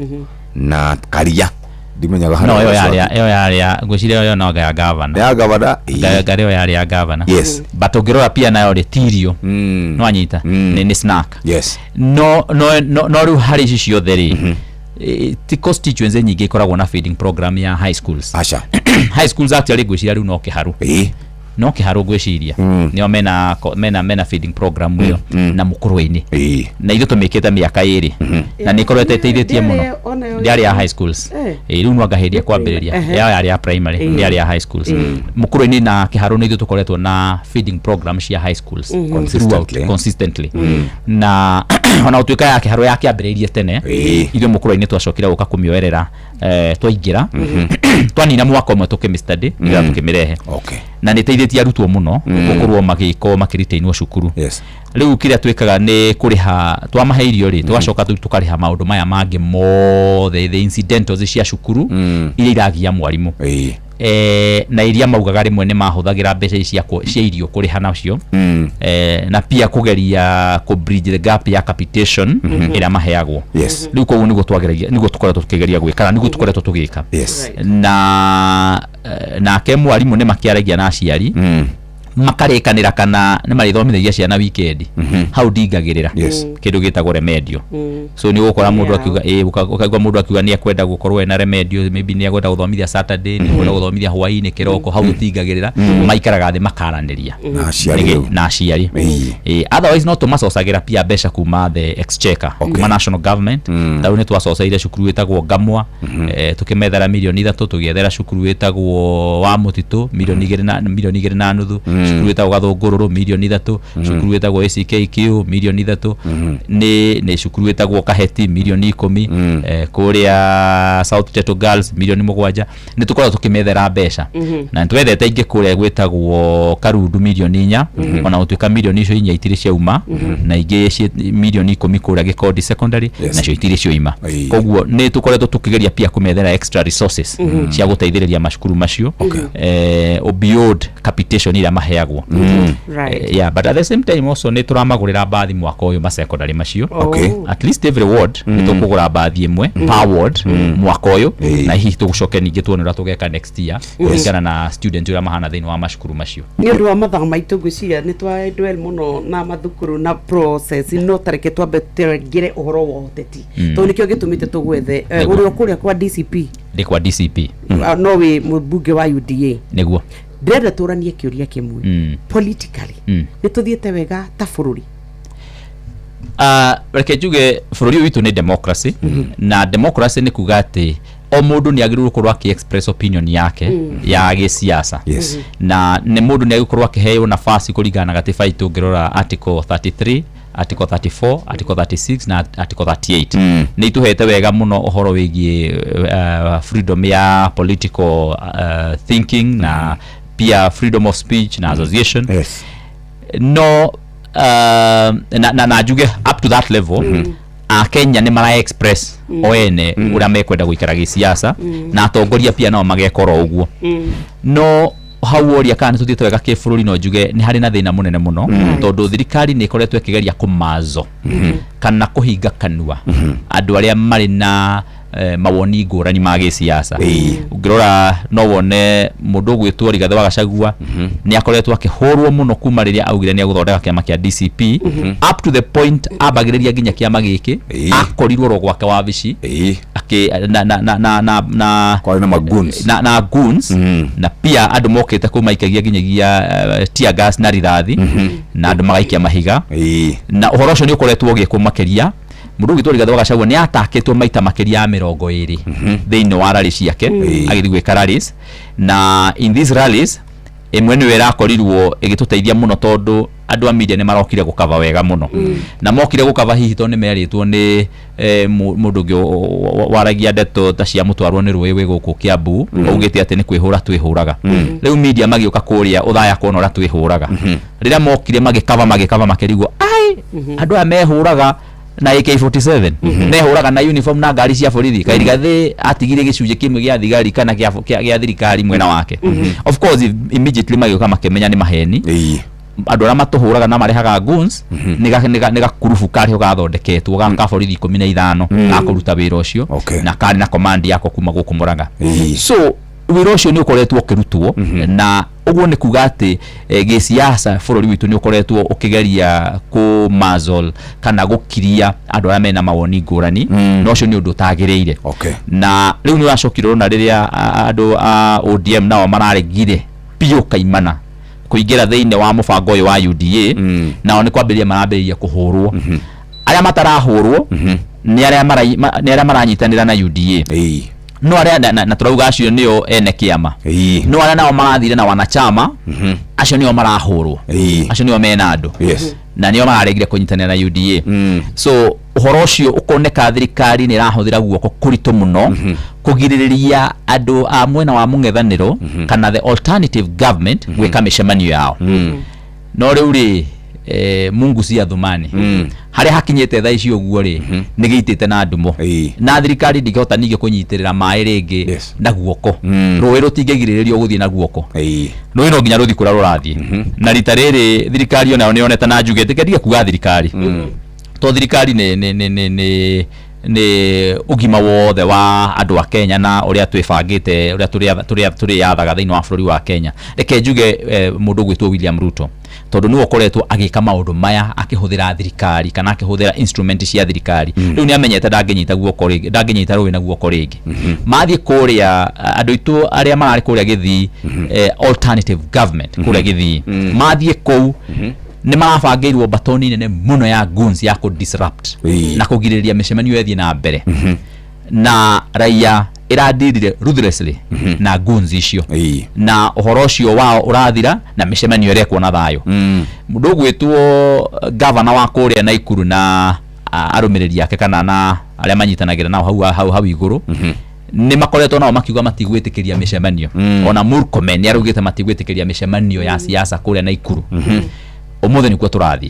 na karia, ndimenyaga No harĩa ĩyo ũcio. yarĩ ĩyo yarĩ ya ngwĩciria ĩyo no ya gavana. Ya gavana. Ngari ĩyo yarĩ ya gavana. But ũngĩrora pia nayo rĩ ti irio, no anyita nĩ snack. No rĩu harĩ ici ciothe rĩ, ti constituency nyingĩ ikoragwo na feeding program ya high schools. Aca. High schools actually ngwĩciria rĩu no Kĩharu. No Kĩharũ ngwĩciria nĩo mena feeding program ĩyo na Mũkũrwe-inĩ, na ithuĩ tũmĩkĩte mĩaka 2 na nĩ ĩkoretwo ĩteithĩtie mũno. Ndĩarĩ onayo? Ndĩarĩ ya high schools. Ĩ, rĩu nwanga hĩndĩ ĩkwambĩrĩria. Yao yarĩ ya primary, ndĩarĩ ya high schools. Mũkũrwe-inĩ na Kĩharũ nĩ ithuĩ tũkoretwo na feeding program cia high schools throughout, Consistently. Consistently. Na ona gũtuĩka ya Kĩharũ yakĩambĩrĩirie tene, ithuĩ Mũkũrwe-inĩ twacokire gũka kũmĩoerera, twaingĩra, twanina mwaka ũmwe tũkĩmĩ-study nĩgetha tũkĩmĩrehe. Na nĩ ĩteithĩtie arutwo mũno gũkorwo magĩkorwo makĩritainwo cukuru. Rĩu kĩrĩa twĩkaga nĩ kũrĩha, twamahe irio rĩ, tũgacoka rĩu tũkarĩha maũndũ maya mangĩ mothe, the incidentals cia cukuru iria iragia mwarimũ, na iria maugaga rĩmwe nĩ mahũthagĩra mbeca ici cia irio kũrĩha nacio, na pia kũgeria kũ bridge the gap ya capitation ĩrĩa maheagwo. Rĩu koguo nĩguo twageragia, nĩguo tũkoretwo tũkĩgeria gwĩka na nĩguo tũkoretwo tũgĩka. Na nake mwarimũ nĩ makĩaragia na aciari, makarĩkanĩra kana nĩ marĩthomithagia ciana weekend. Hau ndingagĩrĩra kĩndũ gĩtagwo remedial. So nĩ ũgũkora mũndũ akiuga, ĩ, ũkaigua mũndũ akiuga nĩ ekwenda gũkorwo ena remedial, maybe nĩ ekwenda gũthomithia Saturday, nĩ ekwenda gũthomithia hwaĩ-inĩ kĩroko. Hau tũtingagĩrĩra, maikaraga thĩ makaranĩria Na aciari rĩu. Na aciari. Ĩ, otherwise no tũmacocagĩra pia mbeca kuma the exchequer, kuma national government. Ta rĩu nĩ twacoceire cukuru ĩtagwo Ngamwa, tũkĩmethera mirioni 3, tũgĩethera cukuru ĩtagwo wa Mũtitũ mirioni 2 na mirioni 2.5, cukuru ĩtagwo Gathũngũrũrũ mirioni 3, cukuru ĩtagwo ACKQ mirioni 3, nĩ cukuru ĩtagwo Kaheti mirioni 10, kũrĩa South Teto Girls mirioni 7. Nĩ tũkoragwo tũkĩmethera mbeca na nĩ twethete ingĩ kũrĩa gwĩtagwo Karundu mirioni 4, ona gũtuĩka mirioni icio inya itirĩ ciauma, na ingĩ mirioni 10 kũrĩa Gĩkondi Secondary, nacio itirĩ cioima. Koguo nĩ tũkoretwo tũkĩgeria pia kũmethera extra resources cia gũteithĩrĩria macukuru macio, beyond capitation iria maheagwo. Yeah, but at the same time also nĩ tũramagũrĩra mbathi mwaka ũyũ masecondary macio. At least every ward nĩ tũkũgũra mbathi ĩmwe per ward mwaka ũyũ, na hihi tũgũcoke ningĩ tuone ũrĩa tũgeka next year kũringana na student ũrĩa mahana thĩinĩ wa macukuru macio. Nĩ ũndũ wa mathaa maitũ, ngwĩciria nĩ twadwell mũno na mathukuru na process, no tareke twambe tũrengere ũhoro wa ũteti, tondũ nĩkĩo gĩtũmĩte tũgwethe. Ũrĩ o kũrĩa kwa DCP? Ndĩ kwa DCP. Ah, no wĩ mũmbunge wa UDA? Nĩguo. Ndĩrenda tũranie kĩũria kĩmwe. Politically, nĩ tũthiĩte wega ta bũrũri? Reke njuge bũrũri ũyũ witũ nĩ democracy, na democracy nĩ kuga atĩ o mũndũ nĩ agĩrĩirwo gũkorwo akĩ express opinion yake ya gĩsiasa, na nĩ mũndũ nĩ agĩkorwo akĩheo nafasi kũringana na gatiba itũ. Ũngĩrora article 33, article 34, article 36 na article 38, nĩ itũhete wega mũno ũhoro wĩgiĩ freedom ya political thinking na pia freedom of speech na association. No na njuge up to that level, Akenya nĩ mara express o ene ũrĩa mekwenda gũikara gĩsiasa, na atongoria pia nao mageka oro ũguo. No hau woria kana nĩ tũthiĩte wega kĩbũrũri, no njuge nĩ harĩ na thĩna mũnene mũno, tondũ thirikari nĩ ĩkoretwo ĩkĩgeria kũmazo kana kũhinga kanua andũ arĩa marĩ na mawoni ngũrani ma gĩsiasa. Ũngĩrora no wone mũndũ ũgwĩtwo Rigathĩ wa Gachagua nĩ akoretwo akĩhũrwo mũno kuma rĩrĩa augire nĩ egũthondeka kĩama kĩa DCP, up to the point ambagĩrĩria nginya kĩama gĩkĩ akorirwo ro gwake wabici akĩ na Kwarĩ na magoons. Na goons, na pia andũ mokĩte kũu maikagia nginyagia tear gas na rithathi, na andũ magaikia mahiga, na ũhoro ũcio nĩ ũkoretwo ũgĩkwo makĩria. Mũndũ ũgwĩtwo Rigathĩ wa Gachagua nĩ atakĩtwo maita makĩria ya 20 thĩinĩ wa rally ciake agĩthiĩ gwĩka rallies, na in these rallies ĩmwe nĩyo ĩrakorirwo ĩgĩtũteithia mũno, tondũ andũ a media nĩ marokire gũkava wega mũno, na mokire gũkava hihi tondũ nĩ merĩtwo nĩ mũndũ ũngĩ waragia ndeto ta cia mũtwarwo nĩ rũĩ wĩ gũkũ Kiambu, augĩte atĩ nĩ kwĩhũra twĩhũraga. Rĩu media magĩũka kũrĩa ũthaya kuona ũrĩa twĩhũraga. Rĩrĩa mokire magĩkava magĩkava, makĩrigwo ai andũ aya mehũraga na AK47, mehũraga na uniform na ngari cia borithi. Kaĩ Rigathĩ atigire gĩcunjĩ kĩmwe gĩa thigari kana gĩa thirikari mwena wake? Of course immediately magĩũka makĩmenya nĩ maheni. Andũ arĩa matũhũraga na marehaga guns nĩ gakurubu karĩho gathondeketwo ga borithi 15 ga kũruta wĩra ũcio, na karĩ na command yako kuma gũkũ Mũrang'a. So wĩra ũcio nĩ ũkoretwo ũkĩrutwo, na ũguo nĩ kuga atĩ gĩsiasa bũrũri witũ nĩ ũkoretwo ũkĩgeria kũ muzzle kana gũkiria andũ arĩa mena mawoni ngũrani, na ũcio nĩ ũndũ ũtagĩrĩire. Na rĩu nĩ ũracokire ũrona rĩrĩa andũ a ODM nao mararegire biũ kaimana kũingĩra thĩinĩ wa mũbango ũyũ wa UDA, nao nĩ kwambĩrĩria marambĩrĩria kũhũrwo. Arĩa matarahũrwo nĩ arĩa nĩ arĩa maranyitanĩra na UDA, no arĩa na tũrauga acio nĩo ene kĩama, no arĩa nao marathire na wanachama, acio nĩo marahũrwo, acio nĩo mena andũ na nĩo mararegire kũnyitanĩra na UDA. So ũhoro ũcio ũkoneka thirikari nĩ ĩrahũthĩra guoko kũritũ mũno kũgirĩrĩria andũ a mwena wa mũng'ethanĩro kana the alternative government gwĩka mĩcemanio yao. No rĩu rĩ, Mungu si Athumani. Harĩa hakinyĩte thaa ici ũguo rĩ, nĩ gĩitĩte na ndumo, na thirikari ndingĩhota ningĩ kũnyitĩrĩra maĩ rĩngĩ na guoko. Rũĩ rũtingĩgirĩrĩrio gũthiĩ na guoko, rũĩ no nginya rũthiĩ kũrĩa rũrathiĩ. Na rita rĩrĩ thirikari onayo nĩ yonete, na njuge reke ndige kuga thirikari, to thirikari nĩ ũgima wothe wa andũ a Kenya na ũrĩa twĩbangĩte, ũrĩa tũrĩathaga thĩinĩ wa bũrũri wa Kenya. Reke njuge mũndũ ũgwĩtwo William Ruto, tondũ nĩwe ũkoretwo agĩka maũndũ maya akĩhũthĩra thirikari kana akĩhũthĩra instrument cia thirikari. Rĩu nĩ amenyete ndangĩnyita guoko rĩngĩ, ndangĩnyita rũĩ na guoko rĩngĩ. Mathiĩ kũrĩa, andũ aitũ arĩa mararĩ kũrĩa Gĩthii, alternative government kũrĩa Gĩthii, mathiĩ kũu nĩ marabangĩirwo batoni nene mũno ya goons ya kũ disrupt na kũgirĩrĩria mĩcemanio ĩthiĩ na mbere, na raia ĩradirire ruthlessly na goons icio, na ũhoro ũcio wao ũrathira na mĩcemanio ĩrekwo na thayũ. Mũndũ ũgwĩtwo gavana wa kũrĩa Naikuru na arũmĩrĩri ake kana na arĩa manyitanagĩra nao hau hau hau igũrũ nĩ makoretwo nao makiuga matigwĩtĩkĩria mĩcemanio. Ona Murkomen nĩ araugĩte matigwĩtĩkĩria mĩcemanio ya siasa kũrĩa Naikuru. Ũmũthĩ nĩkuo tũrathiĩ,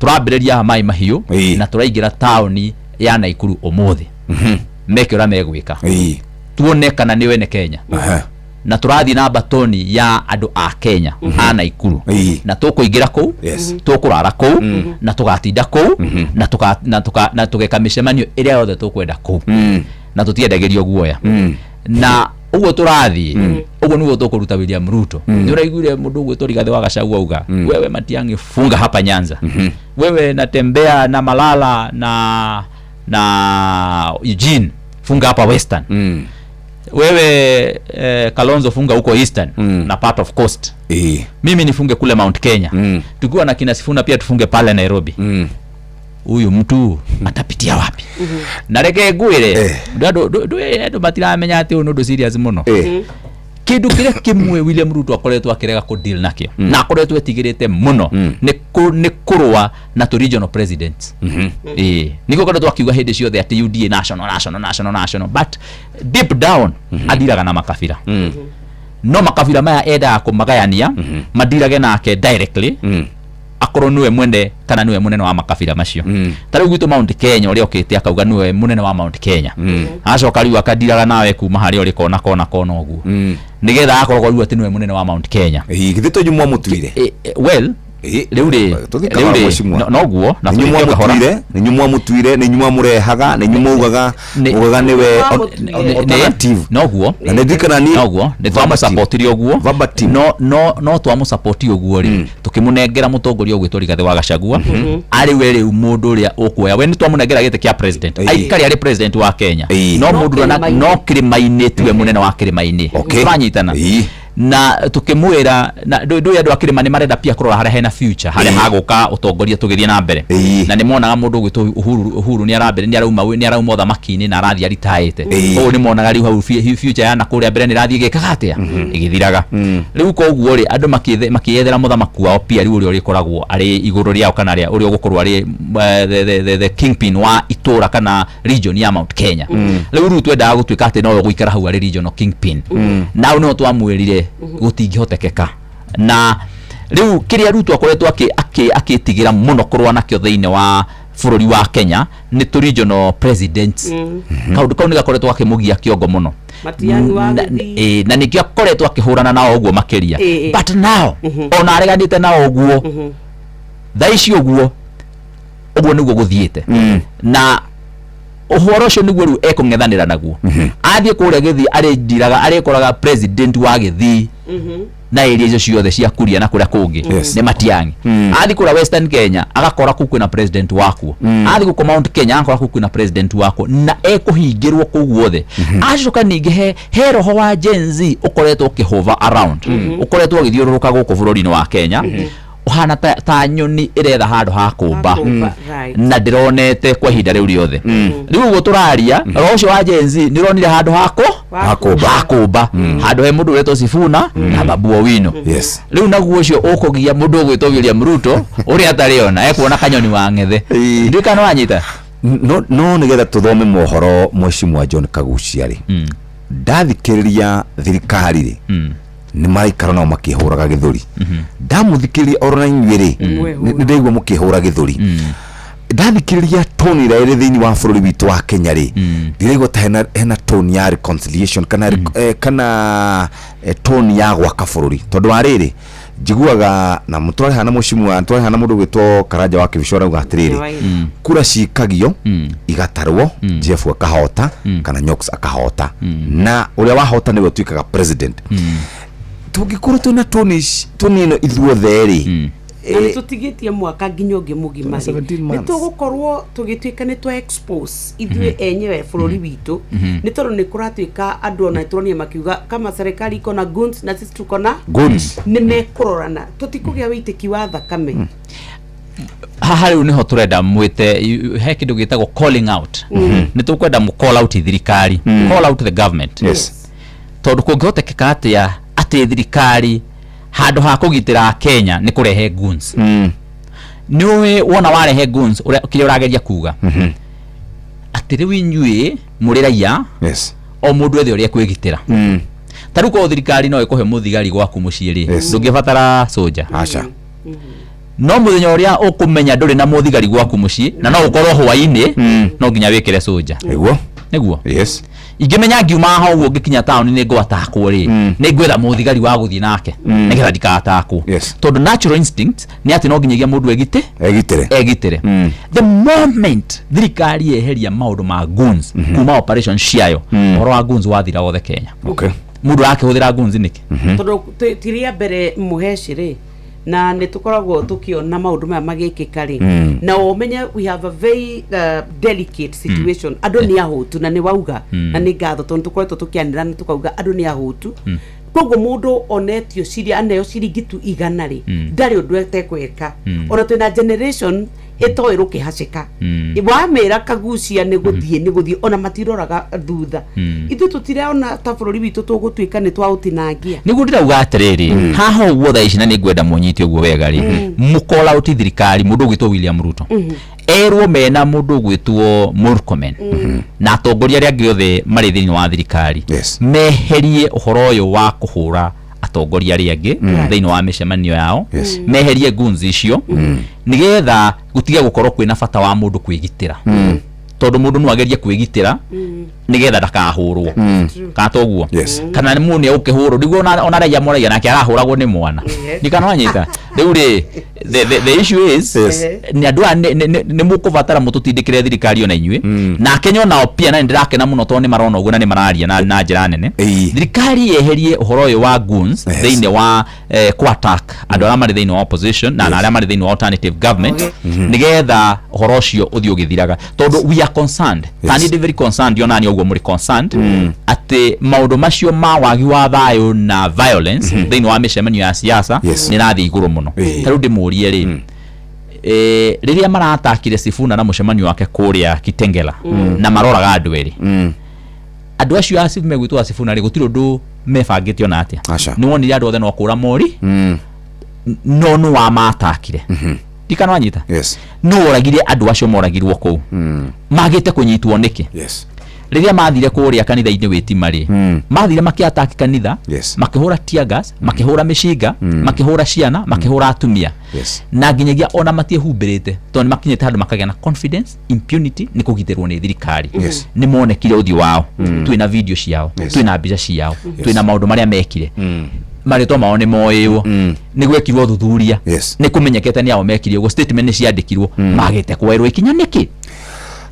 tũrambĩrĩria haha Maĩ Mahiũ na tũraingĩra taũni ya Naikuru ũmũthĩ, meke ũrĩa megwĩka, tuone kana nĩ wene Kenya. Na tũrathiĩ na batoni ya andũ a Kenya a Naikuru, na tũkũingĩra kũu, tũkũrara kũu na tũgatinda kũu na tũgeka mĩcemanio ĩrĩa yothe tũkwenda kũu, na tũtiendagĩrio guoya. Na ũguo tũrathiĩ ũguo nĩguo tũkũruta William Ruto. Nĩ ũraiguire mũndũ ũgwĩtwo Rigathĩ wa Gachagua auga, "Wewe Matiang'i, funga hapa Nyanza. Wewe natembea na Malala na Eugene, funga hapa Western. Wewe Kalonzo, funga huko Eastern na part of Coast. Mimi nifunge kule Mount Kenya. Tukiwa na kina Sifuna pia tufunge pale Nairobi." Huyu mtu atapitia wapi? Na reke ngwĩre, andũ matiramenya atĩ ũyũ nĩ ũndũ serious mũno. Kĩndũ kĩrĩa kĩmwe William Ruto akoretwo akĩrega kũ deal nakĩo na akoretwo etigĩrĩte mũno nĩ kũrũa na tũ regional presidents. Ĩĩ, nĩguo akoretwo akiuga hĩndĩ ciothe atĩ UDA national, national, national, national, but deep down adiraga na makabira. No makabira maya endaga kũmagayania madirage nake directly, akorwo niwe mwene kana niwe munene wa makabira macio. Ta rĩu gwitũ Mount Kenya, ũrĩa ũkĩte akauga niwe munene wa Mount Kenya, acoka rĩu akadiraga nawe kuma harĩa ũrĩ kona kona kona ũguo, nĩgetha akoragwo rĩu atĩ niwe munene wa Mount Kenya. Githĩ to inyuĩ mwamũtuire? Well, rĩu rĩ, Tũthiĩ rĩu kahora, rĩ, mheshimiwa. noguo na Nĩ inyuĩ tũthiĩ kahora. mwamũtuire, nĩ inyuĩ mwamũtuire, nĩ inyuĩ mwamũrehaga, nĩ inyuĩ maugaga mugaga nĩwe alternative. Noguo. Na nĩ ndirikana niĩ noguo nĩ twamũsapotire ũguo, no twamũsapoti ũguo rĩ, tũkĩmũnengera mũtongoria ũgwĩtwo Rigathĩ wa Gachagua arĩ we rĩu mũndũ ũrĩa ũkuoya. We nĩ twamũnengera gĩtĩ kĩa president, aikare arĩ president wa Kenya, no No mũndũ ũrĩa kĩrĩma-inĩ. no kĩrĩma-inĩ tiwe mũnene wa kĩrĩma-inĩ. Tũranyitana na tukimwira na ndũ andũ a kĩrĩma nĩ marenda pia kũrora harĩa hena future, harĩa hagũka ũtongoria tũgĩthiĩ na mbere, na nĩ monaga mũndũ ũgwĩtwo Uhuru nĩ arambere nĩ arauma ũthamaki-inĩ na arathiĩ aritaĩte. Koguo nĩ monaga rĩu hau future ya na kũrĩa mbere nĩ ĩrathiĩ ĩgĩkaga atĩa, ĩgĩthiraga rĩu. Koguo rĩ, andũ makĩyethera mũthamaki wao pia rĩu ũrĩa ũrĩkoragwo arĩ igũrũ rĩao kana ũrĩa ũgũkorwo arĩ the kingpin wa itũra kana region ya Mount Kenya. Rĩu twendaga gũtuĩka atĩ nowe gũikara hau arĩ regional kingpin. Nao no twamwĩrire gũtingĩhotekeka. Na rĩu kĩrĩa Ruto akoretwo akĩtigĩra mũno kũrũa nakĩo thĩinĩ wa bũrũri wa Kenya nĩ tũ regional presidents. Kaũndũ kau nĩ gakoretwo gakĩmũgia kĩongo mũno. Matiang'i wa Na Gĩthii. Ĩĩ, na nĩkĩo akoretwo akĩhũrana nao ũguo makĩria. But now ona areganĩte nao ũguo, thaa ici ũguo ũguo nĩguo gũthiĩte, na ũhoro ũcio nĩguo rĩu ekũng'ethanĩra naguo athiĩ kũrĩa Gĩthii. Arĩndiraga arĩkoraga president wa Gĩthii. Na area icio ciothe cia Kuria na kũrĩa kũngĩ nĩ Matiang'i. Athiĩ kũrĩa Western Kenya agakora kũu kwĩna president wakuo. Athiĩ gũkũ Mount Kenya agakora kũu kwĩna president wakuo, na ekũhingĩrwo kũu guothe. Acoka ningĩ he roho wa Gen Z ũkoretwo ũkĩhover around, ũkoretwo ũgĩthiũrũrũka gũkũ bũrũri-inĩ wa Kenya, ũhana ta nyoni ĩretha handũ ha kũmba. Kũmba, right. Na ndĩronete kwa ihinda rĩu rĩothe. Rĩu ũguo tũraria, roho ũcio wa Gen Z nĩ ũronire handũ hako Ha kũmba. Ha kũmba, handũ he mũndũ ũretwo Sifuna na Babu Owino. Rĩu naguo ũcio ũkũgia mũndũ ũgwĩtwo William Ruto ũrĩa atarĩ ona ekuona kanyoni wa ng'ethe. Ndiũĩ kana wanyita. No nĩgetha tũthome mohoro, Mheshimiwa John Kagucia rĩ, ndathikĩrĩria thirikari rĩ, nĩ maraikara nao makĩhũraga gĩthũri. Ndamũthikĩrĩria oro na inyuĩ rĩ, nĩ ndaigua mũkĩhũra gĩthũri. Ndathikĩrĩria tone ĩrĩa ĩrĩ thĩinĩ wa bũrũri witũ wa Kenya rĩ, ndiraigua ta hena tone ya reconciliation kana tone ya gwaka bũrũri, tondũ wa rĩrĩ njiguaga na mũtũrarĩha na mũcimwa tũrarĩha na mũndũ ũgwĩtwo Karanja wa Kĩbico arauga atĩrĩrĩ, kura cikagio igatarwo, Jeff akahota kana Nyox akahota, na ũrĩa wahota nĩwe ũtuĩkaga president. Tũngĩkorwo twĩna tone ĩno ithuothe rĩ, Na nĩ tũtigĩtie mwaka nginya ũngĩ mũgima rĩ, 17 nĩ months. tũgũkorwo tũgĩtuĩka nĩ twa expose ithuĩ enyewe bũrũri witũ, nĩ tondũ nĩ kũratuĩka andũ ona tũronire makiuga kama serikali iko na guns na sisi tuko na Guns. Nĩ mekũrorana, tũtikũgĩa wĩitĩki wa thakame. Haha rĩu nĩho tũrenda mwĩte he kĩndũ gĩtagwo calling out. Nĩ tũkwenda mũ call out thirikari, call out the government. Tondũ kũngĩhotekeka atĩa atĩ thirikari handũ ha kũgitĩra Kenya nĩ kũrehe guns? Nĩ ũĩ wona warehe guns, ũrĩa kĩrĩa ũrageria kuga atĩ rĩu inyuĩ mũrĩ raia, o mũndũ ethe ũrĩa ekwĩgitĩra. Ta rĩu korwo thirikari no ĩkũhe mũthigari gwaku mũciĩ rĩ, ndũngĩbatara soja. Aca. No mũthenya ũrĩa ũkũmenya ndũrĩ na mũthigari gwaku mũciĩ na no ũkorwo hwainĩ, no nginya wĩkĩre soja. Nĩguo. Nĩguo. Ingĩmenya ngiuma haha ũguo ngĩkinya taũni nĩ ngwatakwo rĩ, nĩ ngwetha mũthigari wa gũthiĩ nake nĩgetha ndikatakwo, tondũ natural instinct nĩ atĩ no nginyagia mũndũ egite egitĩre. Egitĩre. The moment thirikari yeheria maũndũ ma guns kuma operation ciayo, ũhoro wa guns wathira wothe Kenya. Mũndũ arakĩhũthĩra guns nĩkĩ? Tondũ ti rĩa mbere mũheci rĩ, na nĩ tũkoragwo tũkĩona maũndũ maya magĩkĩka rĩ, na ũmenye we have a very delicate situation. Andũ nĩ ahũtu na nĩ wauga, na nĩ ngatho tondũ tũkoretwo tũkĩanĩra na tũkauga andũ nĩ ahũtu. Koguo mũndũ onetio ciri aneo ciringi tu 100 rĩ, ndarĩ ũndũ etekwĩka. Ona twĩna generation ĩtoĩ rũkĩhacĩka. Wamĩra Kagucia nĩ gũthiĩ nĩ gũthiĩ, ona matiroraga thutha. Ithuĩ tũtirona ta bũrũri witũ tũgũtuĩka nĩ twaũtinangia. Nĩguo ndĩrauga atĩrĩrĩ, haha ũguo thaa ici, na nĩ ngwenda mũnyite ũguo wega rĩ, mũcall out thirikari, mũndũ ũgwĩtwo William Ruto erwo mena mũndũ ũgwĩtwo Murkomen na atongoria arĩa angĩ othe marĩ thĩinĩ wa thirikari, meherie ũhoro ũyũ wa kũhũra atongoria arĩa angĩ thĩinĩ wa mĩcemanio yao, meherie guns icio nĩgetha gũtige gũkorwo kwĩna bata wa mũndũ kwĩgitĩra, tondũ mũndũ no agerie kwĩgitĩra nĩgetha ndakahũrwo, kana toguo? Kana nĩ mũndũ nĩ egũkĩhũrwo nĩguo ona raia moragia nake arahũragwo nĩ mwana ndikana wanyita. Rĩu rĩ, the issue is nĩ andũ aya nĩ mũkũbatara mũtũtindĩkĩre thirikari ona inyuĩ na Kenya onao pia, na nĩ ndĩrakena mũno tondũ nĩ marona ũguo na nĩ mararia na njĩra nene. Thirikari yeherie ũhoro ũyũ wa guns thĩinĩ wa ku-attack andũ arĩa marĩ thĩinĩ wa opposition na arĩa marĩ thĩinĩ wa alternative government, nĩgetha ũhoro ũcio ũthiĩ ũgĩthiraga, tondũ we are concerned. Ta niĩ ndĩ very concerned, ona niĩ ũguo mũrĩ concerned, atĩ maũndũ macio ma wagi wa thayũ na violence thĩinĩ wa mĩcemanio ya siasa nĩ ĩrathiĩ igũrũ mũno. Ta rĩu ndĩmũrie rĩ, rĩrĩa maratakire Sifuna na mũcemanio wake kũrĩa Kitengela na maroraga andũ erĩ, andũ acio a megwĩtwo a Sifuna rĩ, gũtirĩ ũndũ mebangĩte ona atĩa. Aca. Nĩ wonire andũ othe no kũra mori, no nĩ wamatakire, ndikana wanyita? No oragire andũ acio moragirwo kũu, magĩte kũnyitwo nĩkĩ? Rĩrĩa mathire kũrĩa kanitha-inĩ wĩtima rĩ, mathire makĩataki kanitha, makĩhũra tear gas, makĩhũra mĩcinga, makĩhũra ciana, makĩhũra atumia, na nginyagia ona matiĩhumbĩrĩte, tondũ nĩ makinyĩte handũ makagĩa na confidence, impunity nĩ kũgitĩrwo nĩ thirikari. Nĩ monekire ũthiũ wao, twĩna video ciao, twĩna mbica ciao, twĩna maũndũ marĩa mekire, marĩtwa mao nĩ moĩrwo, nĩ gwekirwo thuthuria, nĩ kũmenyekete nĩ ao mekire ũguo, statement nĩ ciandĩkirwo, magĩte kuoerwo ikinya nĩkĩ?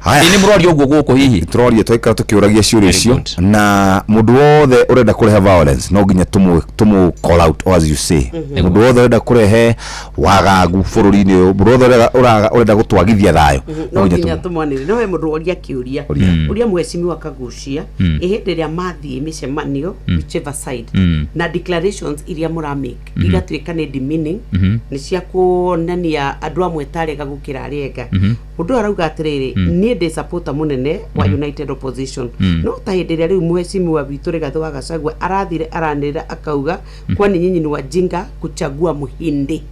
Ĩ nĩ mũroria ũguo gũkũ hihi? Tũroria, twaikara tũkĩũragia ciũria icio, na mũndũ wothe ũrenda kũrehe violence no nginya tũmũ call out, as you say. Mũndũ wothe ũrenda kũrehe wagagu bũrũri-inĩ ũyũ, mũndũ wothe ũrenda gũtwagithia thayũ, no no nginya nginya tũmwanĩre. No he mũndũ woria kĩũria, ũria mheshimiwa Kagucia, ĩ hĩndĩ ĩrĩa mathiĩ mĩcemanio, whichever side, na declarations iria mũramake igatuĩka nĩ demeaning, nĩ cia kuonania andũ amwe tarega gũkĩra arĩa ega. Mũndũ ũyũ arauga atĩrĩrĩ, niĩ ndĩ supporter mũnene wa United Opposition, no ta hĩndĩ ĩrĩa rĩu mheshimiwa witũ Rigathĩ wa Gachagua arathire aranĩrĩra akauga, "Kwani nyinyi ni wajinga kuchagua muhindi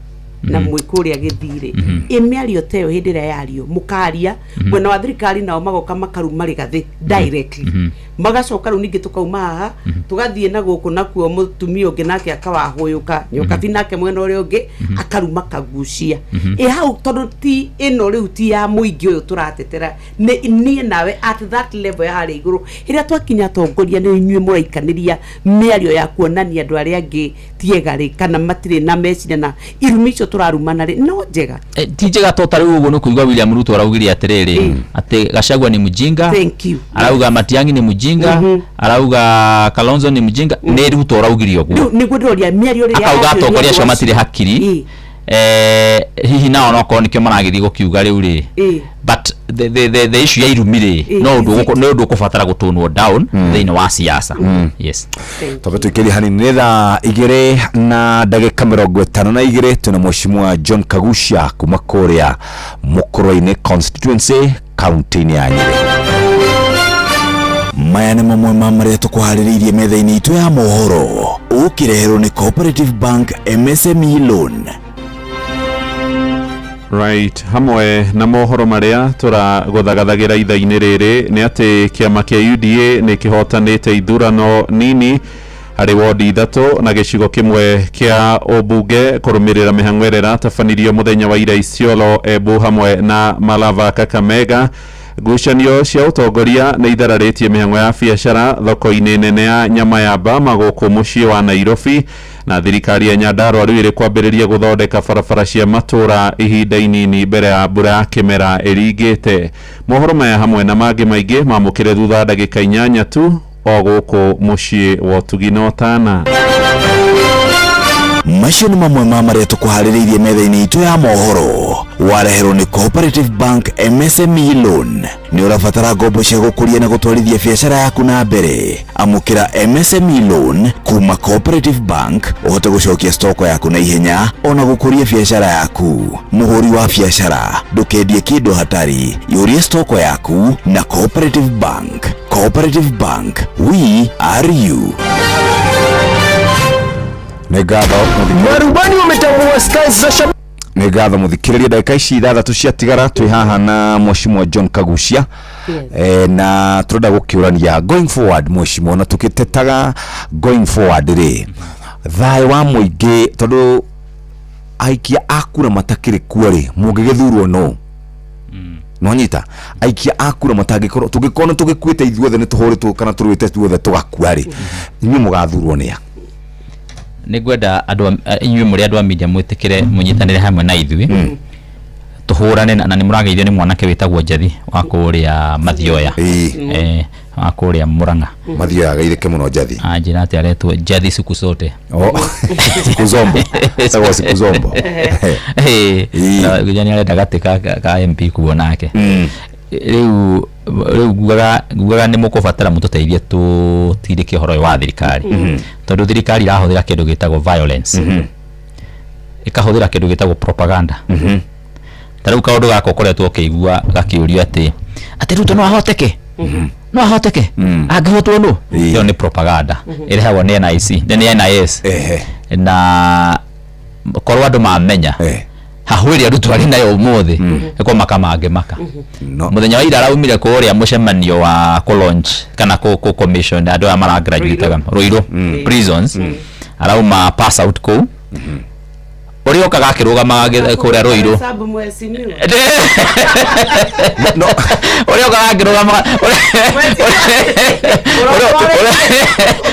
na mwĩ kũrĩa gĩthirĩ?" Ĩ mĩario ta ĩyo hĩndĩ ĩrĩa yario mũkaria mwena wa thirikari, nao magoka makaruma Rigathĩ directly, magacoka rĩu ningĩ tũkauma haha tũgathiĩ na gũkũ nakuo, mũtumia ũngĩ nake akawahũyũka nyokabi nake mwena ũrĩa ũngĩ akaruma Kagucia. Ĩ hau tondũ ti ĩno rĩu ti ya mũingĩ ũyũ tũratetera, nĩ niĩ nawe at that level ya harĩa igũrũ, ĩrĩa twakinya atongoria nĩ inyuĩ mũraikanĩria mĩario ya kuonania andũ arĩa angĩ tiega rĩ, kana matirĩ na meciria, na irumi icio tũrarumana rĩ, no njega? Ti njega, to ta rĩu ũguo nĩ kũigua William Ruto araugire atĩrĩrĩ, atĩ Gachagua ni mjinga. Thank you. Arauga Matiang'i ni mjinga, arauga Kalonzo ni mjinga. Nĩ Ruto araugire ũguo. Rĩu nĩguo ndĩroria mĩario rĩrĩa Akauga yario nĩ atongoria acio andũ matirĩ hakiri. Hihi nao nokorwo nĩkĩo maragĩthiĩ gũkiuga rĩu rĩ, but the issue ya irumi rĩ, no ũndũ nĩ ũndũ ũkũbatara gũtũnwo down thĩinĩ wa siasa, yes. Twambe tũikĩrie hanini. Nĩ thaa 2:52. Twĩna mheshimiwa John Kagucia kuma kũrĩa Mũkũrwe-inĩ constituency, kaunti-inĩ ya Nyĩrĩ. Maya nĩ mamwe ma marĩa tũkũharĩrĩirie metha-inĩ itũ ya mohoro, ũkĩreherwo nĩ Cooperative Bank MSME Loan. Right, hamwe na mohoro marĩa tũragũthagathagĩra itha-inĩ rĩrĩ nĩ atĩ kĩama kĩa UDA nĩ kĩhotanĩte ithurano nini harĩ wodi 3 na gĩcigo kĩmwe kĩa ũmbunge kũrũmĩrĩra mĩhang'o ĩrĩa ĩratabanirio mũthenya wa ira Isiolo, Embu hamwe na Malava, Kakamega. Ngucanio cia ũtongoria nĩ ithararĩtie mĩhang'o ya biacara thoko-inĩ nene ya nyama ya Bama gũkũ mũciĩ wa Nairobi, na thirikari ya Nyandarua rĩu ĩrĩ kwambĩrĩria gũthondeka barabara cia matũra ihinda inini mbere ya mbura ya kĩmera ĩringĩte. Mohoro maya hamwe na mangĩ maingĩ mamũkĩre thutha wa ndagĩka 8 tu, o gũkũ mũciĩ wa ũtugi na ũtana. Macio nĩ mamwe ma marĩa tũkũharĩrĩirie metha-inĩ itũ ya mohoro, wareherwo nĩ Cooperative Bank MSME Loan. Nĩ ũrabatara ngombo cia gũkũria na gũtwarithia biacara yaku na mbere? Amũkĩra MSME Loan kuma Cooperative Bank ũhote gũcokia stoko yaku na ihenya ona gũkũria biacara yaku. Mũhũri wa biacara, ndũkendie kĩndũ hatari, ihũrie stoko yaku na Cooperative Bank. Cooperative Bank, we are you. Nĩ ngatho. Marubani wametambua skies za Shabiki. Nĩ ngatho mũthikĩrĩria. Ndagĩka ici 6 ciatigara, twĩ haha na mheshimiwa John Kagucia. Na tũrenda gũkĩũrania going forward, mheshimiwa, na tũkĩtetaga going forward rĩ, thayũ wa mũingĩ, tondũ aikia a kura matakĩrĩ kuo rĩ, mũngĩgĩthurwo no nonyita aikia a kura matangĩkorwo, tũngĩkorwo nĩ tũgĩkuĩte ithuothe, nĩ tũhũrĩtwo kana tũrũĩte ithuothe tũgakua rĩ, inyuĩ mũgathurwo nĩa? Nĩ ngwenda andũ inyuĩ mũrĩ andũ a media mwĩtĩkĩre mũnyitanĩre hamwe na ithuĩ tũhũrane na nĩ mũrageithio nĩ mwanake wĩtagwo Njathi wa kũrĩa Mathioya, wa kũrĩa Mũrang'a. Mathioya, ageithĩke mũno Njathi. Anjĩra atĩ aretwo Njathi siku zote. Oh, siku zombo, etagwo siku zombo. Nginya nĩ arenda gatĩ ka MP kuo nake. Rĩu ngugaga nĩ mũkũbatara mũtũteithie tũtindĩke ũhoro ũyũ wa thirikari, tondũ thirikari irahũthĩra kĩndũ gĩtagwo violence, ĩkahũthĩra kĩndũ gĩtagwo propaganda. Ta rĩu kaũndũ gaka ũkoretwo ũkĩigua gakĩũrio atĩ Ruto no ahoteke, no ahoteke, angĩhotwo nũ? Ĩyo nĩ propaganda ĩrehagwo nĩ NIC, nĩ NIS, na korwo andũ mamenya hahũ ĩrĩa Ruto arĩ nayo ũmũthĩ, ĩkorwo maka mangĩmaka. Mũthenya wa ira araumire kũrĩa mũcemanio wa kũ launch kana kũ commission andũ aya maragraduataga Ruiru prisons, arauma pass out kũu, ũrĩa okaga akĩrũgamaga kũrĩa Ruiru, Hesabu mheshimiwa. Ũrĩa okaga akĩrũgamaga,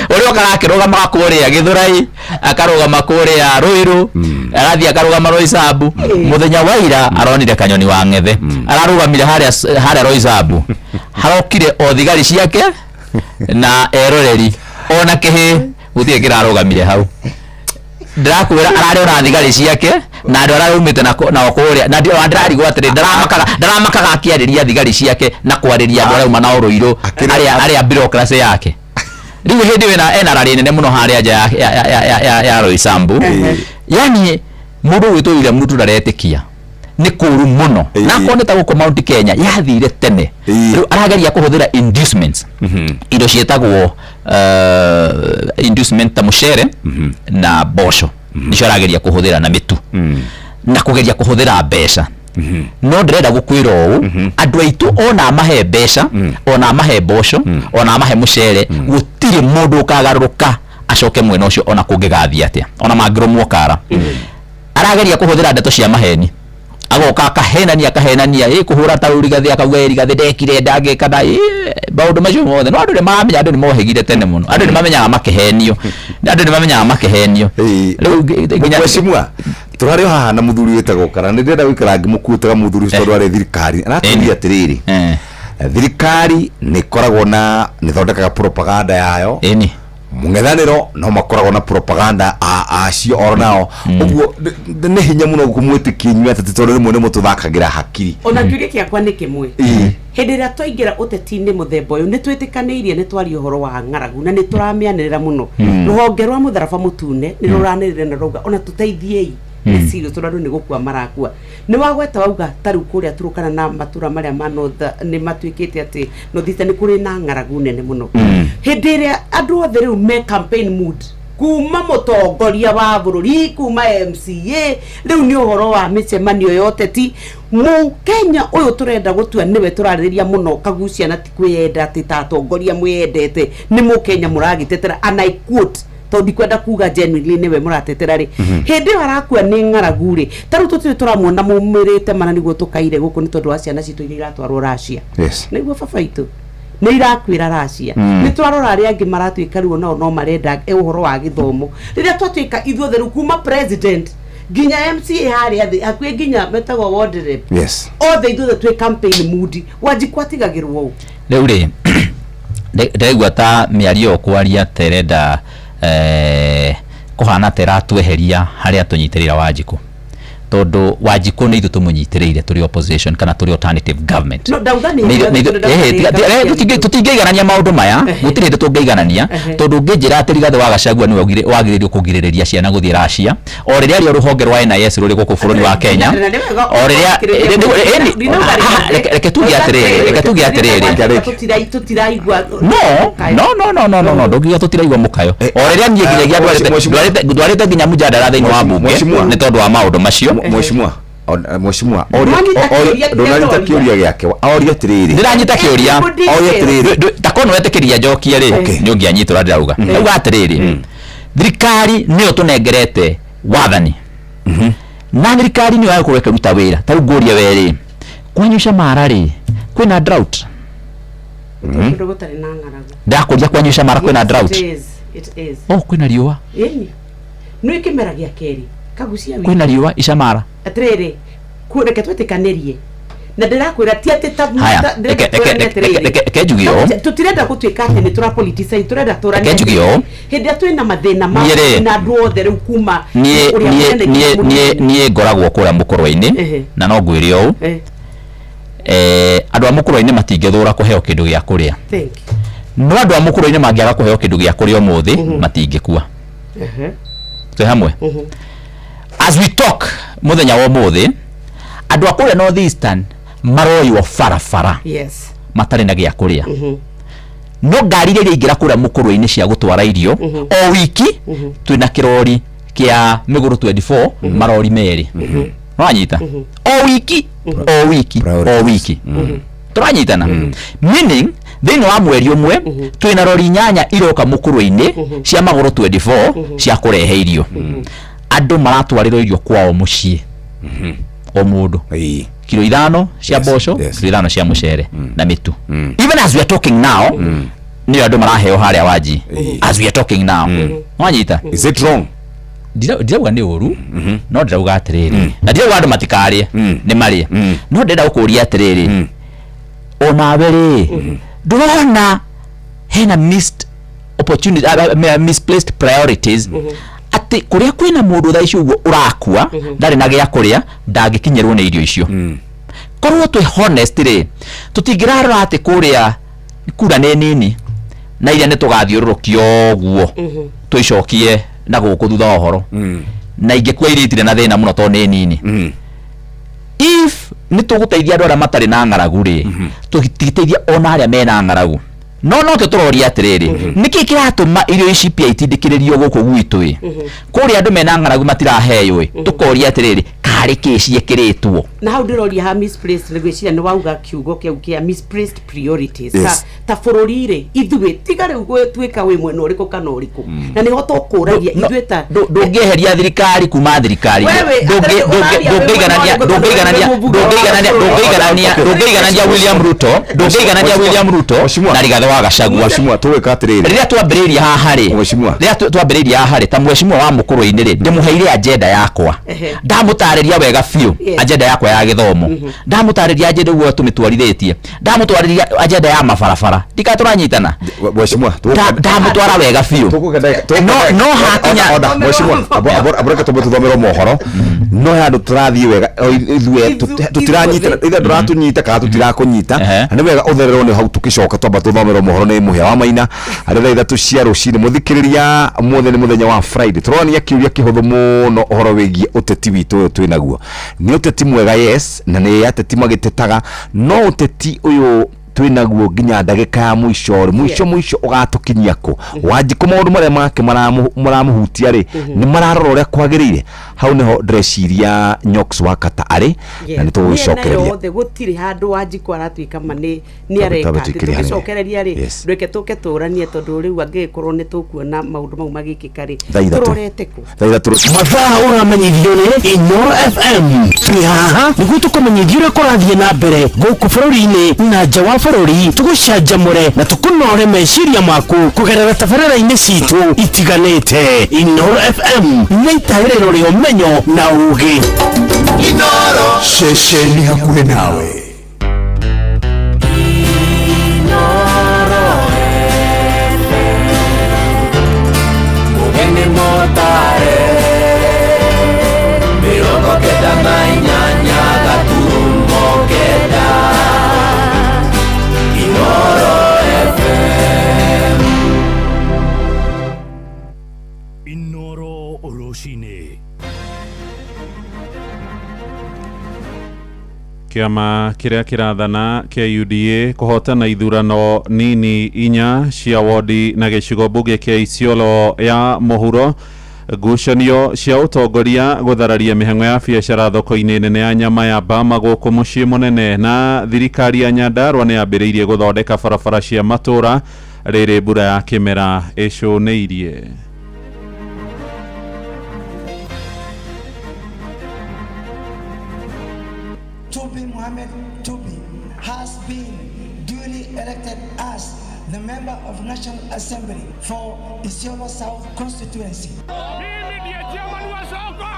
ũrĩa okaga akĩrũgamaga kũrĩa Gĩthũrai, akarũgama kũrĩa Ruiru. Arathiĩ akarũgama Roysambu. Mũthenya wa ira aronire kanyoni wa ng'ethe ararũgamire harĩa harĩa Roysambu, harokire o thigari ciake na eroreri ona kĩhĩ gũtirĩ kĩrarũgamire hau. Ndĩrakwĩra ararĩ ona thigari ciake na andũ arĩa aumĩte nao kũrĩa na ndĩrarigwo atĩrĩ, ndaramakaramakaga akĩarĩria thigari ciake na kwarĩria andũ arĩa auma nao Rũirũ, arĩa bureaucracy yake. Rĩu hĩndĩ ĩyo ena rarĩ nene mũno harĩa nja ya Roysambu. Yani mũndũ ũgwĩtwo William Ruto ndaretĩkia nĩ kũru mũno, na akorwo nĩ ta gũkũ Mount Kenya yathire tene. Rĩu arageria kũhũthĩra inducements, indo ciĩtagwo inducement ta mũcere na mboco, nicio arageria kũhũthĩra na mĩtu na kũgeria kũhũthĩra mbeca. No ndĩrenda gũkwĩra ũũ, andũ aitũ ona amahe mbeca, ona amahe mboco, ona amahe mũcere, gũtirĩ mũndũ ũkagarũrũka acoke mwena ũcio ona kũngĩgathiĩ atĩa, ona mangĩrũmwo kara. Arageria kũhũthĩra ndeto cia maheni, agoka akahenania akahenania ĩ kũhũra ta rĩu Rigathĩ, akauga ĩ Rigathĩ ndekire ndangĩka na ĩ maũndũ macio mothe. No andũ nĩ maramenya, andũ nĩ mohĩgire tene mũno, andũ nĩ mamenyaga makĩhenio, andũ nĩ mamenyaga makĩhenio. Rĩu nginya Mheshimiwa, tũrarĩ o haha na mũthuri wĩtagwo Kara. Nĩ ndĩrenda gũikara ngĩmũkuĩtaga mũthuri ũcio tondũ arĩ thirikari. Aratũria atĩrĩrĩ, thirikari nĩ ĩkoragwo na nĩ ĩthondekaga propaganda yayo, mũng'ethanĩro no makoragwo na propaganda acio oro nao. Ũguo nĩ hinya mũno kũmwĩtĩkia inyuĩ ateti tondũ rĩmwe nĩ mũtũthakagĩra hakiri. Ona kĩũria kĩakwa nĩ kĩmwe. Hĩndĩ ĩrĩa twaingĩra ũteti-inĩ mũthemba ũyũ, nĩ twĩtĩkanĩirie nĩ twaria ũhoro wa ng'aragu na nĩ tũramĩanĩrĩra mũno. Rũhonge rwa mũtharaba mũtune nĩ rũranĩrĩra na rauga ona tũteithiei nĩ serious tondũ andũ nĩ gũkua marakua. Nĩ wagweta wauga ta rĩu kũrĩa Turukana na matũra marĩa ma North nĩ matuĩkĩte atĩ North Eastern nĩ kũrĩ na ng'aragu nene mũno. Hĩndĩ ĩrĩa andũ othe rĩu me campaign mood, kuma mũtongoria wa bũrũri, kuma MCA, rĩu nĩ ũhoro wa mĩcemanio ya ũteti. Mũkenya ũyũ tũrenda gũtua nĩwe tũrarĩrĩria mũno kagucia, na ti kwĩyenda atĩ ta atongoria mwĩyendete, nĩ mũkenya mũragĩtetera, and I quote, tondũ ndikwenda kuga genuinely nĩwe mũratetera rĩ. Hĩndĩ ĩyo arakua nĩ ng'aragu rĩ, ta rĩu tũtirĩ tũramuona mumĩrĩte mana nĩguo tũkaire gũkũ nĩ tondũ wa ciana citũ iria iratwarwo Russia. Nĩguo baba itũ nĩ irakwĩra Russia. Nĩ twarora arĩa angĩ maratuĩka rĩu nao no marenda ũhoro wa gĩthomo. Rĩrĩa twatuĩka ithuothe rĩu kuma president nginya MCA harĩa thĩ hakuhĩ nginya metagwo ward rep, othe ithuothe twĩ campaign mood, Wanjikũ atigagĩrwo ũũ. Rĩu rĩ, ndĩraigua ta mĩario ĩyo kwaria ta ĩrenda kũhana ta ĩratweheria harĩa tũnyitĩrĩra Wanjikũ, tondũ Wanjikũ nĩ ithuĩ tũmũnyitĩrĩire tũrĩ opposition kana tũrĩ alternative government. No ndauga nĩ Tũtingĩiganania maũndũ maya, gũtirĩ hĩndĩ tũngĩiganania, tondũ ũngĩnjĩra atĩ Rigathĩ wa Gachagua nĩwe wagĩrĩirwo kũgirĩrĩria ciana gũthiĩ Russia, o rĩrĩa rĩo rũhonge rwa NIS rũrĩ gũkũ bũrũri wa Kenya, o rĩrĩa reke tuge atĩrĩrĩ, reke tuge atĩrĩrĩ, Tũtiraigua. No, ndũngiuga tũtiraigua mũkayo o rĩrĩa niĩ nginyagia ndwarĩte nginya mũjadara thĩinĩ wa mbunge Mheshimiwa. nĩ tondũ wa maũndũ macio. Mheshimiwa, mheshimiwa, Ndwanyita kĩũria kĩrĩa ndũnanyita ndoria. kĩũria gĩake. Oria atĩrĩrĩ. Ndĩranyita kĩũria. Oria atĩrĩrĩ. Takorwo nĩ wetĩkĩria njokie rĩ, nĩ ũngĩanyita ũrĩa ndĩrauga. Ndauga atĩrĩrĩ, thirikari nĩyo tũnengerete wathani na thirikari nĩyo yagĩkorwo ĩkĩruta wĩra. Ta rĩu ngũrie we rĩ, kwanyu Shamara rĩ, kwĩna drought? Kũndũ gũtarĩ na ng'aragu. Ndakũria, kwanyu Shamara kwĩna Yes, drought? it is, it is. Oh, kwĩna riũa? Ĩni nĩ kĩmera gĩa kerĩ kagucia wiki. Kwĩna riũa Icamara? Atĩrĩrĩ, reke twĩtĩkanĩrie na ndĩrakwĩra ti atĩ ta Haya, ndĩrenda twĩrane atĩrĩrĩ. Reke njuge ũũ. Tũtirenda gũtuĩka atĩ nĩ tũra politicize, tũrenda tũranie. Reke njuge ũũ. Hĩndĩ ĩrĩa twĩna mathĩna ma Niĩ rĩ- na andũ othe rĩu kuma niĩ ũrĩa niĩ mũnene nginya niĩ niĩ mũnini. Niĩ ngoragwo kũrĩa mũkũrwe-inĩ na no ngwĩre ũũ, andũ a mũkũrwe-inĩ matingĩthũra kũheo kĩndũ gĩa kũrĩa. Thank you. No andũ a mũkũrwe-inĩ mangĩaga kũheo kĩndũ gĩa kũrĩa ũmũthĩ, matingĩkua. Twĩ hamwe? As we talk mũthenya wa ũmũthĩ, andũ a kũrĩa North Eastern maroywo barabara matarĩ na gĩa kũrĩa, no ngari iria iraingĩra kũrĩa mũkũrwe-inĩ cia gũtwara irio o wiki, twĩna kĩrori kĩa mĩgũrũ 24, marori merĩ wanyita o wiki, o wiki, o wiki tũranyitana, meaning thĩinĩ wa mweri ũmwe twĩna rori 8 iroka mũkũrwe-inĩ cia magũrũ 24 cia kũrehe irio. Andũ maratwarĩrwo irio kwao mũciĩ, o mũndũ kilo 5 cia mboco, kilo 5 cia mũcere na mĩtu. Even as we are talking now, nĩyo andũ maraheo harĩa Wanji, as we are talking now, wanyita? Is it wrong? Ndirauga nĩ ũru, no ndĩrauga atĩrĩrĩ, na ndirauga andũ matikarĩe, nĩ marĩe, no ndĩrenda gũkũria atĩrĩrĩ, onawe rĩ, ndũrona hena missed opportunity, misplaced priorities, atĩ kũrĩa kwĩna mũndũ thaa ici ũguo ũrakua ndarĩ na gĩa kũrĩa, ndangĩkinyĩrwo nĩ irio icio. Korwo twĩ honest rĩ, tũtingĩrarora atĩ kũrĩa kura nĩ nini na iria nĩ tũgathiũrũrũkia ũguo tũicokie na gũkũ thutha wa ũhoro, na ingĩkua irio itirĩ na thĩna mũno tondũ nĩ nini. If nĩ tũgũteithia andũ arĩa matarĩ na ng'aragu rĩ, tũtingĩteithia ona arĩa mena ng'aragu. No nokĩo tũroria atĩrĩrĩ, nĩkĩ kĩratũma irio ici pia itindĩkĩrĩrio gũkũ gwitũ ĩ, kũrĩa andũ mena ng'aragu matiraheo ĩ? Tũkoria atĩrĩrĩ, karĩ kĩ ciĩkĩrĩtwo? Na hau ndĩroria ha misplaced, nĩ gwĩciria nĩ wauga kiugo kĩu kĩa misplaced priorities. Yes. Ta bũrũri rĩ, ithuĩ tiga rĩu gwĩtuĩka wĩ mwena ũrĩkũ kana ũrĩkũ, na nĩho tũkũragia ithuĩ ta Ndũngĩeheria thirikari kuma thirikari. Wewe, atĩrĩrĩ, ũraria wĩ Ndũngĩiganania mwena ũrĩkũ tondũ ndũngĩiganania wĩ mũmbunge wa ndũngĩiganania bũrũri. ndũngĩiganania ndũngĩiganania William Ruto, ndũngĩiganania William Ruto na Rigathĩ wa Gachagua. Mheshimiwa, tũgwĩka atĩrĩrĩ, Rĩrĩa twambĩrĩirie haha rĩ, Mheshimiwa, rĩrĩa twambĩrĩirie haha rĩ, ta mheshimiwa wa mũkũrũ-inĩ rĩ, ndĩmũheire agenda yakwa, ndamũtarĩria wega biũ. Agenda yakwa ya gĩthomo ndamũtarĩria, agenda ũguo tũmĩtwarithĩtie, ndamũtwarĩria agenda ya mabarabara, ndika tũranyitana. Mheshimiwa, Ndamũtwara wega biũ, no hakinya Order, Mheshimiwa, aboreke tumbe tuthomerwo mohoro, no handũ tũrathiĩ wega o ithuĩ tũtiranyitana, ithe ndũratũnyita kana tũtirakũnyita, na nĩ wega ũthererwo nĩ hau. Tũkĩcoka twamba tũthomerwo mohoro nĩ Mũhĩa wa Maina harĩ thaa 3 cia rũcinĩ. Mũthikĩrĩria, mũthĩ nĩ mũthenya wa Friday, tũrorania kĩũria kĩhũthũ mũno, ũhoro wĩgiĩ ũteti witũ ũyũ twĩnaguo. Nĩ ũteti mwega? Yes, na nĩ ateti magĩtetaga, no ũteti ũyũ twĩnaguo nginya ndagĩka ya mũico rĩ, mũico mũico ũgatũkinyia kũ? Wanjikũ maũndũ marĩa make maramũhutia rĩ, nĩ mararora ũrĩa kwagĩrĩire? Hau nĩho ndĩreciria Nyox wa Kata arĩ, na nĩ Mĩena tũgũgĩcokereria. Yothe gũtirĩ handũ Wanjikũ aratuĩka ma nĩ nĩ Twambe areka atĩ tũikĩrie hanene. tũgĩcokereria rĩ, ndweke tũke tũranie, tondũ rĩu angĩgĩkorwo nĩ tũkuona maũndũ mau magĩkĩka rĩ, Thaa 3. tũrorete kũ? Thaa 3. Mathaa ũramenyithio nĩ Inoro FM. Twĩ haha nĩguo tũkũmenyithie ũrĩa kũrathiĩ na mbere gũkũ bũrũri-inĩ na nja wa bũrũri, tũgũcanjamũre na tũkũnore meciria maku kũgerera tabarĩra-inĩ citũ itiganĩte. Inoro FM nĩ itaĩrĩro rĩa ũmenyo na ũũgĩ. Ceceni hakuhĩ nawe. Mugeni motare 98.9 Inoro FM. Inoro rũcinĩ. Kĩama kĩrĩa kĩrathana kĩa UDA kũhotana ithurano nini inya cia wodi na gĩcigo mbunge kĩa Isiolo ya mũhuro. Ngucanio cia ũtongoria gũthararia mĩhang'o ya biacara thoko-inĩ nene ya nyama ya Bama gũkũ mũciĩ mũnene. Na thirikari ya Nyandarua nĩ yambĩrĩirie gũthondeka barabara cia matũra rĩrĩ mbura ya kĩmera ĩcũnĩirie. Tubi Mohammed Tubi has been duly elected as the member of National Assembly for Isiolo South constituency. Mimi ndiye chairman wa soko,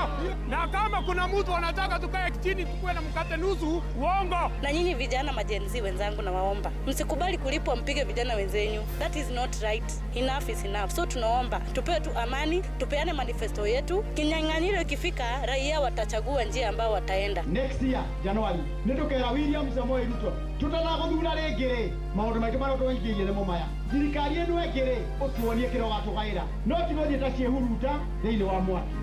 na kama kuna mtu anataka tukae chini tukuwe na mkate nusu, uongo. Na nyinyi vijana ma Gen Z wenzangu, nawaomba msikubali kulipwa mpige vijana wenzenyu. That is not right. Enough is enough. So tunaomba tupewe tu amani, tupeane manifesto yetu. Kinyang'anyiro ikifika, raia watachagua njia ambao wataenda. Next year January nĩ tũkera William Samoei Ruto tũtanagũthura rĩngĩ rĩ, maũndũ maingĩ marĩa tũingĩire nĩmo maya, thirikari ĩno ĩngĩ rĩ, ũtuonie kĩrĩa ũgatũgaĩra, no ti gũthiĩ ta ciĩhuruta thĩinĩ wa mwaki.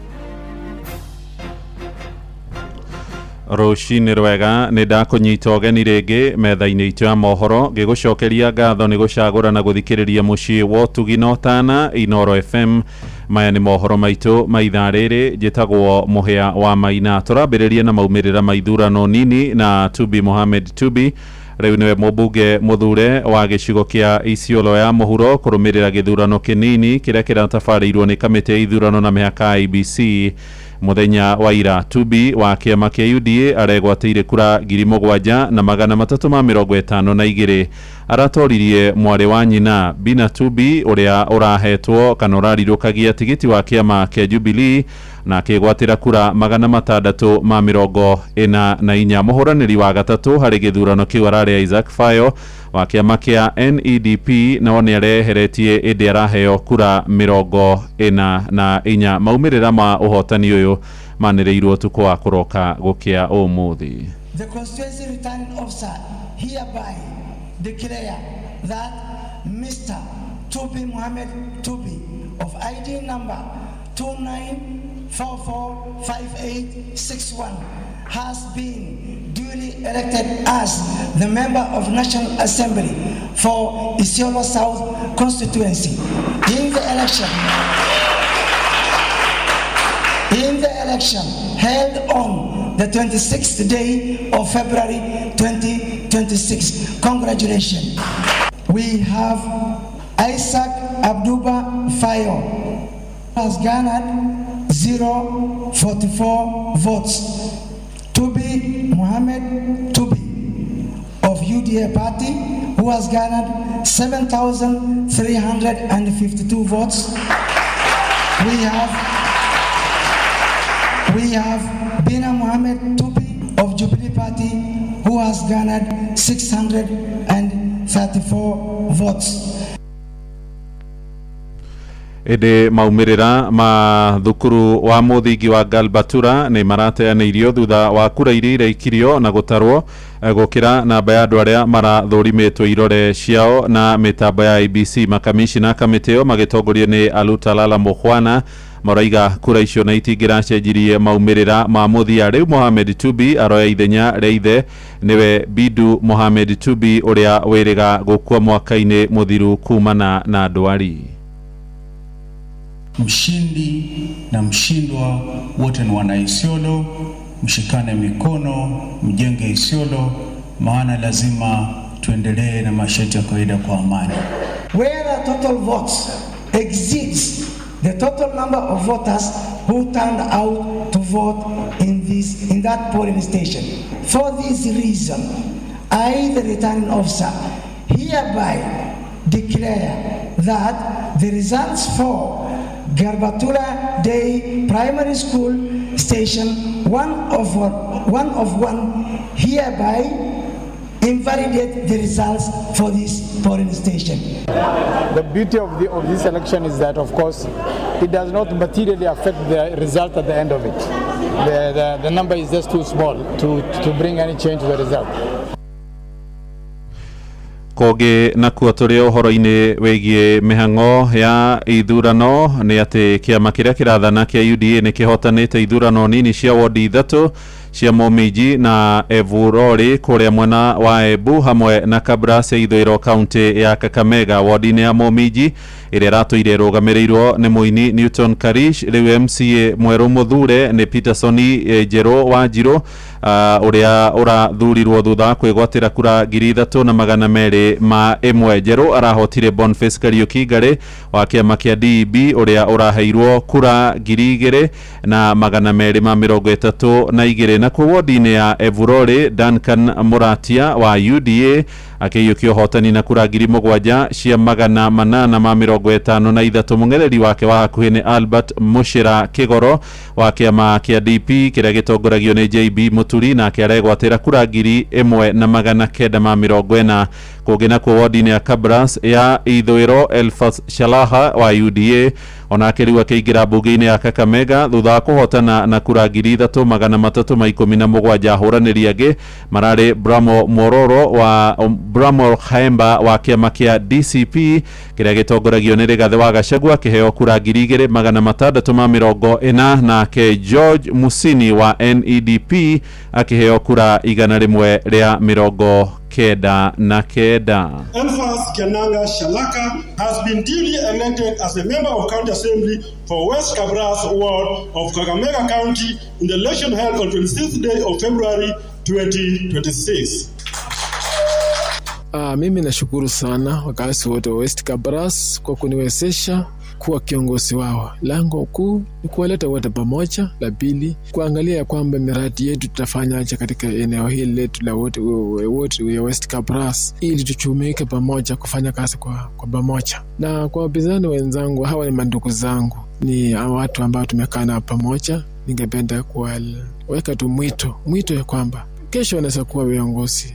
Rũcinĩ rwega, nĩ ndakũnyita ũgeni rĩngĩ metha-inĩ itũ ya mohoro, ngĩgũcokeria ngatho nĩ gũcagũra na gũthikĩrĩria mũciĩ wa ũtugi na ũtana Inoro FM. Maya nĩ mohoro maitũ ma ithaa rĩrĩ, njĩtagwo Mũhĩa wa Maina. Tũrambĩrĩria na maumĩrĩra ma ithurano nini, na Tubi Mohamed Tubi rĩu nĩwe mũmbunge mũthure wa gĩcigo kĩa Isiolo ya mũhuro kũrũmĩrĩra gĩthurano kĩnini kĩrĩa kĩratabarĩirwo nĩ kamĩtĩ ya ithurano na mĩhaka IEBC. Muthenya wa ira Tubi wa kĩama kĩa UDA aregwatĩire kura 7352. Aratoririe mwarĩ wa nyina Bina Tubi ũrĩa ũrahetwo kana ũrarirũkagia tigiti wa kĩama kĩa Jubilee na akĩgwatĩra kura 644. Mũhũranĩri wa gatatũ harĩ gĩthurano kĩu ararĩ Isaac Fayo wa kĩama kĩa NEDP, nao nĩ areheretie ĩndĩ araheo kura 44. Maumĩrĩra ma ũhotani ũyũ manĩrĩirwo ũtukũ wa kũroka gũkĩa ũmũthĩ. The constituency returning officer hereby declare that Mr. Tubi Mohammed Tubi of ID number 29445861 has been duly elected as the member of National Assembly for Isiolo South constituency in the election held on the 26th day of February 2026. Congratulations. We have Isaac Abduba Fayo has garnered 044 votes. Tubi Mohammed Tubi of UDA party, who has garnered 7,352 votes. We have Bina Mohammed Tubi of Jubilee Party, who has garnered 634 votes. Ĩndĩ maumĩrĩra ma thukuru wa mũthingi wa Galbatura nĩ marateanĩirio thutha wa kura iria iraikirio na gũtarwo gũkĩra namba ya andũ arĩa marathũrimĩtwo irore ciao na mĩtambo ya IEBC. Makamishina kamĩtĩ ĩyo magĩtongorio nĩ Alutalala Mukhwana maraiga kura icio na itingĩracenjirie maumĩrĩra ma mũthia. Rĩu Mohamed Tubi aroya ithenya rĩa ithe nĩwe Bidu Mohamed Tubi ũrĩa wĩrĩga gũkua mwaka-inĩ mũthiru kumana na ndwari. Mshindi na mshindwa wote ni wana Isiolo, mshikane mikono, mjenge Isiolo, maana lazima tuendelee na maisha yetu ya kawaida kwa amani. Where the total votes exceeds the total number of voters who turned out to vote in that polling station. For this reason, I, the returning officer, hereby declare that the results for Garbatula Day Primary School Station 1 of 1 hereby invalidate the results for this polling station. The beauty of this election is that, of course, it does not materially affect the result at the end of it. The number is just too small to bring any change to the result. Kũngĩ nakuo tũrĩ ũhoro-inĩ wĩgiĩ mĩhang'o ya ithurano nĩ atĩ kĩama kĩrĩa kĩrathana kĩa UDA nĩ kĩhotanĩte ithurano nini cia wodi ithatũ cia Momiji na Evurori kũrĩa mwena wa Embu hamwe na Kabras ya ithũĩro kaunti ya Kakamega. Wodi-inĩ ya Momiji ĩrĩa ĩratũire ĩrũgamĩrĩirwo nĩ mũini Newton Karish, rĩu MCA mwerũ mũthure nĩ Peterson Njerũ wa Njirũ ũrĩa ũrathurirwo thutha wa kwĩgwatĩra kura 3201. Njerũ arahotire Boniface Kariuki Ngari wa kĩama kĩa DEB ũrĩa ũraheirwo kura 2232. Nakuo wodi-inĩ ya Evurori, Duncan Muratia wa UDA akĩiyũkia ũhotani na kura 7853. Mũng'ethereri wake wa hakuhĩ nĩ Albert Mushira Kĩgoro wa kĩama kĩa DP kĩrĩa gĩtongoragio nĩ JB Muturi, nake aregwatĩra kura 1940. Kũngĩ nakuo wodi-inĩ ya Kabras ya ithũĩro, Elfas Shalaha wa UDA onake rĩu akĩingĩra mbunge-inĩ ya Kakamega thutha wa kũhotana na kura 3317. Ahũranĩri angĩ mararĩ Bramo Mororo wa Bramo Khaemba wa kĩama kĩa DCP kĩrĩa gĩtongoragio nĩ Rigathĩ wa Gachagua akĩheo kura 2640, nake George Musini wa NEDP akĩheo kura 199. Elfas Kenanga Shalaka has been duly elected as a member of County Assembly for West Kabras Ward of Kakamega County in the election held on 26th day of February 2026. Mimi nashukuru sana wakazi wote wa West Kabras kwa kuniwezesha kuwa kiongozi wao. Lango kuu ni kuwaleta wote pamoja. La pili, kuangalia ya kwamba miradi yetu tutafanyaje katika eneo hili letu la wote wote ya West Kabras, ili tuchumike pamoja kufanya kazi kwa pamoja. Na kwa wapinzani wenzangu, hawa ni mandugu zangu, ni watu ambao tumekaa nao pamoja. Ningependa kuweka tu mwito ya kwamba kesho wanaweza kuwa viongozi.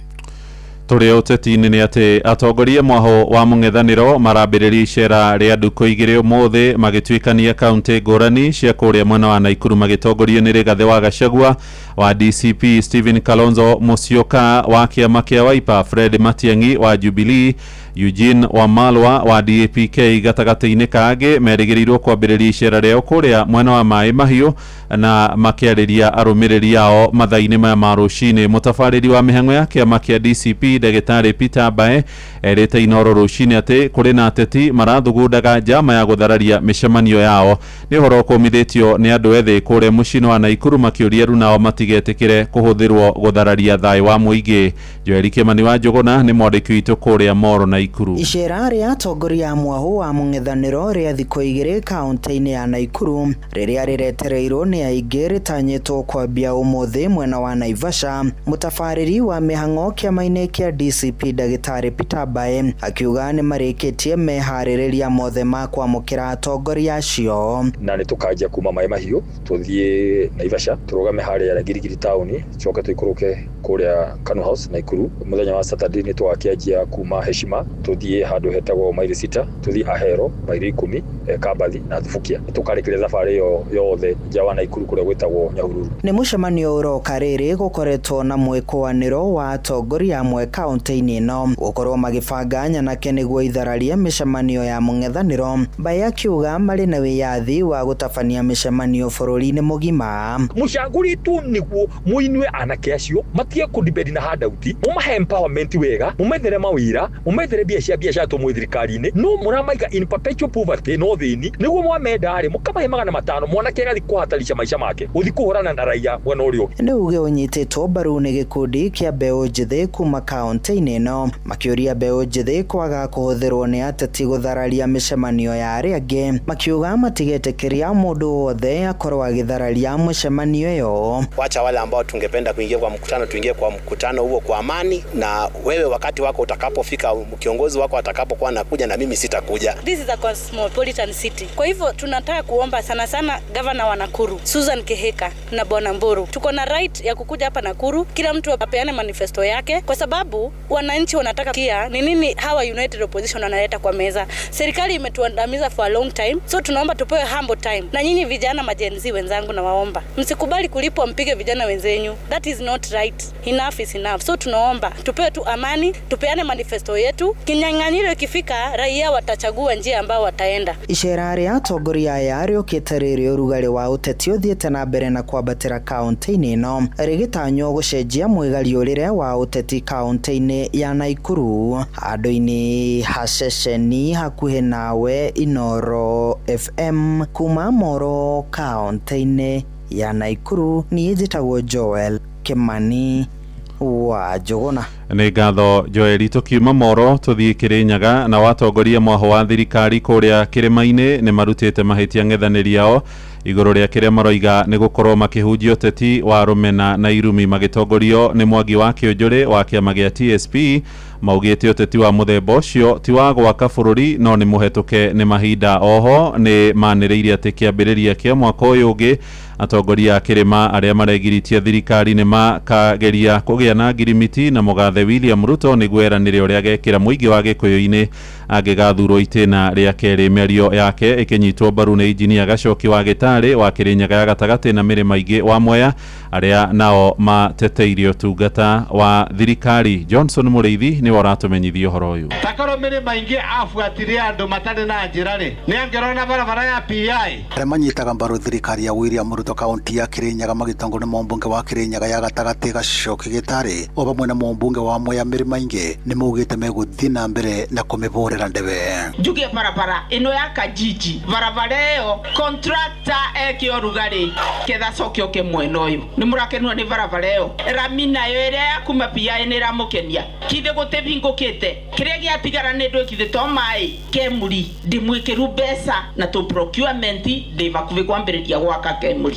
Tũrĩ ũteti-inĩ nĩ atĩ atongoria mwaho wa mũng'ethanĩro marambĩrĩria icera rĩa ndukũ igĩrĩ ũmũthĩ magĩtuĩkania kaunti ngũrani cia kũrĩa mwena wa Naikuru magĩtongorio nĩ Rigathĩ wa Gachagua wa DCP, Stephen Kalonzo Musyoka wa kĩama kĩa Wiper, Fred Matiang'i wa Jubilee, Eugene Wamalwa wa DAPK gatagatĩ-inĩ kangĩ merĩgĩrĩirwo kwambĩrĩria icera rĩao kũrĩa mwena wa Maĩ Mahiũ na makĩarĩria arũmĩrĩri ao mathaa-inĩ maya ma rũcinĩ. Mũtabarĩri wa mĩhang'o ya kĩama kĩa DCP ndagĩtarĩ Peter Mbae erĩte Inooro rũcinĩ atĩ kũrĩ na ateti marathugundaga njama ya gũthararia mĩcemanio yao. Nĩ ũhoro ũkũmithĩtio nĩ andũ ethĩ kũrĩa mũciĩ-inĩ wa Naikuru makĩũria runao matigetĩkĩre kũhũthĩrwo gũthararia thayũ wa mũingĩ. Joeli Kĩmani wa Njũgũna nĩ mwandĩki witũ kũrĩa Moro Naikuru. Icera rĩa atongoria a mwahu wa mũng'ethanĩro rĩa thikũ igĩrĩ kaunti-inĩ ya Naikuru rĩrĩa rĩretereirwo nĩ aingĩ rĩtanyĩtwo kwambia ũmũthĩ mwena wa Naivasha. Mũtabarĩri wa mĩhang'o kĩama-inĩ kĩa DCP ndagĩtarĩ Peter Mbae akiuga nĩ marĩkĩtie meharĩrĩria mothe ma kwamũkĩra atongoria acio. Na nĩ tũkanjia kuma Maĩ Mahiũ tũthiĩ Naivasha tũrũgame harĩa Girigiri taũni coke tũikũrũke kũrĩa Kanu House Naikuru. Mũthenya wa Saturday nĩ tũgakĩanjia kuma Heshima tũthiĩ handũ hetagwo maili 6 tũthiĩ Ahero maili 10 Kambathi na Thubukia tũkarĩkĩria thabarĩ ĩyo yothe nja wa Naikuru kũrĩa gwĩtagwo Nyahururu. Nĩ mũcemanio ũroka rĩrĩ gũkoretwo na mwĩkũanĩro wa atongoria amwe kaunti-inĩ ĩno gũkorwo magĩbanga nyanake nĩguo ithararie mĩcemanio ya mũng'ethanĩro. Mbae akiuga marĩ na wĩyathi wa gũtabania mĩcemanio bũrũri-inĩ mũgima. Mũcagũrĩtwo nĩguo mũinue anake acio matige kũdepend na handout, mũmahe empowerment wega, mũmethere mawĩra, mũmethere mbia cia biacara tũmwe thirikari-inĩ, no mũramaiga in perpetual poverty no thĩni nĩguo mwamenda rĩ mũkamahe 500 mwanake agathiĩ kũhatarisha maica make gũthiĩ kũhũrana na raia mwena ũrĩa ũngĩ. Nĩ uge ũnyitĩtwo mbaru nĩ gĩkundi kĩa mbeũ njĩthĩ kuma kaunti-inĩ ĩno makĩũria mbeũ njĩthĩ kwaga kũhũthĩrwo nĩ ateti gũthararia mĩcemanio ya arĩa angĩ, makiuga matigetĩkĩria mũndũ wothe akorwo agĩthararia mĩcemanio ĩyo. Wacha wale ambao tungependa kuingia kwa mkutano tuingie kwa mkutano huo kwa amani, na wewe wakati wako utakapofika, kiongozi wako atakapokuwa anakuja na mimi sitakuja. This is a cosmopolitan city. Kwa hivyo tunataka kuomba sana sana governor wa Nakuru Susan Kihika na Bwana Mburu, tuko na right ya kukuja hapa Nakuru, kila mtu apeane manifesto yake, kwa sababu wananchi wanataka kia ni nini hawa United Opposition wanaleta kwa meza. Serikali imetuandamiza for a long time, so tunaomba tupewe humble time. Na nyinyi vijana ma-Gen Z wenzangu, na waomba msikubali kulipwa mpige vijana wenzenyu. That is not right. Enough is enough. So tunaomba tupewe tu amani, tupeane manifesto yetu. Kinyang'anyiro ikifika, raia watachagua njia ambao wataenda. Icera rĩa atongoria aya rĩũkĩte rĩrĩ ũrugarĩ wa ũteti ũthiĩte na mbere na kwambatĩra kaunti-inĩ ĩno rĩgĩtanywo gũcenjia mwĩgariũrĩre wa ũteti kaunti-inĩ ya Naikuru. Handũ-inĩ ha ceceni hakuhĩ nawe, Inooro FM kuma Moro kaunti-inĩ ya Naikuru, niĩ njĩtagwo Joel Kimani wa Njũgũna. Nĩ ngatho Joeli. Tũkiuma Moro tũthiĩ Kĩrĩnyaga, na watongoria mwaho wa thirikari kũrĩa kĩrĩma-inĩ nĩ marutĩte mahĩtia ng'ethanĩri ao igũrũ rĩa kĩrĩa maroiga nĩ gũkorwo makĩhunjia ũteti wa rũmena na irumi magĩtongorio nĩ Mwangi wa Kĩũnjũrĩ wa kĩama gĩa TSP. Maugĩte ũteti wa mũthemba ũcio ti wa gwaka bũrũri no nĩ mũhetũke nĩ mahinda. Oho nĩ manĩrĩirie atĩ kĩambĩrĩria kĩa mwaka ũyũ ũngĩ atongoria a kĩrĩma arĩa maregiritie thirikari nĩ makageria kũgĩa na ngirimiti na mũgathe William Ruto nĩguo eranĩre ũrĩa agekĩra mũingĩ wa Gĩkũyũ-inĩ angĩgathurwo itĩna rĩa kerĩ. Mĩario yake ĩkĩnyitwo mbaru nĩ injinia Gacoki wa Gĩtarĩ wa Kĩrĩnyaga ya gatagatĩ na mĩrĩma ingĩ wa Mwea arĩa nao mateteirie ũtungata wa thirikari. Johnson Mũrĩithi nĩwe ũratũmenyithia ũhoro ũyũ. Takorwo mĩrĩma ingĩ abuatire andũ matarĩ na njĩra rĩ, nĩ angĩrona barabara ya PI. Arĩa manyitaga mbaru thirikari ya William Ruto kaunti ya Kĩrĩnyaga magĩtongorio nĩ mũmbunge wa Kĩrĩnyaga ya gatagatĩ Gacoki Gĩtarĩ o hamwe na mũmbunge wa Mwea mĩrĩma ingĩ nĩ maugĩte megũthiĩ na mbere na kũmĩbũrĩra Kũhũrĩra ndebe. Njuge barabara ĩno ya Kajiji, barabara ĩyo contractor eke ũrugarĩ ketha coke oke mwena ũyũ. Nĩ mũrakenwo nĩ barabara ĩyo? Rami nayo ĩrĩa ya kuma PI nĩ ĩramũkenia? Kithe gũtĩbingũkĩte kĩrĩa gĩatigara nĩ ndwĩkithe to maĩ Kemuri ndĩmwĩkĩru mbeca na tũ procurement ndĩ bakuhĩ kwambĩrĩria gwaka Kemuri.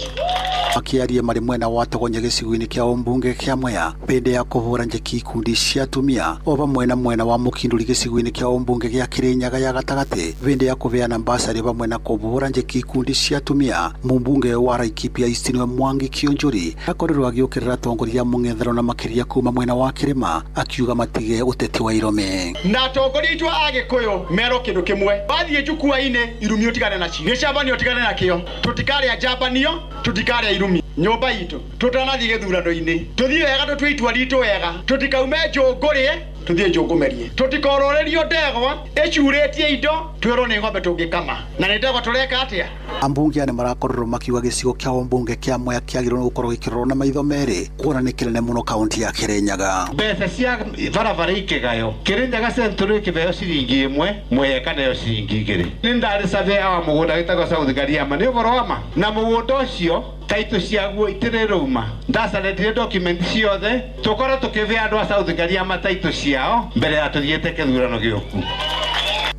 Makiaria marĩ mwena wa Togonya gĩcigo-inĩ kĩa ũmbunge kĩa Mwea hĩndĩ ya kũhũra njeki ikundi cia atumia o vamwe na mwena wa Mũkindũri gĩcigo-inĩ kĩa ũmbunge gĩa Kĩrĩnyaga ya gatagatĩ hĩndĩ ya kũheana basarĩ vamwe na kũhũra njeki ikundi cia atumia. Mũmbunge wa Laikipia East nĩwe Mwangi Kionjuri akorirwo agĩũkĩrĩra atongoria mũng'ethanĩro na makĩria kuma mwena wa Kĩrĩma akiuga matige ũteti wa irome. Na atongoria aitũ a Gĩkũyũ merwo kĩndũ kĩmwe, wathiĩ njukua-inĩ irumi ũtigane nacio, gĩcambanio ũtigane nakĩo, tũtikarĩa njambanio, tũtikarĩa irumi. Nyũmba itũ tũtanathiĩ gĩthurano-inĩ tũthiĩ wega, tũtue itua ritũ wega, tũtikaume njũngũrĩe tũthiĩ njũngũmerie, tũtikorũrĩrio ndegwa ĩcurĩtie indo twĩrwo nĩ ng'ombe tũngĩkama, na nĩ ndegwa tũreka atĩa? Ambunge aya nĩmarakorirwo makiuga gĩcigo kĩa ũmbunge kĩa Mwea kĩagĩrĩirwo nĩ gũkorwo gĩkĩrorwo na maitho merĩ kuona nĩ kĩnene mũno kaunti ya Kĩrĩnyaga. Mbeca cia barabara ikĩgayo Kĩrĩnyaga Central ĩkĩheo ciringi 1, Mwea ĩkaneo ciringi 2. Nĩ ndarĩ surveyor wa mũgũnda wĩtagwo South Gariama, nĩ ũhoro wa ma, na mũgũnda ũcio taitũ ciaguo itirĩ rũma. Ndacaretire document ciothe tũkorwo tũkĩhe andũ a South Gariama taitũ ciao mbere ya tũthiĩte kĩthurano gĩũku.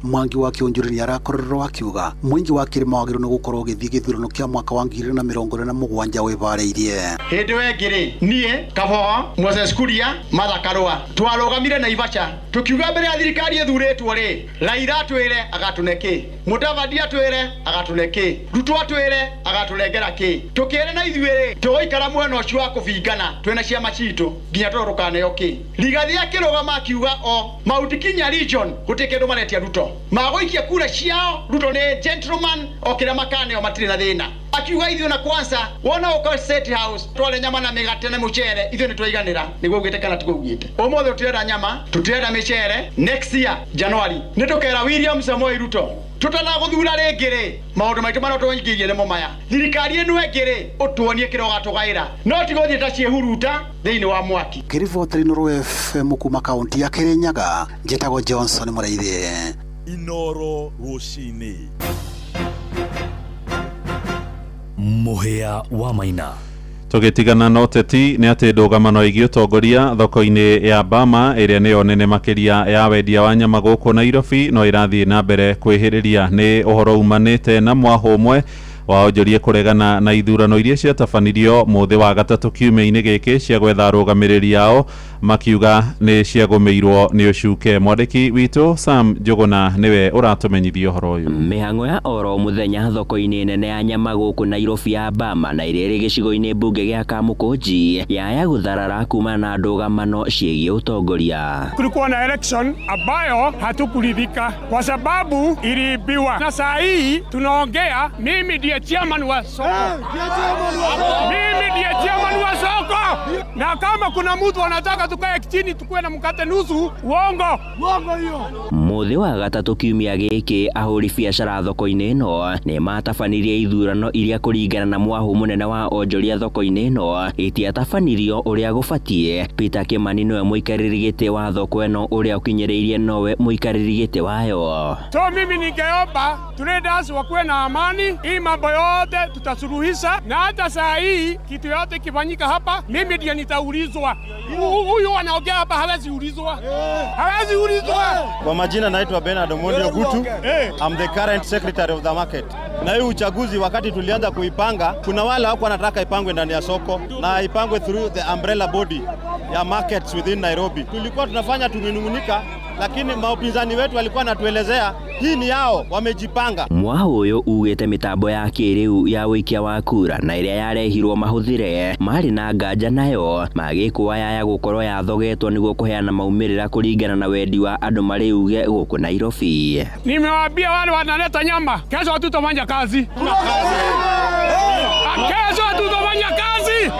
Mwangi wa Kionjuri nĩ arakorirwo akiuga mũingĩ wa Kĩrĩma wagĩrĩirwo nĩ gũkorwo ũgĩthiĩ gĩthurano kĩa mwaka wa 2027 wĩvarĩirie. Hĩndĩ ĩyo ĩngĩ rĩ, niĩ Kabogo, Moses Kuria, Martha Karũa twarũgamire Naivasha tũkiuga mbere ya thirikari ĩthurĩtwo rĩ, Raila atwĩre agatũne kĩ, Mudavadi atwĩre agatũne kĩ, Ruto atwĩre agatũnengera kĩ. Tũkĩre na ithuĩ rĩ, tũgũikara mwena ũcio wa kũbingana twĩna ciama citũ nginya tũrore tũkaneo kĩ. Rigathi akĩrũgama akiuga o Mount Kenya region gũtirĩ kĩndũ maretia Ruto, magũikia kura ciao. Ruto nĩ gentleman, o kĩrĩa makaneo matirĩ na thĩna. Akiuga ithuĩ na kwanza wona ũka State House tware nyama na mĩgate na mũcere, ithuĩ nĩ twaiganĩra. Nĩguo ugĩte kana tiguo ugĩte? Ũmũthĩ tũtirenda nyama, tũtirenda mĩcere. Next year January nĩ tũkera William Samoei Ruto tũtanagũthura rĩngĩ rĩ, maũndũ maitũ marĩa tũingĩirie nĩmo maya. Thirikari ĩno ĩngĩ rĩ, ũtuonie kĩrĩa ũgatũgaĩra, no ti gũthiĩ ta ciĩhuruta thĩinĩ wa mwaki. Ngĩribotera Inooro FM kuma kaunti ya Kĩrĩnyaga, njĩtagwo Johnson Mũraithi. Inooro rũcinĩ. Mũhĩa wa Maina. Tũgĩtigana na ũteti nĩ atĩ ndũgamano ĩgiĩ ũtongoria thoko-inĩ ya Bama ĩrĩa nĩyo nene makĩria ya wendia wa nyama gũkũ Nairobi no ĩrathiĩ na mbere kwĩhĩrĩria. Nĩ ũhoro umanĩte na mwahũ ũmwe wa onjoria kũregana na ithurano iria ciatabanirio mũthĩ wa gatatũ kiumia-inĩ gĩkĩ cia gwetha arũgamĩrĩri ao makiuga nĩ ciagũmĩirwo nĩ ũcuke. Mwandĩki witũ Sam Njũgũna nĩwe ũratũmenyithia ũhoro ũyũ. Mĩhang'o ya oro mũthenya thoko-inĩ nene ya nyama gũkũ Nairobi ya Bama na ĩrĩa ĩrĩ gĩcigo-inĩ mbunge gĩa Kamũkũnji yaya gũtharara kumana na ndũgamano ciĩgiĩ ũtongoria. Kulikuwa na election ambayo hatukuridhika kwa sababu iliibiwa, na saa hii tunaongea, mimi ndiye chairman wa soko. Mimi ndiye chairman wa soko. Na kama kuna mtu anataka tukae chini tukue na mkate nusu, uongo. Uongo hiyo. Mũthĩ wa gatatũ kiumia gĩkĩ ahũri biacara thoko-inĩ ĩno nĩ matabanirie ithurano iria kũringana na mwahũ mũnene wa onjoria thoko-inĩ ĩno itiatabanirio ũrĩa gũbatiĩ. Peter Kimani nĩwe mũikarĩri gĩtĩ wa thoko ĩno ũrĩa ũkinyĩrĩirie nowe mũikarĩri gĩtĩ wayo. So mimi ningeomba traders wakuwe na amani, hii mambo yote tutasuluhisha, na hata saa hii kitu yote kifanyika hapa mimi ndiye nitaulizwa. Huyu anaongea hapa hawezi ulizwa. Hawezi ulizwa. Kwa majina naitwa Bernard Omondi Ogutu. I'm the current secretary of the market. Na hii uchaguzi wakati tulianza kuipanga, kuna wale hawakuwa wanataka ipangwe ndani ya soko na ipangwe through the umbrella body ya markets within Nairobi. Tulikuwa tunafanya tuminungunika, lakini maupinzani wetu walikuwa wanatuelezea hii ni yao, wamejipanga. Mwahu ũyũ ugĩte mĩtambo ya kĩrĩu ya ũikia wa kura na ĩrĩa yarehirwo mahũthĩre marĩ na nganja nayo magĩkũa yaya gũkorwo yathogetwo nĩguo kũheana maumĩrĩra kũringana na wendi wa andũ marĩ uge gũkũ Nairobi. Nimewaambia wale wanaleta nyama, kesho hatutafanya kazi. Kesho hatutafanya kazi.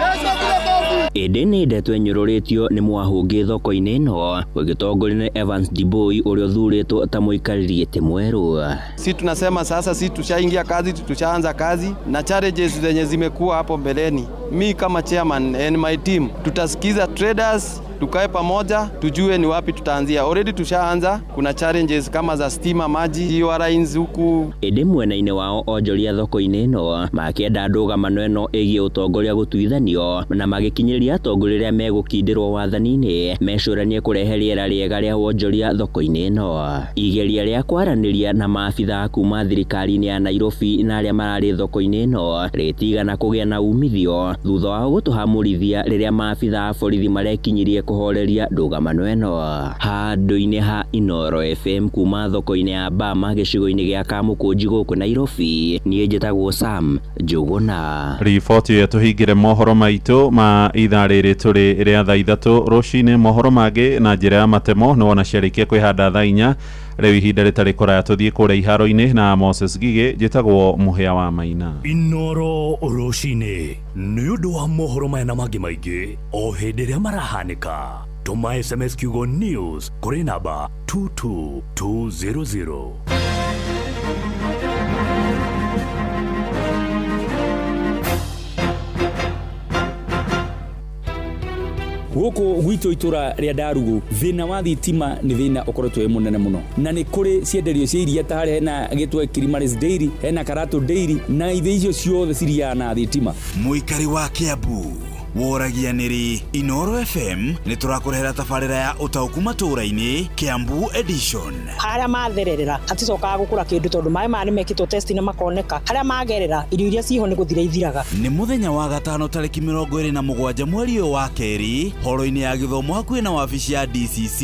Ĩndĩ nĩ ndeto ĩnyũrũrĩtio nĩ mwahũngĩ thoko-inĩ ĩno ũgĩtongorio nĩ Evans Diboi ũrĩa ũthurĩtwo ta mũikarĩri gĩtĩ mwerũ. Si tunasema sasa si tushaingia kazi, tushaanza kazi na challenges zenye zimekuwa hapo mbeleni. Mi kama chairman and my team tutasikiza traders Tukae pamoja, tujue ni wapi tutaanzia. Already tushaanza, kuna challenges kama za stima, maji, sewer lines huku. Ĩndĩ mwena-inĩ wao onjoria thoko-inĩ ĩno makĩenda ndũgamano ĩno ĩgiĩ ũtongoria gũtuithanio na magĩkinyĩria atongoria arĩa megũkindĩrwo wathani-inĩ mecũranie kũrehe rĩera rĩega rĩa wonjoria thoko-inĩ ĩno. Igeria rĩa kwaranĩria na maabithaa kuma thirikari-inĩ ya Nairobi na arĩa mararĩ thoko-inĩ ĩno rĩtigana kũgĩa na umithio thutha wao gũtũhamũrithia rĩrĩa maabithaa a borithi marekinyirie kũhoreria ndũgamano ĩno. Handũ-inĩ ha Inooro FM kuma thoko-inĩ ya Bama gĩcigo-inĩ gĩa Kamũkũnji gũkũ Nairobi, niĩ njĩtagwo Sam Njũgũna. Riboti ĩyo tũhingĩre mohoro maitũ ma ithaa rĩrĩ tũrĩ rĩa thaa 3 rũcinĩ. Mohoro mangĩ na njĩra ya matemo nĩ wona ciarĩkia kwĩhanda thaa 4. Rĩu ihinda rĩtarĩ kũraya tũthiĩ kũrĩa iharo-inĩ na Moses Gige. Njĩtagwo Mũhĩa wa Maina. Inooro rũcinĩ nĩ ũndũ wa mohoro maya na mangĩ maingĩ o hĩndĩ ĩrĩa marahanĩka. Tũma SMS kiugo news kũrĩ namba 22200. Gũkũ gwitũ itũra rĩa Ndarugu thĩna wa thitima nĩ thĩna ũkoretwo wĩ mũnene mũno, na nĩ kũrĩ cienderio cia iria ta harĩa hena gĩtwe Kilimaris Dairy, hena Karatu Dairy, na ithe icio ciothe ciriaga na thitima. Mũikari wa Kiambu woragia nĩrĩ Inooro FM nĩ tũrakũrehera tabarĩra ya ũtaũku matũũra-inĩ Kiambu edition. Harĩa mathererera haticokaga gũkũra kĩndũ tondũ maĩ maya nĩ mekĩtwo test na makoneka. Harĩa magerera irio iria ciho nĩ gũthira ithiraga. Nĩ mũthenya wa gatano tarĩki 27 mweri ũyũ wa kerĩ horo-inĩ ya gĩthomo hakuhĩ na wabici ya DCC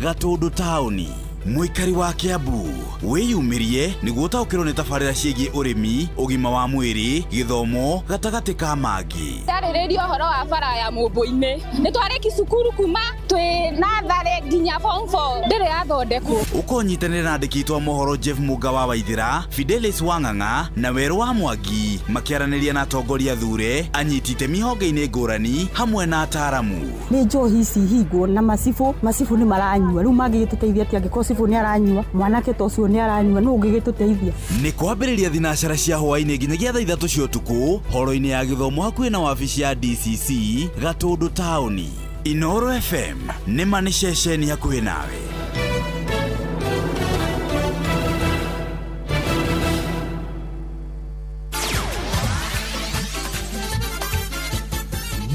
Gatũndũ taũni. Mũikari wa Kiambu wĩyumĩrie nĩguo ũtaũkĩrwo nĩ tabarĩra ciĩgiĩ ũrĩmi, ũgima wa mwĩrĩ, gĩthomo gatagatĩ ka mangĩ. Ndarĩrĩria ũhoro wa bara ya Mũmbũ-inĩ. Nĩ twarĩki cukuru kuma twĩ natharĩ nginya form 4 ndĩrĩ yathondekwo. Ũkonyitanĩra na andĩki aitũ a mohoro Jeff Mũnga wa Waithĩra, Fidelis Wang'ang'a na Werũ wa Mwangi makĩaranĩria na atongoria thure, anyiti itemi honge-inĩ ngũrani hamwe na ataaramu. Nĩ njohi ici hingwo na macibũ, macibũ nĩ maranyua. Rĩu mangĩgĩtũteithia atĩa angĩkorwo cibũ nĩ aranyua, mwanake ta ũcio nĩ aranyua, nũ ũngĩgĩtũteithia? Nĩ kwambĩrĩria thinacara cia hwaĩ-inĩ nginyagia thaa 3 cia ũtukũ horo-inĩ ya gĩthomo hakuhĩ na wabici ya DCC Gatũndũ taũni. Inooro FM nĩ ma nĩ ceceni hakuhĩ nawe.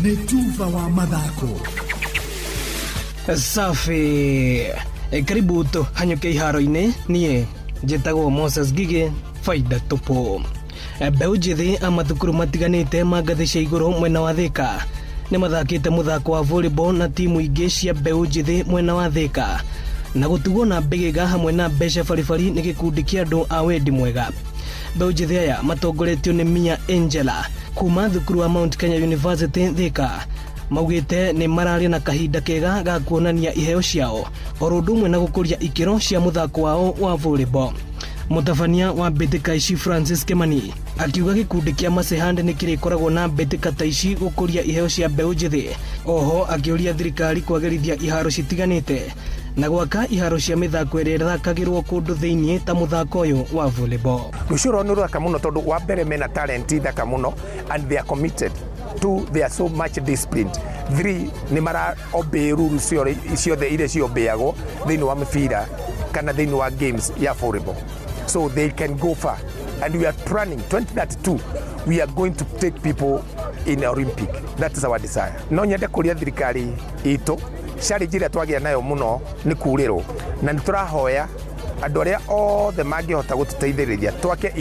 Nĩ tuba wa mathako. Safi. Karibu tũhanyũke iharo-inĩ. Niĩ njĩtagwo Moses Gige faida tupu. Mbeũ njĩthĩ a mathukuru matiganĩte ma ngathĩ cia igũrũ mwena wa Thika nĩ mathakĩte mũthako wa volleyball na timu ingĩ cia mbeũ njĩthĩ mwena wa Thika na gũtugwo na mbĩgĩga hamwe na mbeca baribari nĩ gĩkundi kĩa andũ a wendi mwega. Mbeũ njĩthĩ aya matongoretio nĩ Mia Angela kuma thukuru wa Mount Kenya University Thika maugĩte nĩ mararĩ na kahinda kega ga kuonania iheo ciao oro ũndũ ũmwe na gũkũria ikĩro cia mũthako wao wa volleyball. Mũtabania wa mbĩtĩka ici Francis Kimani akiuga gĩkundi kĩa Masehand nĩ kĩrĩkoragwo na mbĩtĩka ta ici gũkũria iheo cia mbeũ njĩthĩ. Oho akĩũria thirikari kwagĩrithia iharo citiganĩte na gwaka iharo cia mĩthako ĩrĩa ĩthakagĩrwo kũndũ thĩinĩ ta mũthako ũyũ wa volleyball. Rũciũ rwao nĩ rũthaka mũno tondũ wa mbere mena talent thaka mũno and they are committed. 2, they are so much disciplined. 3, nĩ mara obey rules ciothe iria ciobeyagwo thĩinĩ wa mĩbira kana thĩinĩ wa games ya volleyball. So they can go far. And we are planning 2032, we are going to take people in Olympic. That is our desire. No nyende kũria thirikari itũ challenge ĩrĩa twagĩa nayo mũno nĩ kurĩrwo, na nĩ tũrahoya andũ arĩa othe mangĩhota gũtũteithĩrĩria twake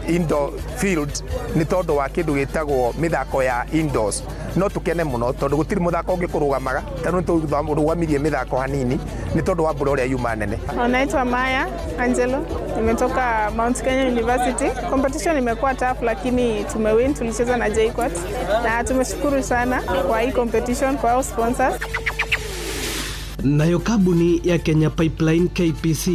indoor field nĩ tondũ wa kĩndũ gĩtagwo mĩthako ya indoors. No tũkene mũno tondũ gũtirĩ mũthako ũngĩ kũrũgamaga, tondũ nĩ tũrũgamirie mĩthako hanini nĩ tondũ wa mbura ũrĩa yuma nene. Naitwa Maya Angelo, nimetoka Mount Kenya University. Competition imekuwa tough lakini tumewin, tulicheza na JKUAT na tumeshukuru sana kwa hii competition, kwa hao sponsors. Nayo kambuni ya Kenya Pipeline KPC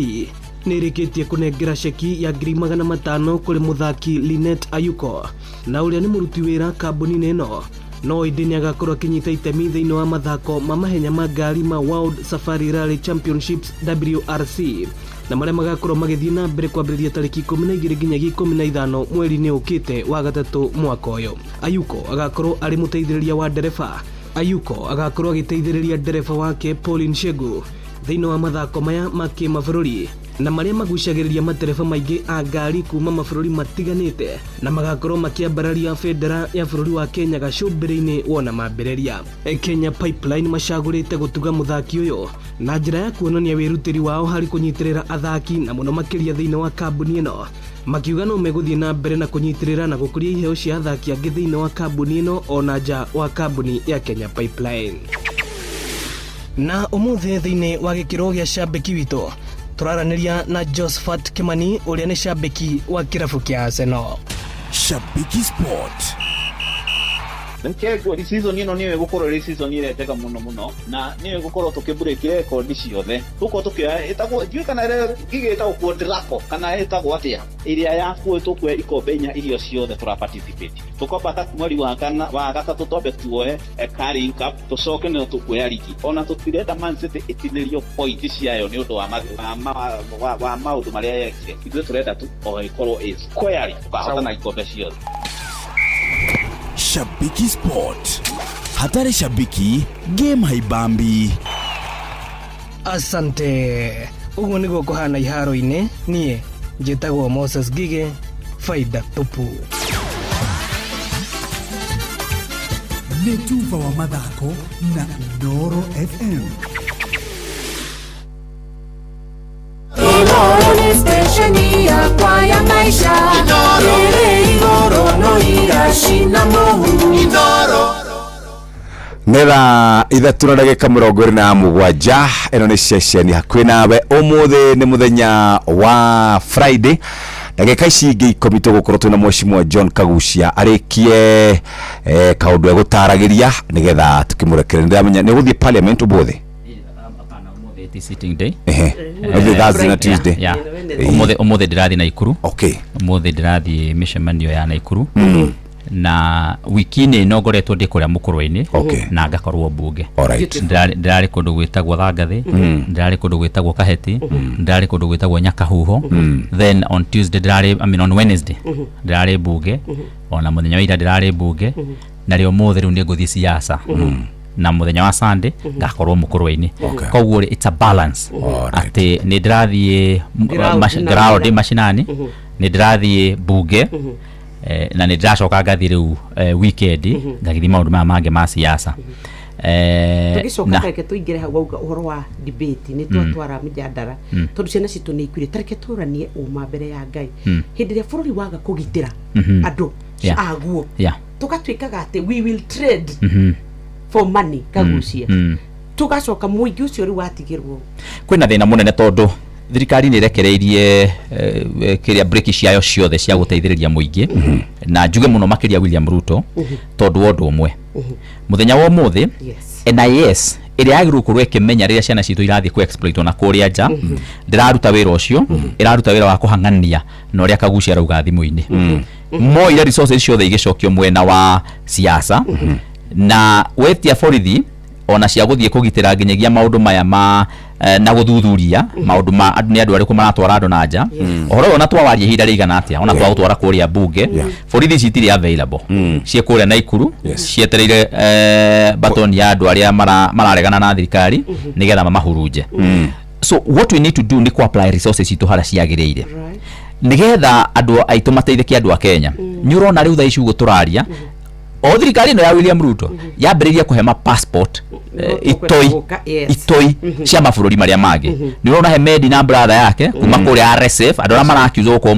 nĩ ĩrĩkĩtie kũnengera ceki ya 500,000 kũrĩ mũthaki Linet Ayuko na ũrĩa nĩ mũruti wĩra kambuni-inĩ ĩno, no ĩndĩ nĩ agakorwo akĩnyita itemi thĩinĩ wa mathako ma mahenya ma ngari ma World Safari Rally Championships WRC na marĩa magakorwo magĩthiĩ na mbere kwambĩrĩria tarĩki 12 nginyagia 15 mweri-inĩ ũkĩte wa gatatũ mwaka ũyũ. Ayuko agakorwo arĩ mũteithĩrĩria wa ndereba Ayuko agakorwo agĩteithĩrĩria ndereba wake Pauline Shegu thĩinĩ wa mathako maya ma kĩmabũrũri na marĩa magucagĩrĩria matereba maingĩ a ngari kuma mabũrũri matiganĩte na magakorwo makĩambararia bendera ya bũrũri wa Kenya gacũmbĩrĩ-inĩ wona mambĩrĩria. Kenya Pipeline macagũrĩte gũtuga mũthaki ũyũ na njĩra ya kuonania wĩrutĩri wao harĩ kũnyitĩrĩra athaki na mũno makĩria thĩinĩ wa kambuni ĩno, makiuga no megũthiĩ na mbere na kũnyitĩrĩra na gũkũria iheo cia athaki angĩ thĩinĩ wa kambuni ĩno ona nja wa kambuni ya Kenya Pipeline. Na ũmũthĩ thĩinĩ wa gĩkĩro gĩa cambĩki witũ tũraranĩria na Josephat Kimani ũrĩa nĩ cambĩki wa kĩrabu kĩa Arsenal. Shabiki Sport. Reke ngwĩri season ĩno nĩyo ĩgũkorwo ĩrĩ season ĩrĩa njega mũno mũno na nĩyo ĩgũkorwo tũkĩ break record ciothe. Tũgũkorwo tũkĩoya ĩtagwo ndiũĩ kana ĩrĩa ngigĩ ĩtagwo quadrilateral kana ĩtagwo atĩa ĩrĩa ya tũkuoya ikombe inya iria ciothe tũra participate. Tũkwamba mweri wa kana wa gatatũ twambe tuoe Carling Cup, tũcoke nĩyo tũkuoya ligi. Ona tũtirenda Man City ĩtinĩrio point ciayo nĩ ũndũ wa maũndũ marĩa yekire. Ithuĩ tũrenda tu o ĩkorwo ĩ square tũkahotana ikombe ciothe. Shabiki Sport. Hatari shabiki, game haibambi. Asante. Ũguo nĩguo kũhana iharo-inĩ. Niĩ njĩtagwo Moses Ngige, faida tupu. Nĩ tuba wa mathako na Inooro FM. Inooro nĩ stesheni yakwa ya maisha. Ĩrĩ igũrũ no iracina mũhu. Nĩ thaa 3:27. Ĩno nĩ ceceni hakuhĩ nawe. Ũmũthĩ nĩ mũthenya wa Friday, ndagĩka ici ingĩ 10 tũgũkorwo twĩna mheshimiwa John Kagucia arĩkie kaũndũ egũtaragĩria nĩgetha tũkĩmũrekere. Nĩndĩramenya nĩ ũgũthiĩ parliament ũmũthĩ. It is sitting day. Ehe. Ũmũthĩ Thursday na Tuesday. Yeah. Ĩĩ. Ũmũthĩ ndĩrathiĩ Naikuru. Okay. Ũmũthĩ ndĩrathiĩ mĩcemanio ya Naikuru. Na wiki-inĩ ĩno ngoretwo ndĩ kũrĩa mũkũrwe-inĩ. Okay. Na ngakorwo mbunge. Alright. Ndĩrarĩ kũndũ gwĩtagwo Thangathĩ, ndĩrarĩ kũndũ gwĩtagwo Kaheti, ndĩrarĩ kũndũ gwĩtagwo Nyakahuho. Then on Tuesday ndĩrarĩ, I mean on Wednesday ndĩrarĩ mbunge. Ona mũthenya wa ira ndĩrarĩ mbunge. Na rĩo ũmũthĩ rĩu nĩ ngũthiĩ siasa. Na mũthenya wa Sunday ngakorwo mũkũrwe-inĩ. Okay. Koguo rĩ, it's a balance. Atĩ nĩ ndĩrathiĩ Ground na ground wĩra. macinani, nĩ ndĩrathiĩ mbunge, na nĩ ndĩracoka ngathiĩ rĩu weekend ngagĩthiĩ maũndũ maya mangĩ ma siasa. Tũgĩcoka tareke tũingĩre hau wauga ũhoro wa debate nĩ twatwara mĩjandara tondũ ciana citũ nĩ ikuire. Tareke tũranie ũma mbere ya Ngai. Hĩndĩ ĩrĩa bũrũri waga kũgitĩra andũ aguo tũgatuĩkaga atĩ we will trade for money Kagucia, tũgacoka mũingĩ ũcio rĩu watigĩrwo. Kwĩna thĩna mũnene tondũ thirikari nĩ ĩrekereirie kĩrĩa breki ciayo ciothe cia gũteithĩrĩria mũingĩ, na njuge mũno makĩria William Ruto, tondũ wa ũndũ ũmwe. Mũthenya wa ũmũthĩ NIS ĩrĩa yagĩrĩirwo gũkorwo ĩkĩmenya rĩrĩa ciana citũ irathiĩ kũ exploit ona kũrĩa nja ndĩraruta wĩra ũcio, ĩraruta wĩra wa kũhang'ania na ũrĩa Kagucia arauga thimũ-inĩ. Moire resources ciothe igĩcokio mwena wa siasa na wetia borithi ona cia gũthiĩ kũgitĩra nginyagia maũndũ maya ma na gũthuthuria maũndũ ma andũ nĩ andũ arĩkũ maratwara andũ na nja. Ũhoro ũyũ ona twawaria ihinda rĩigana atĩa, ona twagũtwara kũrĩa mbunge, borithi ici itirĩ available, ciĩ kũrĩa Naikuru cietereire baton ya andũ arĩa mararegana na thirikari nĩgetha mamahurunje. So what we need to do nĩ kũ apply resources citũ harĩa ciagĩrĩire nĩgetha andũ aitũ mateithĩke, andũ a Kenya. Nĩ ũrona rĩu thaa ici ũguo tũraria, o thirikari ĩno ya William Ruto yambĩrĩirie kũhe ma passport itoi gũka, yes. Itoi cia mabũrũri marĩa mangĩ. Nĩ ũrona Hemedi na brother yake kuma kũrĩa RSF, andũ arĩa marakiuzwo gũkorwo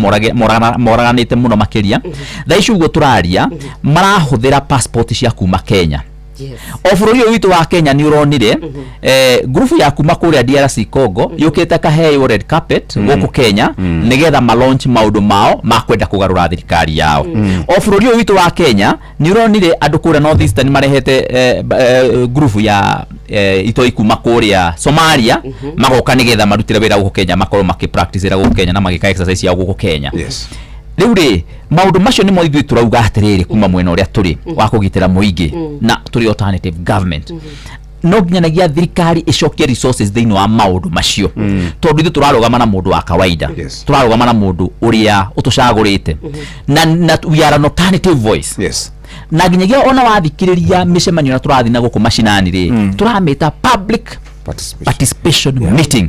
moraganĩte mũno makĩria. Thaa ici ũguo tũraria marahũthĩra passport cia kuma Kenya. O bũrũri ũyũ witũ wa Kenya nĩ ũronire ngurubu ya kuma kũrĩa DRC Congo yũkĩte kaheo red carpet gũkũ Kenya nĩgetha ma launch maũndũ mao ma kwenda kũgarũra thirikari yao. O bũrũri ũyũ witũ wa Kenya nĩ ũronire andũ kũrĩa North Eastern marehete ngurubu ya itoi kuma kũrĩa Somalia, magoka nĩgetha marutĩre wĩra gũkũ Kenya, makorwo makĩ practice wĩra gũkũ Kenya na magĩka exercise ciao gũkũ Kenya. Rĩu rĩ, maũndũ macio nĩmo ithuĩ tũrauga atĩrĩrĩ, kuma mwena ũrĩa tũrĩ wa kũgitĩra mũingĩ na tũrĩ alternative government, no nginyanagia thirikari ĩcokie resources thĩinĩ wa maũndũ macio, tondũ ithuĩ tũrarũgama na mũndũ wa kawaida, tũrarũgama na mũndũ ũrĩa ũtũcagũrĩte na we are an alternative voice. Na nginyagia ona wathikĩrĩria mĩcemanio na tũrathiĩ na gũkũ macinani rĩ, tũramĩta public participation meeting,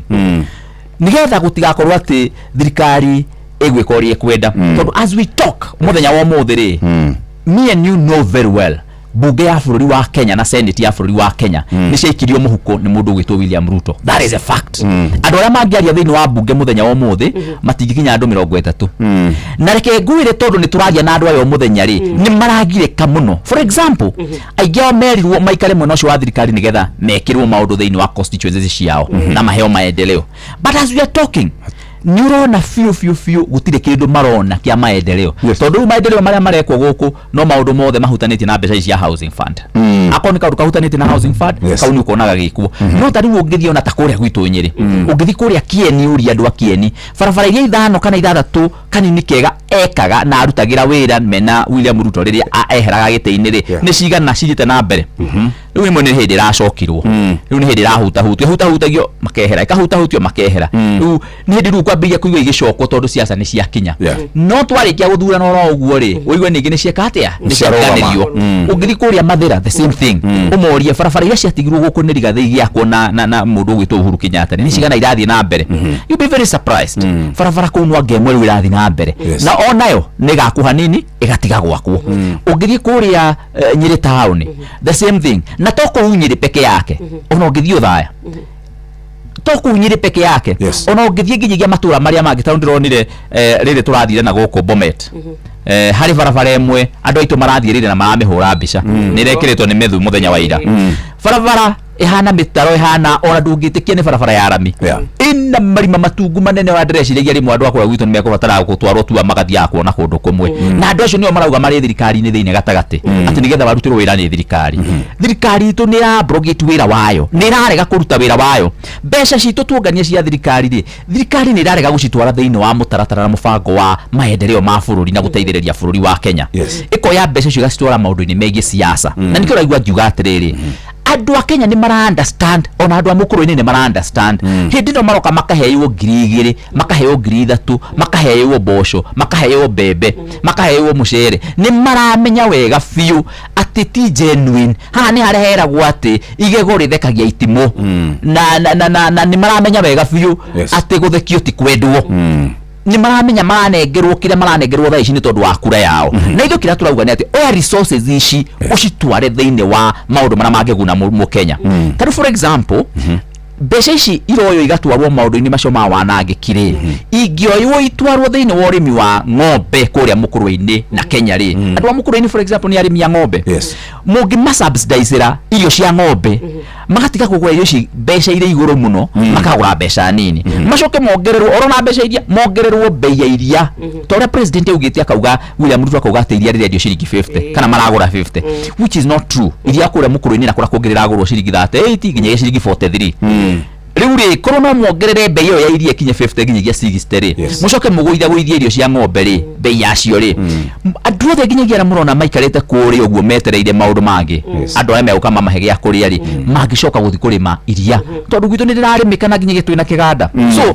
nigetha gũtigakorwo atĩ thirikari ĩgwĩka ũrĩa ĩkwenda. Tondũ as we talk mũthenya wa ũmũthĩ rĩ, me and you know very well bunge ya bũrũri wa Kenya na senate ya bũrũri wa Kenya nĩ ciaikirio mũhuko nĩ mũndũ ũgwĩtwo William Ruto. That is a fact. Andũ arĩa mangĩaria thĩinĩ wa bunge mũthenya wa ũmũthĩ matingĩkinya andũ 30. Na reke ngwĩre, tondũ nĩ tũraria na andũ aya o mũthenya rĩ, nĩ maragirĩka mũno. For example, aingĩ ao merirwo maikare mwena ũcio wa thirikari nĩgetha mekĩrwo maũndũ thĩinĩ wa constituencies ciao na maheo maendeleo, but as we are talking nĩ ũrona biũ biũ biũ gũtirĩ kĩndũ marona kĩa maendeleo, tondũ rĩu maendeleo marĩa marekwo gũkũ no maũndũ mothe mahutanĩtie na mbeca ici cia housing fund. Akorwo nĩ kaũndũ kahutanĩtie na housing fund, kau nĩ ũkonaga gĩkuo. No ta rĩu ũngĩthiĩ ona ta kũrĩa gwitũ Nyĩrĩ, ũngĩthiĩ kũrĩa Kieni, ũrie andũ a Kieni barabara iria ithano kana ithathatũ kanini kega ekaga na arutagĩra wĩra mena William Ruto rĩrĩa eheraga gĩtĩ-inĩ rĩ, nĩ cigana cithiĩte na mbere. Rĩu rĩmwe nĩ hĩndĩ ĩracokirwo, rĩu nĩ hĩndĩ ĩrahutahutio, hutahutagio makehera, ĩkahutahutio makehera. Rĩu nĩ hĩndĩ rĩu kwambĩrĩria kũigua igĩcokwo tondũ siasa nĩ ciakinya. No twarĩkia gũthurana oro ũguo rĩ, ũigue ningĩ nĩ cieka atĩa, nĩ Ciarũgama. ciatiganĩrio. Ũngĩthiĩ kũrĩa Mathĩra, the same thing, ũmorie barabara iria ciatigirwo gũkũ nĩ Rigathĩ igĩakwo na mũndũ ũgwĩtwo Uhuru Kenyatta nĩ cigana irathiĩ na mbere. You be very surprised, barabara kũu no anga ĩmwe rĩu ĩrathiĩ na mbere, na onayo nĩ ĩgakwo hanini ĩgatiga gwakwo. Ũngĩthiĩ kũrĩa Nyĩrĩ taũni, the same thing. Na to kũu Nyĩrĩ peke yake, ona ũngĩthiĩ Othaya, to kũu Nyĩrĩ peke yake, ona ũngĩthiĩ nginyagia matũra marĩa mangĩ. Tondũ ndĩronire rĩrĩ tũrathire na gũkũ Bomet, harĩ barabara ĩmwe andũ aitũ marathiĩ rĩrĩ na maramĩhũra mbica, nĩ ĩrekĩrĩtwo nĩ Methu mũthenya wa ira. Barabara ĩhana mĩtaro, ĩhana ona ndũngĩtĩkia nĩ barabara ya rami, ĩna marima matungu manene. Ona ndĩreciragia rĩmwe andũ a kũrĩa gwitũ nĩ mekũbatara gũtwarwo tua magathiaga kuona kũndũ kũmwe. Na andũ acio nĩo marauga marĩ thirikari-inĩ thĩinĩ gatagatĩ atĩ nĩgetha marutĩrwo wĩra nĩ thirikari. Thirikari itũ nĩ ĩrabrogate wĩra wayo, nĩ ĩrarega kũruta wĩra wayo. Mbeca citũ tuongania cia thirikari rĩ, thirikari nĩ ĩrarega gũcitwara thĩinĩ wa mũtaratara na mũbango wa maendeleo ma bũrũri na gũteithĩrĩria bũrũri wa Kenya. Ĩkoya mbeca icio ĩgacitwara maũndũ-inĩ megiĩ siasa. Na nĩkĩo ũraigua ngiuga atĩrĩrĩ, andũ a Kenya nĩ mara understand, ona andũ a mũkũrũ-inĩ nĩ mara understand. Hĩndĩ ĩno maroka makaheo 2000, makaheo 3000, makaheo mboco, makaheo mbembe, makaheo mũcere, nĩ maramenya wega biũ atĩ ti genuine. Haha nĩ harĩa heragwo atĩ igego rĩthekagia itimũ, na nĩ maramenya wega biũ atĩ gũthekio ti kwendwo. Nĩ maramenya maranengerwo kĩrĩa maranengerwo thaa ici nĩ tondũ wa kura yao. Na ithuĩ kĩrĩa tũrauga nĩ atĩ oya resources ici ũcitware thĩinĩ wa maũndũ marĩa mangĩguna mũkenya. Ta rĩu for example, mbeca ici iroywo igatwarwo maũndũ-inĩ macio ma wanangĩki rĩ, ingĩoywo itwarwo thĩinĩ wa ũrĩmi wa ng'ombe kũrĩa mũkũrwe-inĩ na Kenya rĩ, andũ a mũkũrwe-inĩ for example nĩ arĩmi a ng'ombe, mũngĩmasubsidizĩra irio cia ng'ombe, magatiga kũgũra irio ici mbeca irĩ igũrũ mũno, makagũra mbeca nini, macoke mongererwo oro na mbeca iria, mongererwo bei ya iria ta ũrĩa president augĩte, akauga, William Ruto akauga atĩ iria rĩrendio ciringi 50 kana maragũra 50, which is not true. Iria kũrĩa mũkũrũ-inĩ na kũrĩa kũngĩ rĩragũrwo ciringi 38 nginyagia ciringi 43. Rĩu rĩ, korwo no muongerere bei ĩyo ya iria ikinye 50 nginyagia 60 rĩ, mũcoke mũgũithagũithie irio cia ng'ombe rĩ, bei yacio rĩ, andũ othe nginyagia arĩa mũrona maikarĩte kũrĩa ũguo metereire maũndũ mangĩ, andũ arĩa megũka mamahe gĩa kũrĩa rĩ, mangĩcoka gũthiĩ kũrĩma iria, tondũ gwitũ nĩ rĩrarĩmĩka na nginyagia twĩna kĩganda. So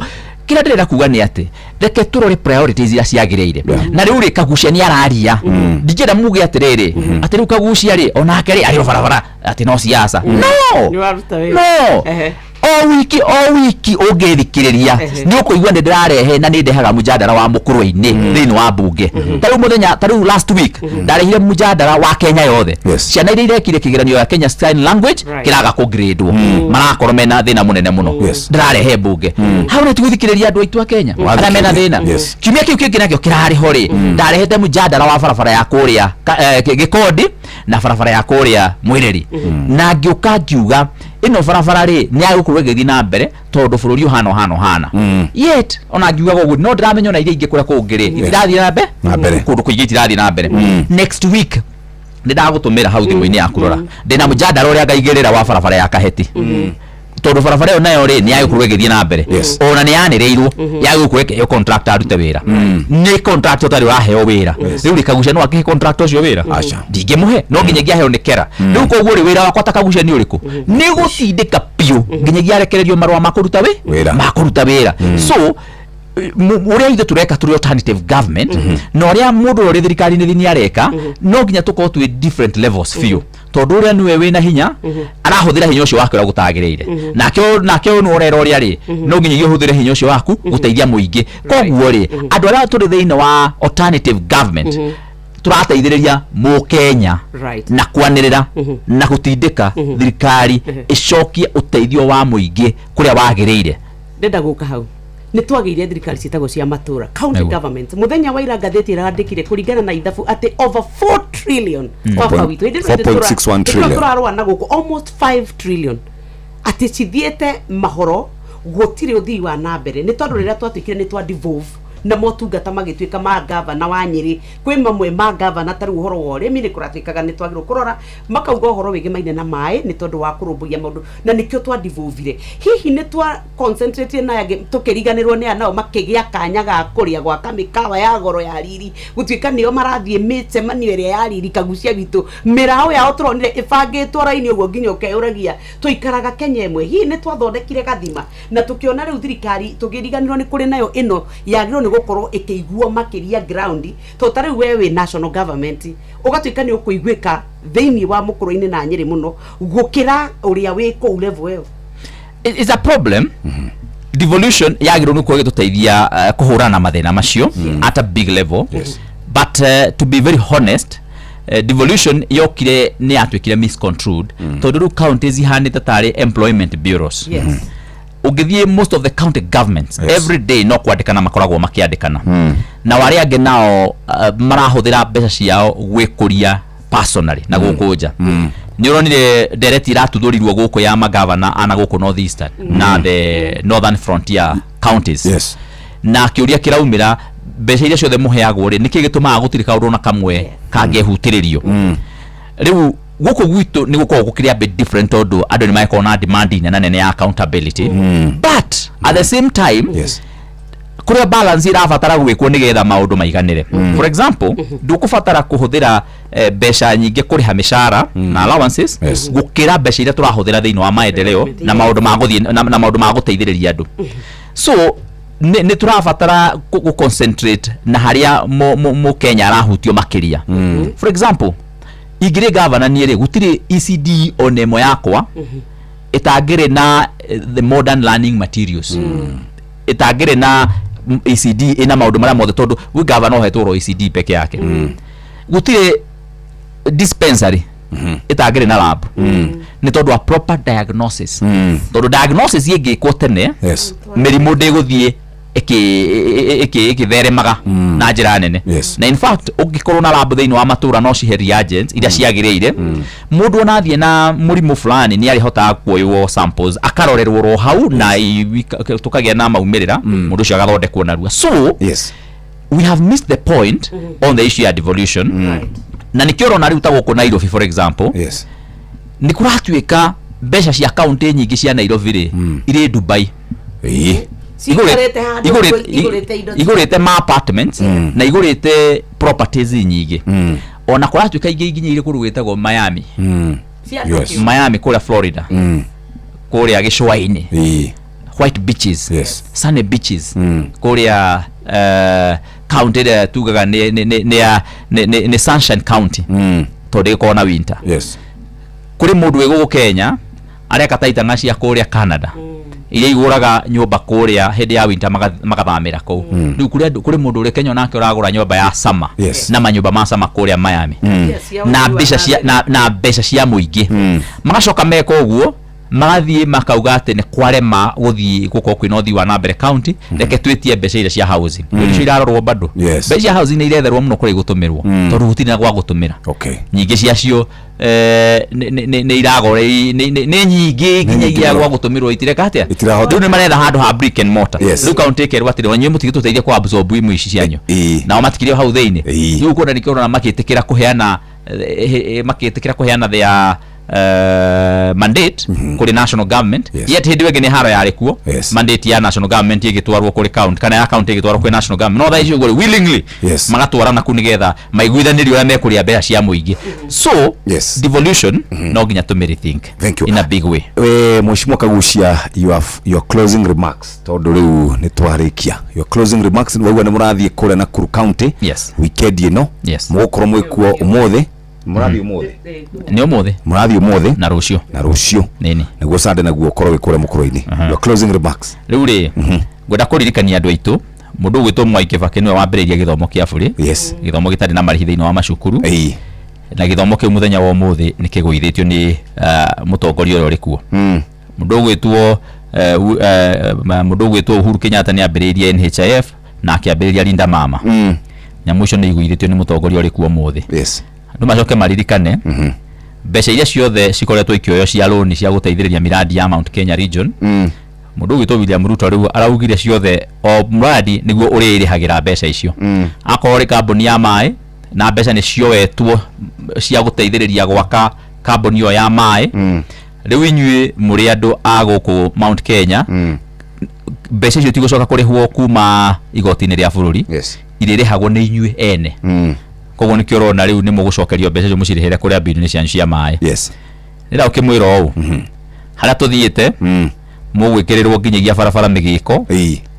kĩrĩa ndĩrenda kuga nĩ atĩ reke tũrore priorities iria ciagĩrĩire. Na rĩu rĩ, Kagucia nĩ araria, ndingĩenda muge atĩrĩrĩ atĩ rĩu Kagucia rĩ, onake rĩ arĩ o barabara atĩ no siasa, no. Nĩ waruta wĩra. No. O wiki ũngĩthikĩrĩria nĩ ũkũigua nĩ ndĩrarehe na nĩ ndehaga mũjadara wa mũkũrwe-inĩ thĩinĩ wa mbunge. Ta rĩu mũthenya, ta rĩu last week ndarehire mũjadara wa Kenya yothe, ciana iria irekire kĩgeranio ya Kenya Sign Language kĩraga kũgrĩndwo, marakorwo mena thĩna mũnene mũno. Ndĩrarehe mbunge hau nĩ tũgũthikĩrĩria andũ aitũ a Kenya arĩa mena thĩna. Kiumia kĩu kĩngĩ nakĩo kĩrarĩ ho rĩ, ndarehete mũjadara wa barabara ya kũrĩa Gĩkondi na barabara ya kũrĩa Mwĩreri, na ngĩũka ngiuga ĩno barabara rĩ nĩ yagũkorwo ĩgĩthiĩ na mbere tondũ bũrũri ũhana ũhana ũhana. Yet ona ngiugaga ũguo, no ndĩramenya ona iria ingĩ kũrĩa kũngĩ rĩ itirathiĩ na mbere. Na mbere. Kũndũ kũingĩ itirathiĩ na mbere. Next week nĩ ndagũtũmĩra hau thimũ-inĩ yaku, rora ndĩna mũjadara ũrĩa ngaigĩrĩra wa barabara ya Kaheti, tondũ barabara ĩyo nayo rĩ nĩ yagũkorwo ĩgĩthiĩ na mbere. Ona nĩ yanĩrĩirwo yagũkorwo ĩkĩheo contractor arute wĩra. Nĩ contractor ũtarĩ ũraheo wĩra. Rĩu rĩ, Kagucia no akĩhe contractor ũcio wĩra? Ndingĩmũhe, no nginyagia aheo nĩ kera. Rĩu koguo rĩ, wĩra wakwa ta Kagucia nĩ ũrĩkũ? Nĩ gũtindĩka biũ nginyagia arekererio marũa ma kũruta wĩ Wĩra. Ma kũruta wĩra. So Ũrĩa ithuĩ tũreka tũrĩ alternative government na ũrĩa mũndũ ũrĩa ũrĩ thirikari-inĩ nĩ areka, no nginya tũkorwo twĩ different levels biũ, tondũ ũrĩa nĩwe wĩna hinya arahũthĩra hinya ũcio wake ũrĩa gũtagĩrĩire, nake ũyũ nĩ ũrera ũrĩa rĩ, no nginyagia ũhũthĩre hinya ũcio waku gũteithia mũingĩ. Koguo rĩ, andũ arĩa tũrĩ thĩinĩ wa alternative government tũrateithĩrĩria mũkenya na kwanĩrĩra na gũtindĩka thirikari ĩcokie ũteithio wa mũingĩ kũrĩa wagĩrĩire. Ndenda gũka hau. Nĩ twagĩire thirikari ciĩtagwo cia matũra, county government. Mũthenya wa ira ngathĩti ĩrandĩkire kũringana na ithabu atĩ over 4 trillion baba witũ hĩndĩ ĩno 4.61 hĩndĩ ĩno trillion. Tũrarũa na gũkũ almost 5 trillion atĩ cithiĩte mahoro, gũtirĩ ũthii wa na mbere, nĩ tondũ rĩrĩa twatuĩkire nĩ twa devolve na motungata magĩtuĩka ma gavana wa Nyĩrĩ, kwĩ mamwe ma gavana, ta rĩu ũhoro wa ũrĩmi nĩ kũratuĩkaga nĩ twagĩrĩirwo kũrora, makauga ũhoro wĩgĩmaine na maĩ nĩ tondũ wa kũrũmbũiya maũndũ, na nĩkĩo twa devolvire. Hihi nĩ twa concentrate na angĩ tũkĩriganĩrwo nĩ aya nao makĩgĩa kanya ga kũrĩa gwaka mĩkawa ya goro ya riri, gũtuĩka nĩo marathiĩ mĩcemanio ĩrĩa ya riri? Kagucia witũ, mĩraũ yao tũronire ĩbangĩtwo raini ũguo nginya ũkeyũragia tũikaraga Kenya ĩmwe. Hihi nĩ twathondekire gathima na tũkĩona rĩu thirikari tũkĩriganĩrwo nĩ kũrĩ nayo ĩno yagĩrĩirwo nĩ gũkorwo ĩkĩiguo makĩria ground, tondũ ta rĩu we wĩ national government ũgatuĩka nĩ ũkũiguĩka thĩinĩ wa mũkũrũ-inĩ na Nyĩrĩ mũno gũkĩra ũrĩa wĩ kũu level ĩyo. It's a problem. Devolution yagĩrĩirwo nĩ gũkorwo ĩgĩtũteithia kũhũrana na mathĩna macio at a big level, but to be very honest, devolution yokire nĩ yatuĩkire misconstrued, tondũ rĩu counties ihanĩte tarĩ employment bureaus. Ũngĩthiĩ most of the county governments, every day no kwandĩkana makoragwo makĩandĩkana, na arĩa angĩ nao marahũthĩra mbeca ciao gwĩkũria personally na gũkũ nja. Nĩ ũronire ndereti iratuthũrirwo gũkũ ya magavana ana gũkũ North Eastern na the Northern Frontier counties, na kĩũria kĩraumĩra, mbeca iria ciothe mũheagwo rĩ, nĩkĩ gĩtũmaga gũtirĩ kaũndũ ona kamwe kangĩhutĩrĩrio? Rĩu gũkũ gwitũ nĩ gũkoragwo gũkĩrĩ a bit different, tondũ andũ nĩ magĩkorwo na demand nene nene ya accountability, but at the same time kũrĩa balance irabatara gwĩkwo nĩgetha maũndũ maiganĩre. For example, ndũkũbatara kũhũthĩra mbeca nyingĩ kũrĩha mĩcara na allowances gũkĩra mbeca iria tũrahũthĩra thĩinĩ wa maendeleo na maũndũ ma gũthiĩ na maũndũ ma gũteithĩrĩria andũ. So nĩ tũrabatara gũ concentrate na harĩa mũkenya arahutio makĩria. For example, ingĩrĩ gavana niĩ rĩ, gũtirĩ ECD ona ĩmwe yakwa ĩtangĩrĩ na the modern learning materials, ĩtangĩrĩ na ECD ĩna maũndũ marĩa mothe, tondũ gwĩ gavana ũhetwo ro ECD peke yake. Gũtirĩ dispensary ĩtangĩrĩ na lab, nĩ tondũ wa proper diagnosis, tondũ diagnosis ĩngĩkwo tene, mĩrimũ ndĩgũthiĩ ĩkĩtheremaga na njĩra nene. Na in fact, ũngĩkorwo na lab thĩinĩ wa matũra, no cihe reagents iria ciagĩrĩire, mũndũ ona athiĩ na mũrimũ fulani nĩ arĩhotaga kuoywo samples, akarorerwo ro hau na tũkagĩa na maumĩrĩra, mũndũ ũcio agathondekwo narua. So we have missed the point on the issue ya devolution, na nĩkĩo ũrona rĩu ta gũkũ Nairobi, for example, nĩ kũratuĩka mbeca cia kaunti nyingĩ cia Nairobi rĩ, irĩ Dubai. Ciikarĩte handũ igũrĩte indo. Igũrĩte ma apartments na igũrĩte properties nyingĩ, ona kũratuĩka ingĩ ikinyĩire kũndũ gwĩtagwo Miami. Cia andũ kĩũmbe. Miami kũrĩa Florida, kũrĩa gĩcũa-inĩ, white beaches, sunny beaches, kũrĩa county ĩrĩa tugaga nĩ Sunshine County, tondũ ĩkoragwo na winter. Kũrĩ mũndũ wĩ gũkũ Kenya areka ta itang'a cia kũrĩa Canada iria igũraga nyũmba kũrĩa hĩndĩ ya winter, magathamĩra kũu. Rĩu kũrĩ mũndũ ũrĩ Kenya onake ũragũra nyũmba ya summer na manyũmba ma summer kũrĩa Miami na mbeca cia na mbeca cia mũingĩ. Magacoka meka ũguo, magathiĩ makauga atĩ nĩ kwarema gũthiĩ gũkorwo kwĩna ũthii wa na mbere county, reke twĩtie mbeca iria cia housing. Icio irarorwo bado. Mbeca cia housing nĩ iretherwo mũno kũrĩa igũtũmĩrwo, tondũ gũtirĩ na gwa gũtũmĩra. Nyingĩ ciacio nĩ iragora, nĩ nyingĩ nginyagia Mũno. Gwa gũtũmĩrwo itireka atĩa. Itirahota. Rĩu nĩ maretha handũ ha brick and mortar. Rĩu county ĩkerwo atĩrĩ, inyuĩ mũtigĩtũteithia kũ absorb imwe ici cianyu, nao matikĩrĩ o hau thĩinĩ. Rĩu kuona nĩkĩo ũrona makĩtĩkĩra kũheana their Mandate kũrĩ national government. Yet hĩndĩ ĩyo ĩngĩ nĩ haro yarĩ kuo, mandate ya national government ĩgĩtwarwo kũrĩ county kana ya county ĩgĩtwarwo kũrĩ national government, no thaa ici ũguo rĩ, willingly magatwarana kuu nĩgetha maiguithanĩrio ũrĩa mekũrĩa mbeca cia mũingĩ. So devolution no nginya tũmĩ-rethink Thank you. in a big way. We Mheshimiwa Kagucia, your closing remarks, tondu riu ni twarikia. Your closing remarks, ni waigua ni murathie kuria Nakuru County weekend ino. Mugukorwo mwikuo umuthi, murathie umuthi? Nĩ ũmũthĩ. Murathie umuthi na rũciũ. Na rucio. Nĩni. Niguo Sunday naguo ukorwo wi kuria mukuru-ini. Your closing remarks. Rĩu rĩ, ngwenda kũririkania andũ aitũ, mũndũ ũgwĩtwo Mwai Kibaki nĩwe wambĩrĩirie gĩthomo kĩa bũrĩ, gĩthomo gĩtarĩ na marĩhi thĩinĩ wa macukuru, na gĩthomo kĩu mũthenya wa ũmũthĩ nĩ kĩgũithĩtio nĩ mũtongoria ũrĩa ũrĩ kuo. Mũndũ ũgwĩtwo Uhuru Kenyatta nĩ ambĩrĩirie NHIF na akĩambĩrĩria Linda Mama. Nyamũ icio nĩ igũithĩtio nĩ mũtongoria ũrĩ kuo ũmũthĩ. Andũ macoke maririkane mbeca iria ciothe cikoretwo ikĩoywo cia rũni cia gũteithĩrĩria miradi ya Mount Kenya region, mũndũ ũgwĩtwo William Ruto rĩu araugire ciothe o mradi nĩguo ũrĩrĩhagĩra mbeca icio. Akorwo rĩ kambuni ya maĩ na mbeca nĩ cioetwo cia gũteithĩrĩria gwaka kambuni ĩyo ya maĩ, rĩu inyuĩ mũrĩ andũ a gũkũ Mount Kenya, mbeca icio tigũcoka kũrĩhwo kuma igoti-inĩ rĩa bũrũri, irĩrĩhagwo nĩ inyuĩ ene. Koguo nĩkĩo ũrona rĩu nĩ mũgũcokerio mbeca icio mũcirĩhĩre kũrĩa mbindu-inĩ cianyu cia maĩ. Rĩrĩa ũkĩmwĩra ũũ, harĩa tũthiĩte mũgwĩkĩrĩrwo nginyagia barabara mĩgĩko.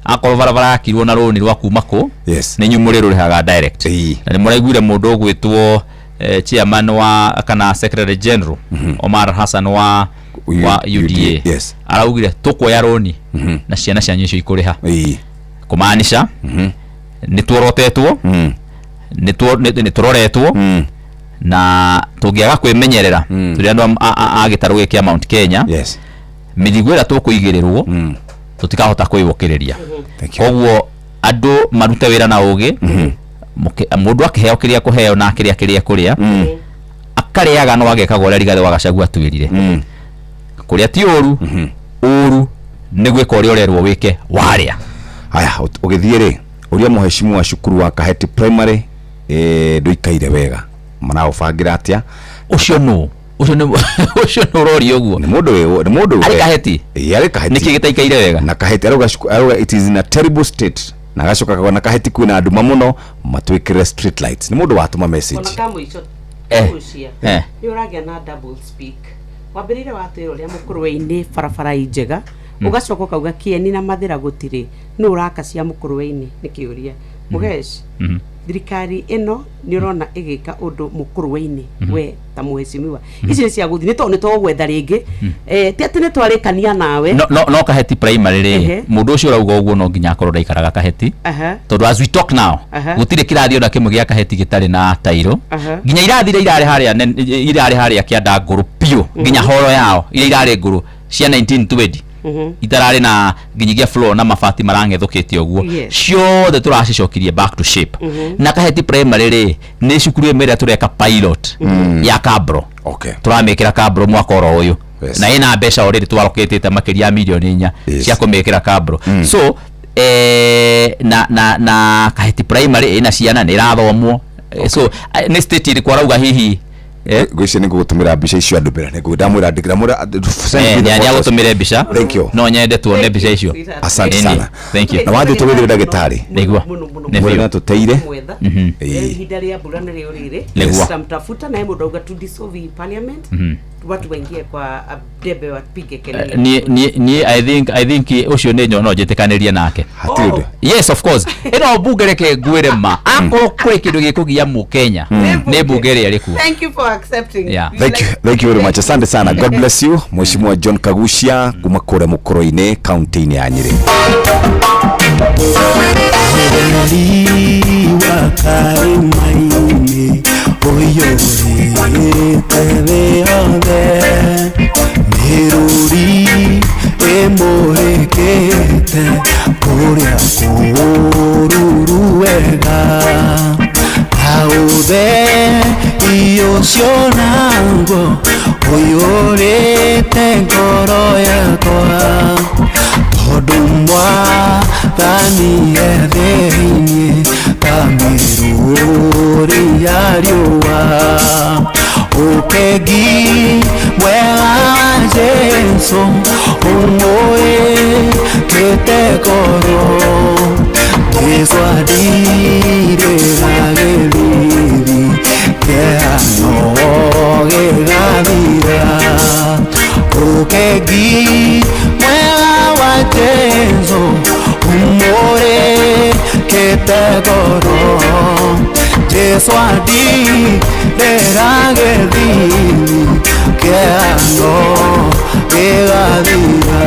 Akorwo barabara yakirwo na rũni rwa kuma kũ, nĩ inyuĩ mũrĩrũrĩhaga direct. Na nĩ mũraiguire mũndũ ũgwĩtwo chairman wa kana secretary general Omar Hassan wa UDA araugire tũkuoya rũni na ciana cianyu icio ikũrĩha, kũmaanisha nĩ tuorotetwo, nĩ tũroretwo, na tũngĩaga kwĩmenyerera tũrĩ andũ a gĩtarũ gĩkĩ kĩa Mount Kenya, mĩrigo ĩrĩa tũkũigĩrĩrwo tũtikahota kwĩũkĩrĩria. Koguo andũ marute wĩra na ũgĩ. Mũndũ akĩheo kĩrĩa kũheo na akĩrĩa kĩrĩa kũrĩa akarĩaga, no agekaga ũrĩa Rigathĩ wa Gachagua atwĩrire, kũrĩa ti ũru, ũru nĩ gwĩka ũrĩa ũrerwo wĩke warĩa. Haya, ũgĩthiĩ rĩ, ũria mũheshimu wa cukuru wa Kaheti Primary ndũikaire wega, maraũbangĩra atĩa? Ũcio nũ? Ũcio nĩ ũcio nĩ ũroria ũguo? Nĩ mũndũ wĩ nĩ mũndũ Arĩ Kaheti? Ĩĩ, arĩ Kaheti. Nĩkĩ gĩtaikaire wega? Na Kaheti arauga arauga it is in a terrible state, na agacoka akauga na Kaheti kwĩna nduma mũno, matwĩkĩre street lights. Nĩ mũndũ watũma message. Ona ka mũico, Kagucia, nĩ ũragĩa na double speak. Wambĩrĩire watwĩra ũrĩa mũkũrwe-inĩ barabara i njega, ũgacoka ũkauga kĩeni na mathĩra gũtirĩ. Nũ ũraka cia mũkũrwe-inĩ? Nĩ kĩũria mũgesh. Thirikari ĩno nĩ ũrona ĩgĩka ũndũ mũkũrwe-inĩ? We ta mũhecimiwa, ici nĩ cia gũthiĩ nĩ tondũ nĩ tũgwetha rĩngĩ. Ti atĩ nĩ twarĩkania nawe. No Kaheti Primary rĩ, mũndũ ũcio ũrauga ũguo no nginya akorwo ndaikaraga Kaheti, tondũ as we talk now, gũtirĩ kĩrathi ona kĩmwe gĩa Kaheti gĩtarĩ na tairo. Nginya irathi iria irarĩ harĩa irarĩ harĩa kĩanda ngũrũ biũ, nginya horo yao iria irarĩ ngũrũ cia 1920 itararĩ na nginyagia floor na mabati marang'ethũkĩte ũguo, ciothe tũracicokirie back to shape. Na Kaheti Primary rĩ, nĩ cukuru ĩmwe ĩrĩa tũreka pilot ya kabro. Tũramĩkĩra kabro mwaka oro ũyũ, na ĩna mbeca already twarokĩtĩte makĩria ya mirioni 4 cia kũmĩkĩra kabro. So na Kaheti Primary ĩna ciana nĩ ĩrathomwo. So nĩ state ĩrĩkũ arauga hihi? Ngwĩciria nĩ ngũgũtũmĩra mbica icio andũ mbere, nĩ ndamwĩra ndamwĩra send me the Nĩ photos. agũtũmĩre mbica. Thank you. No nyende tuone mbica icio. Asante Ĩni, sana. Thank you. Na wathiĩ tũgĩthire ndagĩtarĩ. Nĩguo. Nĩ Mwĩre biũ. no tũteire. Mwetha. Ihinda rĩa mbura nĩrĩo rĩrĩ. Tutamtafuta naye mũndũ auga to dissolve hii parliament, watu waingie kwa debe wapige kelele. Niĩ I think ũcio nĩ no njĩtĩkanĩrie nake. Hatirĩ ũndũ. Yes, of course, ĩno mbunge, reke ngwĩre ma, akorwo kũrĩ kĩndũ gĩkũgia mũkenya nĩ mbunge ĩrĩa ĩrĩ kuo. Thank you for accepting. Yeah. We Thank you, thank you very much. Asante sana. God bless you. Mheshimiwa John Kagucia kuma kũrĩa Mũkũrũ-inĩ, kaunti-inĩ ya Nyĩrĩ. Wa karĩma-inĩ ũiyũrĩte thĩ yothe, mĩrũri ĩmũrĩkĩte kũrĩa kũruru wega, ta ũtheri ũcio naguo ũiyũrĩte ngoro yakwa, tondũ mwathani e thĩinĩ ta mĩrũri ya riũa. Ukegi mwega wa Jesu Umũĩ kĩte ngoro Jesu andirĩra gĩthithi Kĩhano gĩgathira Ukegi mwega wa Jesu Umũĩ kĩte ngoro Jesu andirĩra gĩthithi Kĩhano gĩgathira.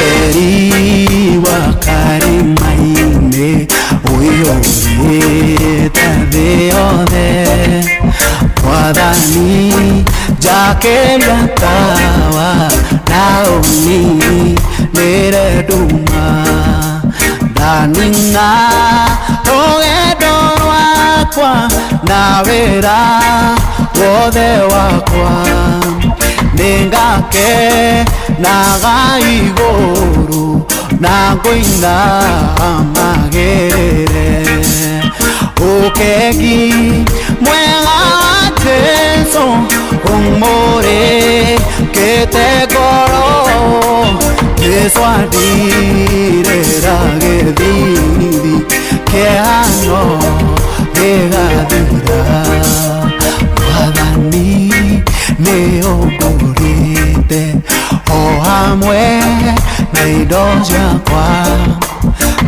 Ũtheri wa karĩma-inĩ ũiyũrĩte thĩ yothe Mwathani njakĩria tawa na ũninĩre nduma Ndanina rũgendo rwakwa na wĩra wothe wakwa Nĩngakenaga igũrũ na ngũina magĩrĩre Ũkegi mwega wa Jesu ũmũrĩkĩte ngoro Jesu andirĩra gĩthithi kĩhano gĩgathira Mwathani nĩ ũngũrĩte o hamwe na indo ciakwa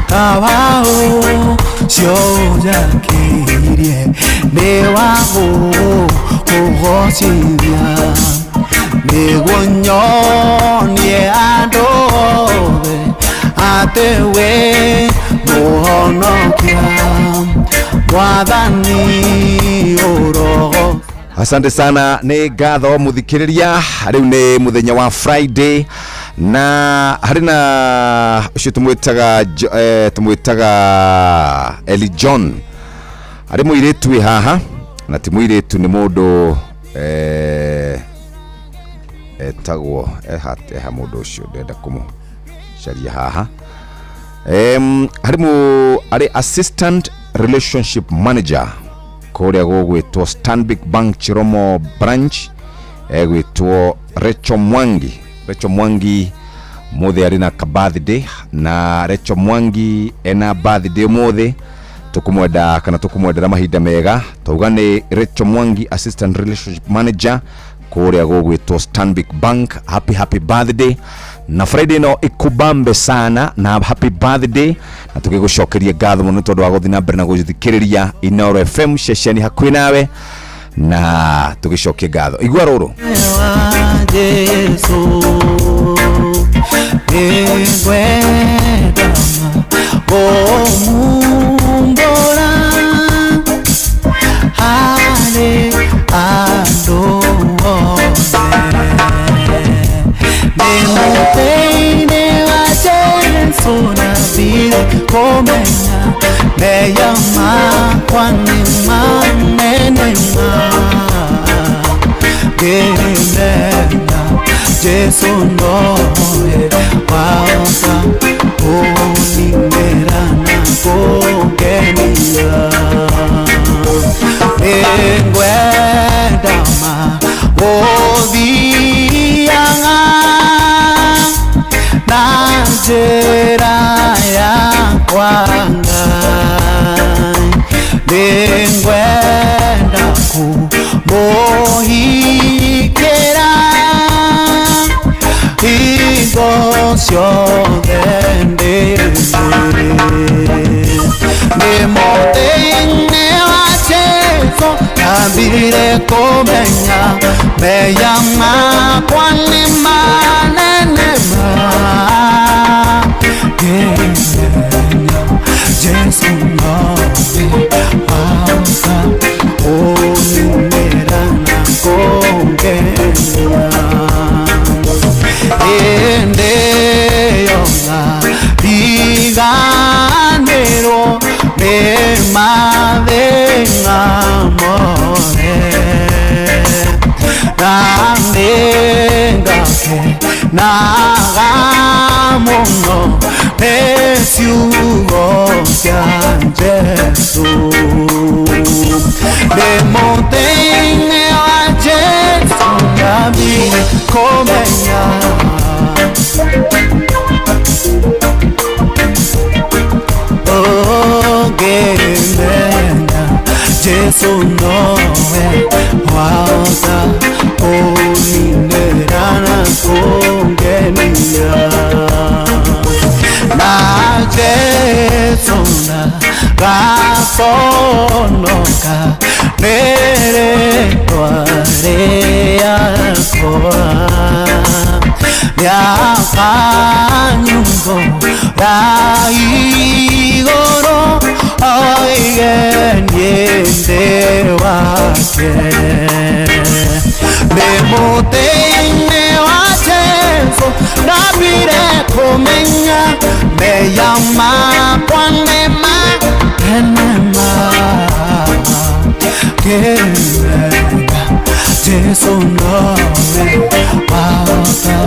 Tawa ũcio ũnjakĩirie nĩ wa gũkũgocithia Nĩguo nyonie andũ othe atĩ wĩ mũhonokia Mwathani ũrogo. Asante sana nĩ ngatho mũthikĩrĩria rĩu nĩ mũthenya wa Friday na harĩ na ũcio tũmwĩtaga Eli John arĩ mũirĩtu wĩ haha na ti mũirĩtu nĩ mũndũ etagwo eha mũndũ ũcio ndenda kũmũcaria haha harĩ arĩ assistant relationship manager kũrĩa gũgwĩtwo Stanbic Bank Chiromo branch egwĩtwo Rachel Mwangi. Rachel Mwangi mũthĩ arĩ na ka birthday na Rachel Mwangi ena birthday ũmũthĩ tukumwenda kana tukumwendera mahinda mega tauga nĩ Rachel Mwangi assistant relationship manager kũrĩa gũgwĩtwo Stanbic Bank. Happy happy birthday na Friday no ikubambe sana na happy birthday na tũgĩgũcokeria ngatho mũno tondũ wa gũthiĩ na mbere na gũthikĩrĩria Inooro FM ceceni hakuhĩ nawe na tũgĩcokie ngatho igua rũrũ Jesu nĩngwenda kũmumbũra harĩ andũ othe Ndĩ mũtĩ-inĩ wa Jesu na thire kũmenya mehia makwa nĩ manene ma Ngĩmenya Jesu nowe wahota kũninĩra na kũngenia Nĩngwenda ma gũthiaga na njĩra yakwa Ngai Nĩngwenda kũmũhikĩra hingo ciothe ndĩ Ndĩ mũtĩ-inĩ wa Jesu ndambire kũmenya mehia makwa nĩ manene ma Ngĩmenya Jesu nowe wahota kũninĩra na kũngenia Hĩndĩ ĩyo ngariganĩrwo nĩ mathĩna mothe na nĩ Ngenaga mũno nĩ ciugo cia Jesũ. Ndĩ mũtĩ-inĩ wa Jesũ ndambire kũmenya. Ũngĩmenya Jesũ nowe wahota kũninĩra na kũngenia. Na Jesũ ndagaconoka nĩ rĩtwa rĩakwa. Nĩakanyugo ya igũrũ oige niĩ ndĩ wake. Ndĩ mũtĩ-inĩ wa Jesũ ndambire kũmenya mehia makwa nĩ ma tene ma. Ngĩmenya Jesũ nowe wahota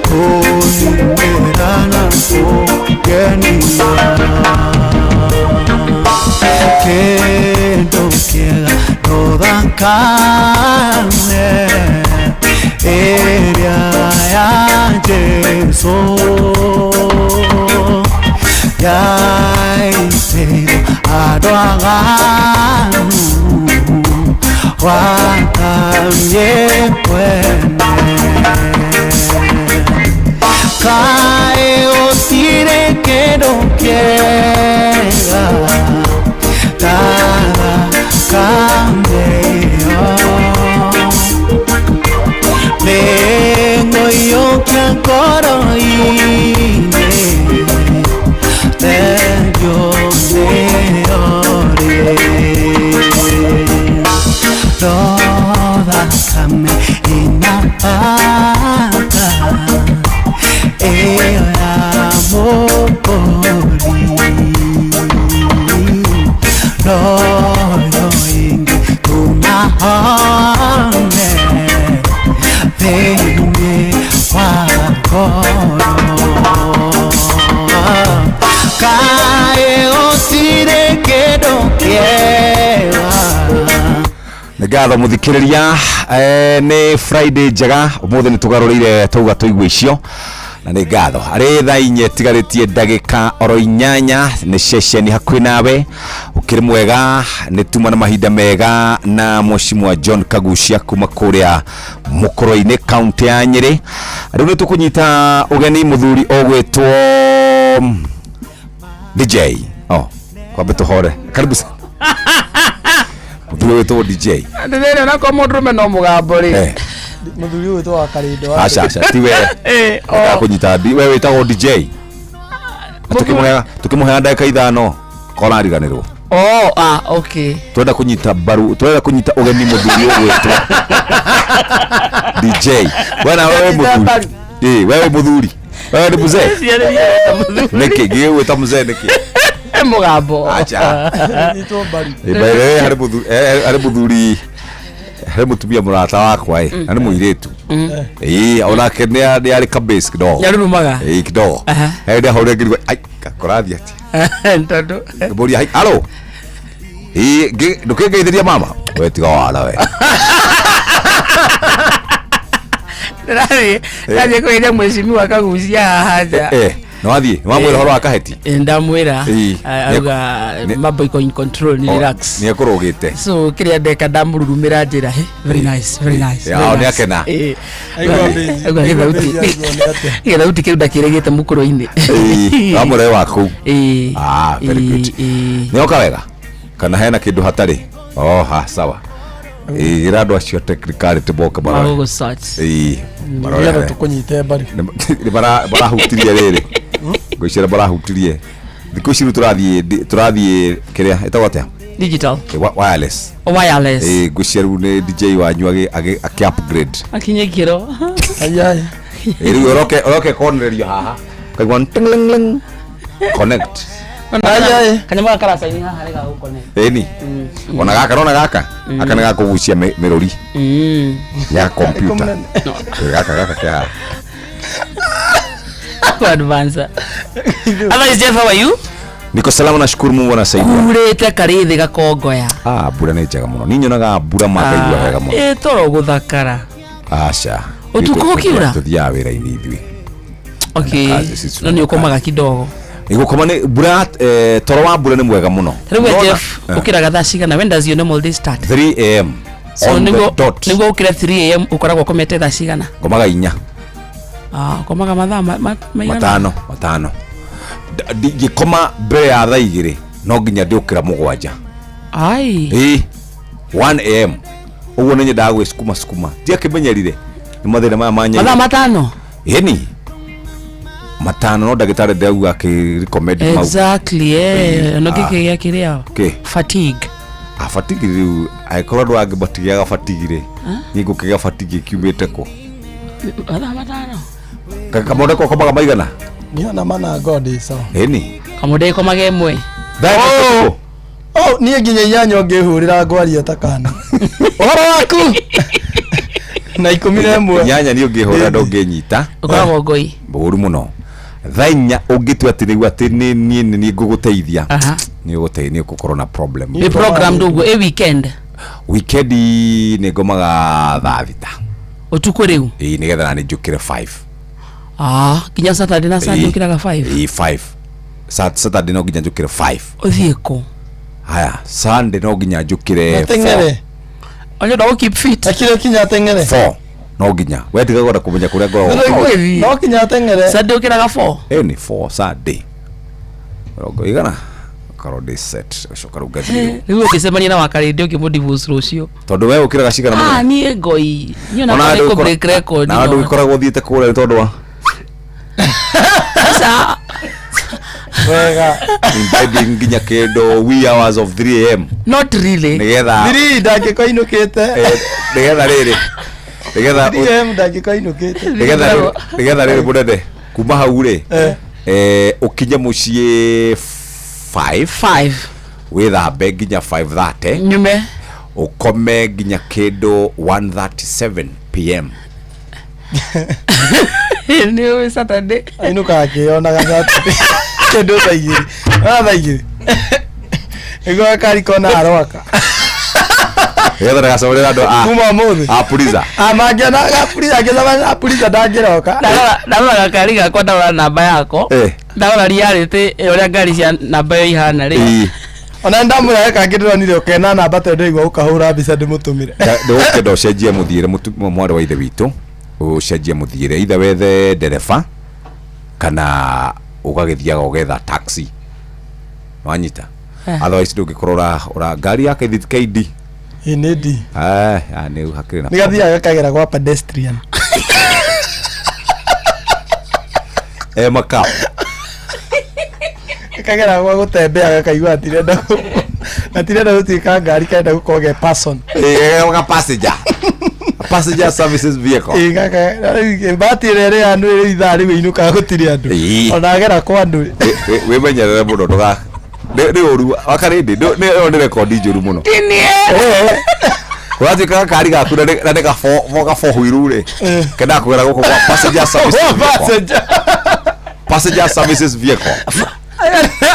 kũninĩra na kũngenia. Kĩndũ kĩega no thakame ĩrĩa ya Jesũ yaitĩirwo andũ aganu gwata niĩ mwene. Kaĩ gũtirĩ kĩndũ kĩega ta thakame ĩyo. Nĩngũiyũkia ngoro-inĩ thengiũ nĩyo rĩ. No thakame ĩna bata ĩyo ya Mũkũũri. Noyo ĩngĩtũma hone thĩinĩ wa ngoro. Kaĩ gũtirĩ kĩndũ kĩega. Nĩ ngatho mũthikĩrĩria, nĩ Friday njega ũmũthĩ nĩ tũgarũrĩire tauga tũigue icio na nĩ ngatho. Arĩ thaa inya ĩtigarĩtie ndagĩka oro inyanya nĩ ceceni hakuhĩ nawe ũkĩrĩ mwega nĩ tuma na mahinda mega na Mheshimiwa John Kagucia kuma kũrĩa Mũkũrwe-inĩ kaunti ya Nyĩrĩ. Rĩu nĩ tũkũnyita ũgeni mũthuri ũgwĩtwo DJ. Oh, kwambe tũhore. Karibu sana. Mũthuri ũgwĩtwo DJ. Ndĩrĩrĩ onako mũndũrũme no mũgambo rĩ. Mũthuri ũyũ wĩtwo wa Karĩndo wa Aca aca ti we. Ndakũnyita we wĩtagwo DJ. Tukĩmũheaga ndagĩka ithano korwo ariganĩrwo. Oh, ah, okay. Twenda kũnyita mbaru, twenda kũnyita ũgeni mũthuri ũgwĩtwo DJ. We na wewe mũthuri. Wewe mũthuri. Wewe ni mzee. Nĩkĩ ngĩgwĩta mzee nĩkĩ? Mũgambo. Acha. Nyitwo mbaru. By the way, harĩ mũthuri harĩ mũthuri harĩ mũtumia mũrata wakwa ĩ na nĩ mũirĩtu. Onake nĩ arĩ kabase kidogo. Nĩarurumaga? Kidogo. Hĩndĩ ahũrire ngĩrigwo ai kũrathiĩ atĩa? Tondũ Ngĩmũria hai alo. Ndũkĩngeithĩria mama. We tiga wara we. Ndĩrathiĩ kũgeithia mheshimiwa Kagucia haha nja. Nĩ wathiĩ? Nĩ wamwĩra ũhoro wa kaheti? Ndamwĩra. Auga mambo iko in control ni relax. Nĩ ekũrũgĩte. So kĩrĩa ndeka ndamũrurumĩra njĩra he very nice very nice. Nĩ akena. Aigua gĩthauti. Gĩthauti kĩu ndakĩrĩgĩte mũkũrũ-inĩ. Wamũrehe wa kũu. Ah, very good. Nĩ oka wega? Kana hena kĩndũ hatarĩ? Oh, ha, sawa. Ĩra andũ acio technicality moke marore. Marore. Nĩgetha tũkũnyite mbaru. Nĩ barahutirie rĩrĩ. Ngwĩciria barahutirie. Thikũ ici rĩu tũrathiĩ kĩrĩa ĩtagwo atĩa? Digital. Wireless. Wireless. Ngwĩciria rĩu nĩ DJ wanyu akĩ upgrade. Akinye ikĩro. Rĩu ũroke konererio haha. Kaigua tingling connect. Kanyamũ gaka karacaini haha nĩ gagũconnect. Ĩni. Ona gaka rona gaka. Aka nĩ gakũgucia mĩrũri ya computer. Gaka gaka kĩa haha. Ku advance. Otherwise, Jeff, how are you? Niko salama, nashukuru Mungu anasaidia. Kurĩte karĩthĩ gakongoya. Ah, mbura nĩ njega mũno. Niĩ nyonaga mbura makaigua wega mũno. Ĩ toro gũthakara. Aca. Ũtukũ gũkiura? Tũthiaga wĩra-inĩ ithuĩ. Okay. Kazi sisi No nĩ ũkomaga kidogo. Igũkoma nĩ mbura, toro wa mbura nĩ mwega mũno. Rĩu we Nona- Jeff, ũkĩraga thaa cigana? When does your normal day start? 3 am. So On the nĩguo dot. nĩguo ũkĩre 3 am ũkoragwo ũkomete thaa cigana? Ngomaga 4. Ah, ũkomaga mathaa maigana? Matano. Ndingĩkoma mbere ya thaa 2 no nginya ndĩũkĩra 7. Ai. Ĩ 1 am. Ũguo nĩ nyendaga gwĩcukuma cukuma. Ndiakĩmenyerire. Nĩ mathĩna maya ma Mathaa nyaigĩ. 5? Ĩni. 5 no ndagĩtarĩ ndĩrauga akĩ recommend mau. Exactly, eh. No Ah. gĩkĩ gĩa kĩrĩa? Kĩ? Fatigue. Ah, fatigue rĩu angĩkorwo andũ angĩ matigĩaga fatigue rĩ, niĩ ngũkĩgĩa fatigue ĩkiumĩte kũ? Mathaa 5. Kamũndũ komaga maigana? Niĩ ona mana ngorwo ndĩ sawa. Ĩni. Kamũndũ ĩkomaga 1. Thaa ĩmwe ũtukũ? Oh, niĩ nginya 8 ũngĩhũrĩra ngwaria ta kana. Ũhoro waku? Na 11. 8 niĩ ũngĩhũra ndũngĩnyita. Ũkoragwo ngoi. Ũru mũno. Thaa 4 ũngĩtua atĩ nĩguo atĩ nĩ niĩ nĩ niĩ ngũgũteithia. Aha. Nĩ ũgũteithia, nĩ ũgũkorwo na problem. Nĩ program ndũguo ĩ weekend. Weekend nĩ ngomaga thaa 6. Ũtukũ rĩu? Ĩĩ, nĩgetha na nĩ njũkĩre 5. Ah, nginya Saturday na Sunday Ĩĩ. ũkĩraga 5. Ĩĩ, 5. Saturday no nginya njũkĩre 5. Ũthiĩ kũ? Haya, Sunday no nginya njũkĩre Ateng'ere. Ũrenda gũ keep fit. Akire kinya ateng'ere. 4. No nginya. We tiga kwenda kũmenya kũrĩa ngoragwo. No kinya ateng'ere. Sunday ũkĩraga 4. Ĩĩ nĩ 4 Sunday. Mĩrongo igana. Korwo ndĩ set ũcoka rĩu ngathiĩ. Rĩu ũngĩcemania na wakarĩndĩ ũngĩmũ-divorce rũciũ. Tondũ we ũkĩraga cigana Ah, mũthenya? niĩ ngoi. Niĩ ona Ona nĩ andũ kũ break record. Na andũ gĩkoragwo ũthiĩte kũrĩa nĩ tondũ wa Sasa Wega. imbibing nginya kĩndũ wee hours of 3 am. Not really. Nĩgetha 3 ndangĩkorwo inũkĩte. Nĩgetha rĩrĩ. Nĩgetha 3 am ndangĩkorwo inũkĩte. Nĩgetha rĩrĩ mũnene kuma hau rĩ ũkinye mũciĩ 5 5 wĩthambe nginya 5:30 nyume ũkome nginya kĩndũ 1:37 pm. Nĩ ũĩ Saturday. Ainũkaga akĩyonaga Saturday. Kĩndũ thaa 2. Ona thaa 2. Nĩguo gakari kona aroaka. Nĩgetha ndagacomerera andũ a Kuma ũmũthĩ. a Puriza. Ah, mangĩona gapuriza angĩcemania na Puriza ndangĩroka. Ndarora gakari gakwa ndarora namba yako. Ndarora reality ũrĩa ngari cia namba ĩyo ihana rĩ. Ona ndamũrehe kangĩ ndĩronire ũkena namba tondũ ndĩraigua ũkahũra mbica ndĩmũtũmĩre. Ndĩgũkĩenda ũcenjie mũthiĩre mwarĩ wa ithe witũ ũcenjie mũthiĩre either wethe ndereba kana ũgagĩthiaga ũgetha taxi wanyita. Otherwise ndũngĩkorwo ũra ngari ya KD. Ĩ nĩ D. Ah, nĩ hakĩrĩ na Nĩ gathiaga gakagera gwa pedestrian. Makao. Gakagera gwa gũtembea gakaigua gatirenda gũtuĩka ngari karenda gũkorwo ge person. Ĩ ga passenger. Passenger services vehicle. Ĩ gaka mbati ĩrĩa ĩrĩ andũ ĩrĩ ithaa rĩu ĩinũkaga gũtirĩ andũ. Ona agera kwa andũ. Wĩmenyerere mũno ndũga nĩ ũru wakarĩndĩ nĩ nĩ rekondi njũru mũno. Ũratuĩka gakari gaku na nĩ gabohwiru rĩ kendaga kũgera gũkũ gwa passenger services vehicle. Passenger services vehicle.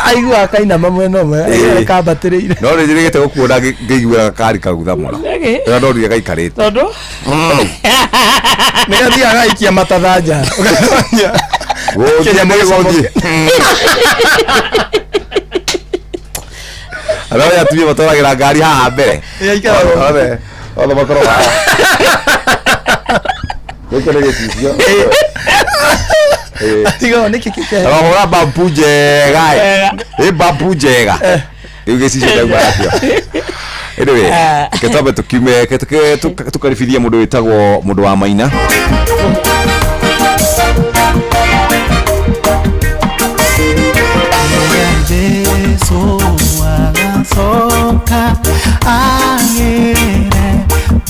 Aiguaga kainama mwena ũmwe kambatĩrĩire. No nĩ njĩrĩgĩte gũkuona ngĩiguĩra gakari kau tha mũno. Rĩrĩa ndonire gaikarĩte. Tondũ Nĩ gathiaga gaikia matatha nja. Gũthiĩ nĩ gũthiĩ. Andũ arĩa atumia matwaragĩra ngari haha mbere. Othe othe makoragwo haha. Gĩkĩ nĩ gĩcicio. Tiga nĩkĩ kĩkĩ. Arahũra bambu njega ĩ. Ĩ bambu njega. Rĩu gĩcicio ndauma nakĩo. Anyway, reke twambe tũkiume reke tũkaribithie mũndũ wĩtagwo mũndũ wa Maina. Jesu agacoka agĩre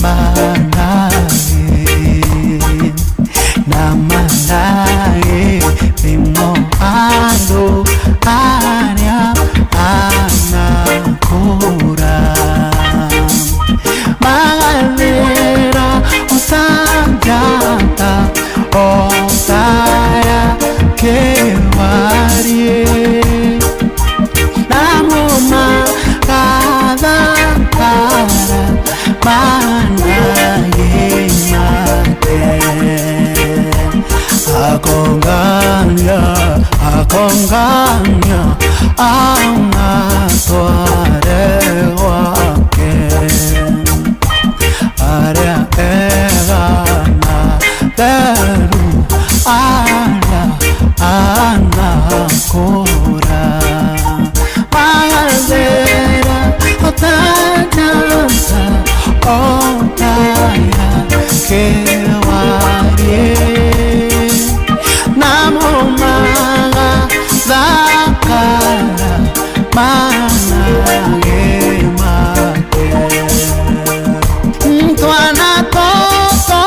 manage na manage nĩmo andũ arĩa anakũra magathera o ta njata o ta otaya kewarie namo magathakara manage make twana toto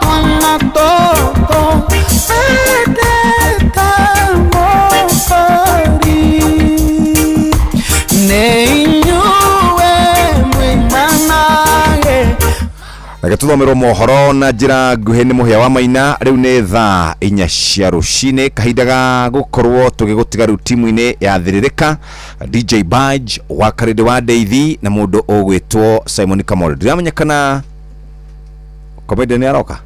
twana toto peteta mokori neinyuwe mwimanage. Reke tuthomerwo mohoro na njĩra nguhĩ nĩ mũhĩa wa maina. Rĩu nĩ thaa 4 cia rũcinĩ, kahinda ga gũkorwo tũgĩgũtiga rĩu timu-inĩ ya Thĩrĩrĩka, DJ Badge wa Karĩndĩ wa Ndeithi na mũndũ ũgwĩtwo Simon Kamoro. Ndiramenya kana comedian nĩ aroka.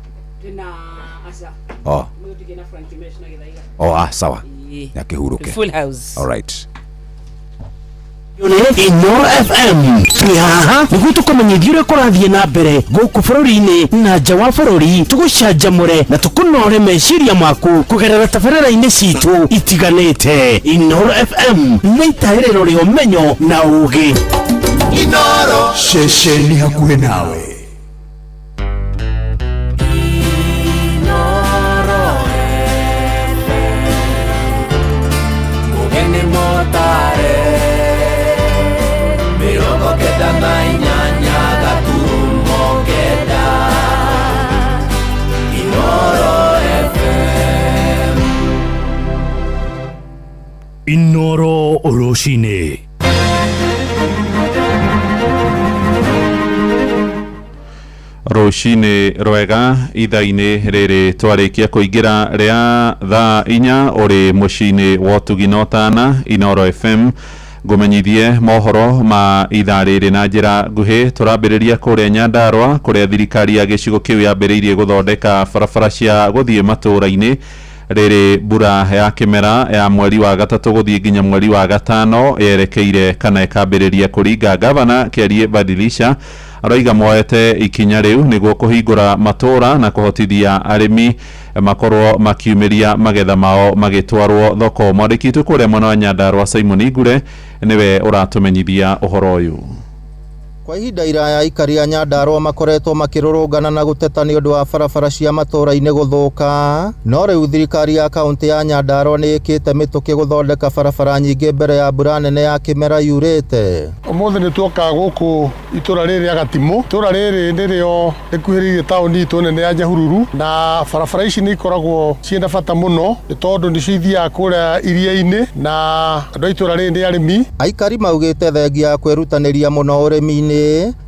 Oh. Oh, ah, sawa. Nĩakĩhurũke. Full house. All right. Inoro FM twĩ haha nĩguo tũkũmenyithie ũrĩa kũrathiĩ na mbere gũkũ bũrũri-inĩ na nja wa bũrũri, tũgũcanjamũre na tũkũnore meciria maku kũgerera tabarĩra-inĩ citũ itiganĩte. Inoro FM nĩ itaĩrĩro rĩa ũmenyo na ũũgĩ. Inoro ceceni hakuhĩ nawe. Mugeni motare 98 gaturumo 9 Inoro FM. Inoro rũcinĩ. Rũcinĩ rwega ithaa-inĩ rĩrĩ twarĩkia kũingĩra rĩa thaa 4 ũrĩ mũciĩ-inĩ wa ũtugi na ũtana Inoro FM. Ngũmenyithie mohoro ma ithaa rĩrĩ na njĩra nguhĩ. Tũrambĩrĩria kũrĩa Nyandarũa kũrĩa thirikari ya gĩcigo kĩu yambĩrĩirie gũthondeka barabara cia gũthiĩ matũũra-inĩ rĩrĩ mbura ya kĩmera ya mweri wa gatatũ gũthiĩ nginya mweri wa gatano yerekeire kana ĩkambĩrĩria kũringa. Gavana Kĩarie Badilisha aroiga moete ikinya rĩu nĩguo kũhingũra matũũra na kũhotithia arĩmi makorwo makiumĩria magetha mao magĩtwarwo thoko. Mwandĩki witũ kũrĩa mwena wa Nyandarũa Simon Ngure nĩwe ũratũmenyithia ũhoro ũyũ. Kwa ihinda iraya aikari a Nyandarũa makoretwo makĩrũrũngana na gũteta nĩ ũndũ wa barabara cia matũũra-inĩ gũthũka, no rĩu thirikari ya kaũntĩ ya Nyandarũa nĩ ĩkĩte mĩtũkĩ gũthondeka barabara nyingĩ mbere ya mbura nene ya kĩmera yurĩte. Ũmũthĩ nĩ tuoka gũkũ itũra rĩrĩ rĩa Gatimũ. Itũra rĩrĩ nĩrĩo rĩkuhĩrĩirie taũni itũ nene ya Nyahururu, na barabara ici nĩ ikoragwo ciĩna bata mũno nĩ tondũ nĩcio ithiaga kũrĩa iria-inĩ, na andũ a itũra rĩrĩ nĩ arĩmi. Aikari maugĩte thengia ya kwĩrutanĩria mũno ũrĩmi-inĩ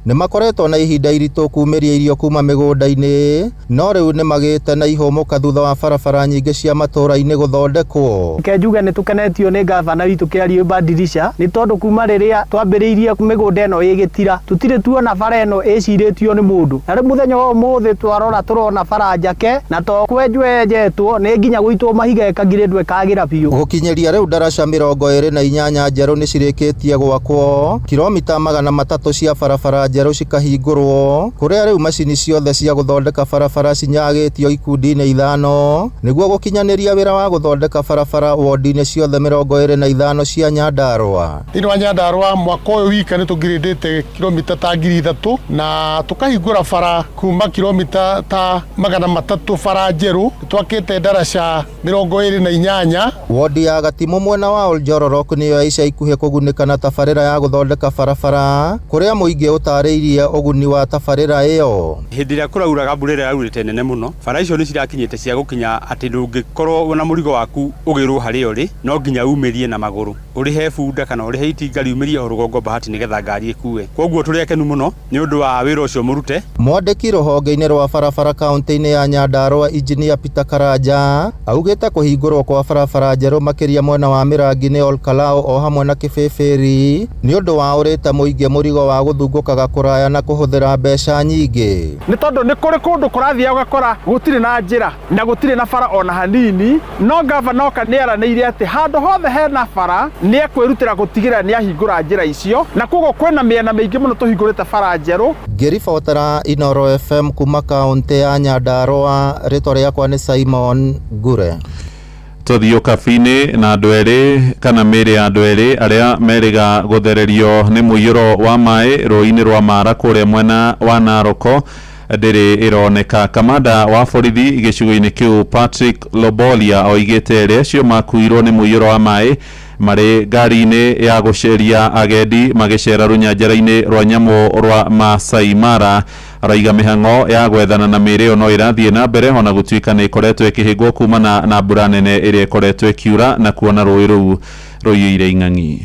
nĩ makoretwo na ihinda iritũ kumĩria irio kuma mĩgũnda-inĩ, no rĩu nĩ magĩte na ihũmũka thutha wa barabara nyingĩ cia matũũra-inĩ gũthondekwo. Reke njuge nĩ tũkenetio nĩ gavana witũ Kĩarie Badilisha nĩ tondũ kuma rĩrĩa twambĩrĩirie mĩgũnda ĩno ĩgĩtira tũtirĩ tuona bara ĩno ĩcirĩtio nĩ mũndũ, na rĩu mũthenya wa ũmũthĩ twarora tũrona bara njake na to kwenjwo yenjetwo nĩ nginya gũitwo mahiga ĩkagirĩndwo ĩkagĩra biũ. Gũkinyĩria rĩu ndaraca 28 njerũ nĩ cirĩkĩtie gwakwo, kilomita 300 cia barabara njerũ cikahingũrwo, kũrĩa rĩu macini ciothe cia gũthondeka barabara cinyagĩtio ikundi-inĩ 5 nĩguo gũkinyanĩria wĩra wa gũthondeka barabara wodi-inĩ ciothe 25 cia Nyandarũa. Thĩinĩ wa Nyandarũa mwaka ũyũ wika nĩ tũngirĩndĩte kilomita ta 3,000 na tũkahingũra bara kuma kilomita ta 300 bara njerũ. Twakĩte ndaraca 28. Wodi ya Gatimũ mwena wa Oljororok nĩyo ya ica ikuhĩ kũgunĩka na tabarĩra ya gũthondeka barabara, kũrĩa mũingĩ ũtarĩirie ũguni wa tabarĩra ĩyo. Hĩndĩ ĩrĩa kũrauraga mbura ĩrĩa yaurĩte nene mũno, bara icio nĩ cirakinyĩte cia gũkinya atĩ ndũngĩkorwo na mũrigo waku ũgĩrwo harĩa ũrĩ, no nginya umĩrie na magũrũ, ũrĩhe bunda kana ũrĩhe itinga riumĩrie o rũgongo bahati nĩgetha ngari ĩkue. Koguo tũrĩ akenu mũno nĩ ũndũ wa wĩra ũcio mũrute. Mwandĩki rũhonge-inĩ rwa barabara kaũntĩ-inĩ ya Nyandarũa Injinia Peter Karanja augĩte kũhingũrwo kwa barabara njerũ makĩria mwena wa Mĩrangi-inĩ Olkalou o hamwe na Kĩbĩbĩri nĩ ũndũ wa ũrĩte mũingĩ mũrigo wa gũthungũkaga kũraya na kũhũthĩra mbeca nyingĩ. Nĩ tondũ nĩ kũrĩ kũndũ kũrathiĩ ũgakora gũtirĩ na njĩra na gũtirĩ na bara ona hanini, no gavana oka nĩ aranĩire atĩ handũ hothe hena bara nĩ ekwĩrutĩra gũtigĩrĩra nĩ ahingũra njĩra icio, na koguo kwĩna mĩena mĩingĩ mũno tũhingũrĩte bara njerũ. Ngĩribotera Inoro FM kuma kaũntĩ ya Nyandarũa, rĩtwa rĩakwa nĩ Simon Ngure. Tũthiĩ ũkabi-inĩ na andũ erĩ kana mĩĩrĩ ya andũ erĩ arĩa merĩga gũthererio nĩ mũiyũro wa maĩ rũĩ-inĩ rwa Mara kũrĩa mwena wa Naroko ndĩrĩ ĩroneka. Kamanda wa borithi gĩcigo-inĩ kĩu Patrick Lobolia oigĩte erĩ acio makuirwo nĩ mũiyũro wa maĩ marĩ ngari-inĩ ya gũceria agendi magĩcera rũnyanjara-inĩ rwa nyamũ rwa Masai Mara. Araiga mĩhang'o ya gwethana na mĩĩrĩ ĩyo no ĩrathiĩ na mbere ona gũtuĩka nĩ ĩkoretwo ĩkĩhĩngwo kumana na mbura nene ĩrĩa ĩkoretwo ĩkiura na kuona rũĩ rũu rũiyũire ing'ang'i.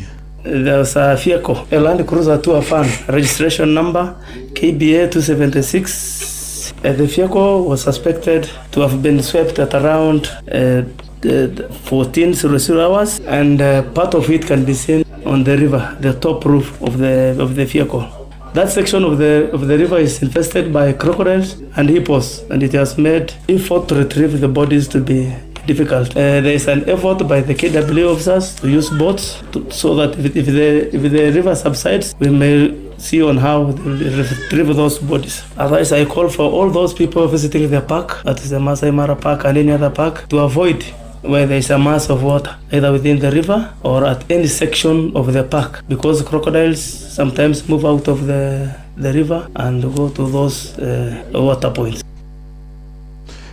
There's a vehicle, a Land Cruiser Tour Van, registration number KBA 276. The vehicle was suspected to have been swept at around 14:00 hours, and part of it can be seen on the river, the top roof of the vehicle. That section of the river is infested by crocodiles and hippos, and it has made effort to retrieve the bodies to be difficult. There is an effort by the KW officers to use boats so that if the river subsides, we may see on how they retrieve those bodies. Otherwise, I call for all those people visiting the park, that is the Masai Mara Park and any other park, to avoid where there is a mass of water, either within the river or at any section of the park, because crocodiles sometimes move out of the river and go to those water points.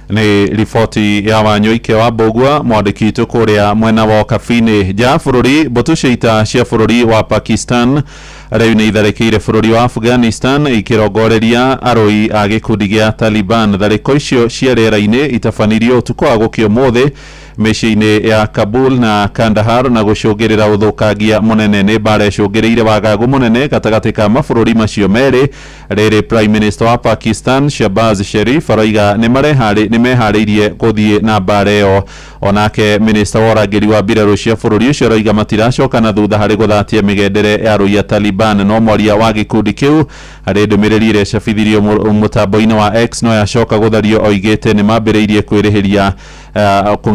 Nĩ riboti ya Wanyoike wa Mbũgua mwandĩki witũ kũrĩa mwena wa Ũkabi-inĩ. Nja ya bũrũri, mbũtũ cia ita cia bũrũri wa Pakistan rĩu nĩ itharĩkĩire bũrũri wa Afghanistan ikĩrongoreria arũi a gĩkundi gĩa Taliban. Tharĩko icio cia rĩera-inĩ itabanirio ũtukũ wa gũkĩa ũmũthĩ mĩciĩ-inĩ ya Kabul na Kandahar na gũcũngĩrĩra ũthũkangia mũnene. Nĩ mbara ĩcũngĩrĩire wagagu mũnene gatagatĩ ka mabũrũri macio merĩ. Rĩrĩ Prime Minister wa Pakistan Shehbaz Sharif aroiga nĩ meharĩirie gũthiĩ na mbara ĩyo. Onake Minister wa ũrangĩri wa mbirarũ cia bũrũri ũcio aroiga matiracoka na thutha harĩ gũthatia mĩgendere ya arũi a Taliban. No mwaria wa gĩkundi kĩu harĩ ndũmĩrĩri ĩrĩa ĩcabithirio mũtambo-inĩ wa X no yacoka gũthario oigĩte nĩ mambĩrĩirie kwĩrĩhĩria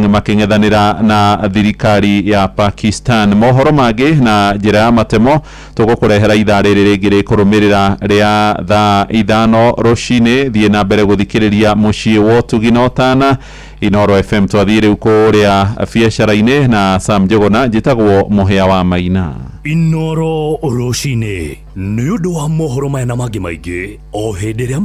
makĩng'ethanĩra na thirikari ya Pakistan. Mohoro mangĩ na njĩra ya matemo tũgũkũrehera ithaa rĩrĩ rĩngĩ rĩkũrũmĩrĩra rĩa thaa 5 rũcinĩ. Thiĩ na mbere gũthikĩrĩria mũciĩ wa ũtugi na ũtana Inoro FM. Twathiĩ rĩu kũrĩa biacara-inĩ na Sam Njũgũna. Njĩtagwo Mũhĩa wa Maina. Inoro rũcinĩ nĩ ũndũ wa mohoro maya na mangĩ maingĩ o hĩndĩ ĩrĩa